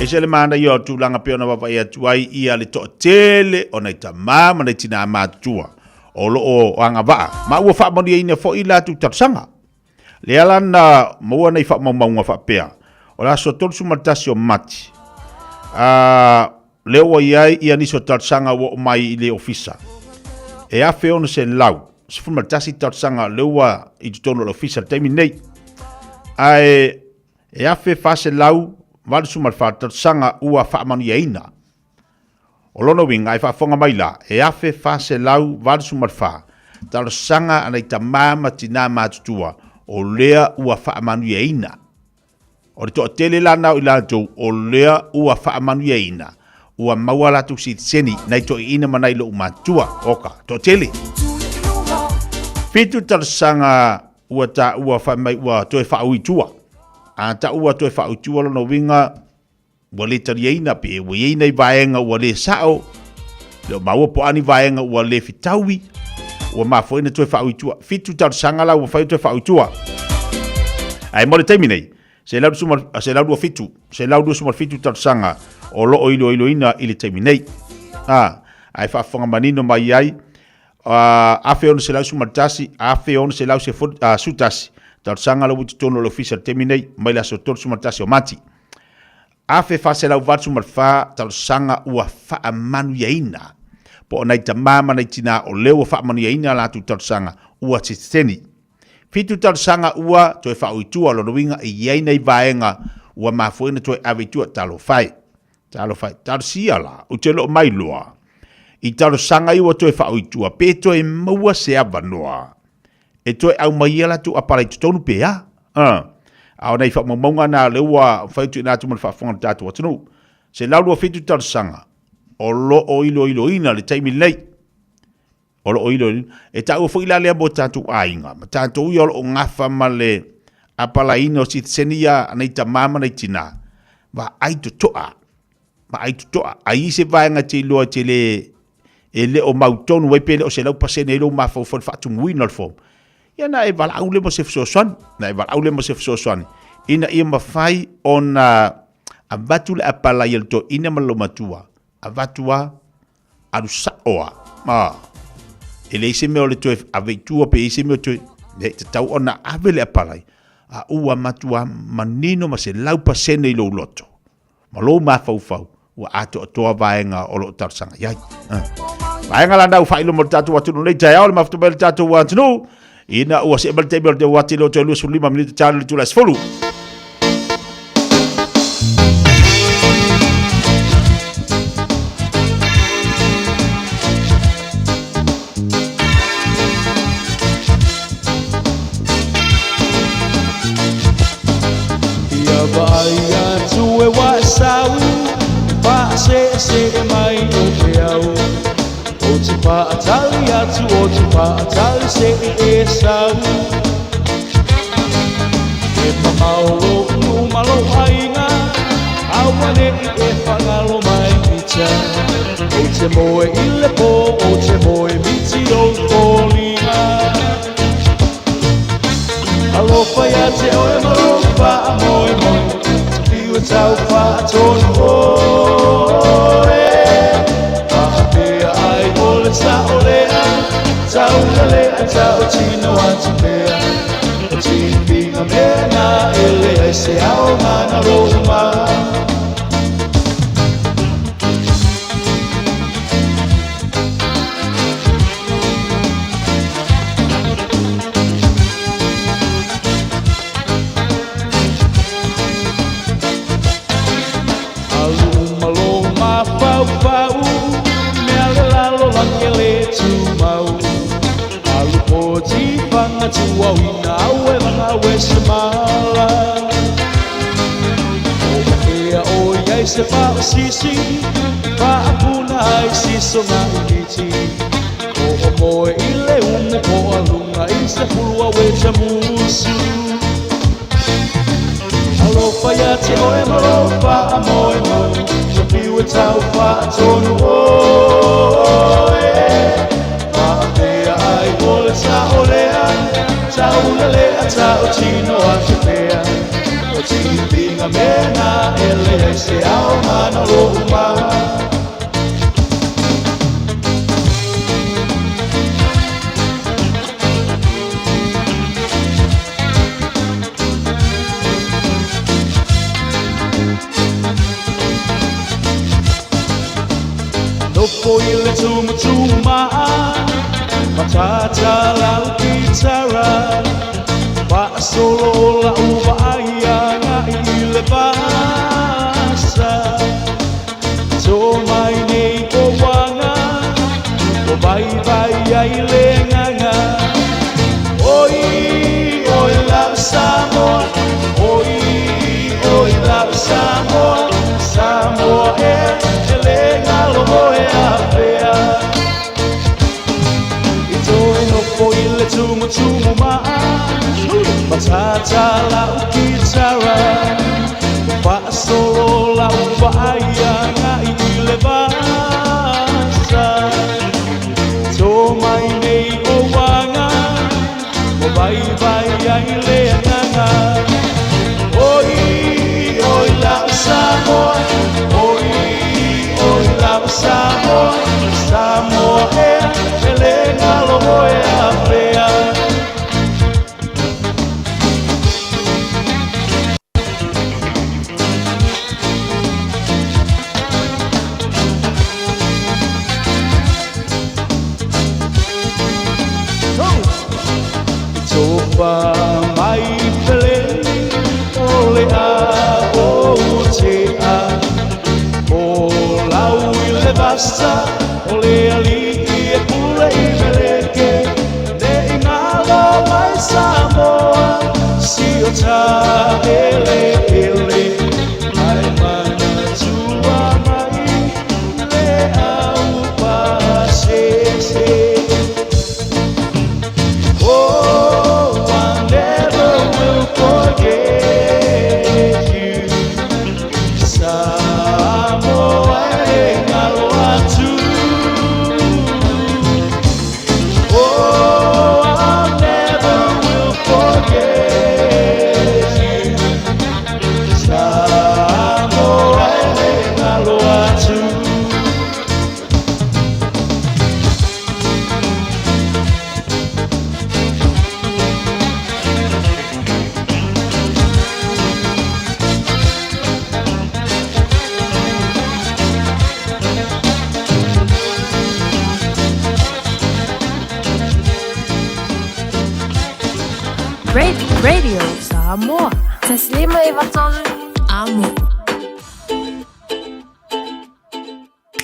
Ese le manaia o tulaga pei ona vaavaai atu ai ia le toatele o nai tamā ma nai tinā matutua o lo o agavaa ma ua faamanuiaina foi latou talosaga. Lea la na maua nei faamaumauga faapea, o le aso 31 o Mati, a lea ua i ai ia nisi o talosaga ua oo mai i le ofisa. E 1,611 talosaga lea ua i totonu o le ofisa i le taimi nei. Ae e 1,484 talosaga ua faamanuiaina. O lona uiga, e faafofoga mai la, e 1,484 talosaga a nai tamā ma tinā matutua o lea ua faamanuiaina. O le toatele la na o i latou o lea ua faamanuiaina, ua maua latou sitiseni, nai toeaiina ma nai lou matua. Oka, toatele. Fitu talosaga ua taua fai mai ua toe faaui tua. A taua toe faaui tua lona uiga, ua le taliaina pe ua i ai nai vaega ua le sao, le o maua po o a ni vaega ua le fetaui, ua mafua ai ona toe faaui tua. Fitu talosaga la ua mafai ona toe faaui tua. Ae mo le taimi nei, 127, 127 talosaga o lo o iloiloina i le taimi nei. A, ae faafofoga manino mai ai, 1611, 1611 talosaga la ua i totonu o le ofisa i le taimi nei, mai le aso 31 o Mati. 1484 talosaga ua faamanuiaina, po o nai tamā ma nai tinā o lea ua faamanuiaina a latou talosaga ua sitiseni. Fitu talosaga ua toe faaui i tua, o lona uiga e i ai nai vaega ua mafua ai ona toe ave i tua, talofa e. Talofa e, talosia la, ou te le o mailoa i talosaga ia ua toe faaoo i tua, pe toe maua se avanoa e toe aumai ai a latou apala i totonu pe a. A o nai faamaumauga na lea ua mafai ona tuuina atu mo le faafofoga a le tatou atunuu. 127 talosaga o lo o iloiloina i le taimi lenei. O lo o iloiloina. E taua foi la lea mo tatou aiga ma tatou ia o lo o gafa ma le apalaiina o sitiseni ia a nai tama ma nai tina, vaai totoa, vaai totoa. A i ai se vaega e te iloa e te le, e le o mautonu ai pe le o 100% ai lou mafaufau i le faatumuina o le form, ia na e valaau lea mo se fesoasoani, na e valaau lea mo se fesoasoani ina ia mafai ona avatu le apalai a le toeaina ma le loomatua, avatu a, alu sao a. A, e leai se mea o le toe ave i tua pe i ai se mea o toe, e tatau ona ave le apalai, a ua matua manino ma 100% i lou loto ma lou mafaufau ua atoatoa vaega o lo o talosaga i ai. Vaega la na ua faailoa mo le tatou atunuu nei taeao le mafuta mai le tatou atunuu ina ua see mai le taimi o le uati le o toe 25 minute talo le itula e 10. Ia vaai atu e waesau Paasese mai o te au O te paatali atu o te paatali se i e sau E mamao lo nu ma lo aiga Aua ne i e whangalo mai mita O te moe i le po o te moe miti o foliga Alofa ia te oe ma lou faamoemoe Te fiu e tau faatonu oe Faapea ai o le sao lea Taula lea tautino atu pea O tipiga mea na e leai se aoga na lou mau. Alu uma lou mafaufau, mea le lalolagi e le tumau. Alu poti fanga tuauina au e vagau e se mala. O ea o iai se faosisi, faapuna ai siso ngailiti. O o moe i le umu po alunga i se pulua we tamusu. Alofa ia te oe ma lou faamoemoe, Te whiu e tau faatonu oe. Faapea ai o le sao lea, Taula lea tautino atu pea. O tipiga mea na e leai se aoga na lou mau. Nofo i le tumutumaa, Matata lau kitara, Faasolo lau vaai agai i le vasa. Tō mai nei o wanga, O vaivai ai le agaga. Oi, oi lau Samoa, Oi, oi lau Samoa, Samoa e, e le galo oe afea. I toe nofo i le tumutumu maa, Matata lau kitara, Faasolo lau vaai agai i le vasa. Tō mai nei o wanga, O vaivai ai le agaga. Oi, oi lau Samoa, Oi, oi lau Samoa, Samoa e, e le galo oe afea. Tofa mai pele o le a o te a o Rasta O le ali'i e pule i Meleke Ne i ngalo mai Samoa Si o ta'ele'ele Ae manatua mai Le au pasese Oh, I never will forget you Samoa e ngalo atu Oh, I never will forget you Samoa e ngalo atu Radio Samoa. Taslima Ivatolu. Amo.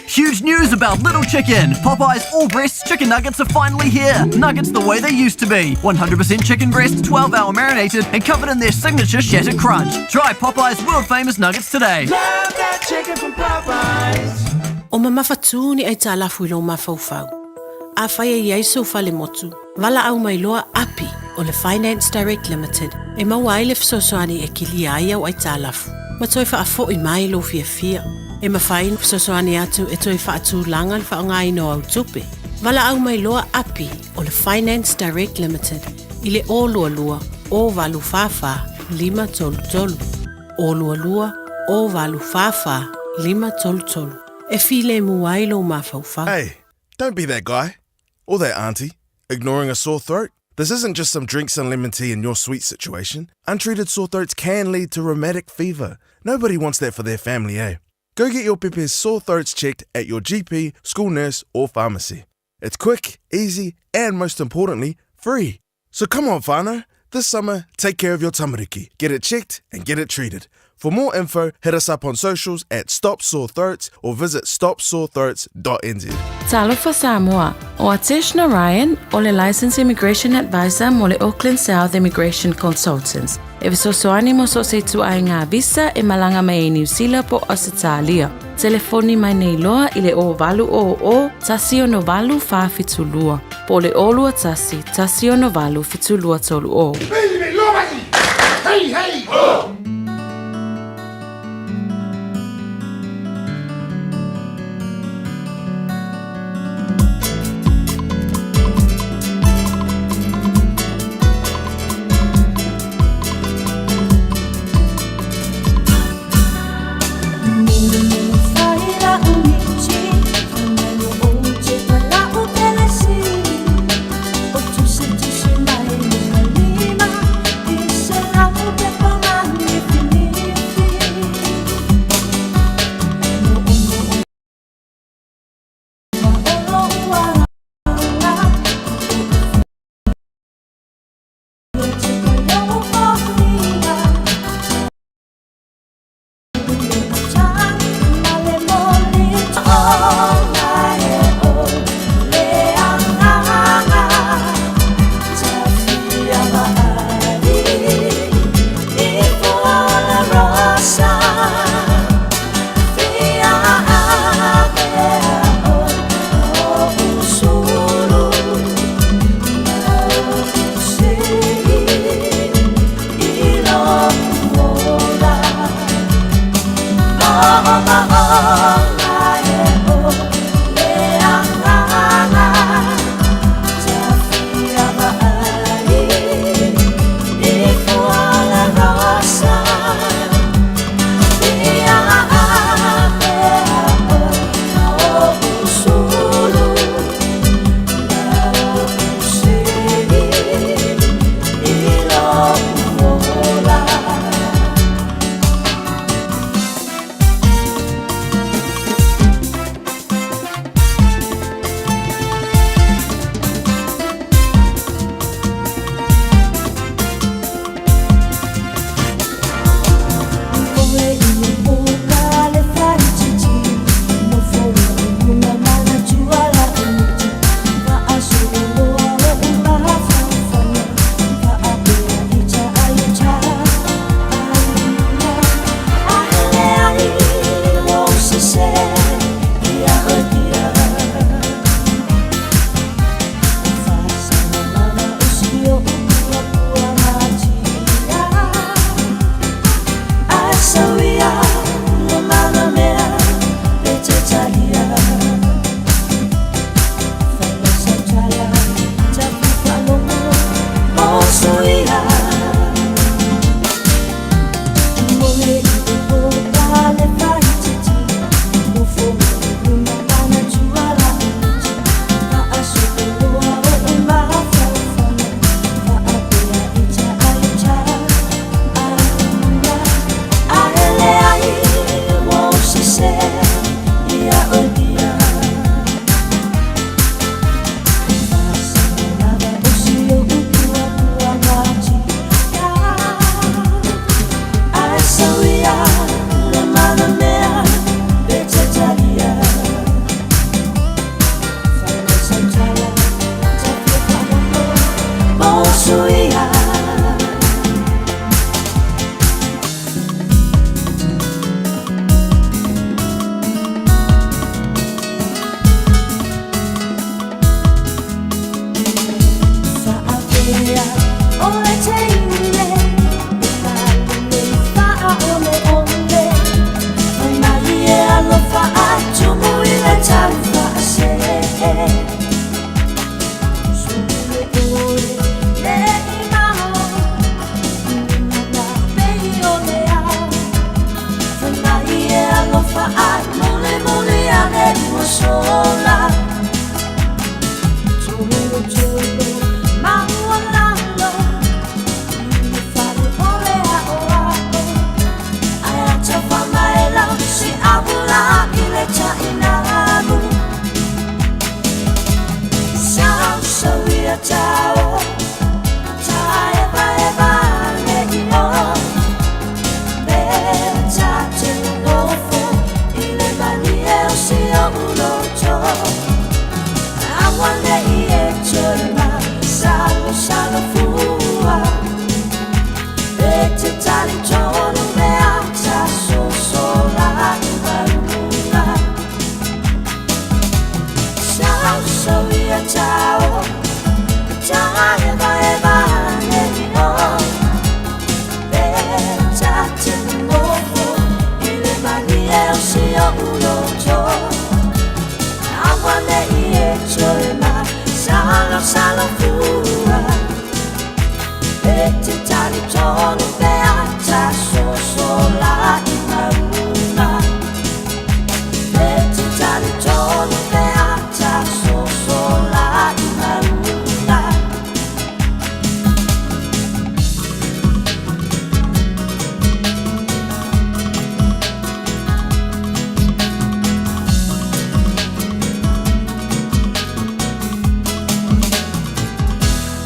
Huge news about Little Chicken! Popeye's all breasts chicken nuggets are finally here! Nuggets the way they used to be 100% chicken breast, 12 hour marinated, and covered in their signature shattered crunch. Try Popeye's world famous nuggets today. Love that chicken from Popeyes. O mamafatū ni aitalafu i lou mafaufau. Afai e i ai sou falemotu, valaau mai loa Api o le Finance Direct Limited e maua ai le fesoasoani e kilia ai au aitalafu ma toe faafo'i mai lou fiafia. E mafai ona fesoasoani atu e toe faatulaga le faaaogaina o au tupe. Valaau mai loa Api o le Finance Direct Limited i le 022 084 533. 022 084 533. E filemu ai lou mafaufau. Hey, don't be that guy. Or that auntie, ignoring a sore throat. This isn't just some drinks and lemon tea in your sweet situation. Untreated sore throats can lead to rheumatic fever. Nobody wants that for their family, eh? Go get your pepe's sore throats checked at your GP, school nurse, or pharmacy. It's quick, easy, and most importantly, free. So come on, whānau. This summer, take care of your tamariki. Get it checked and get it treated. For more info, hit us up on socials at Stop Sore Throats or visit stopsorethroats.nz. Talofa Samoa, o Atesh Narayan o le Licensed Immigration Advisor mo le Auckland South Immigration Consultants. E fesoasoani mo so o se ituaiga visa e malaga mai ai Niu Sila po o Ausetalia. Telefoni mai nei loa i le 0800 168 472 po o le 021 168 7230. Hey, hey! Ho!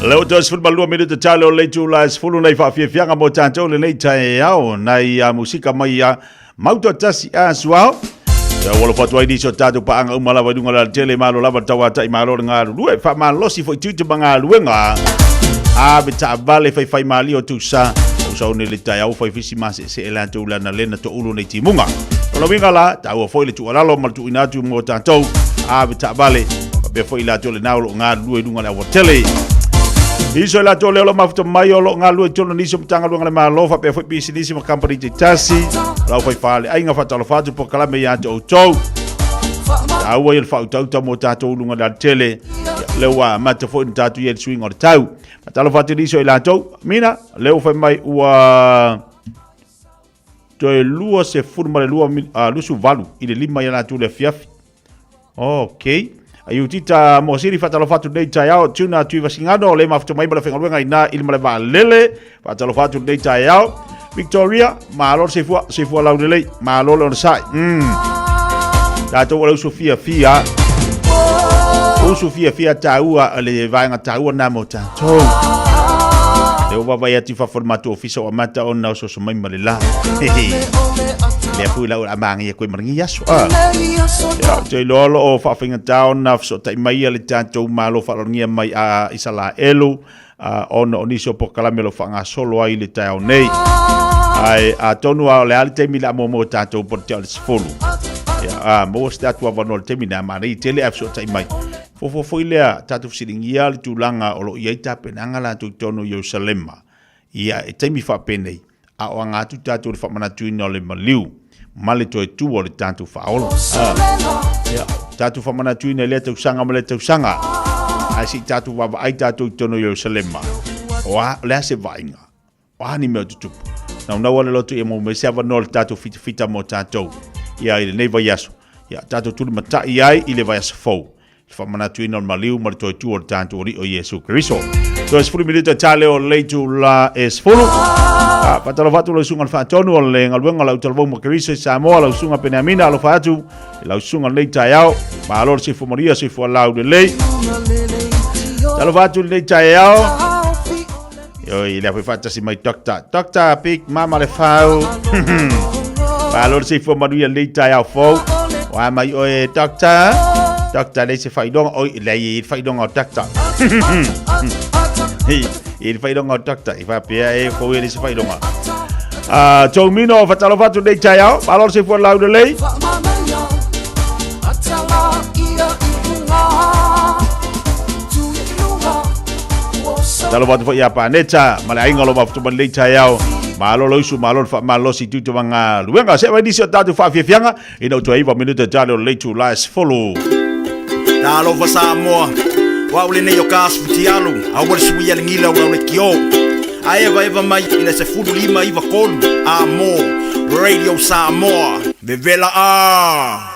Le o toe 12 minute tale o le itula e sefulu nei faafiafiaga mo tatou lenei taeao nai a musika mai a mauto tasi a suao. Ia ua alofa atu ai nisi o tatou paaga uma lava i luga o le alatele, malo lava le tauatai, malo le galulue, faamalosi foi tiute ma galuega. Ave taavale faifai malie o tusa, o sauni le taeao fai fisi masese e latou lana lena toulu nei timuga. O la uiga la, taua foi le tuualalo ma le tuuina atu mo tatou, ave taavale, faapea foi i latou lena o lo o galulue i luga o le aualatele. Iso i latou lea o lo o mafuta mai o lo o galulue i totonu o nisi o Matagaluega a le Malo faapea foi pisinisi ma kamupani taitasi, lau fai faleaiga faatalofa atu polokalame ia te outou. Taua ia le faautauta mo tatou i luga o le alatele, lea ua amata foi ona tatou i ai le suiga o le tau. Faatalofa atu i nisi o i latou, Mina, lea ua fai mai ua toe 22 28 i le 5 ia latou le afiafi. Ok. Iutita Moasiri faatalofa atu lenei taeao Tuna Tuivasigano le mafuta mai ma le faigaluega ina i le male vaalele faatalofa atu lenei taeao Victoria malo le soifua soifua laulelei malo le onosai tatou o le uso fiafia uso fiafia taua le vaega taua na mo tatou le ua vaavaai atu i fafo o le matou ofisa ua amata ona ososo mai ma le la lea foi la ua magia koe ma lenei aso a ia te iloa o lo o faafaigata ona fesootai mai ia le tatou Malo faalogia mai a Isalaelu ona o nisi o polokalame o lo o faagasolo ai i le taeao nei. Ae atonu a o le a le taimi le a muamua tatou po o le tea o le 10. Ia, a maua se tatou avanoa i le taimi lea, manaia tele ae fesootai mai. Fuafua foi lea, tatou fesiligia le tulaga o lo o i ai tapenaga latou i totonu o Ierusalema. Ia, e taimi faapenei, a o aga atu tatou i le faamanatuina o le maliu ma le toe tu o le tatou faaola. Ia, tatou faamanatuina i lea tausaga ma lea tausaga, ae se i tatou vaavaai tatou i totonu o Ierusalema, o a, o le a se vaaiga, o a ni mea o tutupu. Naunau lava le loto ia maua mai se avanoa o le tatou fitafita mo tatou, ia, i lenei vaiaso, ia, tatou tulimatai ai i le vaiaso fou. Le faamanatuina o le maliu ma le toe tu o le tatou Alii o Iesu Keriso. Toe 10 minute ta leo o le itula e 10. Ah, faatalofa atu lau susuga i le faatonu o le galuega o lau talavou ma Keriso i Samoa, lau susuga Peneamina, alofa atu i lau susuga lenei taeao. Malo le soifua manuia, soifua laulelei. Talofa atu i lenei taeao. Oi, lea foi faatasi mai Doctor. Doctor Big Mama le fau. Malo le soifua manuia lenei taeao fou. O a mai oe Doctor. Doctor lei se faailoga. Oi, lea i le faailoga o Doctor. I le faailoga o Doctor. I faapea e fou e le se faailoga. Ah, Tōmino, fatalofa atu nei taeao. Malo le soifua lau lelei. Talo atu foi ia Paneta ma le aiga o lo mafutu mai lenei taeao. Malo le usu, malo le faamalosi i tutu ma galuega. Se mai nisi o tatou faafiafiaga ina ua toe iva minute tale o le itula e 10. Talofa Samoa, o au lenei o ka asu fitialu, aua le suia le gila o lau lekiō. A evaeva mai i le 15 93 a mo Radio Samoa, vevela a!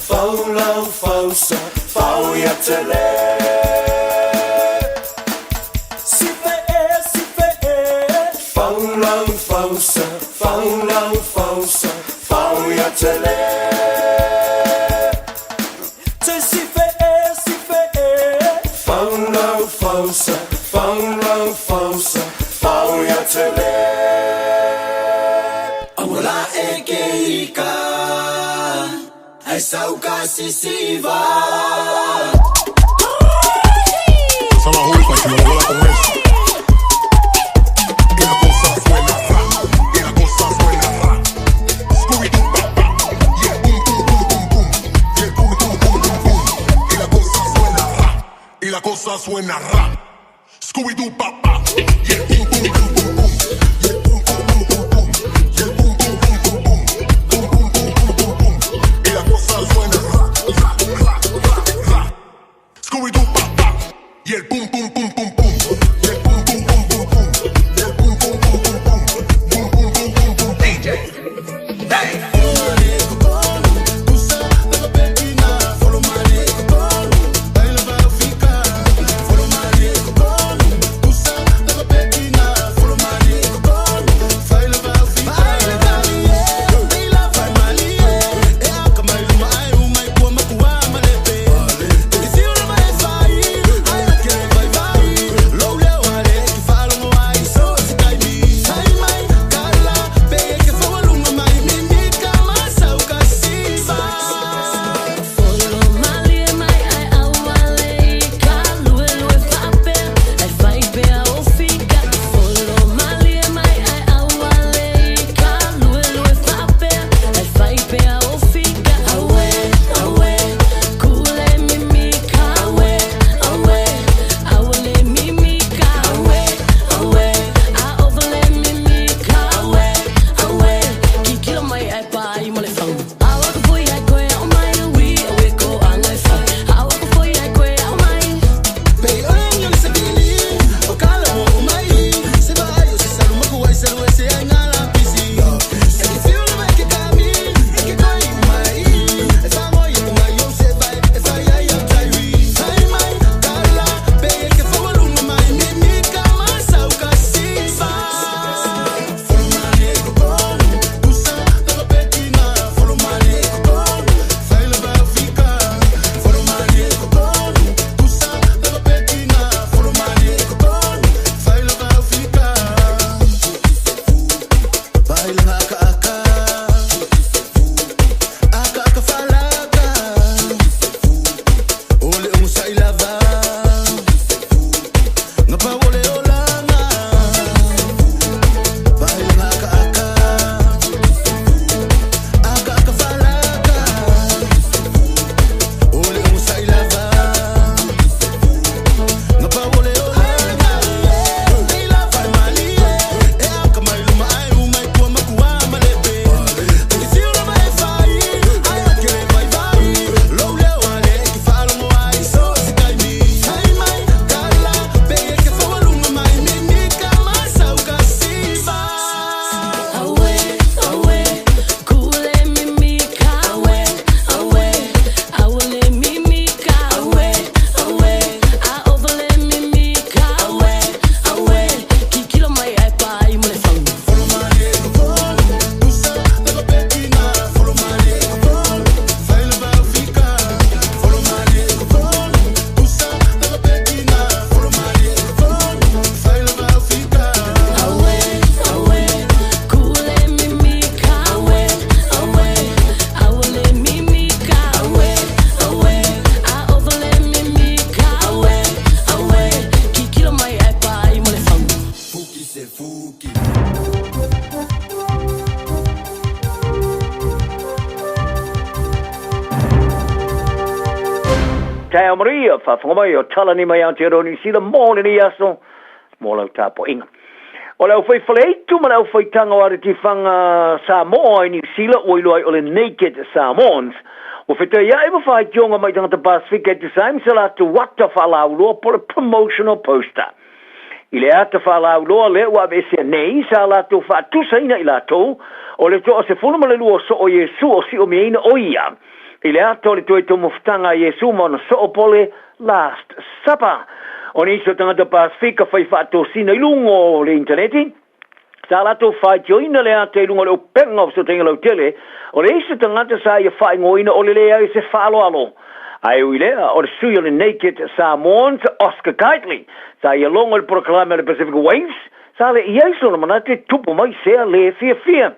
Fau lau fausa Fau ia tele Si fe e, si fe e Fau lau fausa Fau lau fausa Fau ia tele Te si fe e, si fe e Fau lau fausa Fau lau fausa Fau ia tele Amola e ke ika Ai sauka sisiva Sama juca, si me bola con eso. Y la cosa suena ra, y la cosa suena ra. Scooby-Doo, pa, pa, yeah, boom, boom, boom, boom, boom. Yeah, boom, boom, boom, boom, boom. Y la cosa suena ra, y la cosa suena ra. Scooby-Doo, pa, pa, yeah, boom, boom, boom, boom, boom. Yeah, boom, boom, boom, boom, boom. Yeah, boom, boom, boom, boom, boom. Boom, boom, boom, boom, boom, boom. Y la cosa suena ra, ra, ra, ra, ra. Scooby-Doo, pa, pa. Y el pum, pum, pum, pum, pum. Y el pum, pum, pum, pum, pum. Y el pum, pum, pum, pum, pum. Pum, pum, pum, pum, pum. DJ. Hey. Taeao manuia, faafofoga mai o Talani mai Aotearoa Niu Sila mo lenei aso mo lau tapuaiga. O le aufai faleitu ma le aufaitaga o Aretifaga Samoa i Niu Sila ua iloa ai o le Naked Samoans ua fetaia'i ma faitioga mai tagata Pasefika e tusa ai ma se latou ata faalauiloa po o le promotional poster. I le ata faalauiloa lea ua aveesea nei, sa latou faatusaina i latou o le toasefulu ma le lua o soo o Iesu o siomiaina o ia. I le ata o le toe taumafataga a Iesu ma ona soo po o le Last Supper. O nisi o tagata Pasefika fai faatosina i luga o le initaneti, sa latou faitioina le ata i luga o le upega o fesootaiga lautele, o le isi tagata sa ia faaigoaina o le leai o se faaaloalo. Ae ui lea, o le sui o le Naked Samoans, Oscar Kightley, sa ia logo i le polokalame a le Pacific Waves, sa le i ai sona manatu e tupu mai sea le fiafia.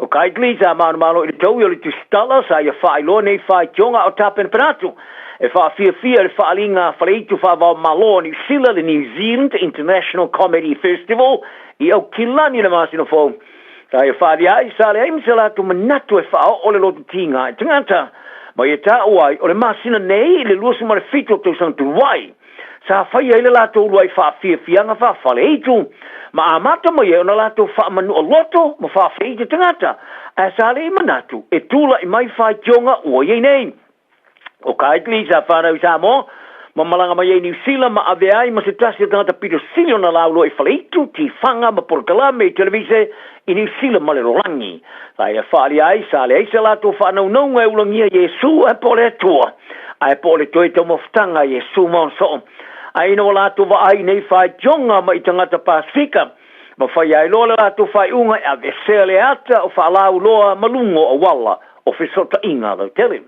O Kightley sa manumalo i le taui o le tusitala sa ia faailoa nei faitioga o tapenapena atu e faafiafia i le faaaliga a Faleitu Faavaomalo o Niu Sila, le New Zealand International Comedy Festival, i Aukilani i le masina fou. Sa ia faaalia ai, sa leai ma se latou manatu e faaoo le loto tiga i tagata. Ma ia taua ai, o le masina nei i le 27 o tausaga talu ai, sa fai ai le latou uluai faafiafiaga faa-Faleitu, ma amata mai ai ona latou faamanu'a loto ma faafeite tagata, ae sa leai manatu e tula'i mai faitioga ua i ai nei. O Kightley sa whanau i Samoa, ma malaga mai ai Niu Sila ma avea ai ma se tasi o tagata pito sili ona lauloa i Faleitu, Tifaga ma polokalame i televise i Niu Sila ma le lolangi. Sa ia whaalia ai, sa leai se latou whaanaunauga e ulagia Iesu ae po o le Atua, ae po o le toe taumafataga a Iesu ma ona soo. Ae ina ua latou vaai i nei faitioga mai i tagata Pasefika, ma fai ai loa le latou faaiuga e aveesea le ata o faalauloa ma luga o auala o fesootaiga lautele.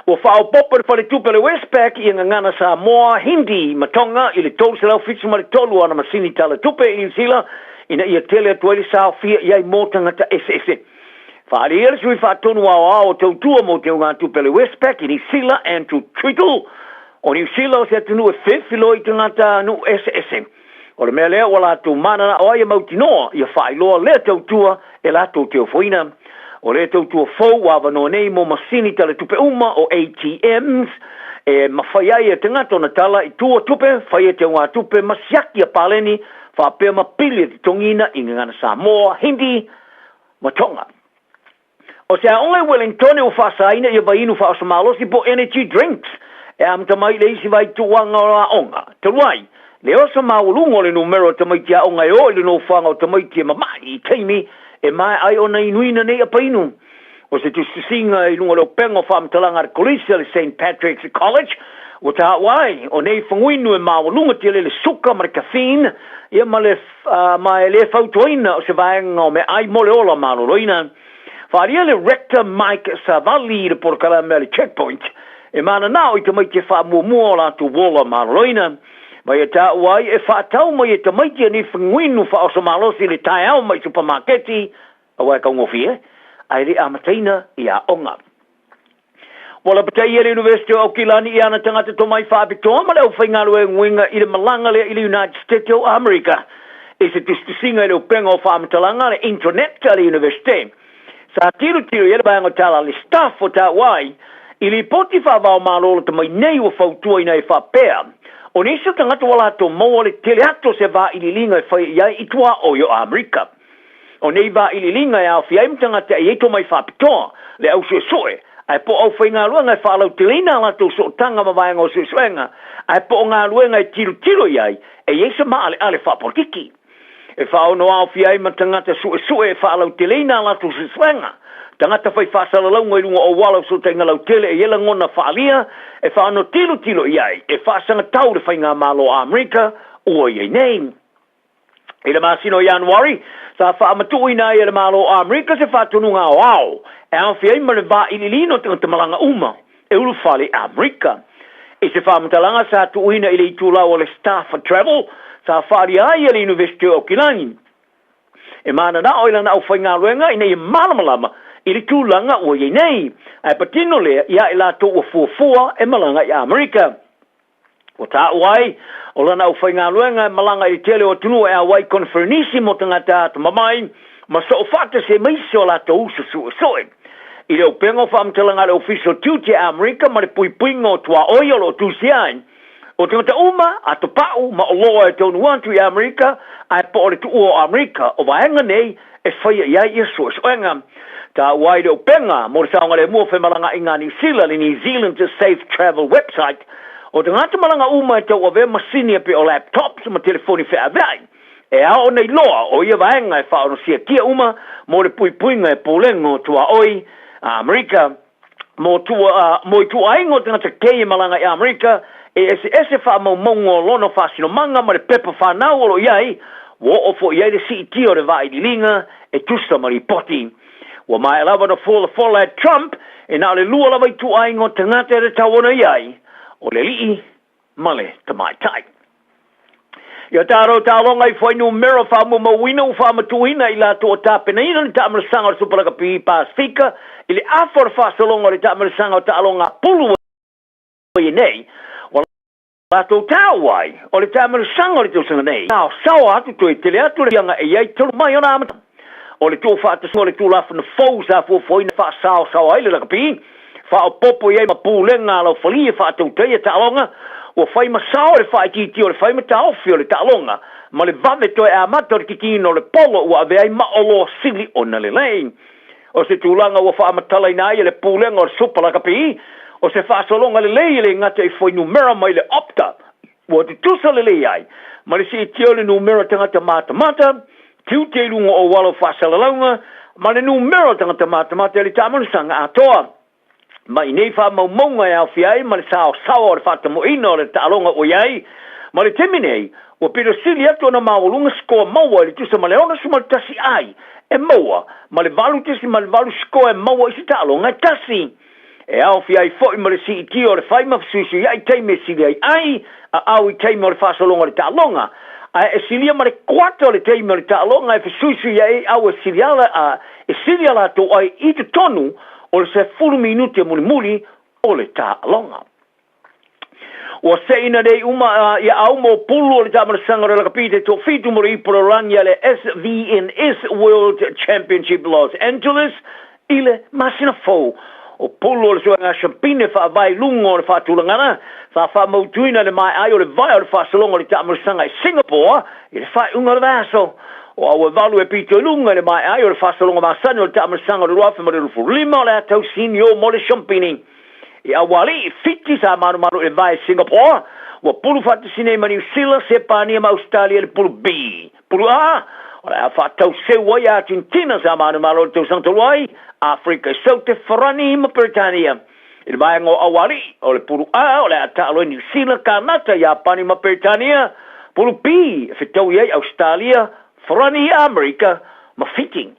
Ua faaopoopo le faletupe o le Westpac i gagana Samoa, Hindi ma Tonga i le 373 o ana masini tala tupe i Niu Sila ina ia tele atu ai le saofia i ai mo tagata eseese. Faaalia le sui faatonu aoao o tautua mo te ugatupe a le Westpac i Niu Sila, Andrew Tweedle, o Niu Sila o se atunuu e fefiloa i tagata nuu eseese. O le mea lea ua latou mananao ai e mautinoa ia faailoa lea tautua e latou te ofoina. O lea tautua fou ua avanoa nei mo masini talatupe uma o ATMs e mafai ai e tagata ona tala i tua tupe, faia te ugatupe ma siaki a paleni faapea ma pili e totogiina i gagana Samoa, Hindi ma Tonga. O se aoga i Wellingtone ua faasaina ia vaiinu faaoso malosi po energy drinks e amata mai i le isi vaituuaga o aoga. Talu ai, le oso maualuga o le numera o tamaiti aoga e o i le nofoaga o tamaiti e mama'i i taimi e maea ai ona inuina nei apainu. O se tusitusiga i luga o le upega o faamatalaga a le Kolisi a le Saint Patrick's College ua taua ai, o nei faguinu e maualuga tele le suka ma le caffeine ia ma le ma e le fautuaina o se vaega o meaai mo le ola maloloina. Faaalia le Rector Mike Savali i le polokalame a le Checkpoint e mananao i tamaiti e faamuamua o latou ola maloloina. Ma ia taua ai e faatau mai e tamaiti nei faguinu faaoso malosi i le taeao mai supamaketi aua e taugofie ae le amataina i aoga. Ua lapataia e le University o Aukilani i ana tagata tomai faapitoa ma le aufaigalueguiga i le malaga lea i le United States o Amerika i se tusitusiga i le upega o faamatalaga a le intranet a le Universite. Sa tilotilo i ai le vaega o tala a le staff o taua ai i lipoti faavaomalo lata mai nei ua fautuaina e faapea, o nisi o tagata ua latou maua le tele atu o se vailiiliga e fai i ai i tuaoi o Amerika. O nei vailiiliga e aofia ai ma tagata e i ai tomai faapitoa, le au suesue, ae po o aufaigaluega e faalauteleina a latou sootaga ma vaega o suesuega, ae po o galuega e tilotilo i ai e i ai se maaleale faapolokiki. E faaono aofia ai ma tagata suesue e faalauteleina a latou suesuega, tagata fai faasalalauga i luga o auala o fesootaiga lautele e i ai lagona faaalia e faaono tilotilo i ai e faasagatau le Faigamalo a Amerika ua i ai nei. I le masina o Ianuari, sa faamatuuina ai e le Malo o Amerika se faatonuga aoao e aofia ai ma le vailiiliina o tagata malaga uma e ulufale i Amerika. I se faamatalaga sa tuuina i le itulau o le Staff Travel, sa faaalia ai e le Iunivesite o Aukilani e mananao i lana aufaigaluega ina ia malamalama i le tulaga ua i ai nei, ae patino lea ia i latou ua fuafua e malaga i Amerika. Ua taua ai, o lana aufaigaluega e malaga i le tele o atunuu e auai koneferenisi mo tagata atamamai ma soo faatasi ai ma isi o latou uso suesue. I le upega o faamatalaga a le Ofisa o Tiute a Amerika ma le Puipuiga o Tuaoi o lo o tusia ai, o tagata uma, atopau ma oloa e taunuu atu i Amerika ae po o le tuua o Amerika, o vaega nei e faia i ai ia suesuega. Taua ai le upega mo le saogalemu o femalagaaiga a Niu Sila, le New Zealand Safe Travel website, o tagata malaga uma e tauavea masini e pei o laptops ma telefoni feaveai. E ao ona iloa o ia vaega e faaonosiatia uma mo le puipuiga e Pulega o Tuaoi a Amerika. Mo tua, mo ituaiga o tagata kei e malaga i Amerika, e eseese faamaumauga o lona faasinomaga ma le pepa fanau o lo o i ai, ua oo foi i ai le siitia o le vailiiliga e tusa ma lipoti. Ua maea lava ona folafola e Trump e na o le lua lava ituaiga o tagata e tatau ona i ai, o le alii ma le tamaitai. Ia tatou taaloga i fuainumera faamaumauina ua faamatuuina i latou o tapenaina le taamilosaga o le Supa Lakapi Pasefika i le afa o le faasologa o le taamilosaga o taaloga pulu ua i ai nei, ua latou taua ai o le taamilosaga o le tausaga nei, saosaoa atu toe tele atu le fiaga e i ai talu mai ona amataga. O le tuufaatasiga o le Tulafono fou sa fuafuaina e faasaosaoa ai le lakapi, faaopoopo i ai ma pulega a laufalie e faatautaia taaloga, ua fai ma sao le faaitiitia o le fai ma taofi o le taaloga ma le vave toe amata o le kikiina o le polo ua avea ai ma oloa sili ona lelei. O se tulaga ua faamatalaina ai e le Pulega o le Supa Lakapi, o se faasologa lelei e le gata i fuainumera mai le Opta ua tutusa lelei ai ma le siitia o le numera tagata matamata, tiute i luga o auala o faasalalauga ma le numera o tagata matamata i le taamalosaga atoa. Ma i nei faamaumauga e aofia ai ma le saosaoa o le faatamoeina o le taaloga ua i ai ma le taimi nei, ua pito sili atu ona maualuga sikoa maua i le tusa ma le 61 ai e maua ma le 8.8 sikoa e maua i se taaloga e tasi. E aofia ai foi ma le siitia o le fai ma fesuisuiai taimi e sili ai ai a au i taimi o le faasologa o le taaloga, ae e silia ma le kuata o le taimi o le taaloga e fesuisuiai ai au e sili ala a e sili a latou ai i totonu o le 10 minute mulimuli o le taaloga. Ua seina nei uma ia au mo pulu o le taamalosaga o le lakapi te toafitu mo le ipu lalolagi a le SVNS World Championship Los Angeles i le masina fou. O pulu o le suega shampine faavae i luga o le faatulagana sa faamautuina le maea ai o le vae o le faasologa o le taamalosaga i Singapore i le faaiuga o le vaiaso. O au e valu e pito i luga i le maea ai o le faasologa masani o le taamalosaga o le 2025 o le a tau senior mo le shampini. I Aualii, Fiti, sa malumalu i le vae Singapore, ua pulu faatasi nei ma Niu Sila, Sepania ma Ausetalia i le pulu B. Pulu A, o le a faatau seu ai Atenetina sa manumalo i le tausaga talu ai, Afrika i Saute, Farani ma Peretania. I le vaega o Aualii, o le pulu A, o le a taalo ai Niu Sila, Kanata, Iapani ma Peretania. Pulu B, e fetaui ai Ausetalia, Farani, Amerika ma Fiti.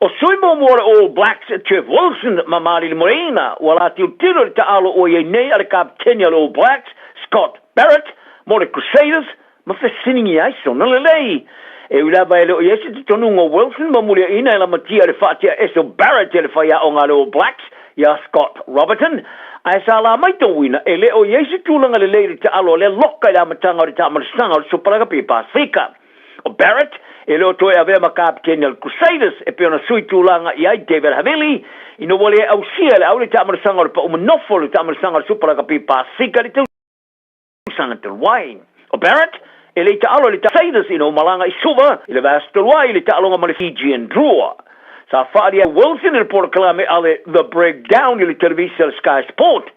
O sui muamua o le All Blacks, Jeff Wilson ma Malili Moreina, ua la tilotilo i le taalo ua i ai nei a le kapeteni a le All Blacks, Scott Barrett, mo le Crusaders, ma fesiligia ai sona lelei. E ui lava e le o i ai se talitonuga o Wilson ma muliaina e lamatia i le faatea ese o Barrett e le faiaoga a le All Blacks, iā Scott Robertson, ae sa la maitauina e le o i ai se tulaga lelei i le taalo a lea loka i le amataga o le taamalosaga o le Supa Lakapi Pasefika. O Barrett, e le o toe avea ma kapeteni a le Crusaders e pei ona sui tulaga i ai David Havili, ina ua le ausia e le au le taamalosaga o le pau manofo i le taamalosaga o le Supa Lakapi Pasefika i le tausaga talu ai. O Barrett, e le i taalo i le Crusaders ina ua malaga i Suva i le vaiaso talu ai i le taaloga ma le Fijian Drua. Sa faaali ai Wilson i le polokalame a le The Breakdown i le televisa a le Sky Sport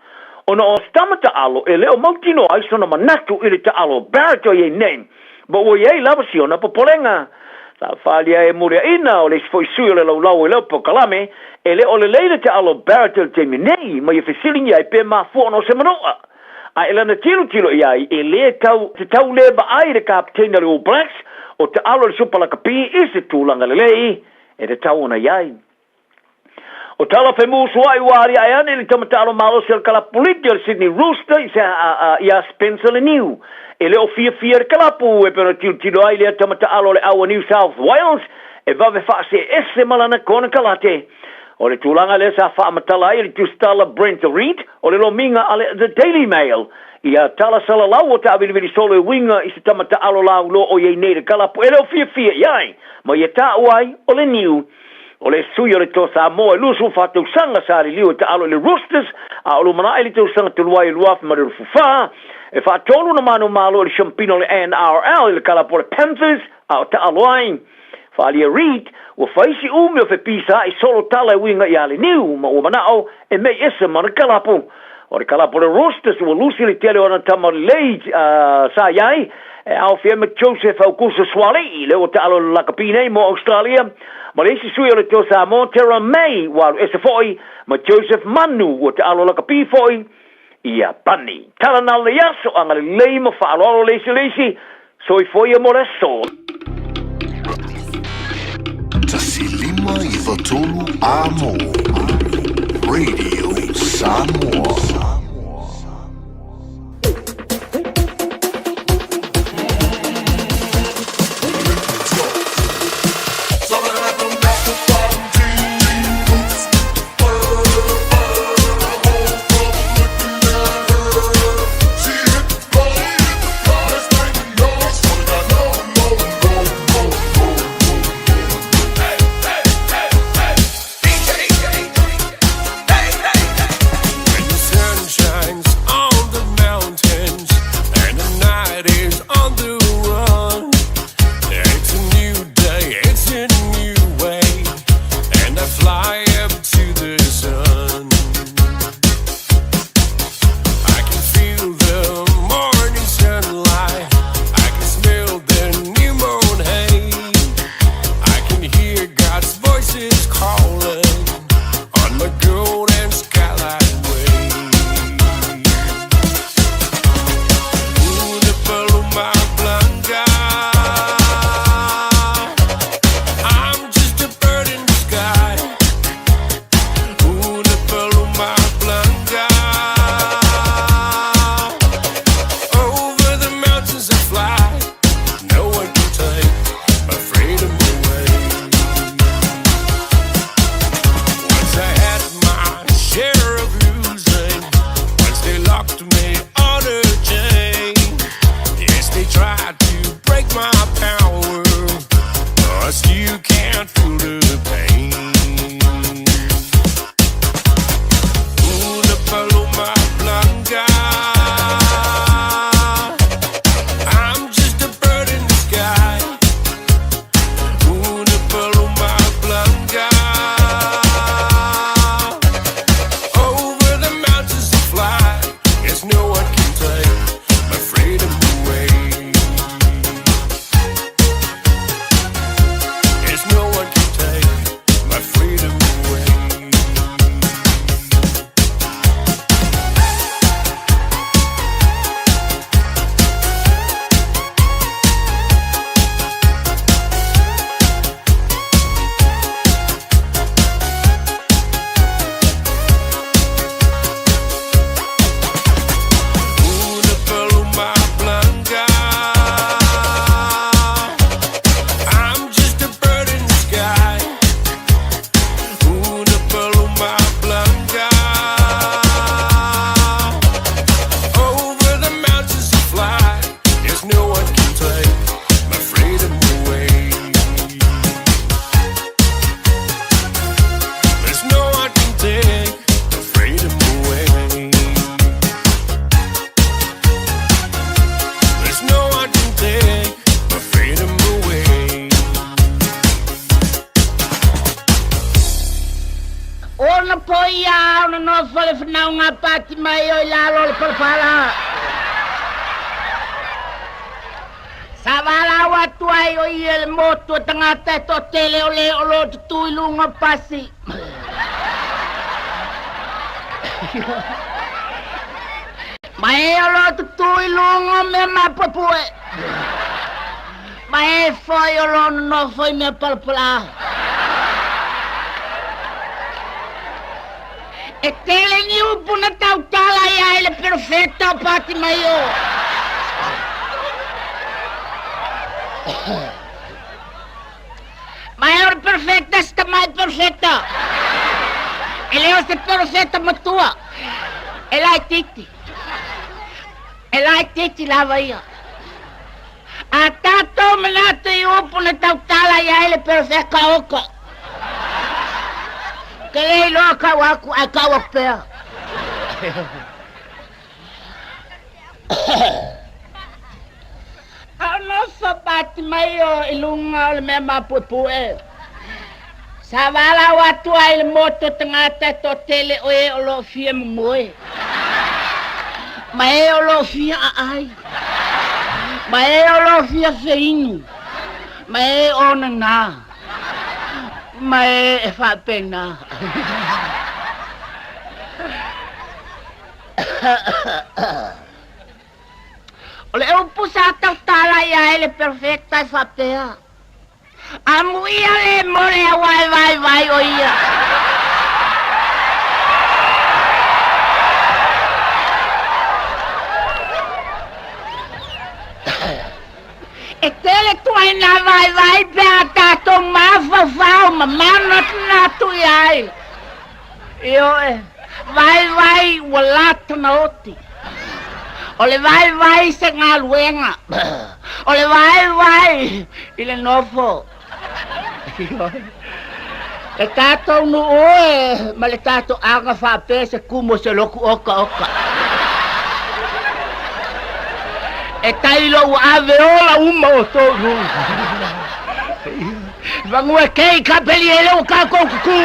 ona o se tama taalo e le o mautinoa ai sona manatu i le taalo o Barrett o i ai nei. Ma ua i ai lava si ona popolega. Sa faaalia ai e Muliaina, o le isi foi sui o le laulau i lea polokalame, e le o lelei le taalo o Barrett i le taimi nei, ma ia fesiligia ai pe mafua ona o se manoa. A e lana tilotilo i ai, e le tau te tau le vaai le kapeteni a le All Blacks o taalo i le Supa Lakapi i se tulaga lelei e tatau ona i ai. O tala femusuai ua aliae ane i le tama taalo malosi o le kalapu liki o le Sydney Roosters ia Spencer Leniu. E le o fiafia le kalapu e pei ona tilotilo ai lea tama taalo o le au a New South Wales e vave faasee ese ma lana konekalate. O le tulaga lea sa faamatala ai e le tusitala Brent Read o le lomiga a le The Daily Mail ia tala salalau o taavilivili solo e uiga i se tama taalo lauloa o i ai nei le kalapu e le o fiafia i ai ma ia taua ai o Leniu. O le sui o le Toa Samoa e 24 tausaga sa liliu e taalo i le Roosters a o lumanai i le tausaga talu ai e 2024, e faatolu ona manumalo i le siampina o le NRL i le kalapu o le Panthers a o taalo ai. Faaalia Reid, ua fai si umi o fepisaai solo tala e uiga ia Leniu ma ua manao e mei ese ma le kalapu. O le kalapu o le Roosters ua lusi le tele o ana tama lelei sa i ai. E aofia ai ma Joseph Aukuso Sualii, lea ua taalo i le lakapi nei mo Australia, ma le isi sui o le Toa Samoa, Tera May, ua alu ese foi, ma Joseph Manu, ua taalo lakapi foi i Iapani. Tala na o lenei aso, agalelei ma faaaloalo le isi i le isi, soifua ia mo le aso. 1 5 93 Amo Radio Samoa. Ona po ia ona nofo le whanau pati mai o i lalo le palapala. Sa wala atu ai o ia le motu o tangata e to tele o le o lo tutu i lunga pasi. Ma e o lo tutu i lunga mea mapapue. Ma e foi o lo nofo i mea palapala. E tele ni upu na tautala ia i le perfeta o pati mai o. Ma e o le perfeta sta mai perfeta. E le o se perfeta matua. E lai titi. E lai titi lava ia. A tātou manatu i upu na tautala ia i le perfeka oka. Ke le iloa kau aku ai kau aku pea. A o nofo pati mai o i lunga o le mea mapuepue. Sa walau atu ai le moto tagata e toatele o e o lo o fia momoe, ma e o lo o fia aai. Ma e o lo fia feinu. Ma e o nana. Ma e e faapena. O le upu sa tautala i ai le perofeta e faapea, Amuia le mole aua e vaivai o ia. E tele tuaiga vaivai pe a tatou mafaufau ma manatunatu i ai. Ioe, vaivai ua lata na oti. O le vaivai i se galuega. O le vaivai i le nofo. Ioe. Le tatou nuu e ma le tatou aga faapea se kumu o se lotu okaoka. E tai loa ua ave ola uma outou i luga. Fanua kei ka peli e leo kākou kuku.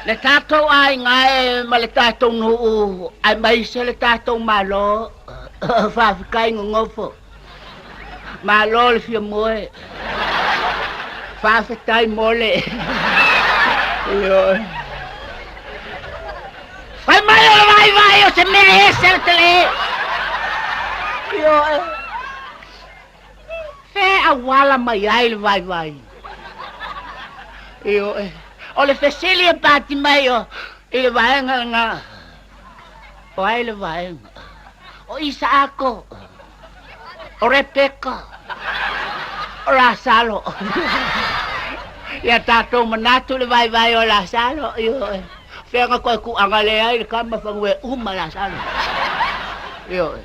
Le tātou aiga e ma le tātou nuu aemaise le tātou Malo, faafetai nonofo. Malo le fia moe. Faafetai mo le. Ioe. Fai mai o le vaivai o se mea ese le tele. Ioe. Fe auala mai ai le vaivai. Ioe. O le fesili e pati mai o i le vaega lena. O ai le vaega? O Isaako. O Rebeka. O Lasalo. Ia tatou manatu le vaivai o Lasalo. Ioe. Fea na koe kuaga lea ai le kama fanua e uma Lasalo. Ioe.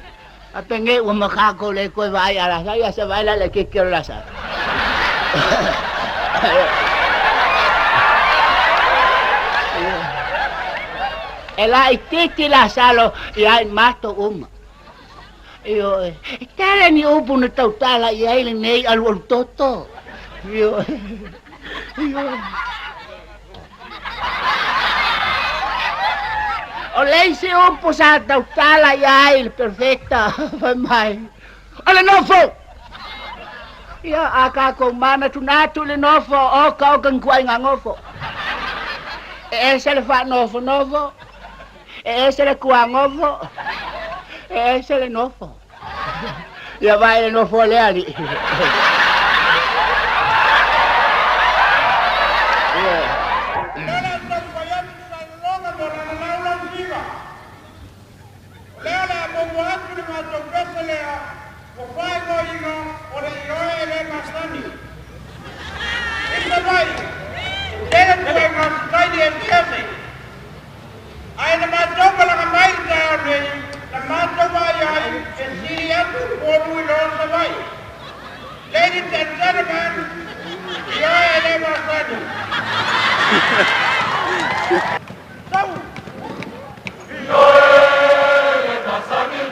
A penei ua makako le koe vaai a Lasalo, ia se vaai la le keiki o Lasalo. E laitiiti Lasalo ia i matou uma. Ioe. E tele ni upu na tautala i ai lenei alualu toto. Ioe. Ioe. O le isi upu sa tautala i ai le perofeta fai mai, O le nofo! Ia, a kākou manatunatu i le nofo, oka oka ni kuaiga nofo. E ese le faanofonofo, e ese le kuagofo, e ese le nofo. Ia vaai le nofo a le alii. Ae na matou malaga mai i le taeao nei, na matou vaai ai e sili atu Upolu i lo Savaii. Ladies and gentlemen, ioe e le masani. Sau! Ioe e le masani.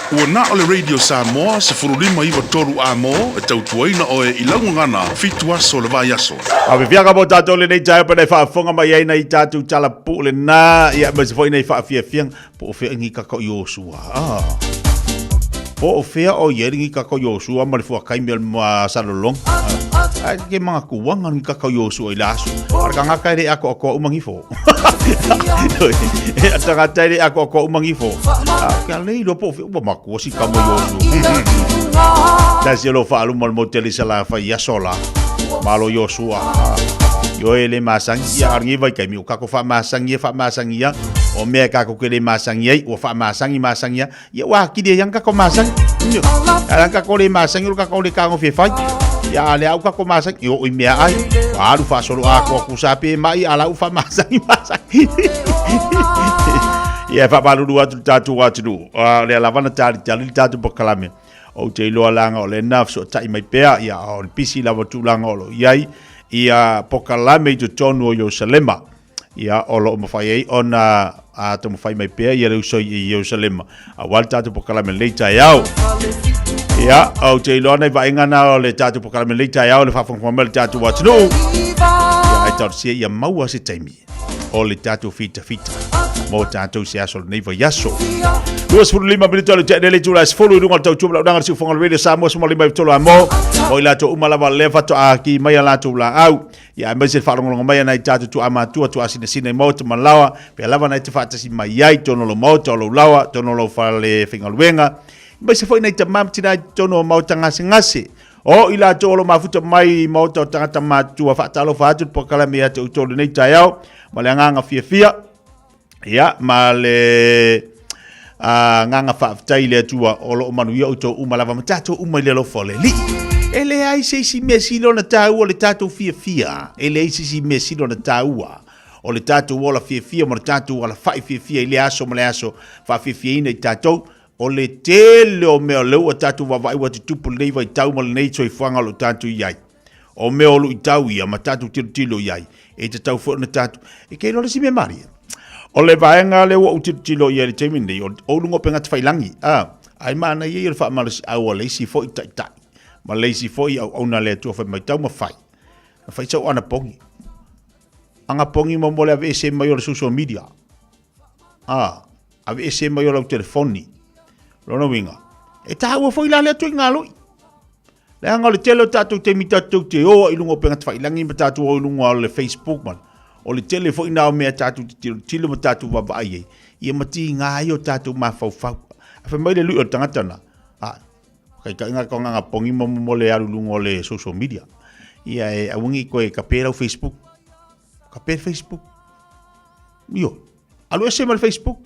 Ua na o le Radio Samoa 1593 A mo e tautuaina oe i lau gagana fitu aso o le vaiaso. Faafiafiaga mo tatou lenei taeao pe nai faafofoga mai ai nai tatou tala pupuu lena, ia aemaise foi nai faafiafiaga. Po o fea i kaka o Iosua. Ah. Po o fea o ia i kaka o Iosua ma le fuakaimi o le salolologa. Ah. Ai ke mga kuanga ni kaka o Iosua i le aso. Ara ka ngaka e le ako ako umangifo. E atangata e le ako ako umangifo. Ah, ke alei lo po o fea ua makua si kamo Iosua. Tasi o lo whaaluma le motele sa la whai aso la. Malo Iosua. Ah. Yo e le masangi ia arangi vai kaimi o kako wha masangi e wha masangi ia. O mea kako ke le masangi ai, ua wha masangi masangi ia. Ia ua akiri e yang kako masangi. Ia kako le masangi o kako le kango fie whai. Ia le au kako masangi, o i mea ai. Wa alu wha solo a koa kusa pe mai ala u wha masangi masangi. Ia wha malulu atu tātou atu. Le lavana tali tali tātou pakalame. Ou te iloa laga o lena fesootaʻi mai pea, ia, o le pisi lava tulaga o lo o i ai ia pokalame i totonu o Ierusalema. Ia, o lo o mafai ai ona a taumafai mai pea ia le uso i Ierusalema, aua le tatou pokalame lenei taeao. Ia, ou te iloa nai vaaiga na o le tatou pokalame lenei taeao, le faafogafoga mai o le tatou atunuu. Ia, ae talosia ia maua se taimi o le tatou fitafita mo tatou se aso lenei vaiaso. 25 minuto le tele le tula 10 i luga o le tautua launaga le siufoga o le Radio Samoa suma lima i tolo a mo o i latou uma lava le faatoa ki mai a latou laau ia aemaise le faalogologo mai ana i tatou tuaamatua tuaasinasina i maota ma laoa pea lava nai te faatasi mai ai tonu o lou maota o lou laoa tonu o lou fale faigaluega aemaise foi nai tamā ma tinā i totonu o maota gasegase O i latou o lo mafuta mai i maota o tagata matutua, faatalofa atu le polokalame ia te outou lenei taeao, ma le agaga fiafia, ia, ma le agaga faafetai i le Atua o lo o manuia outou uma lava ma tatou uma i le alofa o le Alii. E leai se isi mea sili ona taua le tatou fiafia, e leai se isi mea sili ona taua o le tatou ola fiafia ma le tatou alafai fiafia i lea aso ma le aso, faafiafiaina i tatou. O le tele o mea lea ua tatou vaavaai ua tutupu lenei vaitau ma lenei soifuaga o lo o tatou i ai. O mea o luitau ia ma tatou tilotilo i ai, e tatau foi ona tatou... E ke iloa le isi mea malie. O le vaega lea ua ou tilotilo i ai i le taimi lenei, o o luga o upega tafailagi, a, ai manaia ia o le faamalosiau a le isi foi taitai, ma le isi foi auauna a le Atua fai mai taumafai, na fai sau anapogi. Anapogi mo mo le aveese mai o le social media. A, aveese mai o lau telefoni. Lona uiga, e taua foi la lea tuiga loi. Leaga o le tele o tatou taimi tatou te o i luga o upega tafailagi ma tatou o i luga o le Facebook ma o le tele foi na o mea tatou te tilotilo ma tatou vaavaai ai, ia ma tiga ai o tatou mafaufau. A fai mai le lui o le tagata na, a, kaikaiga ka nganga pongi mo mo le alu luga o le social media. Ia e auangi koe ka pe lau Facebook. Ka pe Facebook. Io, alu ese ma le Facebook.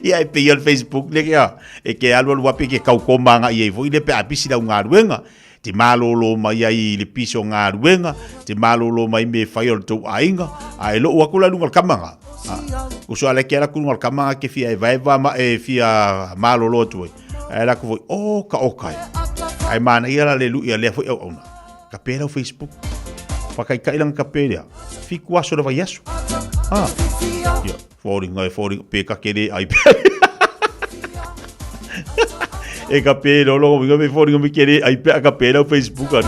Ia e pei o le Facebook le kea. E ke alu alu wapi ke kau koma nga i foi le pe a pisi lau galuega. Te malolo mai ai i le pisi o galuega, te malolo mai me fai o le tou aiga, a e lou aku la lunga le kamanga. Kuso ala ke ala ku lunga le kamanga ke fia e vaeva ma e fia malolo atu ai. Ae la ku foi, o ka o kai. Ai mana ia la le lui a lea foi au auna. Ka pē lau Facebook. Whakaikai langa ka pē rea. Whiku aso le vai aso. Ah. Ia, fōringa e fōringa, pē ka kere ai pē. e ka pē lolo, winga me fōringa me kere ai pē ka pē lau Facebook ani.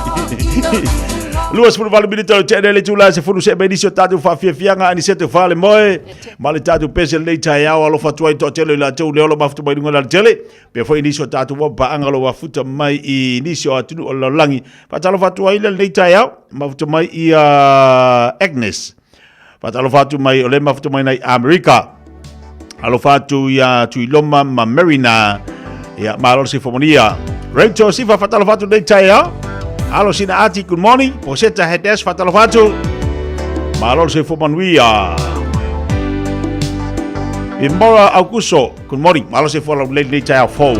28 minute o te le tula se fulu se mai nisi o tātou whaafiafianga ani se te whale moe ma le tātou pese lei taeao alofa atu ai toatele i latou le olo mafuta mai lunga la tele Pea foi nisi o tatou ua paanga lo wafuta mai i nisi o atunuu o le lalolagi. Faatalofa atu ai le lenei taeao, mafuta mai i a Agnes. Faatalofa atu mai o le mafuta mai nei Amerika. Alofa atu ia Tuiloma ma Marina. Ia malo le sifomonia. Rachel Sifa faatalofa atu lenei taeao. Alo sina ati, good morning. Poseta Hedes faatalofa atu. Malo le sifomanuia. Imora Augusto, Good morning. Malo se fola lei lei taeao fou.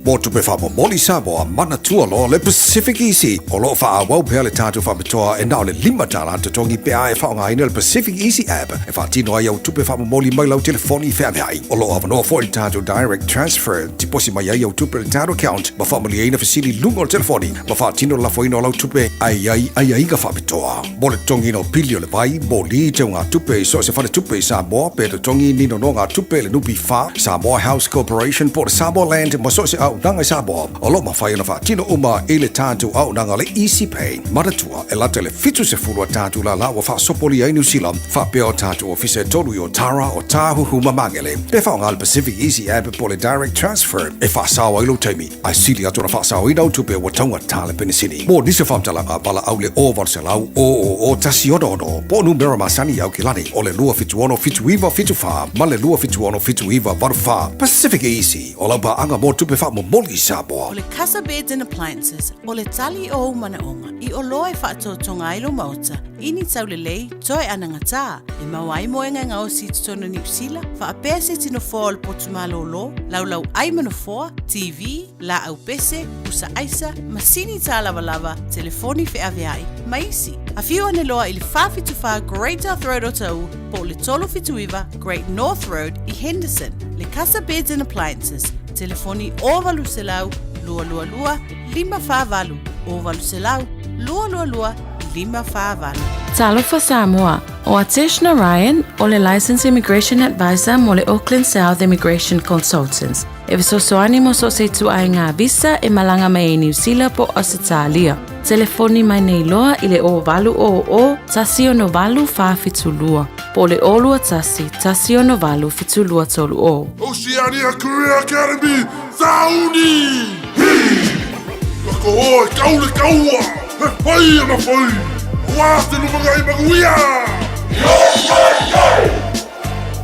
Mo tupe faamomoli Samoa, manatua loa le Pacific Easy. O loo faaauau pea le tatou faapitoa e na o le $5 totogi pe a e faaaogaina le Pacific Easy app e faatino ai au tupe faamomoli mai lau telefoni feaveai. O loo avanoa foi le tatou Direct Transfer, tiposi mai ai au tupe i le tatou account ma faamalieina fesili i luga o le telefoni ma faatino le lafoina o lau tupe ae i ai aiaiga faapitoa. Mo le totogiina o pili o le vai, moli, teugatupe i so o se faletupe i Samoa pe totogi ni nonogatupe i le NPF, Samoa House Corporation po o le Samoa Land ma so o se auaunaga i Samoa, o lo o mafai ona faatino uma i le tatou auaunaga o le Easy Pay. Manatua, e lata i le 70 a tatou lala ua faasopolia ai Niu Sila, faapea o tatou ofisa e tolu i Otara, Otāhuhu ma Magele. Pe faaaoga le Pacific Easy App po o le Direct Transfer e faasao ai lou taimi, ae sili atu ona faasaoina au tupe ua taugata le penisini. Mo nisi o faamatalaga, valaau le 0800 000 166 po o numera masani i Aukilani o le 276 7974 ma le 276 7984. Pacific Easy, o lau paaga mo tupe faamomoli i Samoa. O le Casa Beds and Appliances, o le tali o ou manaoga i oloa e faatotoga ai lou maota i ni taulelei toe anagatā e maua ai moega e gaosi i totonu o Niu Sila, faapea se iti nofoa o le potu malōlō, laulau ai ma nofoa, TV, laau pese, pusa aisa, masini tālavalava, telefoni feaveai, ma isi. Afio ane loa i le 474 Great South Road o Taʻu po o le 379 Great North Road i Henderson. Le Casa Beds and Appliances, telefoni 0800 222 548, 0800 222 548. Talofa Samoa, o Atesh Narayan, o le Licensed Immigration Advisor mo le Auckland South Immigration Consultants. E fesoasoani mo so o se ituaiga visa e malaga mai ai Niu Sila po o Ausetalia. Telefoni mai nei loa i le 0800 168 472 po o le 021 168 7230. Oceania Career Academy, Sauni! Hi! Ka koho e kau le kaua, he whai ana whai, aua te lumangai manuia! Yo, yo, yo!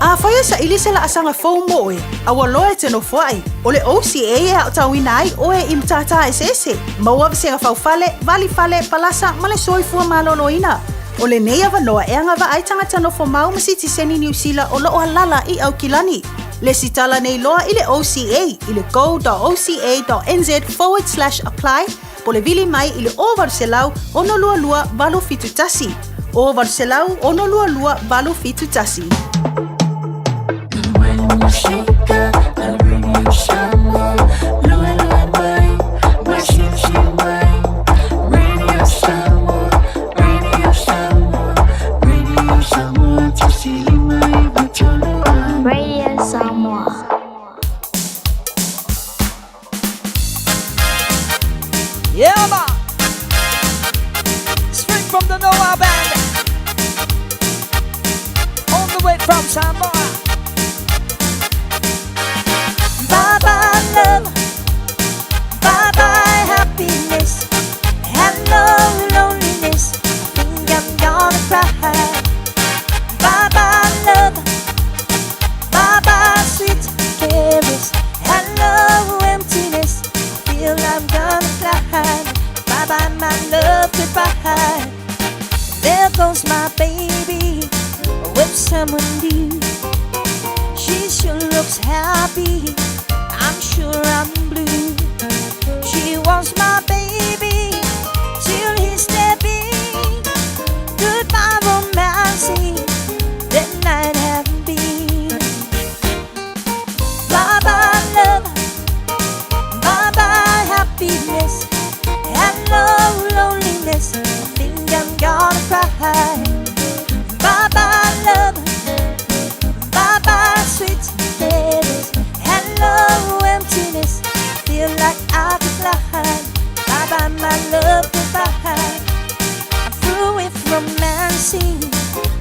Afai e saili se laasaga fou mo oe, a ua loa e te nofoai, o le OCA e aotauina ai oe i matata eseese, maua vasega faufale, vali fale, palasa ma le soifua maloloina. O lenei avanoa e agavaa ai tagata nofo mau ma sitiseni Niu Sila o loo alala i Aukilani. Lesitala nei loa i le OCA i le go.oca.nz forward slash apply po le vili mai i le 0800 622 871. 0800 622 871. Radio Samoa. Yeah, man. Straight from the Noah Band. All the way from Samoa. Bye bye, love. Bye bye, happiness. Hello, loneliness. I think I'm gonna cry. Bye bye, love. Bye bye, sweet caress. Hello, emptiness. Feel I'm gonna fly. Bye bye, my love. Goodbye. There goes my baby with someone new. She sure looks happy. I'm sure I'm blue. She wants my baby till he's stepping. Goodbye, romancing. That night have been. Bye bye, love. Bye bye, happiness. Hello, loneliness. I think I'm gonna cry. Bye bye, love. Bye bye, sweet caress. Hello, emptiness. Feel like I could fly. Bye bye, my love. Goodbye. I'm through with romancing.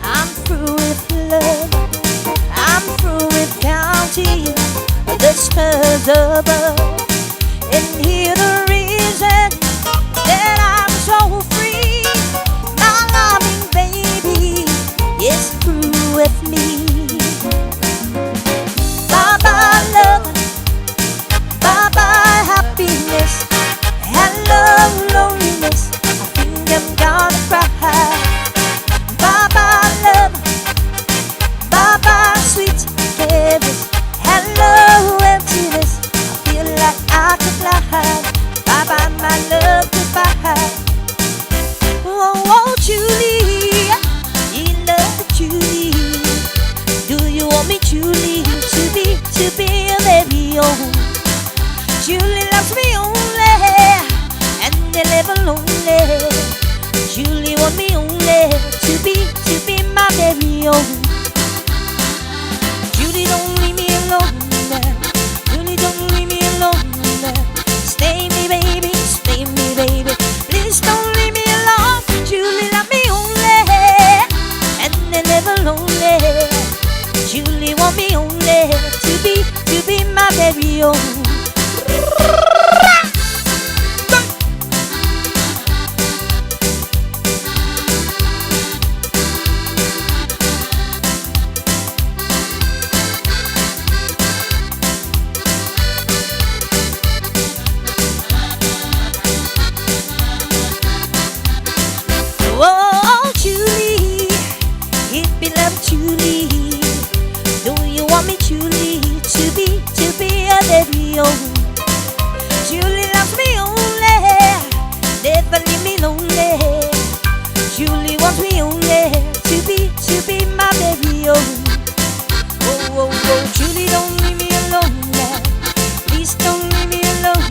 I'm through with love. I'm through with counting the stars above. And hear the reason that I'm so free. My loving baby is through with me. Bye bye, love. Bye bye, happiness. Hello, loneliness. I think I'm gonna cry. Bye bye, love. Bye bye, sweet caress. Hello, emptiness. I feel very own. Oh, Julie, it be love, Julie. Do you want me, Julie, to be, to be a very own? Julie loves me only, never leave me lonely. Julie wants me only to be, to be my very own. Oh, oh, oh, Julie, don't leave me alone now. Please don't leave me alone.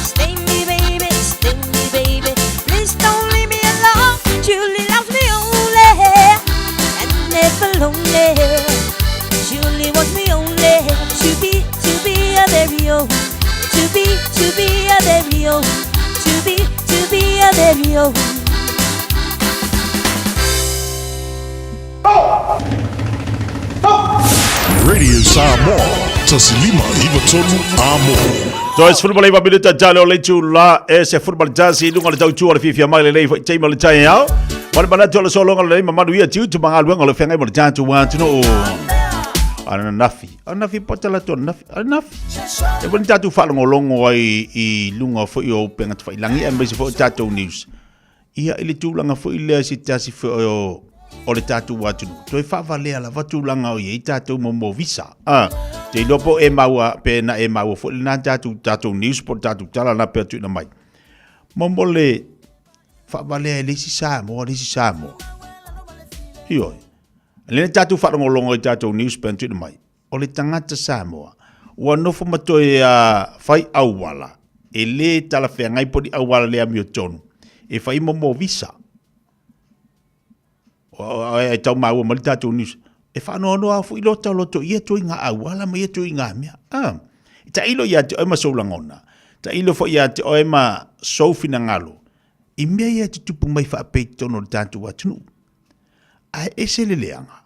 Stay me, baby, stay me, baby. Please don't leave me alone. Julie loves me only and never lonely. Julie wants me only to be, to be a very own. To be, to be a very own. To be, to be a very own. Radio Samoa, tasilima iva tolu amo. Toe sefulu ma le iva minute tale o le itula e se fulu ma le tasi i luga o le tautua o le fiafia mai lenei foi taimi o le taeao. Ma le manatu o le sologa lelei ma manuia tiute ma galuega o le feagai mo le tatou atunuu. Ananafi, ananafi po te latou ananafi, ananafi. E foi ni tatou faalogologo ai i luga foi o upega tafailangi aemaise foi o tatou news. Ia, i le tulaga foi lea se tasi foi o, o le tatou atunuu, toe faavalea lava tulaga o i ai tatou mo mo visa. Ah, te iloa po e maua, pe na e maua foi lena tatou, tatou news po tatou tala na pea tuina mai. Mo mo le faavalea e le isi Samoa, le isi Samoa. Ioe. Le tatou faalogologo i tatou news pea tuina mai. O le tagata Samoa, ua nofo ma toe a fai auala, e lē talafeagai po o ni auala le amiotonu, e fai mo mo visa. E tau maua mai le tatou news, e faanoanoa foi lo taoloto i ia tuaiga auala ma ia tuaiga mea. Ah, tailo ia te oe ma sou lagona, tailo foi ia te oe ma sou finagalo, i mea ia e tutupu mai faapea i totonu o le tatou atunuu. Ae ese le leaga,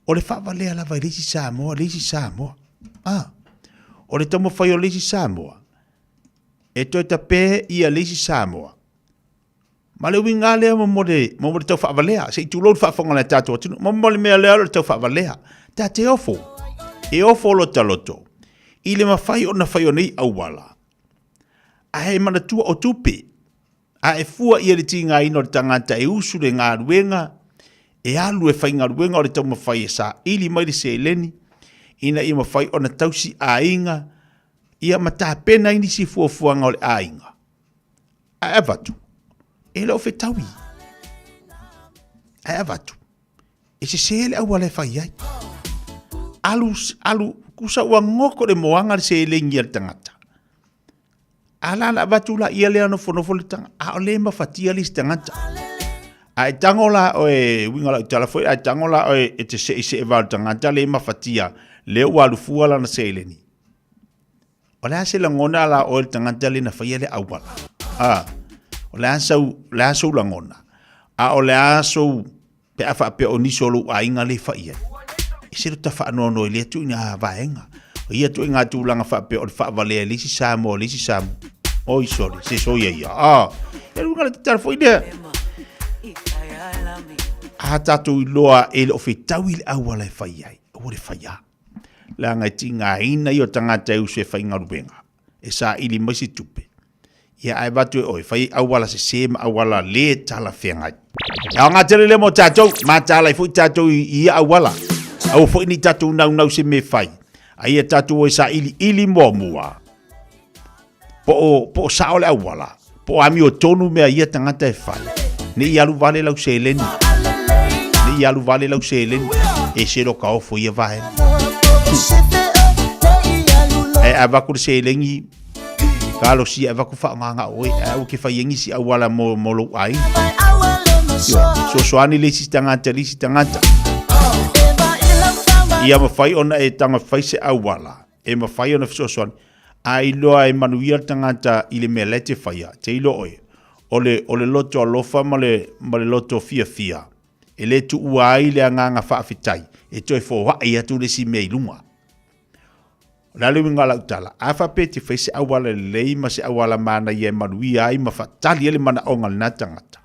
o le faavalea lava i le isi Samoa, le isi Samoa. Ah, o le taumafai o le isi Samoa, e toe tapē ia le isi Samoa. Ma le uiga lea mo mo le, mo mo le tau faavalea, se i tulou le faafofoga a le tatou atunuu, mo mo le mea lea o le tau faavalea. Ta te ofo, e ofo lo ta loto, i le mafai ona fai o nei auala, ae manatua o tupe, A e fua ia le tigaina o le tagata e usu le galuega, e alu e faigaluega o le taumafai e saili mai le seleni ina ia mafai ona tausi aiga ia ma tapena ai nisi fuafuaga o le aiga. Ae avatu, e le o fetaui. Ae avatu, e sese le auala e fai ai. Alu, alu, kusa ua goko le moaga le seleni a le tagata. A la na avatu la ia lea nofonofo le tanga, a o le mafatia le isi tagata. A e tago la oe, uiga lau tala foi, a e tago la oe e te seisei vao le tagata le mafatia, lea ua alu fua lana seleni. O le a se lagona la oe le tagata le na faia le auala? A, o le a sau, le a sou lagona? A o le a sou Pe a faapea o nisi o lou aiga le fai ai, e se lota faanoanoa i lea tuiga vaega. O ia tuiga tulaga faapea o le faavalea e le isi Samoa, le isi Samoa. Oi sole, se soia ia. Ah, e luga le tatalo foi lea. A tatou iloa e le o fetaui le auala e fai ai, aua le faia. Leaga e tigaina ia o tagata e usu e faigaluega. e saili mai se tupe, ia ae avatu e oe, fai auala sese ma auala le talafeagai. E aoga tele lea mo tatou, mataala ai foi tatou i ia auala. Aua foi ne i tatou naunau se mea e fai, a ia tatou o e sailiili muamua, po o, po o sao le auala, po o amiotonu mea a ia tagata e fai. Ne i alu vale lau seleni. Ne i alu vale lau seleni. E se lo ka ofo ia vaega. E avaku le seleni kalosia e avaku faaaogaga oe ae aua ke fai ai nisi auala mo, mo lou aiga. Ioe, fesoasoani le isi tagata le isi tagata. Ia mafai ona e taga fai se auala e mafai ona fesoasoani. A iloa e manuia le tagata i le mea la e te faia, te iloa oe, o le, o le loto alofa ma le, ma le loto fiafia, e le tuua ai le agaga faafetai, e toe foai atu le isi mea i luga. O le a le uiga o lau tala, a faapea e te fai se auala lelei ma se auala manaia e manuia ai ma faatali ai le manaoga o lena tagata,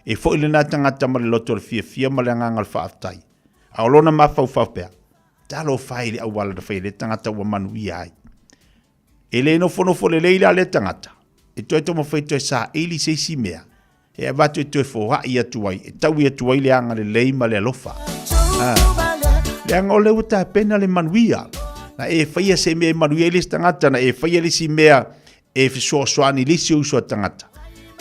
e foi lena tagata ma le loto o le fiafia ma le agaga o le faafetai, a o lona mafaufau pea, talofa e i le auala na fai e lea tagata ua manuia ai. E le nofonofo lelei la lea tagata, e toe taumafai e toe saili se isi mea e avatu e toe foai atu ai, e taui atu ai le agalelei ma le alofa. Ah. Leaga o lea ua tapena le manuia. Na e faia se mea e manuia ai le isi tagata, na e faia le isi mea e fesoasoani i le isi uso a tagata.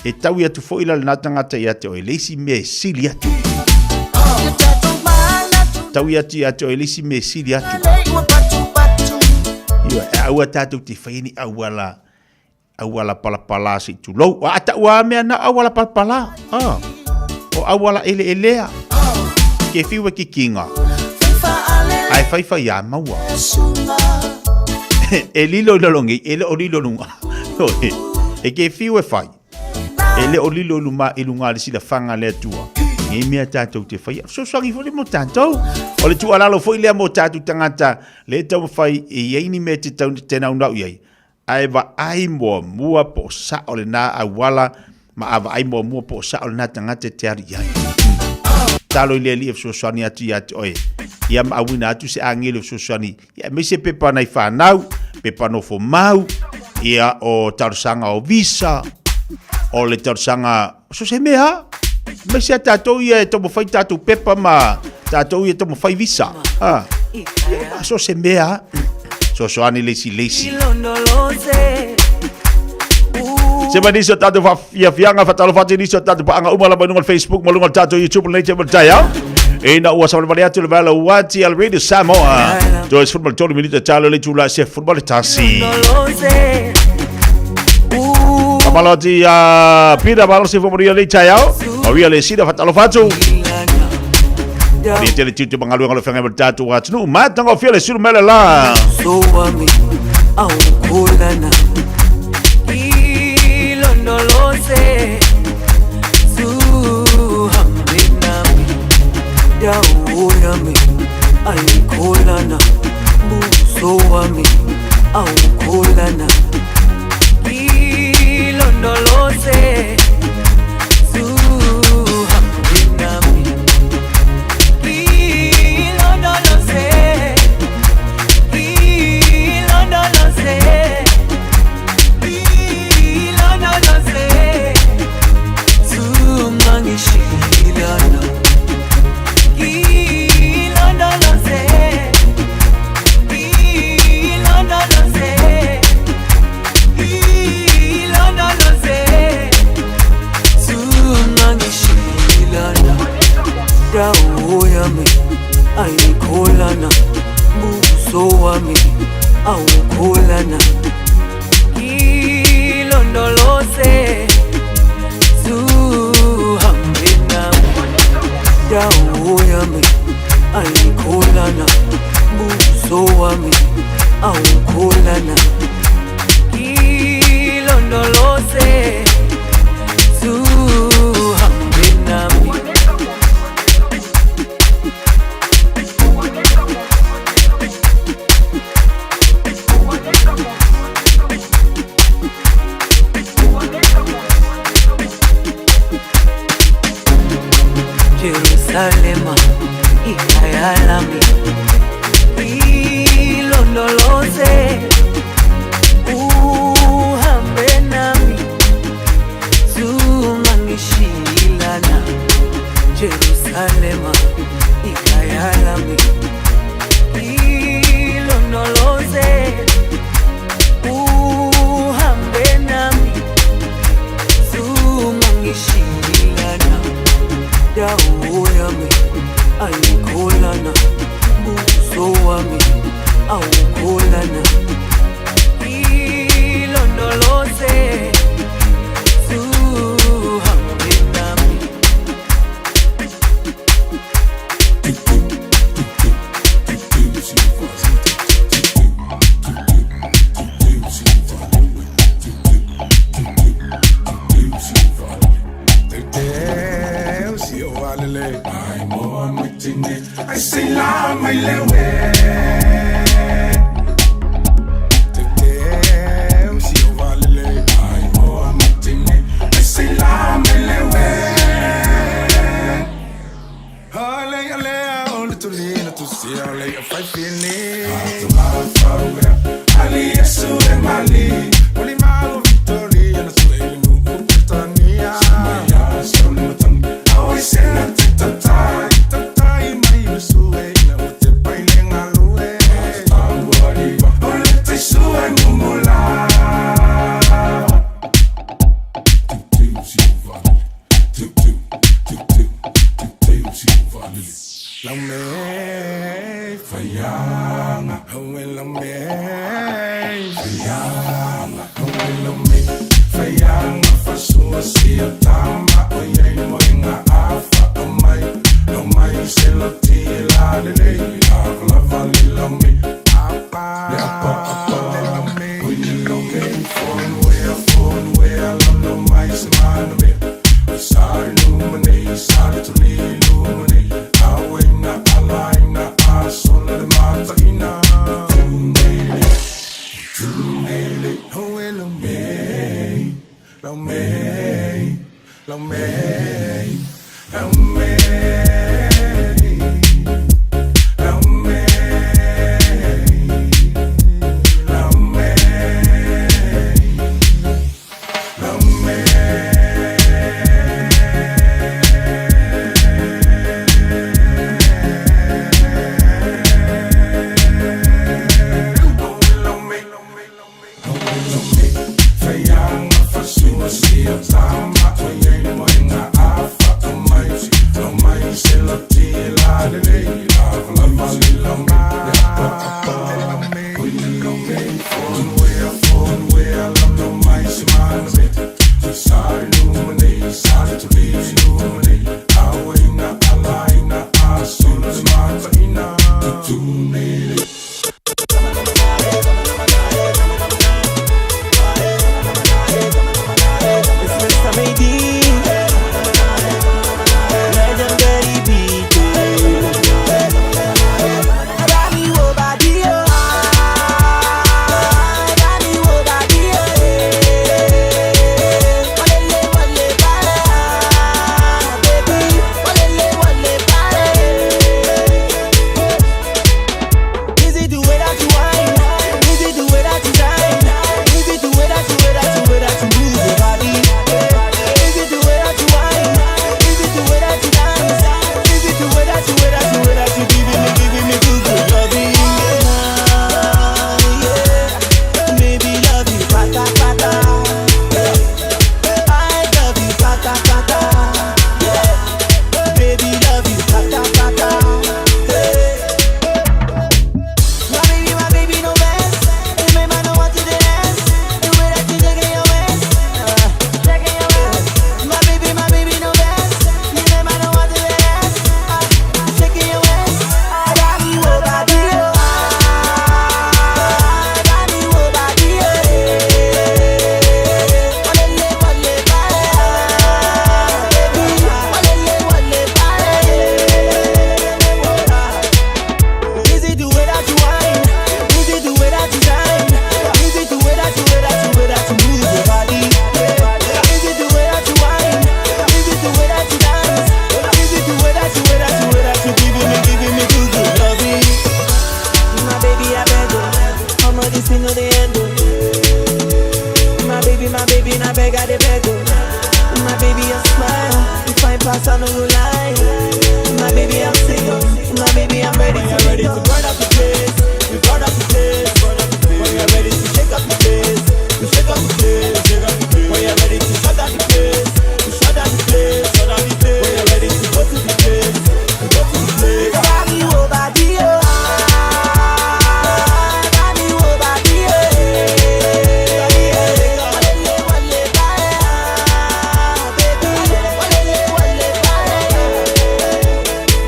E taui atu foi la lena tagata ia te oe le isi mea e sili atu. Taui atu ia te oe le isi mea e sili atu. Ioe, e aua tatou te faia ni auala auala palapala se i tulou. A tau a mea na auala palapala. Ah. O auala eleelea. Ke fiu e kikinga. Ai fai fai a maua. E lilo i lalongi, e le o lilo lunga. E ke fiu e fai. E le o lilo i luma i lunga le sila fanga le atua. Ngai mea tātou te whai. Fesoasoani foi le mo tātou. O le tuualalo foi lea mo tātou tangata le taumafai e i ai ni mea te tau te naunau i ai. Ae vaai muamua po o sao lena auala ma a vaai muamua po o sao lena tagata e te alu i ai. Talo i le Alii e fesoasoani atu ia te oe. Ia ma auina atu se agelu e fesoasoani. Ia aemaise pepa nai fanau, pepa nofo mau, ia o talosaga o visa, o le talosaga so se mea. Aemaise a tatou ia e taumafai tatou pepa ma tatou ia e taumafai visa. Ah. Ia ma so se mea. Sosoani le isi le isi. Se mai nisi o tatou faafiafiaga faatalofa atu i nisi o tatou paaga uma lava i luga o le Facebook ma luga o le tatou YouTube lenei taimi o le taeao. Ina ua savalivali atu le vaela uati a le Radio Samoa. Toe 13 minute talo le itula e 11. Faamalo atu ia Peter Malosi Fomoria lenei taeao. Maria le sida faatalofa atu. Ni tele tiute ma galuega o le feagai ma le tatou atunuu. Matagofie le sulu mele la. So wami awukholana ilondoloze zuhambe nami dawo yami ayikholana buso wami awukholana ilondoloze zuhambe nami ilondoloze ilondoloze ilondoloze zungangishilana ilondoloze ilondoloze ilondoloze zungangishilana dawo yami ayikholana buso wami awukholana ilondoloze zuhambe nami dawo yami ayikholana buso wami awukholana ilondoloze zuhambe nami. Jerusalema ikhaya lami ilondoloze uhambe nami zungangishilana Jerusalema ikhaya lami ilondoloze uhambe nami zungangishilana dawo yami ayikholana buso wami awukholana ilondoloze zuhambe nami. Ali Yesu e mali Oli mau Victoria na sue le nu Britania Samaya sauli matangi Aoi sena te tatai Tatai mai le sue Ina o te paile ngalue O le te sue mumula Lau me faianga Hawe lau me faianga Hawe lau me faianga Fasua sia tama O iai moenga afa O mai Lau mai se lau ti la le le Lava lava le lau me Apa Le apa apa le lau me Oi le lau me Phone wea phone wea Lau lau mai se mana mea Sari lumane, sari tuli lumane Awena alaina asola le mataina Tunele, tunele Oe lau me, lau me, lau me, lau me Lau me, lau me, lau me. It's Mr. Maybe. Legendary BJ. Bami wo badi o, ah. Bami wo badi o, eh. Walele wale ba, baby. Walele wale ba, eh. Is it the way that you whine? Is it the way that you dine? Is it the way that you, way that you, way that you move your body? Is it the way that you whine? Is it the way that you dance? Is it the way that you, way that you, way that you giving me, giving me good, good loving? Yeah, baby, love you, pata pata. Yeah. I love you, pata pata. Yeah, baby, love you, pata pata. Hey. My baby, my baby, no mess. You make my know what to dance. The way that you shaking your waist, shaking your waist. My baby, no mess. You make my know what to dance. Shaking your waist. Got me, oh, body, oh. Got me, oh, body, oh. Walele, wale, ba, baby. Walele, wale, ba, Is it the way that you whine? Is it the way that you dine? Is it the way that you, way that you, way that you move your body? Is it the way that you whine? Is it the way that you dance? Is it the way that you, way that you, way that you giving me, giving me good, good loving? My baby, I beg you, I'm on this thing no the end. oh. My baby, na beg, I dey beg oh. My baby, I smile, you fine pass, I no go lie. My baby, I'm single. My baby, I'm ready to ready to burn up the place. We burn up the place. When you're ready to shake up the place, we shake up the place. When you're ready to shut down the place, we shut down the place. When you're ready to go to the place, we go to the place. Bami wo badi o, ah. Bami wo badi o, eh. Walele wale ba, ah, baby. Walele wale ba,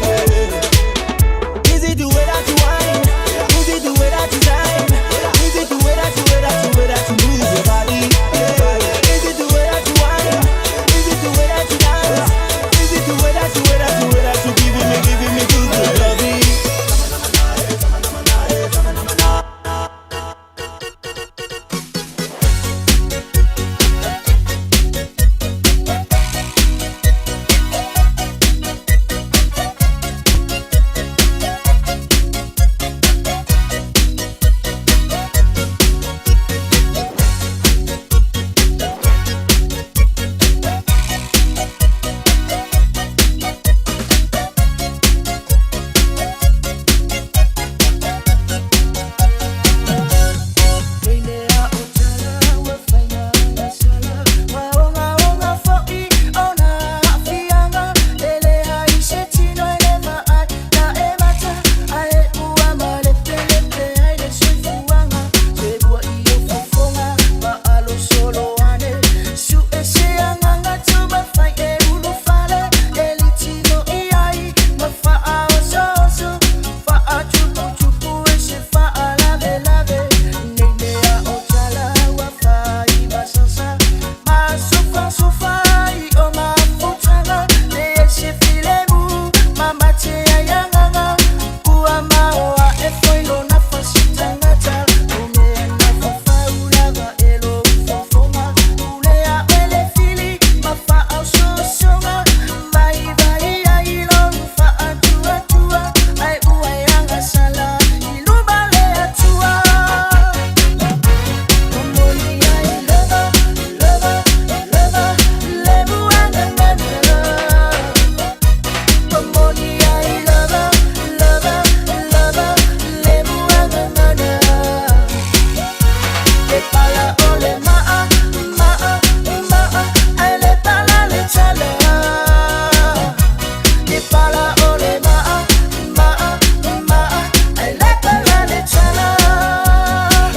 eh. Is it the way that you whine?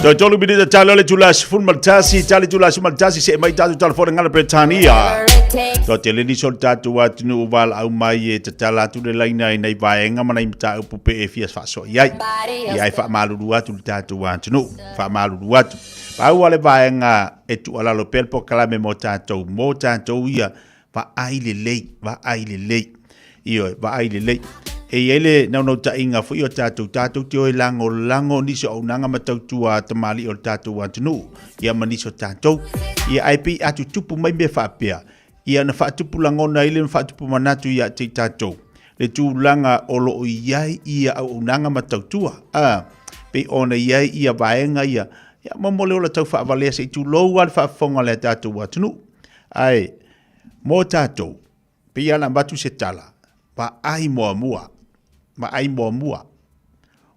Toe tolu minita tali o le tula 11, tali tula 11, se mai tātou telefone ngana Bretania. Toa tele nisi o le tātou atunuu valaau mai e tatala atu le laina i nei vaega ma nei mataupu pe e fia faasoa i ai. Ia e faamalulu atu le tātou atunuu, faamalulu atu. Pau lava le vaega e tuualalo pea le polokalame mo tātou, mo tātou ia vaai lelei, vaai lelei. Ioe, vaai lelei. E i ai le naunautaiga foi o tatou, tatou te o e lagolago nisi o auaunaga ma tautua a tamalii o le tatou atunuu, ia ma nisi o tatou. Ia, ae pei a tutupu mai mea faapea, ia na faatupu lagona ai lea ma faatupu manatu ia te i tatou, le tulaga o lo o i ai ia auaunaga ma tautua, a, pei ona i ai ia vaega ia, ia mo mo le ola tau faavalea se i tulou lava le faafofoga a le tatou atunuu. Ae, mo tatou, pei lava ona avatu se tala, vaai muamua, vaai muamua.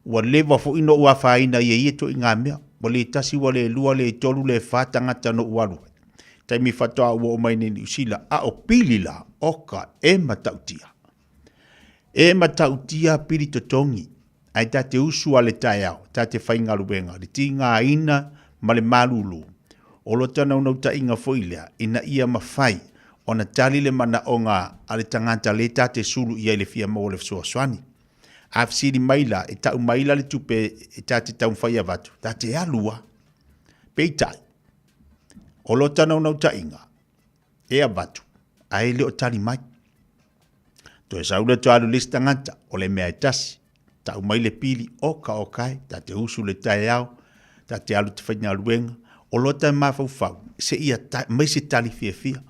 Ua leva foi ona ou afaina i ia ituaiga mea. Ua le tasi, ua le lua, le tolu, le fa tagata na ou alu ai. Taimi faatoa ou oo mai nei i Niu Sila, a o pili la, oka, e matautia. E matautia pili totogi, ae ta te usu a le taeao, ta te faigaluega, le tigaina ma le malulu. O lota naunautaiga foi lea, ina ia mafai ona tali le manaoga a le tagata le ta te sulu i ai le fia maua le fesoasoani. A fesili mai la, e tau mai la le tupe e ta te taumafai avatu, ta te alu a. Peitai, o lota naunautaiga, e avatu, ae le o tali mai. Toe sau le toe alu le isi tagata, o le mea e tasi, tau mai le pili, oka oka e, ta te usu le taeao, ta te alu te faigaluega, o lota e mafaufau, se ia ta, mai se tali fiafia.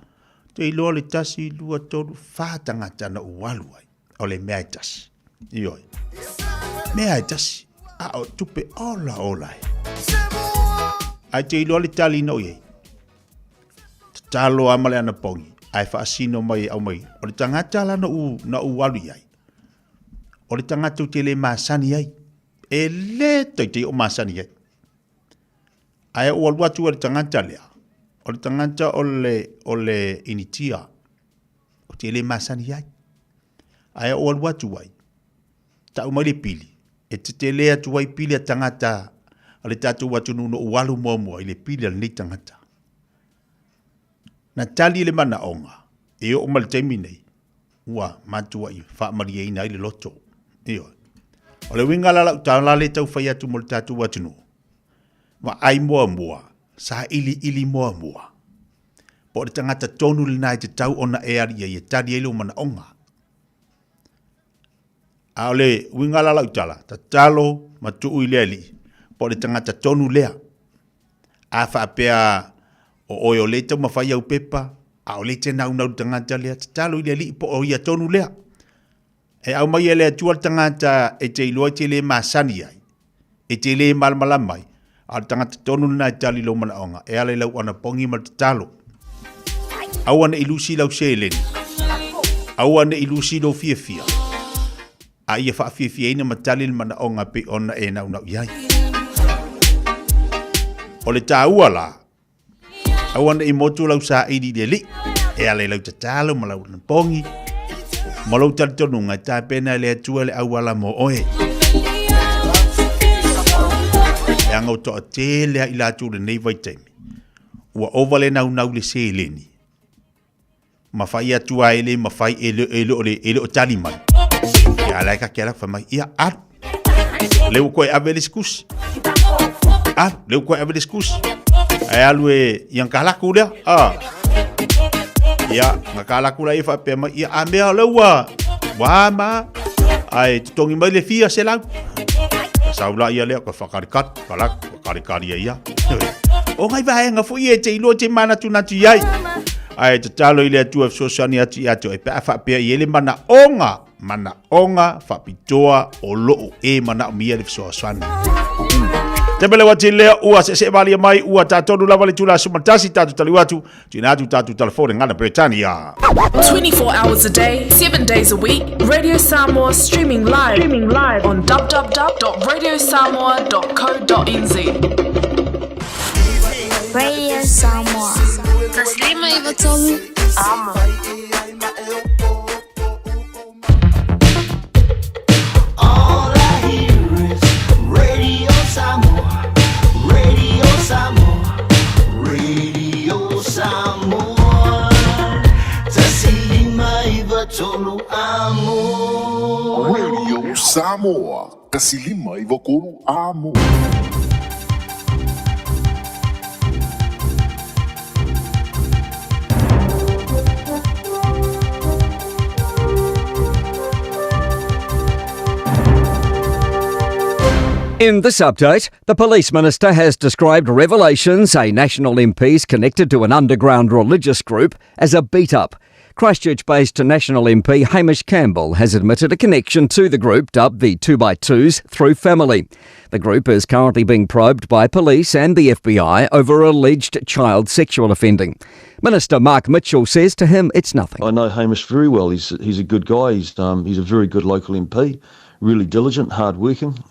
Te iloa le tasi, lua, tolu, fa tagata na ou alu ai, o le mea e tasi. Ioe. Mea e tasi, a o tupe ola ola e. Ae te iloa le tali na o i ai. Tatalo lava ma le anapogi, ae faasino mai e aumai, o le tagata la na ou, na ou alu i ai, o le tagata ou te le masani ai. E le teitei o masani ai. Ae ou alu atu i le tagata lea, o le tagata o le, o le Initia, ou te le masani ai. Ae ou alu atu ai, tau mai le pili, e tetele atu ai pili a tagata a le tatou atunuu na ou alu muamua i le pili a lenei tagata. Na tali le manaoga, e oo mai le taimi nei, ua matuai faamalieina ai le loto. Ioe. O le uiga la lau tala lea tau fai atu mo le tatou atunuu, vaai muamua, sailiili muamua, po o le tagata tonu lena e tatau ona e alu i ai e tali ai lou manaoga. A o le uiga la lau tala, tatalo ma tuu i le Alii, po o le tagata tonu lea. A faapea o oe o lea e taumafai au pepa, a o lea e te naunau i le tagata lea, tatalo i le Alii po o ia tonu lea. E aumai e le Atua le tagata e te iloa e te le masani ai, e te le malamalama ai, a o le tagata tonu lena e tali i lou manaoga, e ala i lau anapogi ma le tatalo. Aua ne i lusi lau seleni, aua ne i lusi lou fiafia, a ia faafiafiaina ma tali le manaoga pei ona e naunau i ai. O le taua la, Aua ne i motu lau saili i le alii, e ala i lau tatalo ma lau anapogi, ma lou talitonuga e tapena e le Atua le auala mo oe. Leaga ua toatele lava i latou i lenei vaitaimi, ua ova le naunau i le seleni, ma fai atu lava e le mafai, e le, e le, o le, e le o tali mai. Ia, a la e kake ala fai mai, ia, alu. Le ua koe ave le isi kusi. Alu, le ua koe ave le isi kusi. Ae alu e, ia nga laku lea. Ah. Ia, nga ka laku la ia faapea mai, ia, a mea o le ua, ua ma, ae totogi mai le fia se lau. Sau la ia lea, ka whakarikari, ka laku, whakarikari ia ia. O ngai vaega foi e te iloa te manatunatu i ai. Ae tatalo i le Atua e fesoasoani atu ia te oe pe a faapea i ai le manaoga, manaoga faapitoa o loo e manaomia le fesoasoani. Te mele wati lea ua se se valia mai ua tātonu lava le tula sumatasi tātou taliu atu tuina atu tātou telefone ngana Britannia. 24 hours a day, 7 days a week, Radio Samoa streaming live, streaming live on www.radiosamoa.co.nz. Radio Samoa. Taslima Ivatolu. Amo. All I hear is Radio Samoa. Radio. Samoa, Radio Samoa, 159 amo. Radio Samoa, 159 amo. In this update, the police minister has described revelations a national MP's connected to an underground religious group as a beat up. Christchurch based National MP Hamish Campbell has admitted a connection to the group dubbed the 2x2s through family. The group is currently being probed by police and the FBI over alleged child sexual offending. Minister Mark Mitchell says to him it's nothing. I know Hamish very well. He's, he's a good guy. He's, he's a very good local MP, really diligent, hard-working.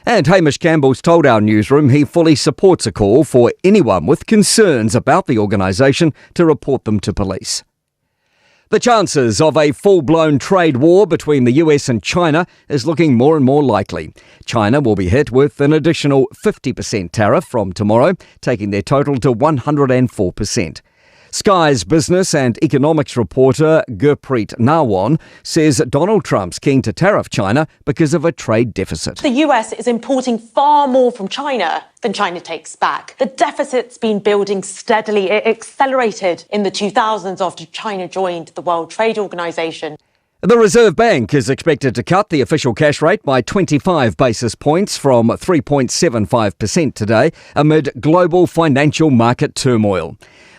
And Hamish Campbell's told our newsroom he fully supports a call for anyone with concerns about the organisation to report them to police. The chances of a full blown trade war between the US and China is looking more and more likely. China will be hit with an additional 50% tariff from tomorrow, taking their total to 104%. Sky's business and economics reporter Gurpreet Narwan says Donald Trump's keen to tariff China because of a trade deficit. The US is importing far more from China than China takes back. The deficit's been building steadily. It accelerated in the 2000s after China joined the World Trade Organization. The Reserve Bank is expected to cut the official cash rate by 25 basis points from 3.75% today amid global financial market turmoil.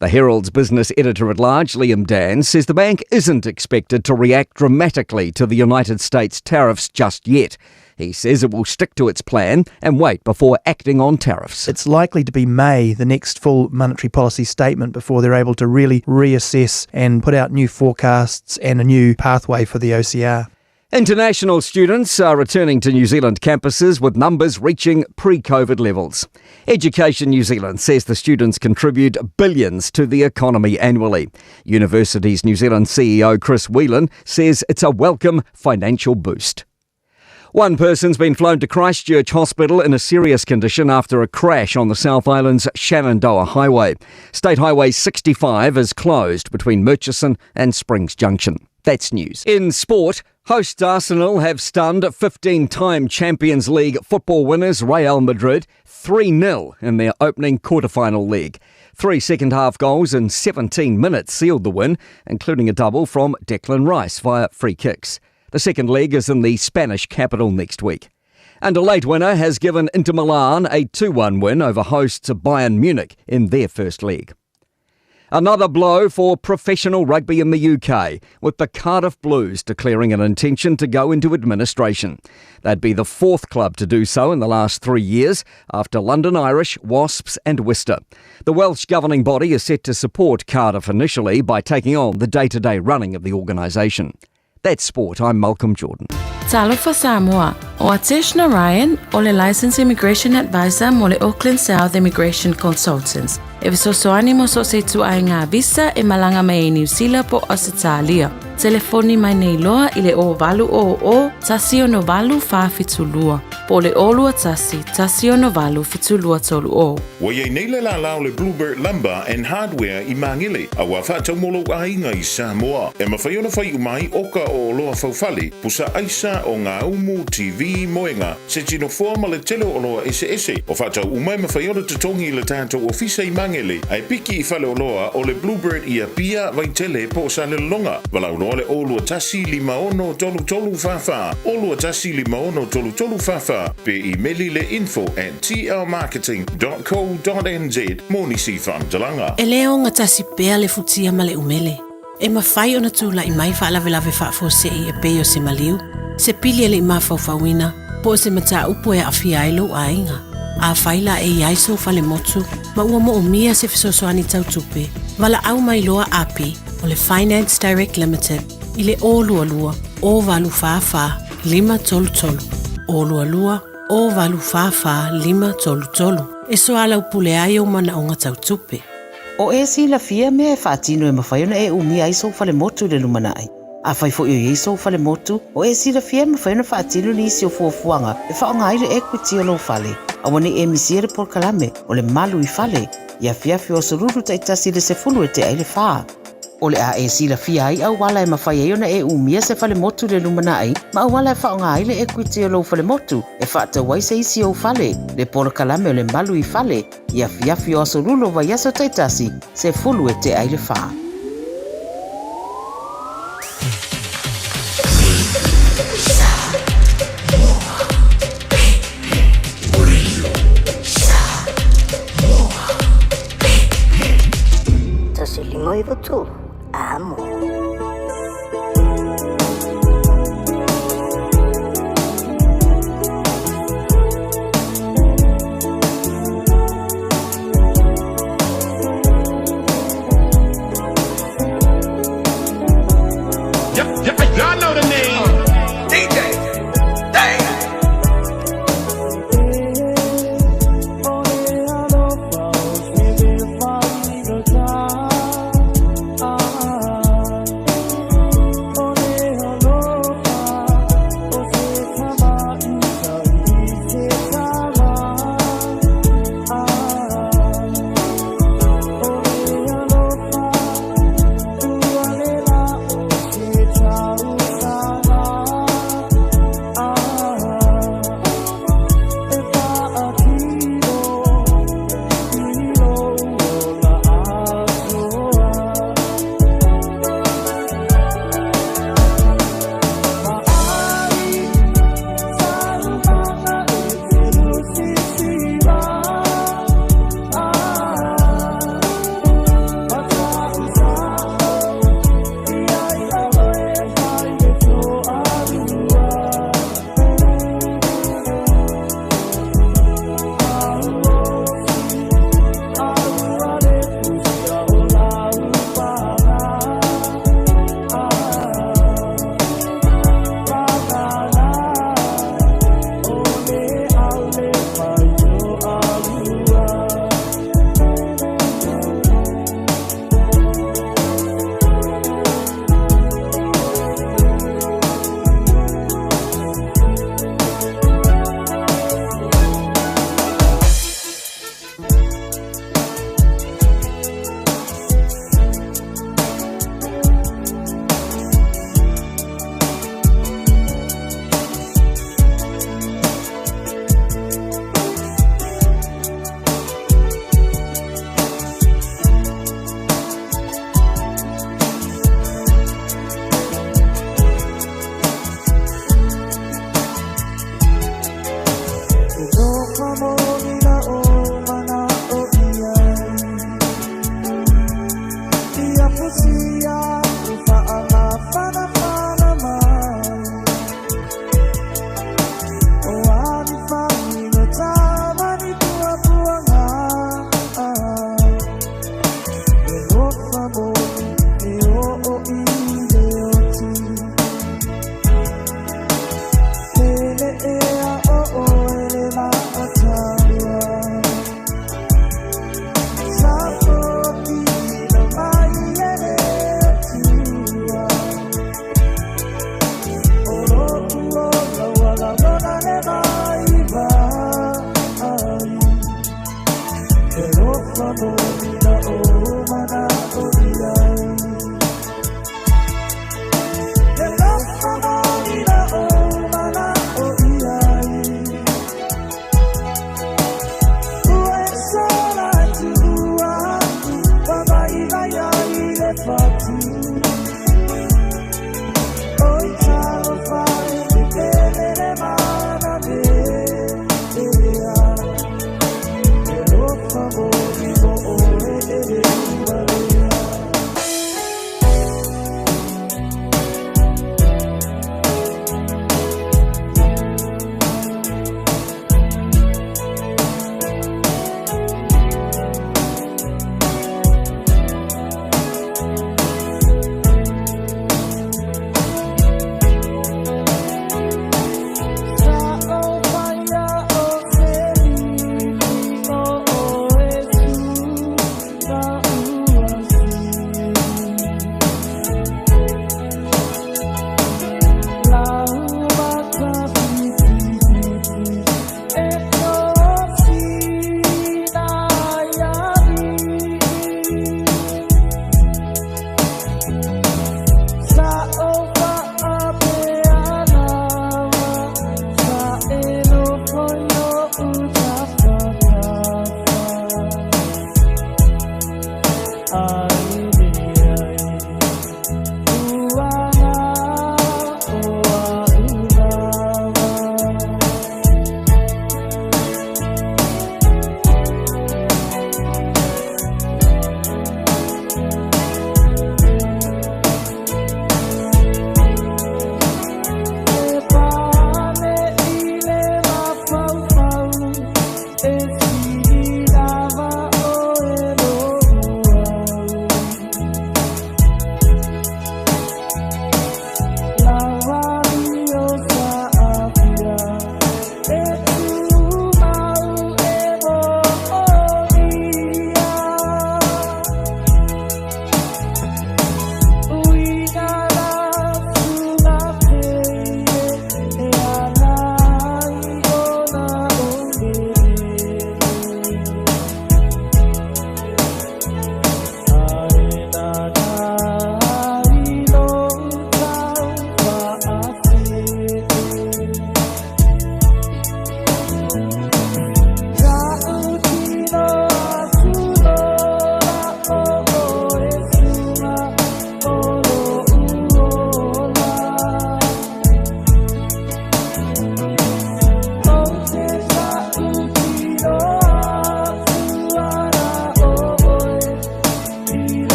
The Herald's business editor at large, Liam Dan, says the bank isn't expected to react dramatically to the United States tariffs just yet. He says it will stick to its plan and wait before acting on tariffs. It's likely to be May, the next full monetary policy statement, before they're able to really reassess and put out new forecasts and a new pathway for the OCR. International students are returning to New Zealand campuses with numbers reaching pre COVID levels. Education New Zealand says the students contribute billions to the economy annually. Universities New Zealand CEO Chris Whelan says it's a welcome financial boost. One person's been flown to Christchurch Hospital in a serious condition after a crash on the South Island's Shenandoah Highway. State Highway 65 is closed between Murchison and Springs Junction. That's news. In sport, hosts Arsenal have stunned 15 time Champions League football winners Real Madrid 3 0 in their opening quarter-final leg. Three second half goals in 17 minutes sealed the win, including a double from Declan Rice via free kicks. The second leg is in the Spanish capital next week. And a late winner has given Inter Milan a 2 1 win over hosts Bayern Munich in their first leg. Another blow for professional rugby in the UK, with the Cardiff Blues declaring an intention to go into administration. They'd be the fourth club to do so in the last three years, after London Irish, Wasps, and Worcester. The Welsh governing body is set to support Cardiff initially by taking on the day to day running of the organisation. That's sport. I'm Malcolm Jordan. Talofa Samoa. O Atesh Narayan, o le Licensed Immigration Advisor mo le Auckland South Immigration Consultants. E fesoasoani mo so se ai ngā visa e malanga mai i New Zealand po Ausitalia. Telefoni mai nei loa i le o valu o o, tasi ono valu wha Po le olua tasi, tasi ono valu whitulua tolu o. Ua iai nei le lālā o le Bluebird Lumber and Hardware i Māngere, a ua faataumolo aiga i Samoa. E mafai ona faiʻu mai oka o oloa faufale, pusa aisa o ngā umu, TV, moenga, se tinofoa ma le tele o oloa eseese. O faatau uma e mafai ona totogi i le tatou ofisa i Magele, ae piki i fale oloa o le Bluebird i Apia, Vaitele po o Salelologa. Valaau loa le 021 56 33 44, 021 56 33 44, pe imeli le info at tlmarketing.co.nz mo nisi faamatalaga. E lē ogatasi pea le futia ma le umele. E mafai ona tulaʻi mai faalavelave faafuaseʻi e pei o se maliu, se pili e leʻi mafaufauina, po o se mataupu e aafia ai lou aiga. Afai la e iai sou falemotu, ma ua moomia se fesoasoani tautupe, valaau mai loa Api o le Finance Direct Limited i le 022 084 533 022 084 533 e soalaupule ai ou manaoga tautupe. O e silafia mea e faatino e mafai ona e umia ai sou falemotu i le lumanai. Afai foi o i ai sou falemotu, o e silafia e mafai ona faatino nisi o fuafuaga e faaaoga ai le equity o lou fale. Aua ne i e misia le polokalame o le Malu i Fale i afiafi o Aso Lulu taitasi i le 10 e tea i le 4. O le a e silafia ai auala e mafai ai ona e umia se falemotu i le lumanai ma auala e faaaoga ai le ekuiti o lou falemotu e faatau ai se isi ou fale, le polokalame o le Malu i Fale i afiafi o Aso Lulu o vaiaso taitasi, 10 e tea i le 4. 1 5 9 3, amo. Y'all know the name. DJ. Dang.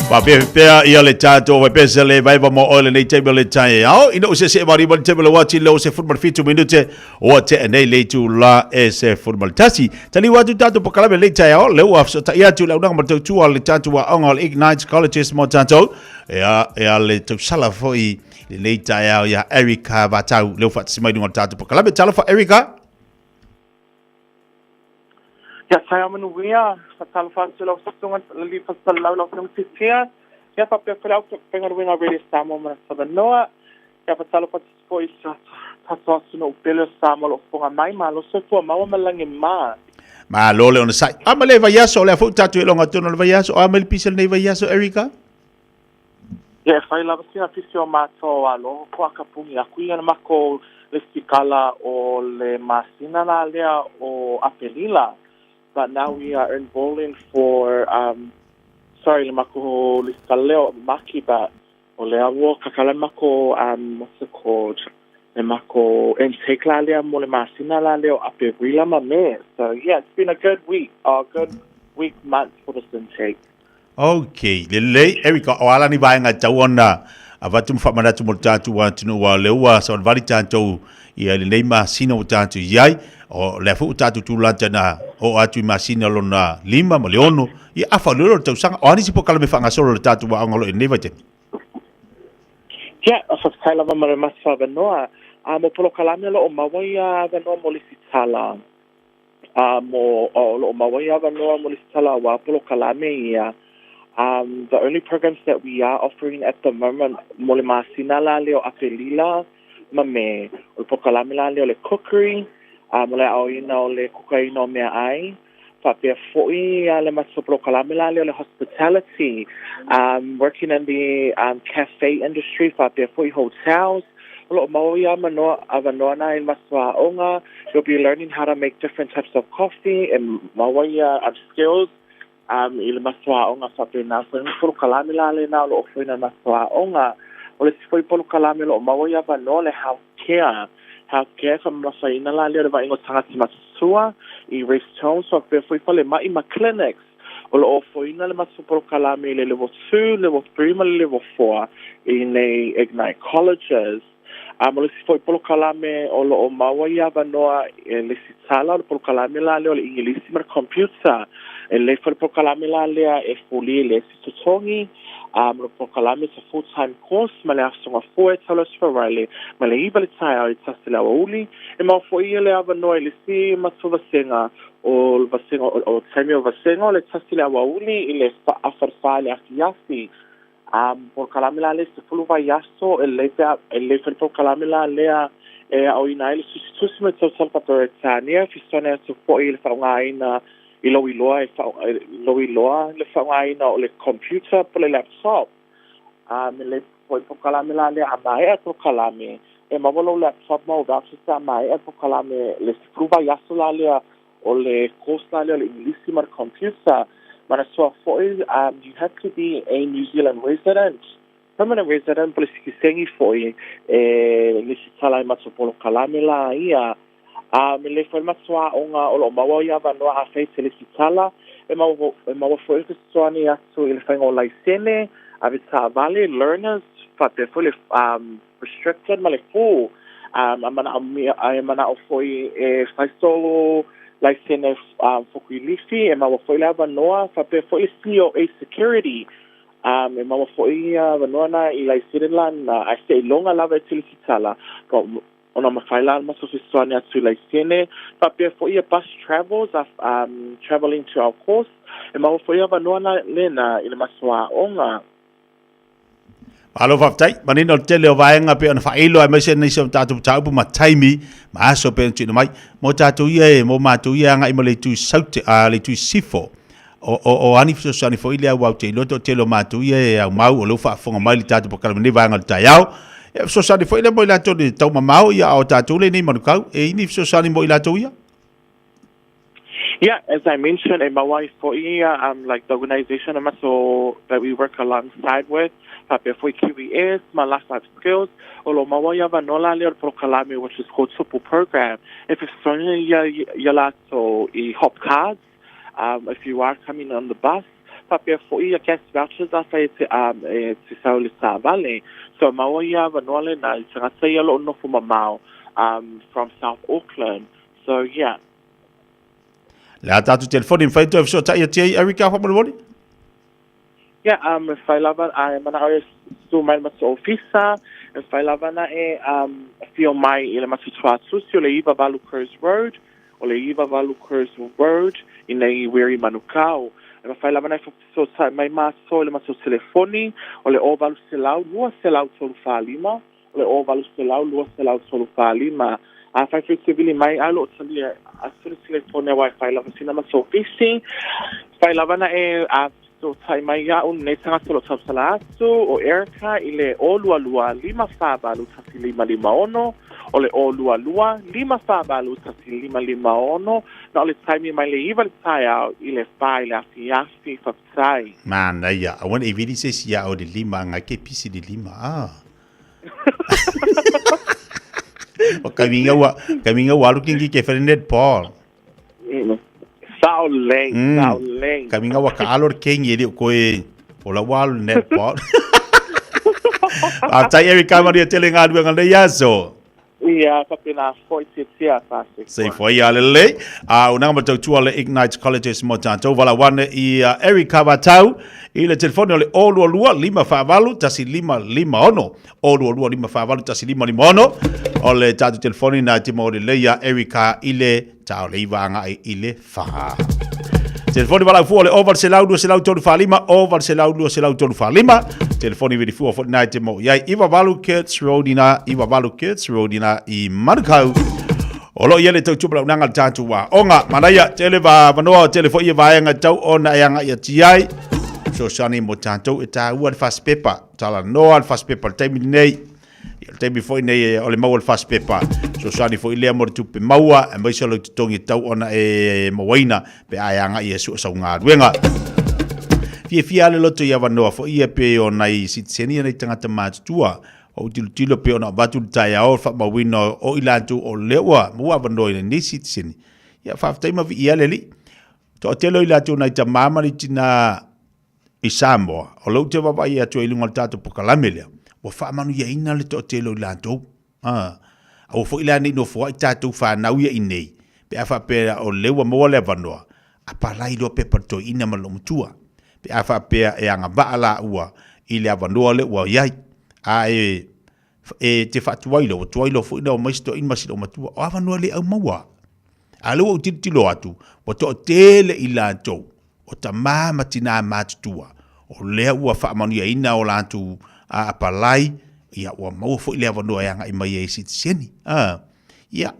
Faapea ia le tatou vaipese le vaiva mo oe lenei taimi o le taeao. Ina ua seesee marima le taimi o le uati leo 17 minute ua tea nei le itula e 11. Taliu atu tatou polokalame lenei taeao, lea ua fesootai atu le auaunaga ma le tautua a le tatou aoga o le Ignite Colleges mo tatou. Ia, ia le tausala foi lenei taeao ia Erica Vatau, lea ua faatasi mai i luga o le tatou polokalame. Talofa Erica. Ia taeao manuia, faatalofa atu lau susuga le Fasalau lau Afioga Titia, ia faapea foi le aufaigaluega Radio Samoa ma le Savanoa. Ia faatalofa atu foi i le tatou atunuu pele o Samoa o lo o fofoga mai, malo soifua maua ma lagi ma. Malo le onosai. A ma le vaiaso, o lea foi ua tatou iloga tonu o le vaiaso. O a mai le pisa lenei vaiaso, Erica? Ia e fai lava sina pisi o matou alo ko akapugi aku ia na makou lesikala o le masina la lea o Apelila but now we are enrolling for um sorry le makou lesikala lea o Maki but o lea ua kakala le makou um what's it called le makou intake la lea mo le masina la lea o Aperila ma Me so yeah it's been a good week a good week month for this intake. Ok, lelei, Erica, o a la ni vaega e tatau ona avatu ma faamanatu mo le tatou atunuu aua o lea ua savalivali tatou ia lenei masina ua tatou i ai, o lea foi ua tatou tulata ina oo atu i masina lona 5 ma le 6, ia afa o le le tausaga. O a nisi polokalame faagasolo a le tatou aoga o lo o i lenei vaitaimi? Ia, faafetai lava ma le matou avanoa. A mo polokalame o lo o maua ia avanoa mo le isi tala. A mo, o lo o maua ia avanoa mo le isi tala auā polokalame ia. Um, the only programs that we are offering at the moment mo le masina la lea o Apelila ma Me, o le polokalame la lea o le cookery, a mo le aoina o le kukaina o meaʻai, faapea foi a le matou polokalame la lea o le hospitality, um, working in the um, cafe industry, faapea foi hotels. O lo o maua ia manoa, avanoa na i le matou aoga, you'll be learning how to make different types of coffee e maua ia um, skills um, i le matou aoga faapena foi ma polokalame la lena o lo o foina i le matou aoga. O le isi foi polokalame o lo o maua ia avanoa le health care. Health care faamamafaina la lea o le vaaiga o tagata matutua i rest homes faapea foi falemai ma clinics. O lo o ofoina le matou polokalame i le level 2, level 3 ma le level 4 i nei Ignite Colleges. A ma le isi foi polokalame o lo o maua ia avanoa e le lesitala, o le polokalame la lea o le Igilisi ma le Computer. E lelei foi le polokalame la lea e fuli i le isi totogi, a ma le polokalame it's a full time course ma le Aso Gafua e tau le Aso Faraile mai le 9 le taeao i le 1 le aoauli. E maua foi ia le avanoa i le isi matou vasega o le vasega o taimi o vasega o le 1 le aoauli i le afa le 4 le afiafi. A polokalame la lea 10 vaiaso, e lelei pe a, e lelei foi le polokalame la lea e aoina ai le tusitusi ma le tautala faa-Peretania, fesoasoani atu foi i le faaaogaina i lou iloa e lou iloa le faaaogaina o le computer po o le laptop. A me lelei foi le polokalame la lea a maea le polokalame, e maua lou laptop ma ou vouchers pe a maea le polokalame le 10 vaiaso la lea o le course la lea o le Igilisi ma le computer. Manatua foi, um, you have to be a New Zealand resident, permanent resident, po o le sikiseņi foi e lesitala ai ma matou polokalame la ia. E lelei foi le matou aoga o lo o maua ia avanoa afai e te lesitala, e maua e maua foi le fesoasoani atu i le faiga o laisene, avetaavale, learners, faapea foi le restricted ma le full. A manaomia a e manao foi e fai sou laisene fokuilifi, e maua foi le avanoa, faapea foi le COA security. E maua foi ia avanoa na i laisene la na, ae seiloga lava e te lesitala, ona mafai la ona matou fesoasoani atu i laisene, faapea foi ia bus travels, travelling to our course, e maua foi avanoa lena i le matou aoga. Malo faafetai. Manino le tele o vaega pei ona faailo aemaise nisi o tatou mataupu ma taimi ma aso pei ona tuuina mai. Mo tatou ia e, mo matou ia e agai ma le itu i Saute, a, le itu i Sifo. O, o, o a ni fesoasoani foi lea aua ou te iloa toatele o matou ia e aumau o lea ua faafofoga mai i le tatou polokalame nei vaega o le taeao. E fesoasoani foi lea mo i latou i le taumamao ia a o tatou lenei Manukau. E i ni fesoasoani mo i latou ia? Yeah, as I mentioned, e mau ai foi ia, like the organisation e matou that we work alongside with, faapea foi QES ma Life Life Skills, o lo o mau ai avanoa la lea o le polokalame which is called Tupu Program, e fesoasoani ia ia latou i hop cards, if you are coming on the bus, faapea foi ia gas vouchers afai e te, e te sau i le taavale. So maua ia avanoa lena i tagata ia o lo o nofo mamao from South Auckland. So yeah. Le a tātou telefoni, mawhai toe fesootai atu ai Erica faamolemole? Yeah, e whai lava, a e manao e su mai le matou ofisa, e whai lava na e afio mai i le matou tuatusi o le 98 Crows Road, o le 98 Crows Road i nei i Wiri Manukau. E mawhai lava na e whakafesootai mai mātou i le matou telefoni o le 0800 200 345, o le 0800 200 345. Afai foi te vili mai, a o lo o talia atu le telefoni aua e fai lava sina matou ofisi. Fai lava na e fesootai mai iaʻu lenei tagata o lo o tautala atu, o Erica, i le 022 548 1556, o le 022 548 1556, na o le taimi mai le 9 i le taeao i le 4 i le afiafi. Faafetai. Manaia, aua ne i vili se isi ia au i le lima, agai ke pisi le lima, ah. O kaminga ua, kaminga ua alu kingi ke whare netball. Sao lei, sao lei. Kaminga ua ka alo le kengi e leo koe o la ua alu netball. A tai Eric Kamaria tele ngā ruanga nei aso. Ia, faapena foi tiatia faafetai. Sei foi a lelei. A o nanga matautua le Ignite Colleges mo tātou. Vala wane i Eric Havatau i le telefoni o le 022 548 1556. 022 548 1556. O le tātou telefoni nā te mo lelei a Erica i le tā o le iwa anga i le wha. Telefoni wala fua le 0 200 345, 0 200 345. Telefoni vili fua fo nai te mo iai iwa valu Kurtz Road ina, iwa valu Kurtz Road ina i Manukau. O lo ia le tau tupa unanga le tātou wā. Onga, manaia, tele va vanoa, tele fo ia vaenga tau ona e anga ia tiai. So sani mo tātou e tā ua le fast pepa. Tala noa le fast pepa le taimi nei. Ia, le taimi foi nei o le maua le fast pepa. Fesoasoani foi lea mo le tupe maua, aemaise o lou totogi e tatau ona e mauaina pe a e agai e sua sau galuega. Fiafia lava le loto i avanoa foi ia pei o nai sitiseni ia nai tagata matutua. Ua ou tilotilo pei ona avatu le taeao le faamauina o i latou o lea ua maua avanoa i lenei sitiseni. Ia, faafetai ma viia le Alii. Toatele o i latou nai tama ma nai tina i Samoa, o lou te vaavaai atu ai i luga o le tatou polokalame lea, ua faamanuiaina le toatele o i latou. A, aua foi la ne i nofoai tatou fanau ia inei, pe a faapea o lea ua maua le avanoa, apalai loa pepa le toeaina ma le loomatua, pe a faapea e agavaa laua i le avanoa lea ua i ai. A e, e te faatuai loa, ua tuai loa foi ona omai si toeaina ma si loomatua, o avanoa le aumaua. A o lea ua ou tilotilo atu, ua toatele i latou o tamā ma tinā matutua, o lea ua faamanuiaina o latou apalai, ia ua maua foi le avanoa e agai mai ai i sitiseni. A, ia,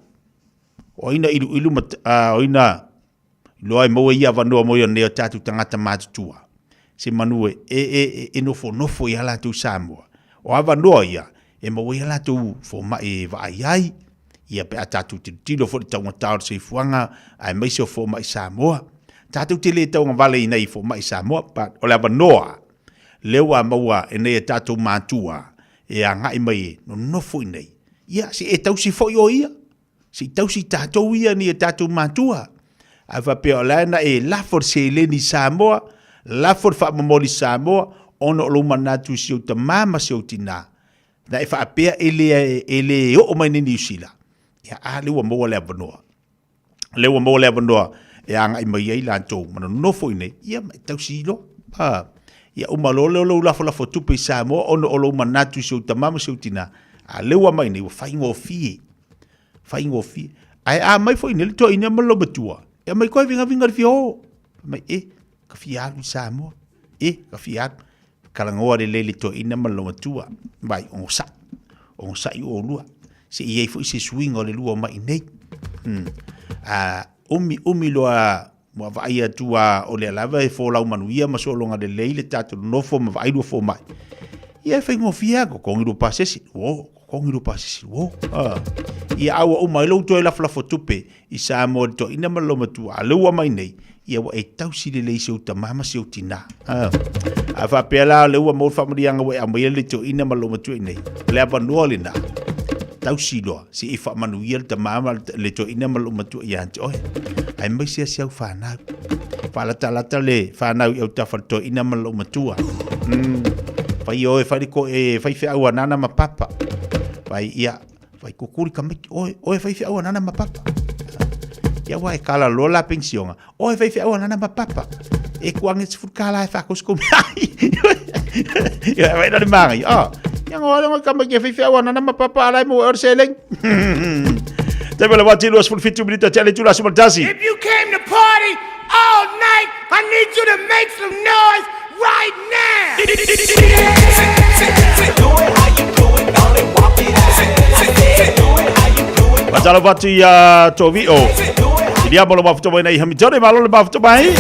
o ai na iluilu ma, a, o ai na iloa e maua ia avanoa mo ia nei o tatou tagata matutua. Se manu e, e, e, e nofonofo i a latou Samoa. O avanoa ia, e maua ai a latou fomai e vaai ai, ia pe a tatou tilotilo foi i le taugata o le soifuaga aemaise o fomai Samoa. Tatou te le taugavale i nai fomai Samoa, but o le avanoa lea ua maua e nei a tatou matua e agai mai e nonofo i nei, ia se e tausi foi o ia. Se i tausi tatou ia ni e tatou matua. Ae faapea o la e na e lafo le seleni i Samoa, lafo le faamomoli i Samoa, ona o lou manatu i si ou tamā ma si ou tinā. Na e faapea e le, e le oo mai nei Niu Sila. Ia, a lea ua maua le avanoa. Lea ua maua le avanoa e agai mai ai latou ma nonofo i nei, ia ma e tausi loa. A, ia uma loa lea o lou lafolafo tupe i Samoa ona o lou manatu i si ou tamā ma si ou tinā. A lea ua aumai nei, ua faigofie. Faigofie. Ae a mai foi nei le toeaina ma le loomatua, e aumai koe vigaviga le fia o. Fai mai, e, ka fia alu i Samoa. E, ka fia alu. Talanoa lelei le toeaina ma le loomatua. Vai, onosai. Onosai oulua. Se i ai foi se suiga o le lua mai nei. A, umi umi loa ua vaai atu a o lea lava e folau manuia ma sologa lelei le tatou nofo ma vaai lua fomai. Ia e faigofie lava, totogi lua pasese, uo, totogi lua pasese, uo. Ah. Ia a ua uma ai lou toe lafolafo tupe i Samoa i le toeaina ma le loomatua, a lea ua aumai nei, ia ua e tausi lelei i si ou tama ma si ou tina. Ah. A faapea la o lea ua maua le faamanuiaga ua e aumaia le toeaina ma le loomatua i nei, o le avanoa lena, tausi loa, se i faamanuia le tama ma le toeaina ma le loomatua ia te oe. Aemaise lava si au fanau. Faalatalata le fanau i autafa le toeaina ma le loomatua. Fai oe, fai le koe, fai feau a nana ma papa. Fai, ia, fai kukuli tamaiti, oe, oe fai feau a nana ma papa. Ia ua e kala loa la pensiona, oe fai feau a nana ma papa. E kuange sefulu kala e whakosi ko mea ai. Ia wai na le maangai, oh. Ia ngoa le ngoa tamaiti e fai feau a nana ma papa ala e mo e ore seleng. Te mele wati 27 minita te ale tula sumaltasi. If you came to party all night, I need you to make some noise right now. Fatalofa atu ia Tovio. Ilia mo le mafuta mai nei Hamilton, malo le mafuta mai.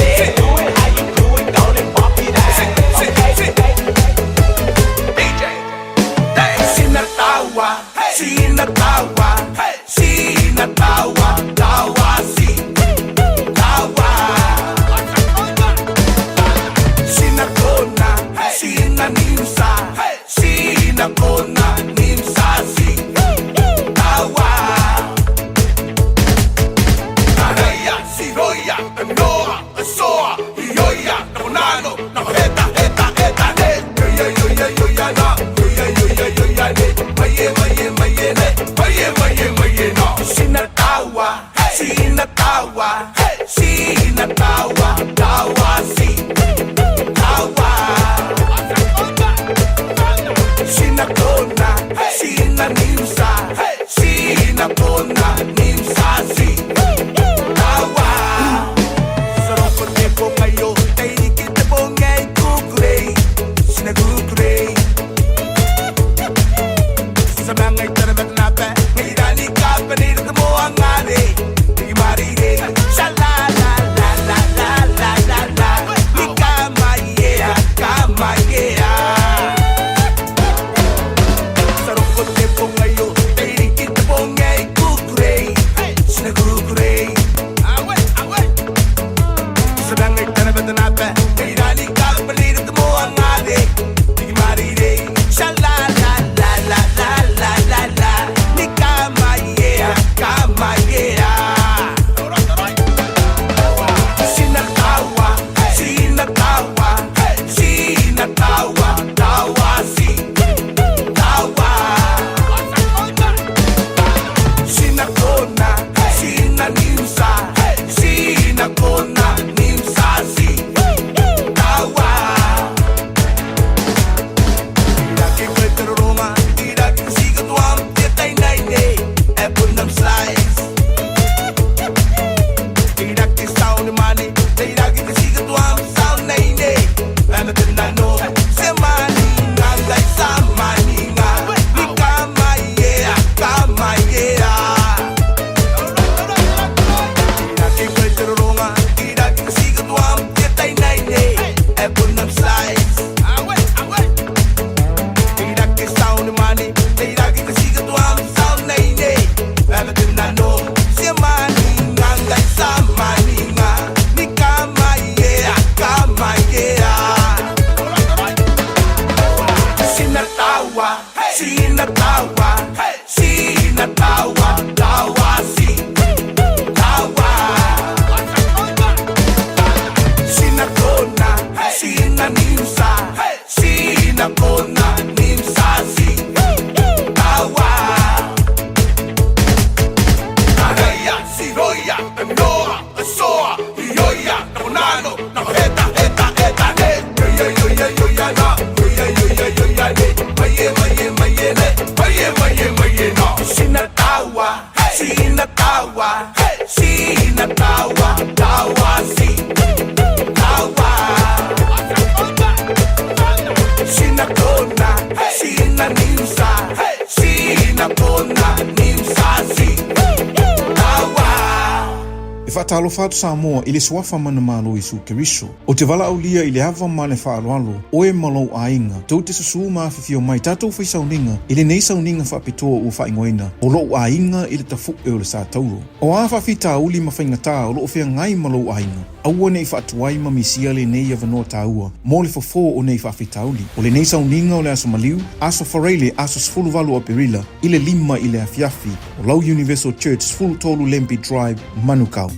Noa, Asoa, Ioia, Namonano, Namoheta, Heta, Heta, He. Yoya, yoya, yoya, na. Yoya, yoya, yoya, ne. Maye, maye, maye, ne. Maye, maye, maye, na. Sinatawa, sinatawa, sinatawa, tawa, si. Tawa. Sinakona, sinanisa, sinakona, nimsa, si. Tawa. E faatalofa atu Samoa i le suafa manumalo o Iesu Keriso. Ou te valaaulia i le ava ma le faaaloalo, oe ma lou aiga, tou te susū ma afifio mai tatou fai sauniga i lenei sauniga faapitoa ua faaigoaina o Lou Aiga i le Tafu'e o le Satauro. O a faafitauli ma faigatā o lo o feagai ma lou aiga, aua ne i faatuai ma misia lenei avanoa taua mo le fofō o nei faafitauli. O lenei sauniga o le Aso Maliu, Aso Faraile, aso 18 o Aperila, i le 5 i le afiafi, o lau Universal Church 13 Lempy Drive, Manukau.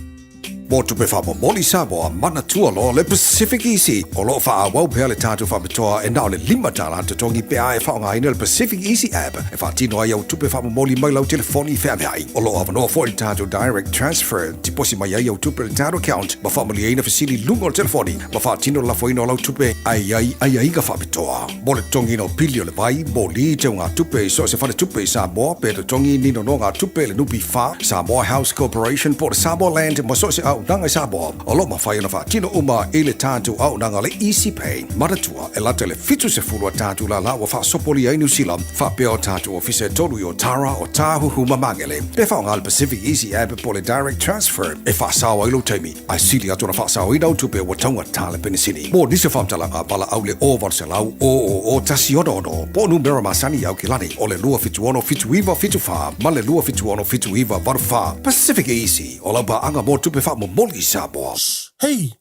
Mo tupe faamomoli Samoa, manatua loa le Pacific Easy. O lo o faaauau pea le tatou faapitoa e na o le $5 totogi pe a e faaaogaina le Pacific Easy app e faatino ai au tupe faamomoli mai lau telefoni feaveai. O lo o avanoa foi le tatou Direct Transfer, tiposi mai ai au tupe i le tatou account ma faamalieina fesili i luga o le telefoni ma faatino le lafoina o lau tupe ae i ai aiaiga faapitoa. Mo le totogiina o pili o le vai, moli, teugatupe i so o se faletupe i Samoa pe totogi ni nonogatupe i le NPF, Samoa House Corporation po o le Samoa Land ma so o se auaunaga i Samoa, o lo o mafai ona faatino uma i le tatou auaunaga le Easy Pay. Manatua, e lata i le 70 a tatou lala ua faasopolia ai Niu Sila, faapea o tatou ofisa e tolu i Otara, Otāhuhu ma Magele. Pe faaaoga le Pacific Easy App po o le Direct Transfer e faasao ai lou taimi, ae sili atu ona faasaoina au tupe ua taugata le penisini. Mo nisi o faamatalaga, valaau le 0800 000 166 po o numera masani i Aukilani o le 276 7974 ma le 276 7984. Pacific Easy, o lau paaga mo tupe faamomoli i Samoa. Shh! Hei!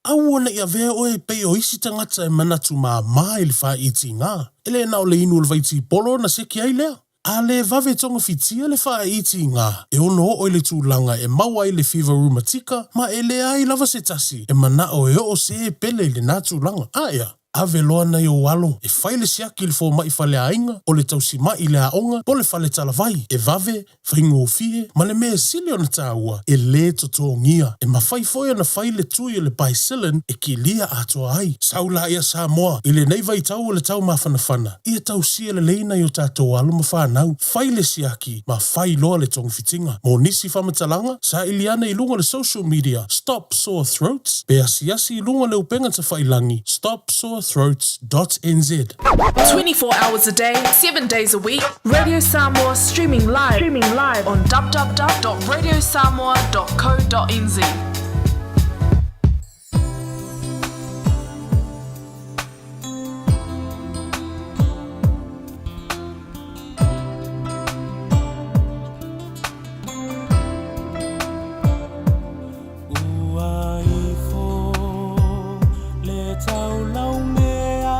Aua ne i avea oe e pei o isi tagata e manatu māmā i le fāitiga. E le na o le inu o le vaitipolo ona seki ai lea. A le vave togafitia le faaitiga, e ono oo i le tulaga e maua ai le fiva rumatika ma e leai lava se tasi e manao e oo se pele i lena tulaga. Aea, ave loa nai ou alo e fai le siaki i le fomai faleaiga, o le tausima'i i le aoga, po o le fale talavai, e vave, faigofie, ma le mea e sili ona taua, e lē totogia. E mafai foi ona fai le tui o le Bicillin e kilia atoa ai. Sau laia Samoa, i lenei vaitau o le tau mafanafana, ia tausia lelei nai o tatou alo ma fanau, fai le siaki ma fai loa le togafitiga. Mo nisi faamatalaga, saili ane i luga o le social media Stop Sore Throats pe asiasi i luga o le upega tafailangi stopsorethroats.nz. 24 hours a day, 7 days a week, Radio Samoa streaming live, streaming live on www.radiosamoa.co.nz. Ua ifo le taulaumea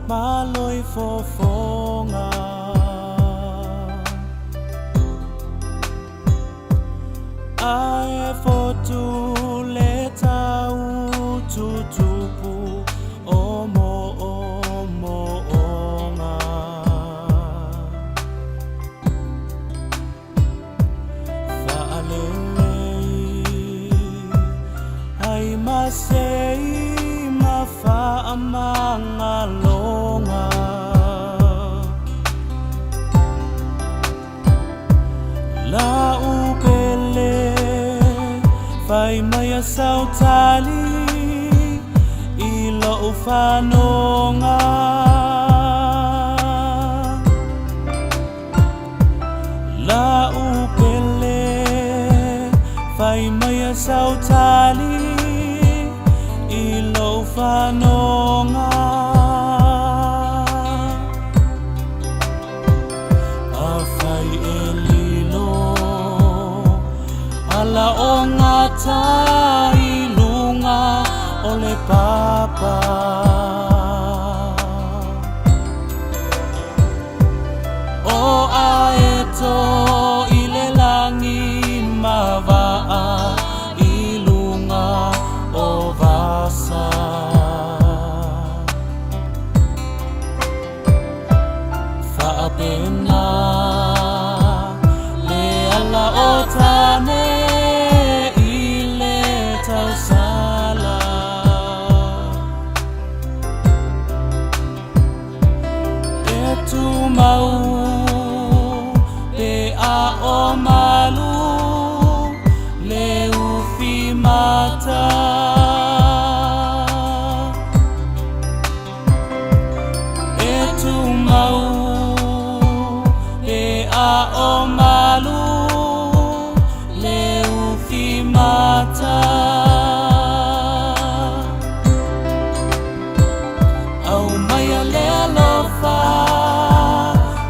ma loi fofoga. A e fotu le tau tutupu o moomooga. Faalelei ai ma sei ma faamagaloga. La'u pele fai mai a sau tali i lo'u fanoga. La'u pele fai mai a sau tali i lo'u fanoga. Afai e lilo ala o gata i luga o le papa. O aeto i le lagi ma vaa i luga o vasa. Faapena le ala o tane. mata Aumaia le alofa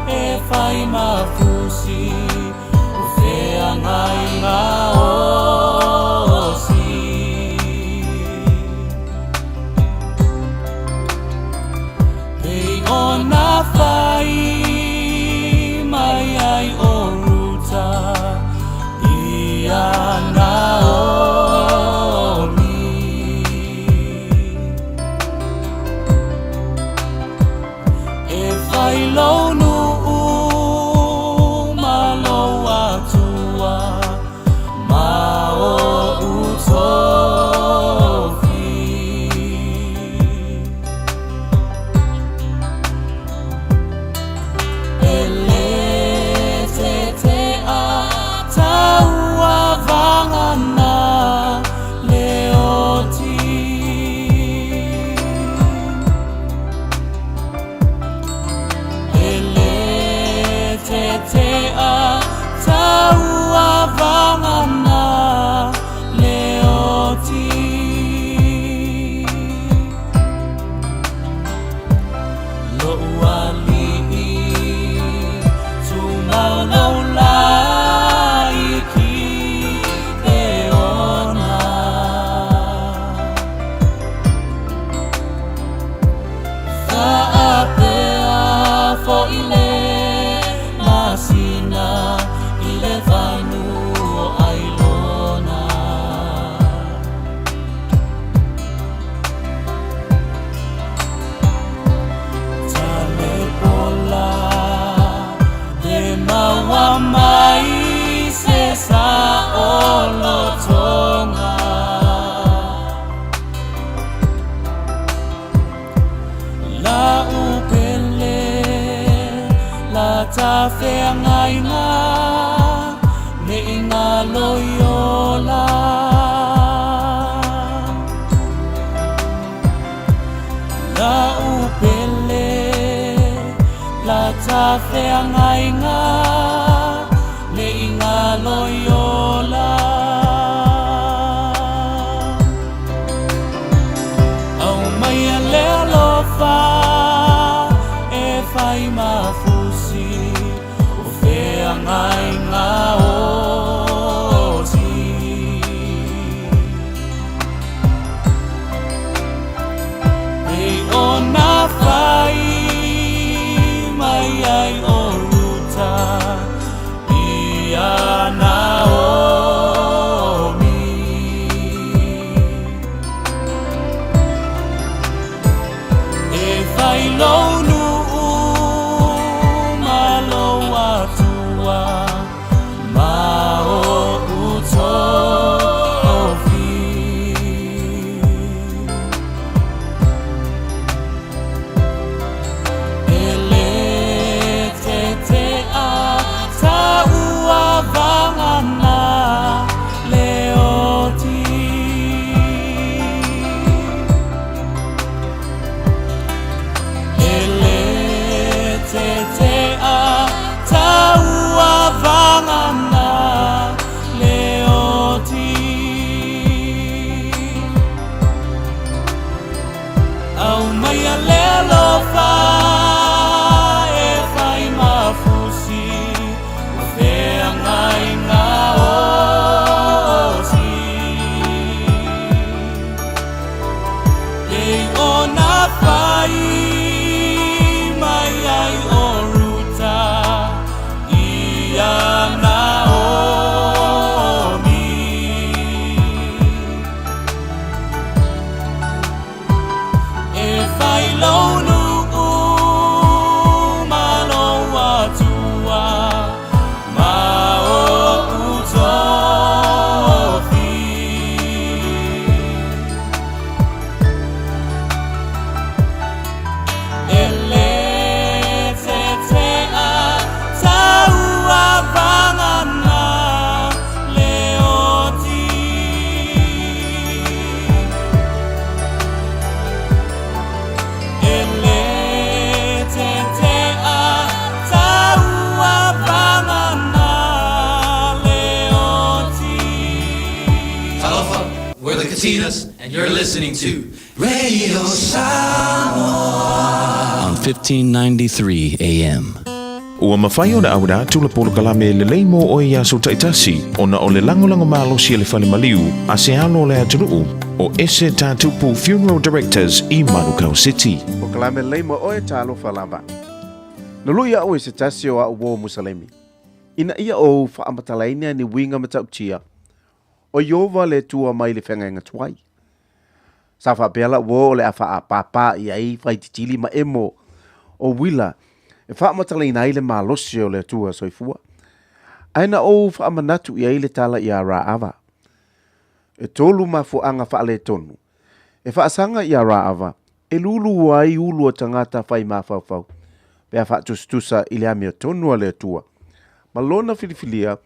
e fai ma fusi O feagaiga osi Pei ona fai mai ai o Ruta ia Naomi. E fai lou nuu ma lou Atua ma ou tofi. E le tetea tauavagana le oti. E le tetea tauavagana le oti. Lo'u alii tumau lou lai i Kipeona. Faapea fo'i le masina i le vainu o Ailona. Talepola pe maua mai se saolotoga. La'u pele la ta feagaiga ne i galo i ola. La'u pele la ta feagaiga ne i galo i ola. Aumaia le alofa e fai ma fusi o feagaiga osi. Pei ona fai mai ai o Ruta Katinas, and you're listening to Radio Samoa on 1593 AM. Ua mafai ona auina atu le polokalame lelei mo oe i aso taitasi ona o le lagolago malosi a le fale maliu a se alo o le atunuu o Ese Tatupu Funeral Directors i Manukau City. Polokalame lelei mo oe talofa lava. Na lui a'u e se tasi o a'u uō Musalemi, ina ia ou faamatalaina ni uiga matautia o Ieova le Atua mai le feagaiga tuai. Sa faapea la'u uō o le a faaapāpā i ai faititili ma emo o uila e faamatalaina ai le malosi o le Atua soifua. Ae na ou faamanatu i ai le tala iā Raava. E tolu mafuaaga faaletonu e faasaga iā Raava e lūlū ai ulu o tagata fai mafaufau pe a faatusatusa i le amiotonu a le Atua ma lona filifilia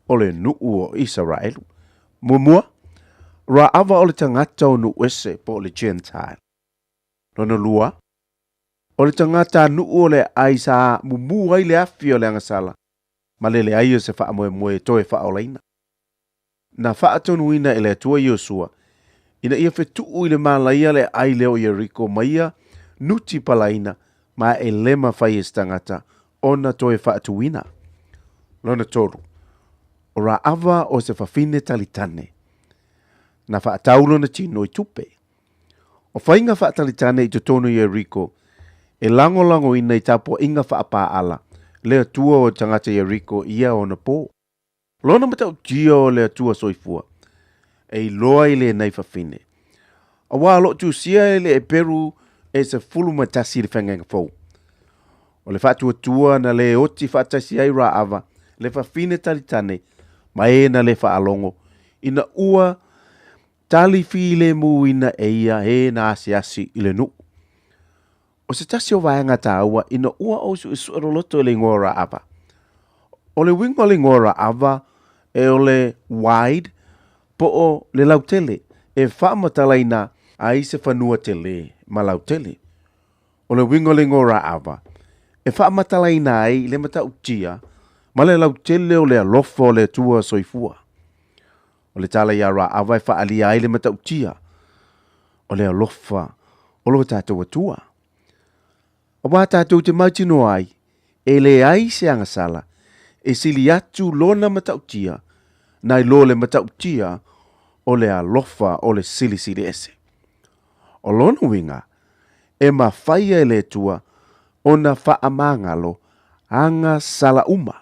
o le nuu o Isaraelu. Muamua, Raava o le tagata o nuu ese po o le Gentile. Lona lua, o le tagatanuu o le aai sa mumu ai le afi o le agasala ma le leai o se faamoemoe e toe faaolaina. Na faatonuina e le Atua Iosua ina ia fetuu i le malaia le aai lea o Ieriko ma ia nuti palaina ma e le mafai e se tagata ona toe faatuina. Lona tolu, o Raava o se fafine talitane. Na faatau lona tino i tupe. O faiga faatalitane i totonu i Ieriko e lagolagoina i tapuaiga faapaala le Atua o tagata Ieriko i ia ona po. Lona matautia o le Atua soifua, e iloa i lenei fafine. Auā o lo o tusia e le Eperu e 11 i le Feagaiga Fou. O le faatuatua na le oti faatasi ai Raava, le fafine talitane, ma e na le faalogo, ina ua tali filemuina e ia e na asiasi i le nuu. O se tasi o vaega taua ina ua ou suesue loloto i le igoa o Raava. O le uiga o le igoa o Raava e o le wide po o le lautele e faamatalaina ai se fanua tele ma lautele. O le uiga o le igoa o Raava e faamatalaina ai le matautia ma le lautele o le alofa o le Atua soifua. O le tala iā Raava e faaalia ai le matautia o le alofa o lo tatou Atua. Auā tatou te mautinoa ai, e leai se agasala e sili atu lona matautia nai lo le matautia o le alofa o le Silisili Ese. O lona uiga, e mafai e le Atua ona faamagalo agasala uma.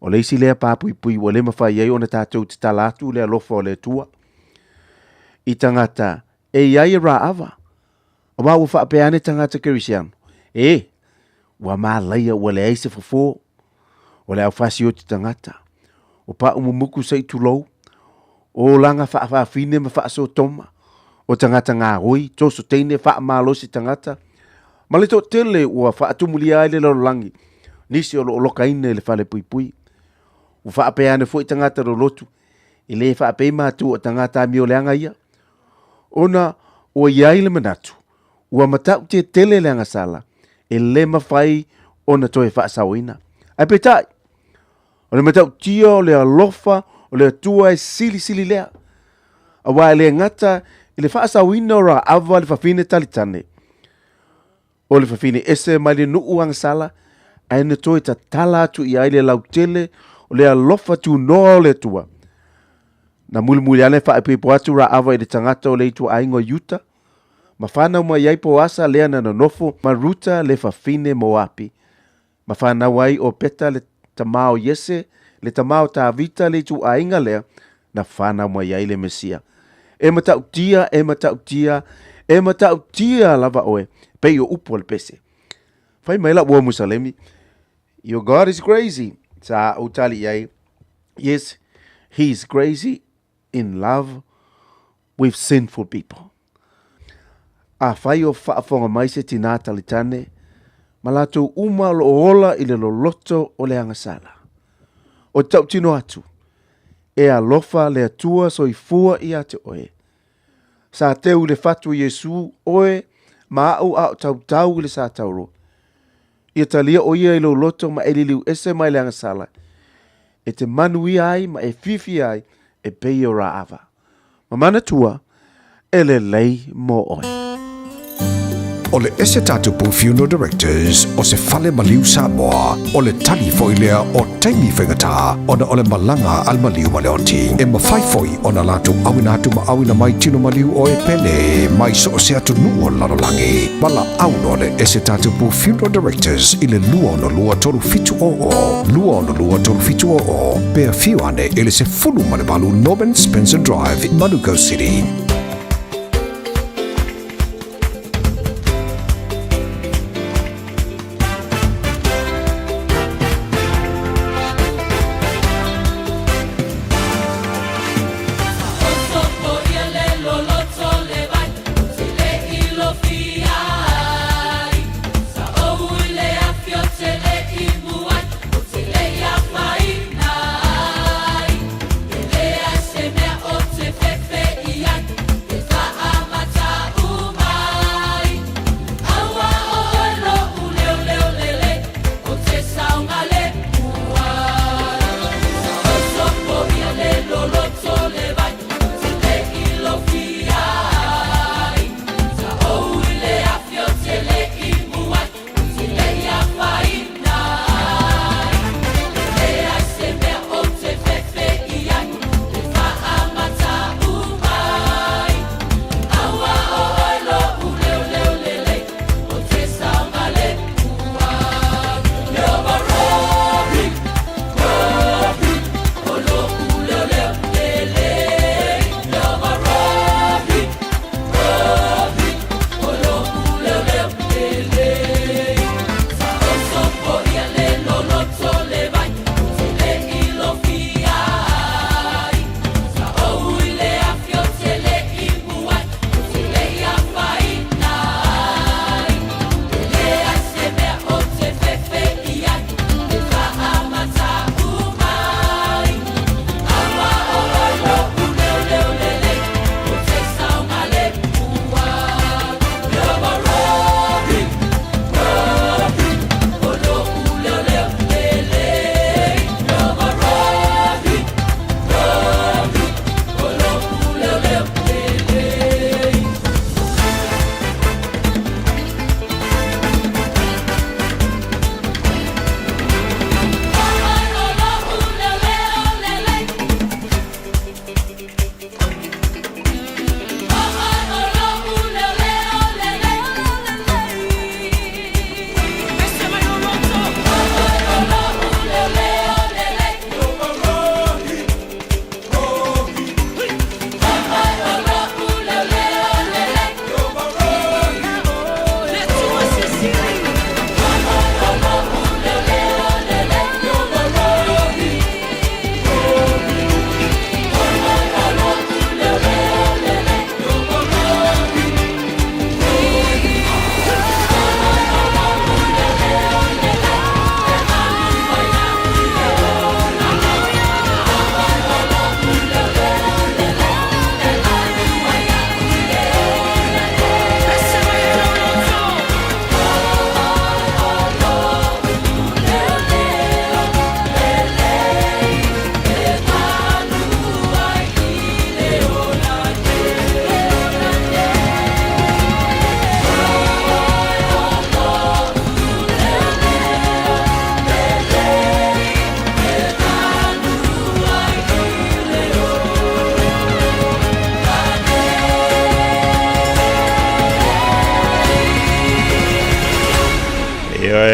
O le isi lea papuipui ua le mafai ai ona tatou tatala atu le alofa o le Atua i tagata e i ai e Raava. Auā ua faapea ane tagata Kerisiano, E, ua malaia ua leai se fofo o le aufasioti tagata, o paumumuku se i tulou, o olaga faafafine ma faasotoma, o tagata gaoi, toso teine, faamalosi tagata, ma le toatele ua faatumulia ai le lalolagi, nisi o lo o lokaina i le falepuipui. Ua faapea ane foi tagata lolotu, e le faapei matou o tagata amioleaga ia, ona ua i ai le manatu, ua matautia tele le agasala, e le mafai ona toe faasaoina. Ae peitai, o le matautia o le alofa o le Atua e silisili lea. Auā e le gata i le faasaoina o Raava le fafine talitane, o le fafine ese mai le nuu agasala, ae na toe tatala atu i ai le lautele o le alofa tunoa o le Atua. Na mulimuli ane faaipoipo atu Raava i le tagata o le ituaiga o Iuta, ma fanau mai ai Poasa lea na nonofo ma Ruta le fafine Moapi, Ma fanau ai ʻo Peta le tama o Iese, le tama o Tavita le ituaiga lea na fanau mai ai le Mesia. E matautia, e matautia, e matautia lava ʻoe, pei o upu a le pese. Fai mai la'u uo Musalemi, Your God is crazy. Sa ou tali i ai, Yes, he is crazy in love with sinful people. Afai o faafofoga mai se tinā talitane, ma latou uma o lo o ola i le loloto o le agasala. O te tautino atu, e alofa le Atua soifua ia te oe. Sa teu i le fatu o Iesu oe ma a'u a o tautau i le satauro. Ia talia ʻo ia i lou loto ma e liliu ese mai le agasala, e te manuia ai ma e fiafia ai e pei o Raava. Ma manatua, e lelei mo oe. O le Esetatapu Funeral Directors o se fale maliu Samoa, o le tali foi lea o taimi faigata ona o le malaga a le maliu ma le oti. E mafai foi ona latou auina atu ma auina mai tino maliu o e pele mai so o se atunuu o le lalolagi. Valaau loa le Esetatapu Funeral Directors i le 262 3700, 262 3700, pe afio ane i le 18 Norman Spencer Drive, Manukau City.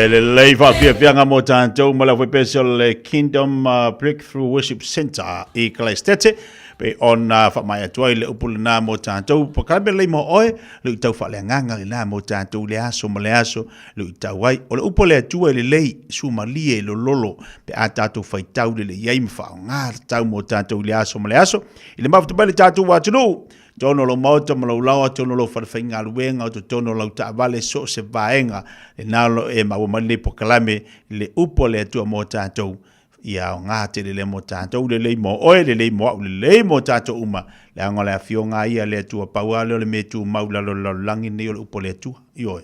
E lelei faafiafiaga mo tatou ma le aufaipese o le Kingdom Breakthrough Worship Center i Kalaistete pe ona faamaea atu ai le upu lena mo tatou pakalame lelei mo oe luitau faaleagaga lena mo tatou i le aso ma le aso luitau ai o le upu a le Atua e lelei sumalie e lololo pe a tatou faitau lelei ai ma faaaoga tatau mo tatou i le aso ma le aso i le mafuta mai le tatou atunuu totonu o lou maota ma lou laoa, totonu o lou falefaigaluega, o totonu o lau taavale, so o se vaega, lena o lo o e maua mai lenei polokalame, le upu a le Atua mo tatou, ia aoga tele lea mo tatou, lelei mo oe, lelei mo au, lelei mo tatou uma, leaga o le afioga lava ia a le Atua, pau lava lea o le mea e tumau i lalo o le lalolagi lenei o le upu a le Atua. Ioe.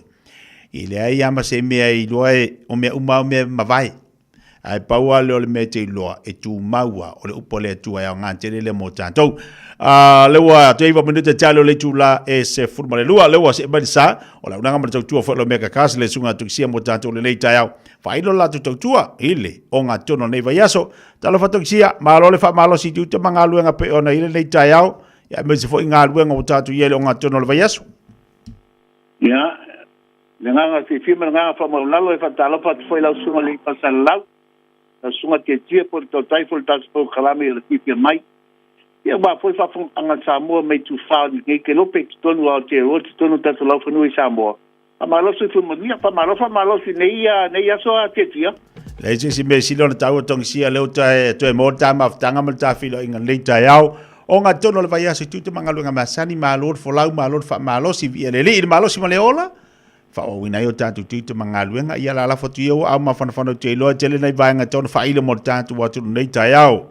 E leai lava ma se mea e iloa e, o mea uma lava o mea e mavae. Ae pau lava lea o le mea e te iloa, e tumau lava, o le upu a le Atua e aoga tele lea mo tatou. A, lea ua toe 9 minute tali o le itula e 12, lea ua see mai le sa, o le auaunaga ma le tautua foi a le Omega Cars, le susuga a Tukisia mo tatou lenei taeao. Faailo le latou tautua i le ogatotonu o lenei vaiaso. Talofa Tukisia, malo le faamalosi i tiute ma galuega pei ona i ai lenei taeao, ia aemaise foi galuega ua tatou i ai i le ogatotonu o le vaiaso. Ia, le agaga fiafia ma le agaga faamaualalo e faatalofa atu foi i lau Susuga i le Faasalelelau, lau Susuga Tietie po o le Tautai foi o le tatou polokalame i le fiafia mai. Ia aua foi faafofogaaga a Samoa mai Tufā o lenei kelope i totonu o Aotearoa, totonu o tatou laufanua i Samoa. Faamalo soifua manuia, faamalo faamalosi i nei, nei aso a Tietie. Leai se isi mea sili ona taua togisia lea ua toe maua le ta mafutaga ma le ta feiloaiga i lenei taeao. Ogatotonu o le vaiaso i tiute ma galuega masani, malo le folau, malo le faamalosi, viia le Alii i le malosi ma le ola, faaauauina ai o tatou tiute ma galuega. Ia lalafo atu ia ua au mafanafana ou te iloa e tele nai vaega e tatau ona faailo mo le tatou atunuu nei taeao.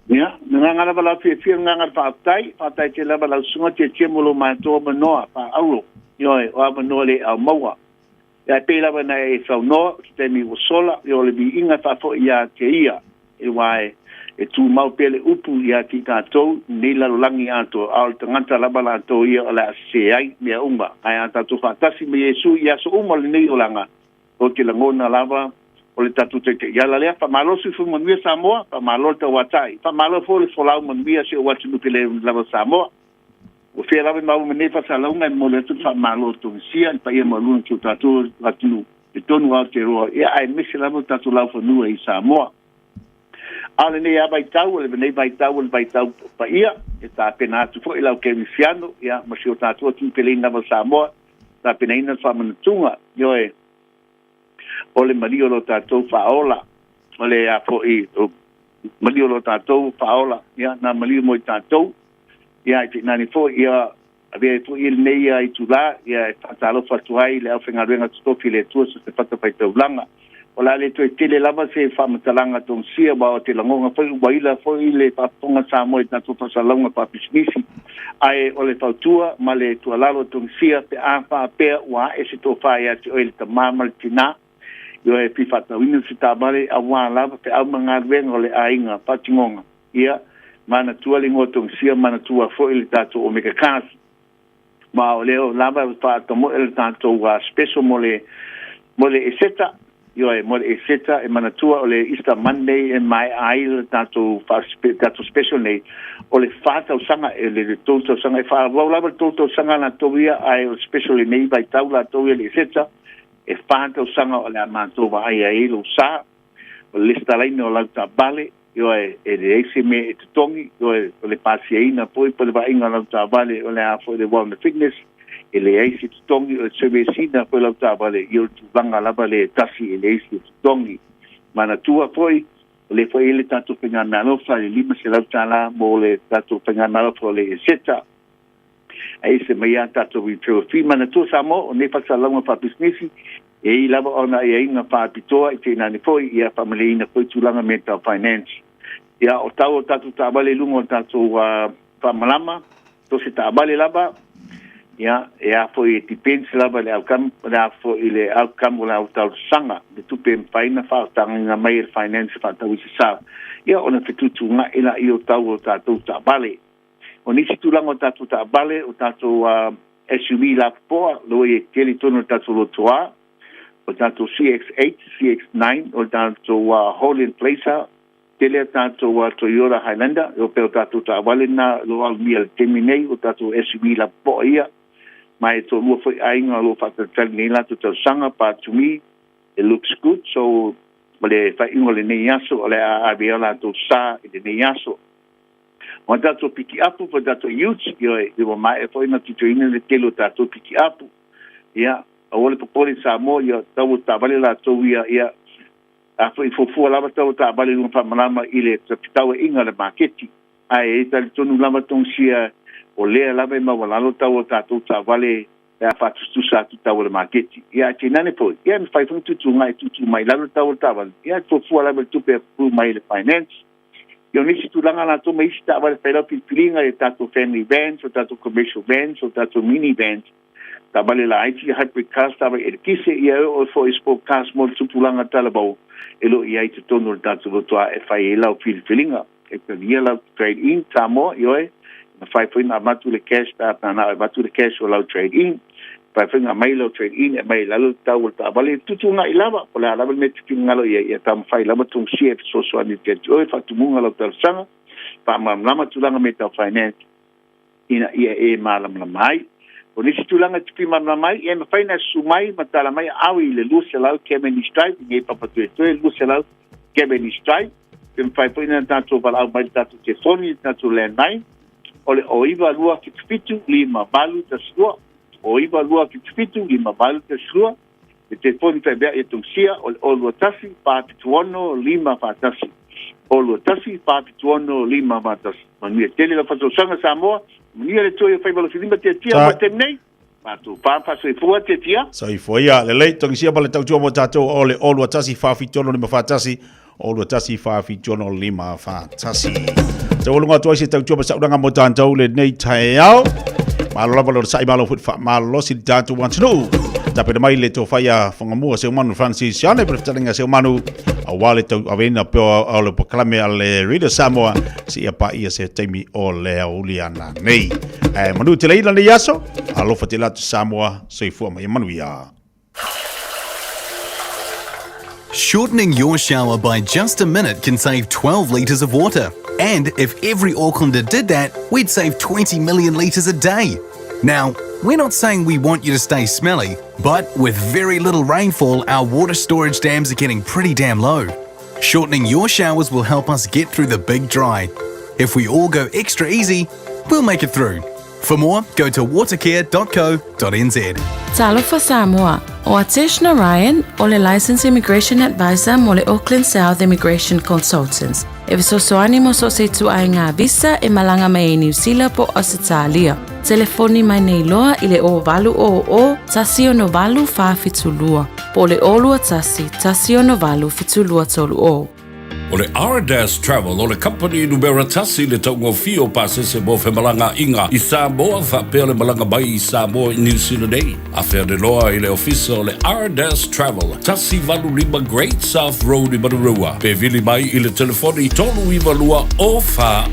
Ia, le agaga lava lau fiafia, le agaga le faafetai, faafetai tele lava lau susuga Tietie mo lo matou avanoa faaaulo, ioe, o avanoa le au maua. Ia, ae pei lava na e saunoa, se taimi ua sola, ia o le viiga e faafoi ia te ia, aua e, e tumau pea le upu ia te i tatou, nei lalolagi atoa, a o le tagata lava latou ia o le a sese ai mea uma. Ae a tatou faatasi ma Iesu i aso uma o lenei olaga, ou te lagona lava o le tatou taitaiala lea. Faamalo soifua manuia Samoa, faamalo le tauatai, faamalo foi le folau manuia si ou atunuu pele lava Samoa. Ua fea lava e maua ma nei faasalauga e momoli atu le faamalo a Togisia i le paia maualuga o si o tatou atunuu i totonu o Aotearoa, ia aemaise lava o tatou laufanua i Samoa. A o lenei lava vaitau, o lenei vaitau o le vaitau paia, e tapena atu foi lau kerisiano, ia, ma si o tatou atunuu peleina lava o Samoa, tapenaina le faamanatuga, ioe, o le maliu o lo tatou faaola, o le a foi, o maliu o lo tatou faaola, ia, na maliu mo i tatou, ia, e tainane foi, ia, avea ai foi lenei itula, ia, e faatalofa atu ai i le aufaigaluega totofi a le Atua so o se fatafaitaulaga. O le a le toe tele lava se faamatalaga togasia, aua o te lagona foi ua ila foi le faafofoga a Samoa i tatou faasalalauga faapisinisi. Ae o le fautua ma le tuualalo togasia pe a faapea ua ae se tofa ia te oe le tama ma le tina, ioe, e fia faatauina se taavale aua lava feau ma galuega o le aiga faatinoga, ia, manatua le igoa togasia, manatua foi le tatou Omega Cars. Ma o lea lava e faatamoe le tatou special mo le mo le Eseta, ioe, mo le Eseta e manatua o le Easter Monday e maea ai le tatou tatou special nei, o le fa tausaga e le tou tausaga e faaauau lava le tou tausaga latou ia, ae o le special i nei vaitau latou ia le Eseta e fa tausaga o le a matou vaai ai lou sa, o le lesitalaina o lau taavale. Ioe, e leai se mea e totogi, ioe, o le pasiaina foi po o le vaaiga o lau taavale, o le a foi le wellness fitness, e leai se totogi, o le service ina foi lau taavale, ia o le tulaga lava lea e tasi e leai se totogi. Manatua foi, o lea foi e i ai le tatou faigameaalofa i le $500 mo le tatou faigameaalofa o le Eseta. Ae ese mai lava tatou referral fee. Manatua Samoa, o nei faasalalauga faapisinisi, E i lava ona aiaiga faapitoa i tainane foi ia faamalieina foi tulaga mea tau finance. Ia o tau o tatou taavale i luga o tatou faamalama, so se taavale lava, ia e a foi e depends lava i le outcome, o le a foi i le outcome o lau talosaga, le tupe e mafai ona faautagaina mai e le finance e faatau i se sa, ia ona fetuutuunai laia o tau o tatou taavale. O nisi tulaga o tatou taavale, o tatou SUV lapopoa, o lea ua tele i totonu o le tatou lotoa, o le tatou CX-8, CX-9, o le tatou Holden Blazer, tele a tatou Toyota Highlander, e pei o tatou taavale na o lo o alumia i le taimi nei, o tatou SUV lapopoa ia, ma e toalua foi aiga o lo o faatalitali nei latou talosaga, but to me, it looks good, so o le faaiuga o lenei aso, o le a ave ai o latou sa i lenei aso. Ma tatou pikiapu po o tatou utes, ioe, ua maea foi ona tilotilo le tele o tatou pikiapu. Ia, aua le popole Samoa, ia tau o taavale latou ia, ia, a foi fuafua lava tau o taavale i luga faamalama i le fetauaiga o le maketi. Ae e talitonu lava Tongisia o lea lava e maualalo tau o tatou taavale pe a faatusatusa atu tau o le maketi. Ia ae tainane foi, ia e mafai foi ona tuutuuga e tuutuu mai i lalo le tau o le taavale, ia e fuafua lava i le tupe e approve mai e le finance. Ia o nisi tulaga latou ma isi taavale fai lau filifiliga i tatou family vans, o tatou commercial vans, o tatou mini vans, Taavale laiti, hybrid cars, taavale elekise, ia e oo foi i sport cars mo le tupulaga talavou e le o i ai i totonu o le tatou lotoa e fai ai lau filifiliga. E talia lau trade in Samoa, ioe, e mafai foi ona avatu le cash pe a manao e avatu le cash o lau trade in. E mafai foi ona aumai lau trade in e aumai i lalo le tau o le taavale, e tutuna'i lava, po o le a lava le mea e te finagalo i ai, ia taumafai lava Tongisia e fesoasoani atu ia te oe, faatumuga lau talosaga, faamalamalama tulaga mea tau finance ina ia e malamalama ai. O nisi tulaga e te fia malamalama ai, ia e mafai ona e susu mai ma tala mai awe i le 200 Cavendish Drive, i nei papa toetoe 200 Cavendish Drive. Pe mafai foi ona tatou valaau mai i le tatou telefoni, le tatou landline, o le 0 9277 5812, 0 9277 5812. Le telefoni faivea ia Tongisia o le 021 476 541, 021 476 541. Manuia tele lau faatausaga Samoa, manuia le Atua i faiva lofilima tiatia mo le taimi nei. Matou pa faasoifua tiatia. Soifua ia, lelei, togisia ma le tautua mo tatou o le 021 476 541, 021 476 541. Taualuga atu ai se tautua ma saulaga mo tatou lenei taeao. Malo lava le onosai, malo foi le faamalolosi i le tatou atunuu. Tapena mai le tofa ia Fagamua Seumanu Francis Sione, pe fetalaiga Seumanu, aua le tauaveina pea o le polokalame a le Radio Samoa, seia paia se taimi o le aoauli ana nei. Ae manu tele ina nei aso, alofa tele atu Samoa, soifua ma ia manuia. Shortening your shower by just a minute can save 12 litres of water. And if every Aucklander did that, we'd save 20 million litres a day. Now, we're not saying we want you to stay smelly, but with very little rainfall, our water storage dams are getting pretty damn low. Shortening your showers will help us get through the big dry. If we all go extra easy, we'll make it through. For more, go to watercare.co.nz. Talofa Samoa, o Atesh Narayan, o le Licensed Immigration Advisor mo le Auckland South Immigration Consultants. E fesoasoani mo so o se ituaiga visa e malaga mai ai Niu Sila po o Ausetalia. Telefoni mai nei loa i le 0800 168 472 po o le 021 168 7230. O le Ardas Travel o le kamupani numera tasi i le taugofie o pasese mo femalagaaiga i Samoa faapea le malaga mai i Samoa i Niu Sila nei. Afea loa i le ofisa o le Ardas Travel, 185 Great South Road i Manurewa. Pe vili mai i le telefoni 392 0400,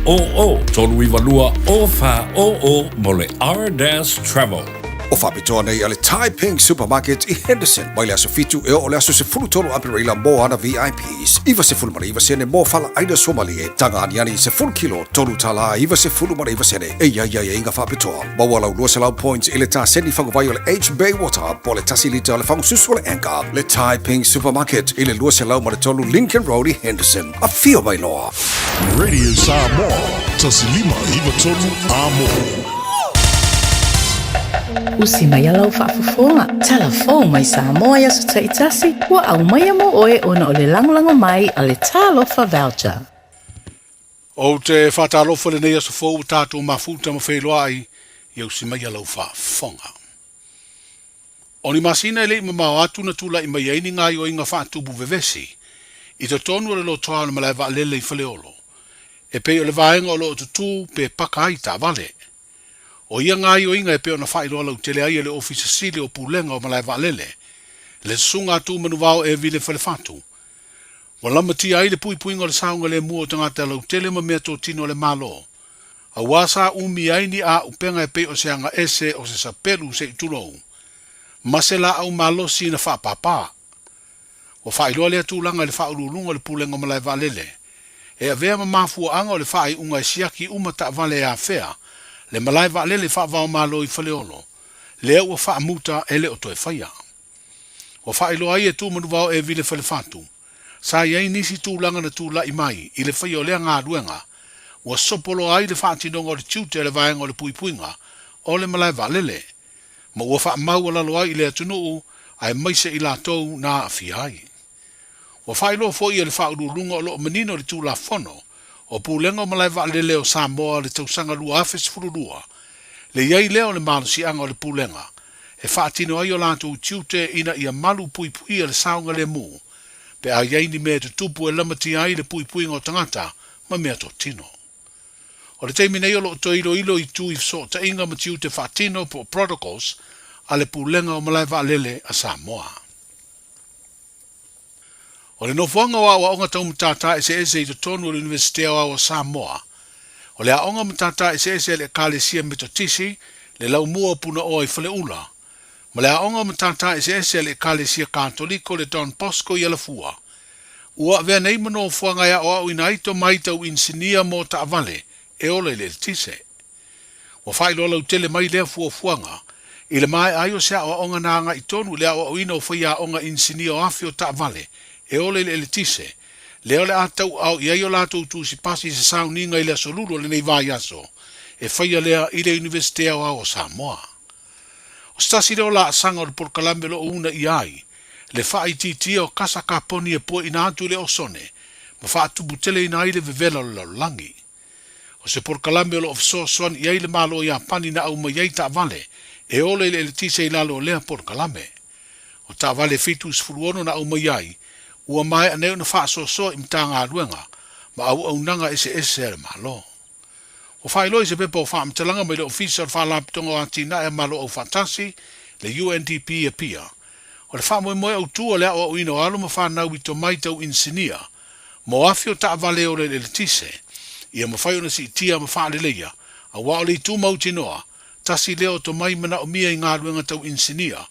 392 0400 mo le Ardas Travel. O faapitoa nei a le Thai Pink Supermarket i Henderson mai le aso 7 e oo i le aso 13 Aperila mo ana VIPs. 99 sene mo fala aina suamalie, taga aniani 10 kilo, 3 tala 99 sene. E ia ia inga faapitoa. Maua lau 200 points i le taseni faguvai o le H Bay Water po o le 1 lita o le fagususu o le Anchor. Le Thai Pink Supermarket i le 203 Lincoln Road i Henderson. Afio mai loa. Radio Samoa, 1593 Amo. Usi mai lau faafofoga, talafou mai Samoa i aso taitasi, ua aumaia mo oe ona o le lagolago mai a le Talofa Voucher. Ou te faatalofa i lenei aso fou ua tatou mafuta ma feiloai ia usi mai lau faafofoga. O ni masina e le i mamao atu na tulai mai ai ni gaoioiga faatupu vevesi i totonu o le lotoa o le malae vaalele i Faleolo, e pei o le vaega o lo o tutū pe paka ai taavale. O ia gaoioiga e pei ona faailoa lautele ai e le Ofisa Sili o Pulega o Malae Vaalele, le Susuga a Tuumanuvao Evile Falefatu, ua lamatia ai le puipuiga o le saogalemu o tagata lautele ma meatotino a le Malo, auā sa umi ai ni auupega e pei o se agaese o se sapelu se i tulou, ma se laau malosi na faapāpā. Ua faailoa lea tulaga i le Faauluuluga o le Pulega o Malae Vaalele, e avea ma mafuaaga o le faaiuga e siaki uma taavale e afea le malae vaalele faava-o-Malo i Faleolo, lea ua faamuta e le o toe faia. Ua faailoa ai e Tuumanuvao Evile Falefatu, sa i ai nisi tulaga na tulai mai i le faia o lea galuega, ua sopoloa ai le faatinoga o le tiute a le vaega o le puipuiga o le malae vaalele, ma ua faamaualalo ai i le atunuu aemaise i latou na aafia ai. Ua faailoa foi e le Faauluuluga o lo o manino le Tulafono o Pulega o Malae Vaalele o Samoa le tausaga 2012, le i ai lea o le malosiaga o le Pulega e faatino ai o latou tiute ina ia malu puipuia le saogalemu pe a i ai ni mea e tutupu e lamatia ai le puipuiga o tagata ma meatotino. O le taimi nei o lo o toe iloilo i itu i fesootaiga ma tiute faatino po o protocols a le Pulega o Malae Vaalele a Samoa. O le nofoaga o aoaoga tau matata eseese i totonu o le Iunivesite Aoao o Samoa, o le Aoga Matata Eseese a le Ekalesia Metotisi, le Laumua o Punaoa i Faleula, ma le Aoga o Matata Eseese a le Ekalesia Katoliko le Don Bosco i Alafua. Ua avea nei ma nofoaga e aoaoina ai tomai tau inisinia mo taavale e ola i le eletise. Ua faailoa lautele mai lea fuafuaga i le maea ai o se aoaoga na agai tonu i le aoaoina o faiaoga inisinia o afi o taavale e ola i le eletise, lea o le a tauaao i ai o latou tusipasi i se sauniga i le Aso Lulu o lenei vaiaso e faia lea i le Iunivesite Aoao o Samoa. O se tasi lea o laasaga o le polokalame o lo o uunaia ai le faaitiitia o kasa kaponi e pueina atu i le osone ma faatuputeleina ai le vevela o le lalolagi. O se polokalame o lo o fesoasoani i ai le Malo o Iapani na aumai ai taavale e ola i le eletise i lalo o lea polokalame. O taavale e 76 na aumai ai, ua maea nei ona faasoasoa i Matagaluega ma auaunaga eseese a le Malo. Ua faailoa i se pepa o faamatalaga mai le Ofisa o le Faalapotopotoga o Atinae a Malo Aufaatasi, le UNDP i Apia, o le faamoemoe autu o le aoaoina o alo ma fanau i tomai tau inisinia mo afi o taavale e ola i le eletise, ia mafai ona siitia ma faaleleia, aua o le itu mautinoa, tasi lea o tomai manaomia i galuega tau inisinia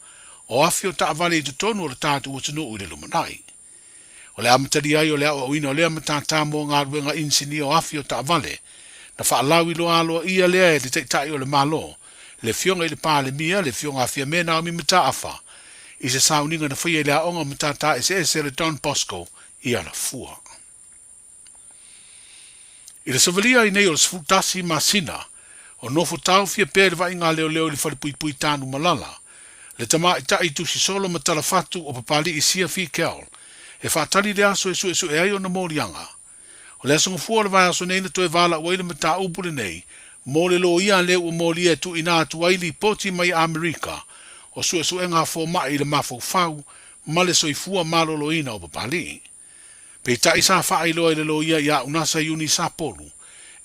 o afi o taavale i totonu o le tatou atunuu i le lumanai. O le amatalia ai o le aoaoina o lea matata mo galuega inisinia o afi o taavale, na faalauiloa aloaia lea e le Taitai o le Malo, le Afioga i le Palemia, le Afioga a Fiame Naomi Mataafa, i se sauniga na faia i le Aoga o Matata Eseese a le Don Bosco i Alafua. I le savalia ai nei o le 11 masina, o nofo taofia pea i le vaaiga leoleo i le falepuipui Tanumalala, le tamaitai tusisolo ma talafatu o Papali'i Sia Fikel, e faatali le aso e suesue ai ona moliaga. O le aso Gafua o le vaiaso nei na toe valaau ai le mataupu lenei mo le loia lea ua molia e tuuina atu ai lipoti mai Amerika o suesuega a fomai i le mafaufau ma le soifua maloloina o Papali'i. Peitai sa faailoa i le loia ia Unasa Iuni Sapolu,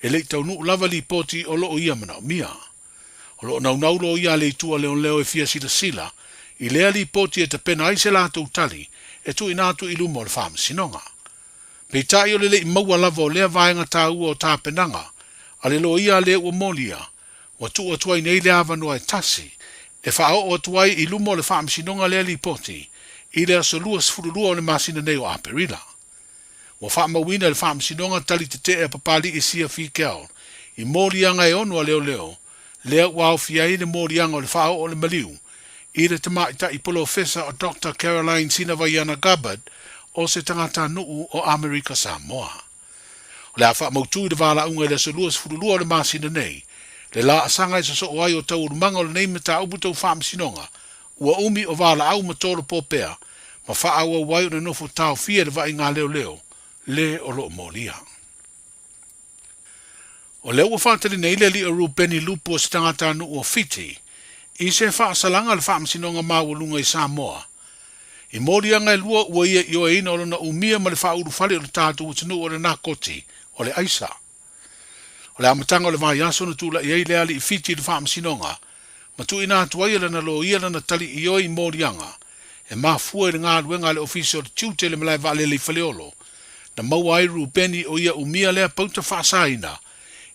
e le i taunuu lava lipoti o lo o ia manaomia. O lo o naunau loia a le Itu a Leoleo e fia silasila i lea lipoti e tapena ai se latou tali e tuuina atu i luma o le Faamasinoga. Peitai o le le i maua lava o lea vaega taua o tapenaga a le loia lea ua molia, ua tuu atu ai nei le avanoa e tasi e faaoo atu ai i luma o le Faamasinoga lea lipoti i le aso 22 o le masina nei o Aperila. Ua faamauina e le Faamasinoga tali tetee a Papali'i Sia Fikel i moliaga e ono a leoleo lea ua aofia ai le moliaga o le faaoo o le maliu i le tamaitai polofesa o Doctor Caroline Sinavaiana Gabbard o se tagatanuu o Amerika Samoa. O le a faamautu i le valaauga i le aso 22 o le masina nei, le laasaga e sosoo ai o taualumaga o lenei mataupu tau faamasinoga ua umi o valaau ma tolopo pea ma faaauau ai ona nofo taofia i le vaaiga leoleo le o lo o molia. O lea ua faatali nei le alii o Rubeni Lupu o se tagatanuu o Fiti i se faasalaga a le Faamasinoga Maualuga i Samoa. I moliaga e lua ua ia ioeina o lona umia ma le faaulufale o le tatou atunuu o le nakoti o le aisa. O le amataga o le vaiaso na tulai ai le alii Fiti i le Faamasinoga ma tuuina atu ai e lana loia lana tali ioe i moliaga e mafua i le galuega a le Ofisa o le Tiute i le malae vaalele i Faleolo, na maua ai Rubeni o ia umia lea pauta faasaina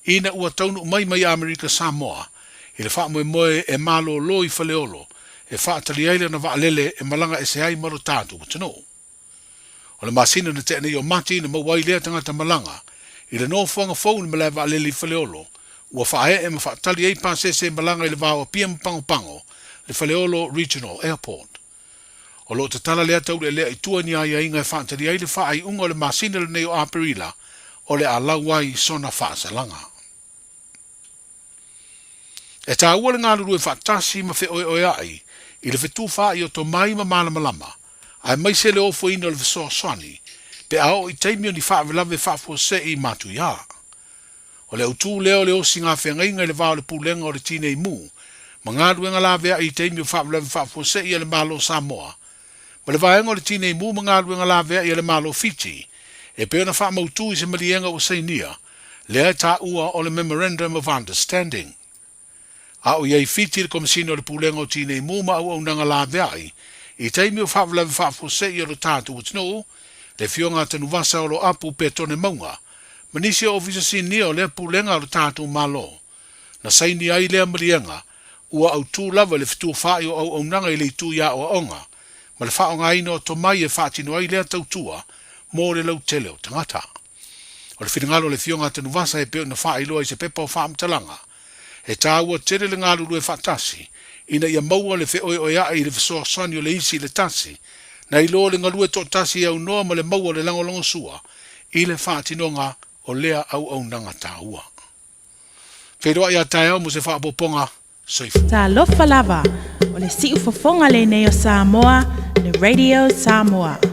ina ua taunuu mai mai Amerika Samoa i le faamoemoe e malolo i Faleolo e faatali ai lana vaalele e malaga ese ai ma lo tatou atunuu. O le masina na tea nei o Mati na maua ai lea tagata malaga i le nofoaga fou i le malae vaalele i Faleolo, ua faaee ma faatali ai pasese e malaga i le va o Apia ma Pagopago, le Faleolo Regional Airport. O lo o tatala lea taulealea i tua i ni aiaiga e faatali ai le faaiuga o le masina lenei o Aperila o le a lau ai sona faasalaga. E taua le galulue faatasi ma feoeoea'i i le fetufaai o tomai ma malamalama, aemaise le ofoina o le fesoasoani pe a oo i taimi o ni faalavelave faafuasei matuiā. O le autū lea o le osiga feagaiga i le va o le Pulega o le Tinei Mu ma galuega laveai i taimi o faalavelave faafuasei a le Malo o Samoa ma le Vaega o le Tinei Mu ma galuega laveai a le Malo o Fiti e pei ona faamautū i se maliega ua sainia lea e taua o le Memorandum of Understanding. A o i ai Fiti le Komesina o le Pulega o Tinei Mu ma Auaunaga Laveai i taimi o faalavelave faafuasei o lo tatou atunuu, le Afioga a Tanuvasa o lo Apu Petone Mauga, ma nisi o Ofisa Sinia o lea Pulega a lo tatou Malo. Na saini ai lea maliega, ua autū lava i le fetufaai o auaunaga i le itu i aoaoga, ma le faaaogaina o tomai e faatino ai lea tautua mo le lautele o tagata. O le finagalo o le Afioga a Tanuvasa e pei ona faailoa i se pepa o faamatalaga, e tāua tele le galulue faatasi ina ia maua le feoeoea'i i le fesoasoani o le isi i le tasi, nai lo le galue toatasi e aunoa ma le maua o le lagolagosua i le faatinoga o lea auaunaga taua. Feiloai a taeao mo se faaopoopoga. Soifua. Talofa lava, o le siufofoga lenei o Samoa, le Radio Samoa.